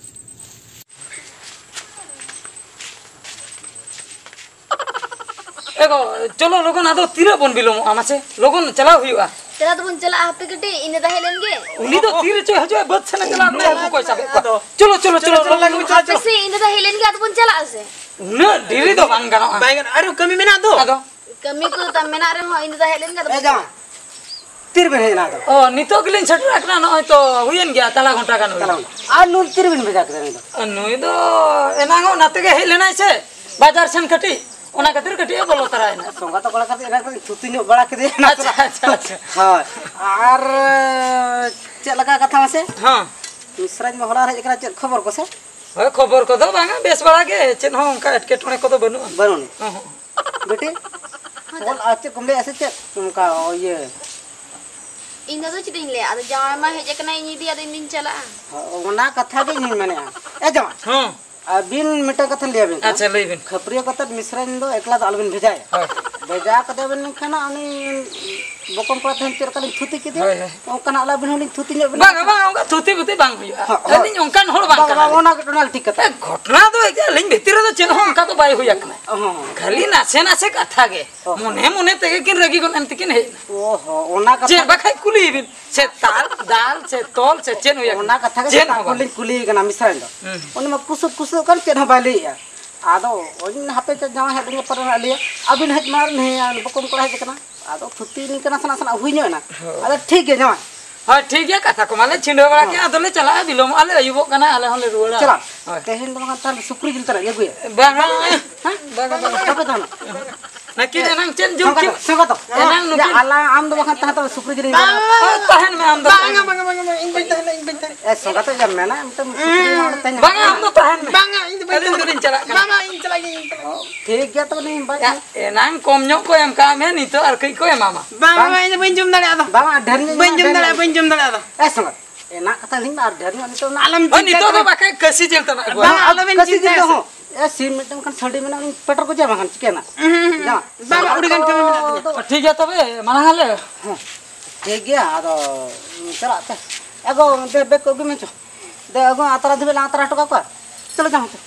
ᱮ ᱜᱚ, ᱪᱚᱞᱚ ᱞᱚᱜᱚᱱ, ᱟᱫᱚ ᱛᱤᱱᱟᱹᱜ ᱵᱚᱱ ᱵᱤᱞᱚᱢᱚᱜᱼᱟ? ᱢᱟᱥᱮ ᱞᱚᱜᱚᱱ ᱪᱟᱞᱟᱣ ᱦᱩᱭᱩᱜᱼᱟ᱾ ᱪᱟᱞᱟᱣ ᱫᱚᱵᱚᱱ ᱪᱟᱞᱟᱜᱼᱟ, ᱦᱟᱯᱮ ᱠᱟᱹᱴᱤᱡ ᱤᱧ ᱫᱟᱫᱟ ᱦᱮᱡ ᱞᱮᱱ ᱜᱮ᱾ ᱩᱱᱤ ᱫᱚ ᱛᱤ ᱨᱮᱪᱚᱭ ᱦᱤᱡᱩᱜᱼᱟ, ᱵᱟᱹᱫᱽ ᱥᱮᱱᱮ ᱪᱟᱞᱟᱜᱼᱟ, ᱢᱮ ᱦᱟᱹᱠᱩ ᱠᱚᱭ ᱥᱟᱵᱮᱫ ᱠᱚᱣᱟ᱾ ᱟᱫᱚ ᱪᱚᱞᱚ, ᱪᱚᱞᱚ, ᱪᱚᱞᱚ, ᱪᱚᱞᱚ, ᱪᱚᱞᱚ, ᱞᱟᱜᱽ ᱢᱮ, ᱪᱚᱞᱚ, ᱦᱟᱯᱮ ᱪᱚᱞᱚ᱾ ᱥᱮ, ᱤᱧ ᱫᱟᱫᱟ ᱦᱮᱡ ᱞᱮᱱ ᱜᱮ, ᱟᱫᱚ ᱵᱚᱱ ᱪᱟᱞᱟᱜᱼᱟ ᱥᱮ᱾ ᱩᱱᱟᱹᱜ ᱰᱮᱨᱤ ᱫᱚ ᱵᱟᱝ ᱜᱟᱱᱚᱜᱼᱟ᱾ ᱵᱟᱭ ᱜᱟᱱᱚᱜᱼᱟ, ᱟᱨᱚ ᱠᱟᱹᱢᱤ ᱢᱮᱱᱟᱜ ᱫᱚ᱾ ᱟᱫᱚ ᱠᱟᱹᱢᱤ ᱠᱚ ᱛᱟᱢ ᱢᱮᱱᱟᱜ ᱨᱮᱦᱚᱸ, ᱤᱧ ᱫᱟᱫᱟ ᱦᱮᱡ ᱞᱮᱱ ᱜᱮ, ᱟᱫᱚ ᱮ ᱵᱚᱱ ᱡᱟᱶᱟᱭ, ᱪᱟᱞᱟᱜᱼᱟ᱾ ᱛᱤᱨᱮᱵᱮᱱ ᱦᱮᱡ ᱮᱱᱟ ᱟᱫᱚ? ᱚ, ᱱᱤᱛᱚᱜ ᱜᱮᱞᱤᱧ ᱥᱮᱴᱮᱨ ᱟᱠᱟᱱᱟ, ᱱᱚᱜᱼᱚᱭ ᱛᱚ ᱦᱩᱭᱮᱱ ᱜᱮᱭᱟ, ᱛᱟᱞᱟ ᱜᱷᱚᱱᱴᱟ ᱜᱟᱱ ᱦᱩᱭᱮᱱ ᱛᱟᱞᱟ ᱜᱮᱭᱟ᱾ ᱜᱷᱚᱱᱴᱟ᱾ ᱟᱨ ᱱᱩᱭ ᱛᱤᱨᱮᱵᱮᱱ ᱵᱷᱮᱡᱟ ᱠᱮᱫᱟ ᱱᱩᱭ ᱫᱚ? ᱟᱨ ᱱᱩᱭ ᱫᱚ ᱮᱱᱟᱝ ᱚᱜ ᱱᱟᱛᱮ ᱜᱮ ᱦᱮᱡ ᱞᱮᱱᱟᱭ ᱥᱮ, ᱵᱟᱡᱟᱨ ᱥᱮᱱ ᱠᱟᱹᱴᱤᱡ, ᱚᱱᱟ ᱠᱷᱟᱹᱛᱤᱨ ᱠᱟᱹᱴᱤᱡ ᱮ ᱵᱚᱞᱚ ᱛᱚᱨᱟᱭᱮᱱᱟ᱾ ᱥᱚᱸᱜᱟ ᱛᱟᱠᱚ ᱞᱮᱠᱟᱛᱮ ᱮᱱᱟᱝ ᱠᱷᱚᱱ ᱛᱷᱩᱛᱤ ᱧᱚᱜ ᱵᱟᱲᱟ ᱠᱮᱫᱮᱭᱟ᱾ ᱟᱪᱪᱷᱟ, ᱟᱪᱪᱷᱟ, ᱟᱪᱪᱷᱟ᱾ ᱦᱳᱭ᱾ ᱟᱨ ᱪᱮᱫ ᱞᱮᱠᱟ ᱠᱟᱛᱷᱟ ᱢᱟᱥᱮ? ᱦᱚᱸ᱾ ᱢᱤᱥᱨᱟᱧ ᱢᱟ ᱦᱚᱞᱟ ᱦᱮᱡ ᱟᱠᱟᱱᱟ, ᱪᱮᱫ ᱠᱷᱚᱵᱚᱨ ᱠᱚᱥᱮ? ᱦᱳᱭ, ᱠᱷᱚᱵᱚᱨ ᱠᱚᱫᱚ ᱵᱟᱝᱟ, ᱵᱮᱥ ᱵᱟᱲᱟ ᱜᱮ, ᱪᱮᱫ ᱦᱚᱸ ᱚᱱᱠᱟ ᱮᱴᱠᱮᱴᱚᱬᱮ ᱠᱚᱫᱚ ᱵᱟᱹᱱᱩᱜᱼᱟ᱾ ᱵᱟᱹᱱᱩᱜ᱾ ᱚ ᱦᱚᱸ᱾ ᱵᱤᱴᱤ, ᱦᱚᱸ, ᱚᱞ ᱟᱨ ᱪᱮᱫ ᱠᱚᱢ ᱞᱟᱹᱭᱟ ᱥᱮ ᱪᱮᱫ? ᱚᱱᱠᱟ ᱤᱭᱟᱹ᱾ ᱤᱧ ᱫᱚ ᱟᱫᱚ ᱪᱮᱫ ᱤᱧ ᱞᱟᱹᱭᱟ? ᱟᱫᱚ ᱡᱟᱶᱟᱭ ᱢᱟ ᱦᱮᱡ ᱟᱠᱟᱱᱟᱭ, ᱤᱧ ᱤᱫᱤᱭᱟ, ᱟᱫᱚ ᱤᱧ ᱫᱩᱧ ᱪᱟᱞᱟᱜᱼᱟ᱾ ᱦᱚᱸ, ᱚᱱᱟ ᱠᱟᱛᱷᱟ ᱜᱮ ᱤᱧ ᱦᱚᱧ ᱢᱮᱱᱮᱫᱼᱟ᱾ ᱮ ᱡᱟᱶᱟᱭ, ᱦᱚᱸ᱾ ᱟᱹᱵᱤᱱ ᱢᱤᱫᱴᱟᱝ ᱠᱟᱛᱷᱟ ᱞᱟᱹᱭ ᱟᱵᱤᱱ ᱠᱟᱱᱟ᱾ ᱟᱪᱪᱷᱟ, ᱞᱟᱹᱭ ᱵᱤᱱ᱾ ᱠᱷᱟᱹᱯᱟᱹᱨᱤᱭᱟᱹ ᱠᱟᱛᱮ ᱢᱤᱥᱨᱟᱧ ᱫᱚ ᱮᱠᱞᱟ ᱫᱚ ᱟᱞᱚᱵᱤᱱ ᱵᱷᱮᱡᱟᱭᱟ᱾ ᱦᱳᱭ᱾ ᱵᱷᱮᱡᱟ ᱠᱟᱛᱮ ᱵᱤᱱ ᱢᱮᱱᱠᱷᱟᱱ ᱩᱱᱤ ᱵᱚᱠᱚᱢ ᱠᱚᱲᱟ ᱛᱮᱦᱮᱧ ᱪᱮᱫ ᱞᱮᱠᱟ ᱞᱤᱧ ᱛᱷᱩᱛᱤ ᱠᱮᱫᱮᱭᱟ, ᱦᱳᱭ, ᱦᱳᱭ᱾ ᱚᱱᱠᱟᱱᱟᱜ ᱟᱞᱚ ᱟᱹᱵᱤᱱ ᱦᱚᱸᱞᱤᱧ ᱛᱷᱩᱛᱤ ᱧᱚᱜ ᱵᱤᱱᱟ᱾ ᱵᱟᱝᱟ, ᱵᱟᱝᱟ, ᱚᱱᱠᱟ ᱛᱷᱩᱛᱤ ᱯᱷᱩᱛᱤ ᱵᱟᱝ ᱦᱩᱭᱩᱜᱼᱟ᱾ ᱦᱚᱸ, ᱦᱚᱸ᱾ ᱟᱹᱞᱤᱧ ᱚᱱᱠᱟᱱ ᱦᱚᱲ ᱵᱟᱝ ᱵᱟᱝᱟ, ᱠᱟᱱᱟᱞᱤᱧ᱾ ᱚᱱᱟ ᱜᱮ ᱴᱚᱱᱟᱞ ᱴᱷᱤᱠ ᱠᱟᱛᱷᱟ᱾ ᱮ, ᱜᱷᱚᱴᱱᱟ ᱫᱚ ᱮᱠᱮ ᱟᱹᱞᱤᱧ ᱵᱷᱤᱛᱤᱨ ᱨᱮᱫᱚ ᱪᱮᱫ ᱦᱚᱸ ᱚᱱᱠᱟ ᱫᱚ ᱵᱟᱭ ᱦᱩᱭ ᱟᱠᱟᱱᱟ᱾ ᱦᱚᱸ, ᱦᱚᱸ᱾ ᱠᱷᱟᱹᱞᱤ ᱱᱟᱥᱮ ᱱᱟᱥᱮ ᱠᱟᱛᱷᱟ ᱜᱮ᱾ ᱦᱚᱸ᱾ ᱢᱚᱱᱮ ᱢᱚᱱᱮ ᱛᱮᱜᱮ ᱠᱤᱱ ᱨᱟᱹᱜᱤ ᱜᱚᱫ ᱮᱱ ᱛᱮᱠᱤᱱ ᱦᱮᱡ ᱮᱱᱟ᱾ ᱚ ᱦᱚᱸ, ᱚᱱᱟ ᱠᱟᱛᱷᱟ ᱪᱮᱫ ᱵᱟᱠᱷᱟᱡ ᱠᱩᱞᱤᱭᱮ ᱵᱤᱱ? ᱥᱮ ᱛᱟᱞ, ᱫᱟᱞ, ᱥᱮ ᱛᱚᱞ, ᱥᱮ ᱪᱮᱫ ᱦᱩᱭ ᱟᱠᱟᱱᱟ? ᱚᱱᱟ ᱠᱟᱛᱷᱟ ᱜᱮ ᱪᱮᱫ ᱥᱮᱛᱟᱜ ᱦᱚᱸ ᱵᱟᱝ᱾ ᱠᱷᱚᱱ ᱞᱤᱧ ᱠᱩᱞᱤᱭᱮ ᱠᱟᱱᱟ ᱢᱤᱥᱨᱟᱧ ᱫᱚ᱾ ᱦᱩᱸ᱾ ᱩᱱᱤ ᱢᱟ ᱠᱩᱥᱩᱠ ᱠᱩᱥᱩᱠ ᱠᱟᱱ, ᱪᱮᱫ ᱦᱚᱸ ᱵᱟᱭ ᱞᱟᱹᱭᱮᱜᱼᱟ᱾ ᱟᱫᱚ ᱚᱱᱮ ᱦᱟᱯᱮ ᱪᱚ ᱡᱟᱶᱟᱭ ᱦᱮᱡ ᱞᱮᱱ ᱜᱮ ᱯᱚᱨᱮ ᱦᱟᱸᱜ ᱞᱟᱹᱭᱟ, ᱟᱹᱵᱤᱱ ᱦᱮᱡ ᱢᱟ ᱟᱨ ᱱᱩᱭ ᱵᱚᱠᱚᱢ ᱠᱚᱲᱟ ᱦᱮᱡ ᱟᱠᱟᱱᱟ᱾ ᱟᱫᱚ ᱛᱷᱩᱛᱤ ᱱᱤᱝᱠᱟᱹ ᱱᱟᱥᱮᱱᱟᱜ ᱱᱟᱥᱮᱱᱟᱜ ᱦᱩᱭ ᱧᱚᱜ ᱮᱱᱟ᱾ ᱦᱳᱭ᱾ ᱟᱫᱚ ᱴᱷᱤᱠ ᱜᱮᱭᱟ ᱡᱟᱶᱟᱭ᱾ ᱦᱳᱭ, ᱴᱷᱤᱠ ᱜᱮᱭᱟ, ᱠᱟᱛᱷᱟ ᱠᱚ ᱢᱟᱞᱮ ᱪᱷᱤᱰᱟᱹᱣ ᱵᱟᱲᱟ ᱦᱚᱸ᱾ ᱠᱮᱫᱼᱟ, ᱟᱫᱚᱞᱮ ᱪᱟᱞᱟᱜᱼᱟ, ᱵᱤᱞᱚᱢᱚᱜᱼᱟ ᱞᱮ, ᱟᱹᱭᱩᱵᱚᱜ ᱠᱟᱱᱟ, ᱟᱞᱮ ᱦᱚᱸᱞᱮ ᱨᱩᱣᱟᱹᱲᱟ᱾ ᱪᱟᱞᱟᱜ᱾ ᱦᱳᱭ᱾ ᱛᱮᱦᱮᱧ ᱫᱚ ᱵᱟᱝ ᱛᱟᱦᱞᱮ ᱥᱩᱠᱨᱤ ᱡᱤᱞ ᱛᱟᱱᱟᱜ ᱤᱧ ᱟᱹᱜᱩᱭᱟ᱾ ᱵᱟᱝᱟ, ᱦᱮᱸ? ᱵᱟᱝᱟ, ᱵᱟᱝᱟ᱾ ᱵᱟᱯᱮ ᱛᱟᱦᱮᱱᱟ? ᱱᱟᱹᱠᱤᱱ ᱮᱱᱟᱝ ᱪᱮᱫ ᱡᱚᱢ ᱥᱚᱸᱜᱮ ᱠᱤᱱ? ᱛᱚ, ᱥᱚᱸᱜᱮ ᱛᱚ᱾ ᱮᱱᱟᱝ ᱭᱟ, ᱱᱩᱠᱤᱱ ᱟᱞᱟᱝ, ᱟᱢ ᱫᱚ ᱵᱟᱠᱷᱟᱱ ᱛᱟᱦᱮᱸ ᱛᱟᱞᱟᱝ ᱥᱩᱠᱨᱤ ᱡᱤᱞ ᱤᱧ ᱵᱟᱝᱟ, ᱮᱢᱟᱢᱟ᱾ ᱦᱳᱭ, ᱛᱟᱦᱮᱱ ᱢᱮ ᱟᱢ ᱫᱚ, ᱵᱟᱝᱟ, ᱛᱟᱦᱮᱱ ᱢᱮ᱾ ᱵᱟᱝᱟ, ᱵᱟᱝᱟ, ᱵᱟᱝᱟ, ᱤᱧ ᱵᱟᱹᱧ ᱛᱟᱦᱮᱱᱟ, ᱤᱧ ᱵᱟᱹᱧ ᱛᱟᱦᱮᱱᱟ᱾ ᱮ, ᱥᱚᱸᱜᱮ ᱛᱚ, ᱭᱟ, ᱢᱮᱱᱟ, ᱢᱤᱫᱴᱟᱝ ᱵᱟᱝᱟ, ᱥᱩᱠᱨᱤ ᱤᱧ ᱫᱚ ᱵᱟᱹᱧ ᱟᱹᱞᱤᱧ ᱛᱟᱦᱮᱱᱟ᱾ ᱫᱚᱞᱤᱧ ᱪᱟᱞᱟᱜ ᱠᱟᱱᱟ᱾ ᱵᱟᱝᱟ, ᱤᱧ ᱫᱚ ᱵᱟᱹᱧ ᱟᱹᱞᱤᱧ ᱛᱟᱦᱮᱱᱟ᱾ ᱫᱚᱞᱤᱧ ᱪᱟᱞᱟᱜ ᱠᱟᱱᱟ᱾ ᱵᱟᱝᱟ, ᱤᱧ ᱫᱚ ᱵᱟᱹᱧ ᱪᱟᱞᱟᱜ ᱜᱮᱭᱟ, ᱤᱧ ᱫᱚ᱾ ᱚ, ᱴᱷᱤᱠ ᱜᱮᱭᱟ, ᱛᱚᱵᱮ ᱞᱤᱧ ᱵᱟᱭ ᱭᱟ, ᱮᱱᱟᱝ ᱠᱚᱢ ᱧᱚᱜ ᱠᱚ ᱮᱢ ᱠᱟᱜ ᱢᱮ, ᱱᱤᱛᱚᱜ ᱟᱨ ᱠᱟᱹᱡ ᱠᱚ ᱮᱢᱟᱢᱟ᱾ ᱵᱟᱝᱟ, ᱵᱟᱝ᱾ ᱵᱟᱝᱟ, ᱤᱧ ᱫᱚ ᱵᱟᱹᱧ ᱡᱚᱢ ᱫᱟᱲᱮᱭᱟᱜᱼᱟ ᱟᱫᱚ᱾ ᱵᱟᱝᱟ, ᱰᱷᱮᱨ ᱧᱚᱜ ᱵᱟᱹᱧ ᱮᱢᱟ, ᱡᱚᱢ ᱰᱷᱮᱨ ᱫᱟᱲᱮᱭᱟᱜᱼᱟ, ᱧᱚᱜ᱾ ᱵᱟᱹᱧ ᱡᱚᱢ ᱫᱟᱲᱮᱭᱟᱜᱼᱟ ᱟᱫᱚ᱾ ᱮ, ᱥᱚᱸᱜᱮ, ᱮᱱᱟᱜ ᱠᱟᱛᱷᱟ ᱞᱤᱧ ᱢᱮ, ᱟᱨ ᱰᱷᱮᱨ ᱧᱚᱜ ᱱᱤᱛᱚᱜ ᱱᱟᱜ ᱟᱞᱚᱢ ᱦᱳᱭ, ᱪᱤᱱᱛᱟᱹ ᱱᱤᱛᱚᱜ ᱫᱚ ᱠᱟᱱᱟ᱾ ᱵᱟᱠᱷᱟᱡ ᱠᱟᱹᱥᱤ ᱡᱤᱞ ᱛᱟᱱᱟᱜ ᱟᱹᱜᱩ᱾ ᱵᱟᱝᱟ, ᱟᱞᱚᱵᱮᱱ ᱠᱟᱹᱥᱤ ᱡᱤᱞ ᱪᱤᱱᱛᱟᱹᱭᱟ ᱫᱚ ᱥᱮ᱾ ᱦᱚᱸ᱾ ᱮ, ᱥᱤᱢ ᱢᱤᱫᱴᱟᱝ ᱠᱷᱟᱱ ᱥᱟᱺᱰᱤ ᱢᱮᱱᱟᱜ, ᱩᱱᱤ ᱯᱮᱴᱮᱨ ᱜᱚᱡᱮᱭᱟ ᱵᱟᱝᱠᱷᱟᱱ ᱪᱤᱠᱟᱹᱭᱮᱱᱟ? ᱩᱸᱦᱩᱸ, ᱡᱟᱶᱟᱭ᱾ ᱵᱟᱝ, ᱵᱟᱝ, ᱟᱹᱰᱤ ᱜᱟᱱ ᱠᱟᱹᱢᱤ ᱢᱮᱱᱟᱜ ᱛᱤᱧᱟ᱾ ᱴᱷᱤᱠ ᱜᱮᱭᱟ ᱛᱚᱵᱮ, ᱢᱟᱲᱟᱝ ᱟᱞᱮ᱾ ᱦᱮᱸ, ᱴᱷᱤᱠ ᱜᱮᱭᱟ, ᱟᱫᱚ ᱪᱟᱞᱟᱜ ᱯᱮ᱾ ᱮ ᱜᱚ, ᱫᱮ, ᱵᱮᱜᱽ ᱠᱚ ᱟᱹᱜᱩᱭ ᱢᱮ ᱪᱚ᱾ ᱫᱮ, ᱟᱹᱜᱩ, ᱟᱛᱨᱟ ᱫᱷᱟᱹᱵᱤᱡ ᱞᱟᱝ ᱟᱛᱨᱟ ᱦᱚᱴᱚ ᱠᱟᱜ ᱠᱚᱣᱟ᱾ ᱪᱚᱞᱚ, ᱡᱟᱶᱟᱭ, ᱪᱚ᱾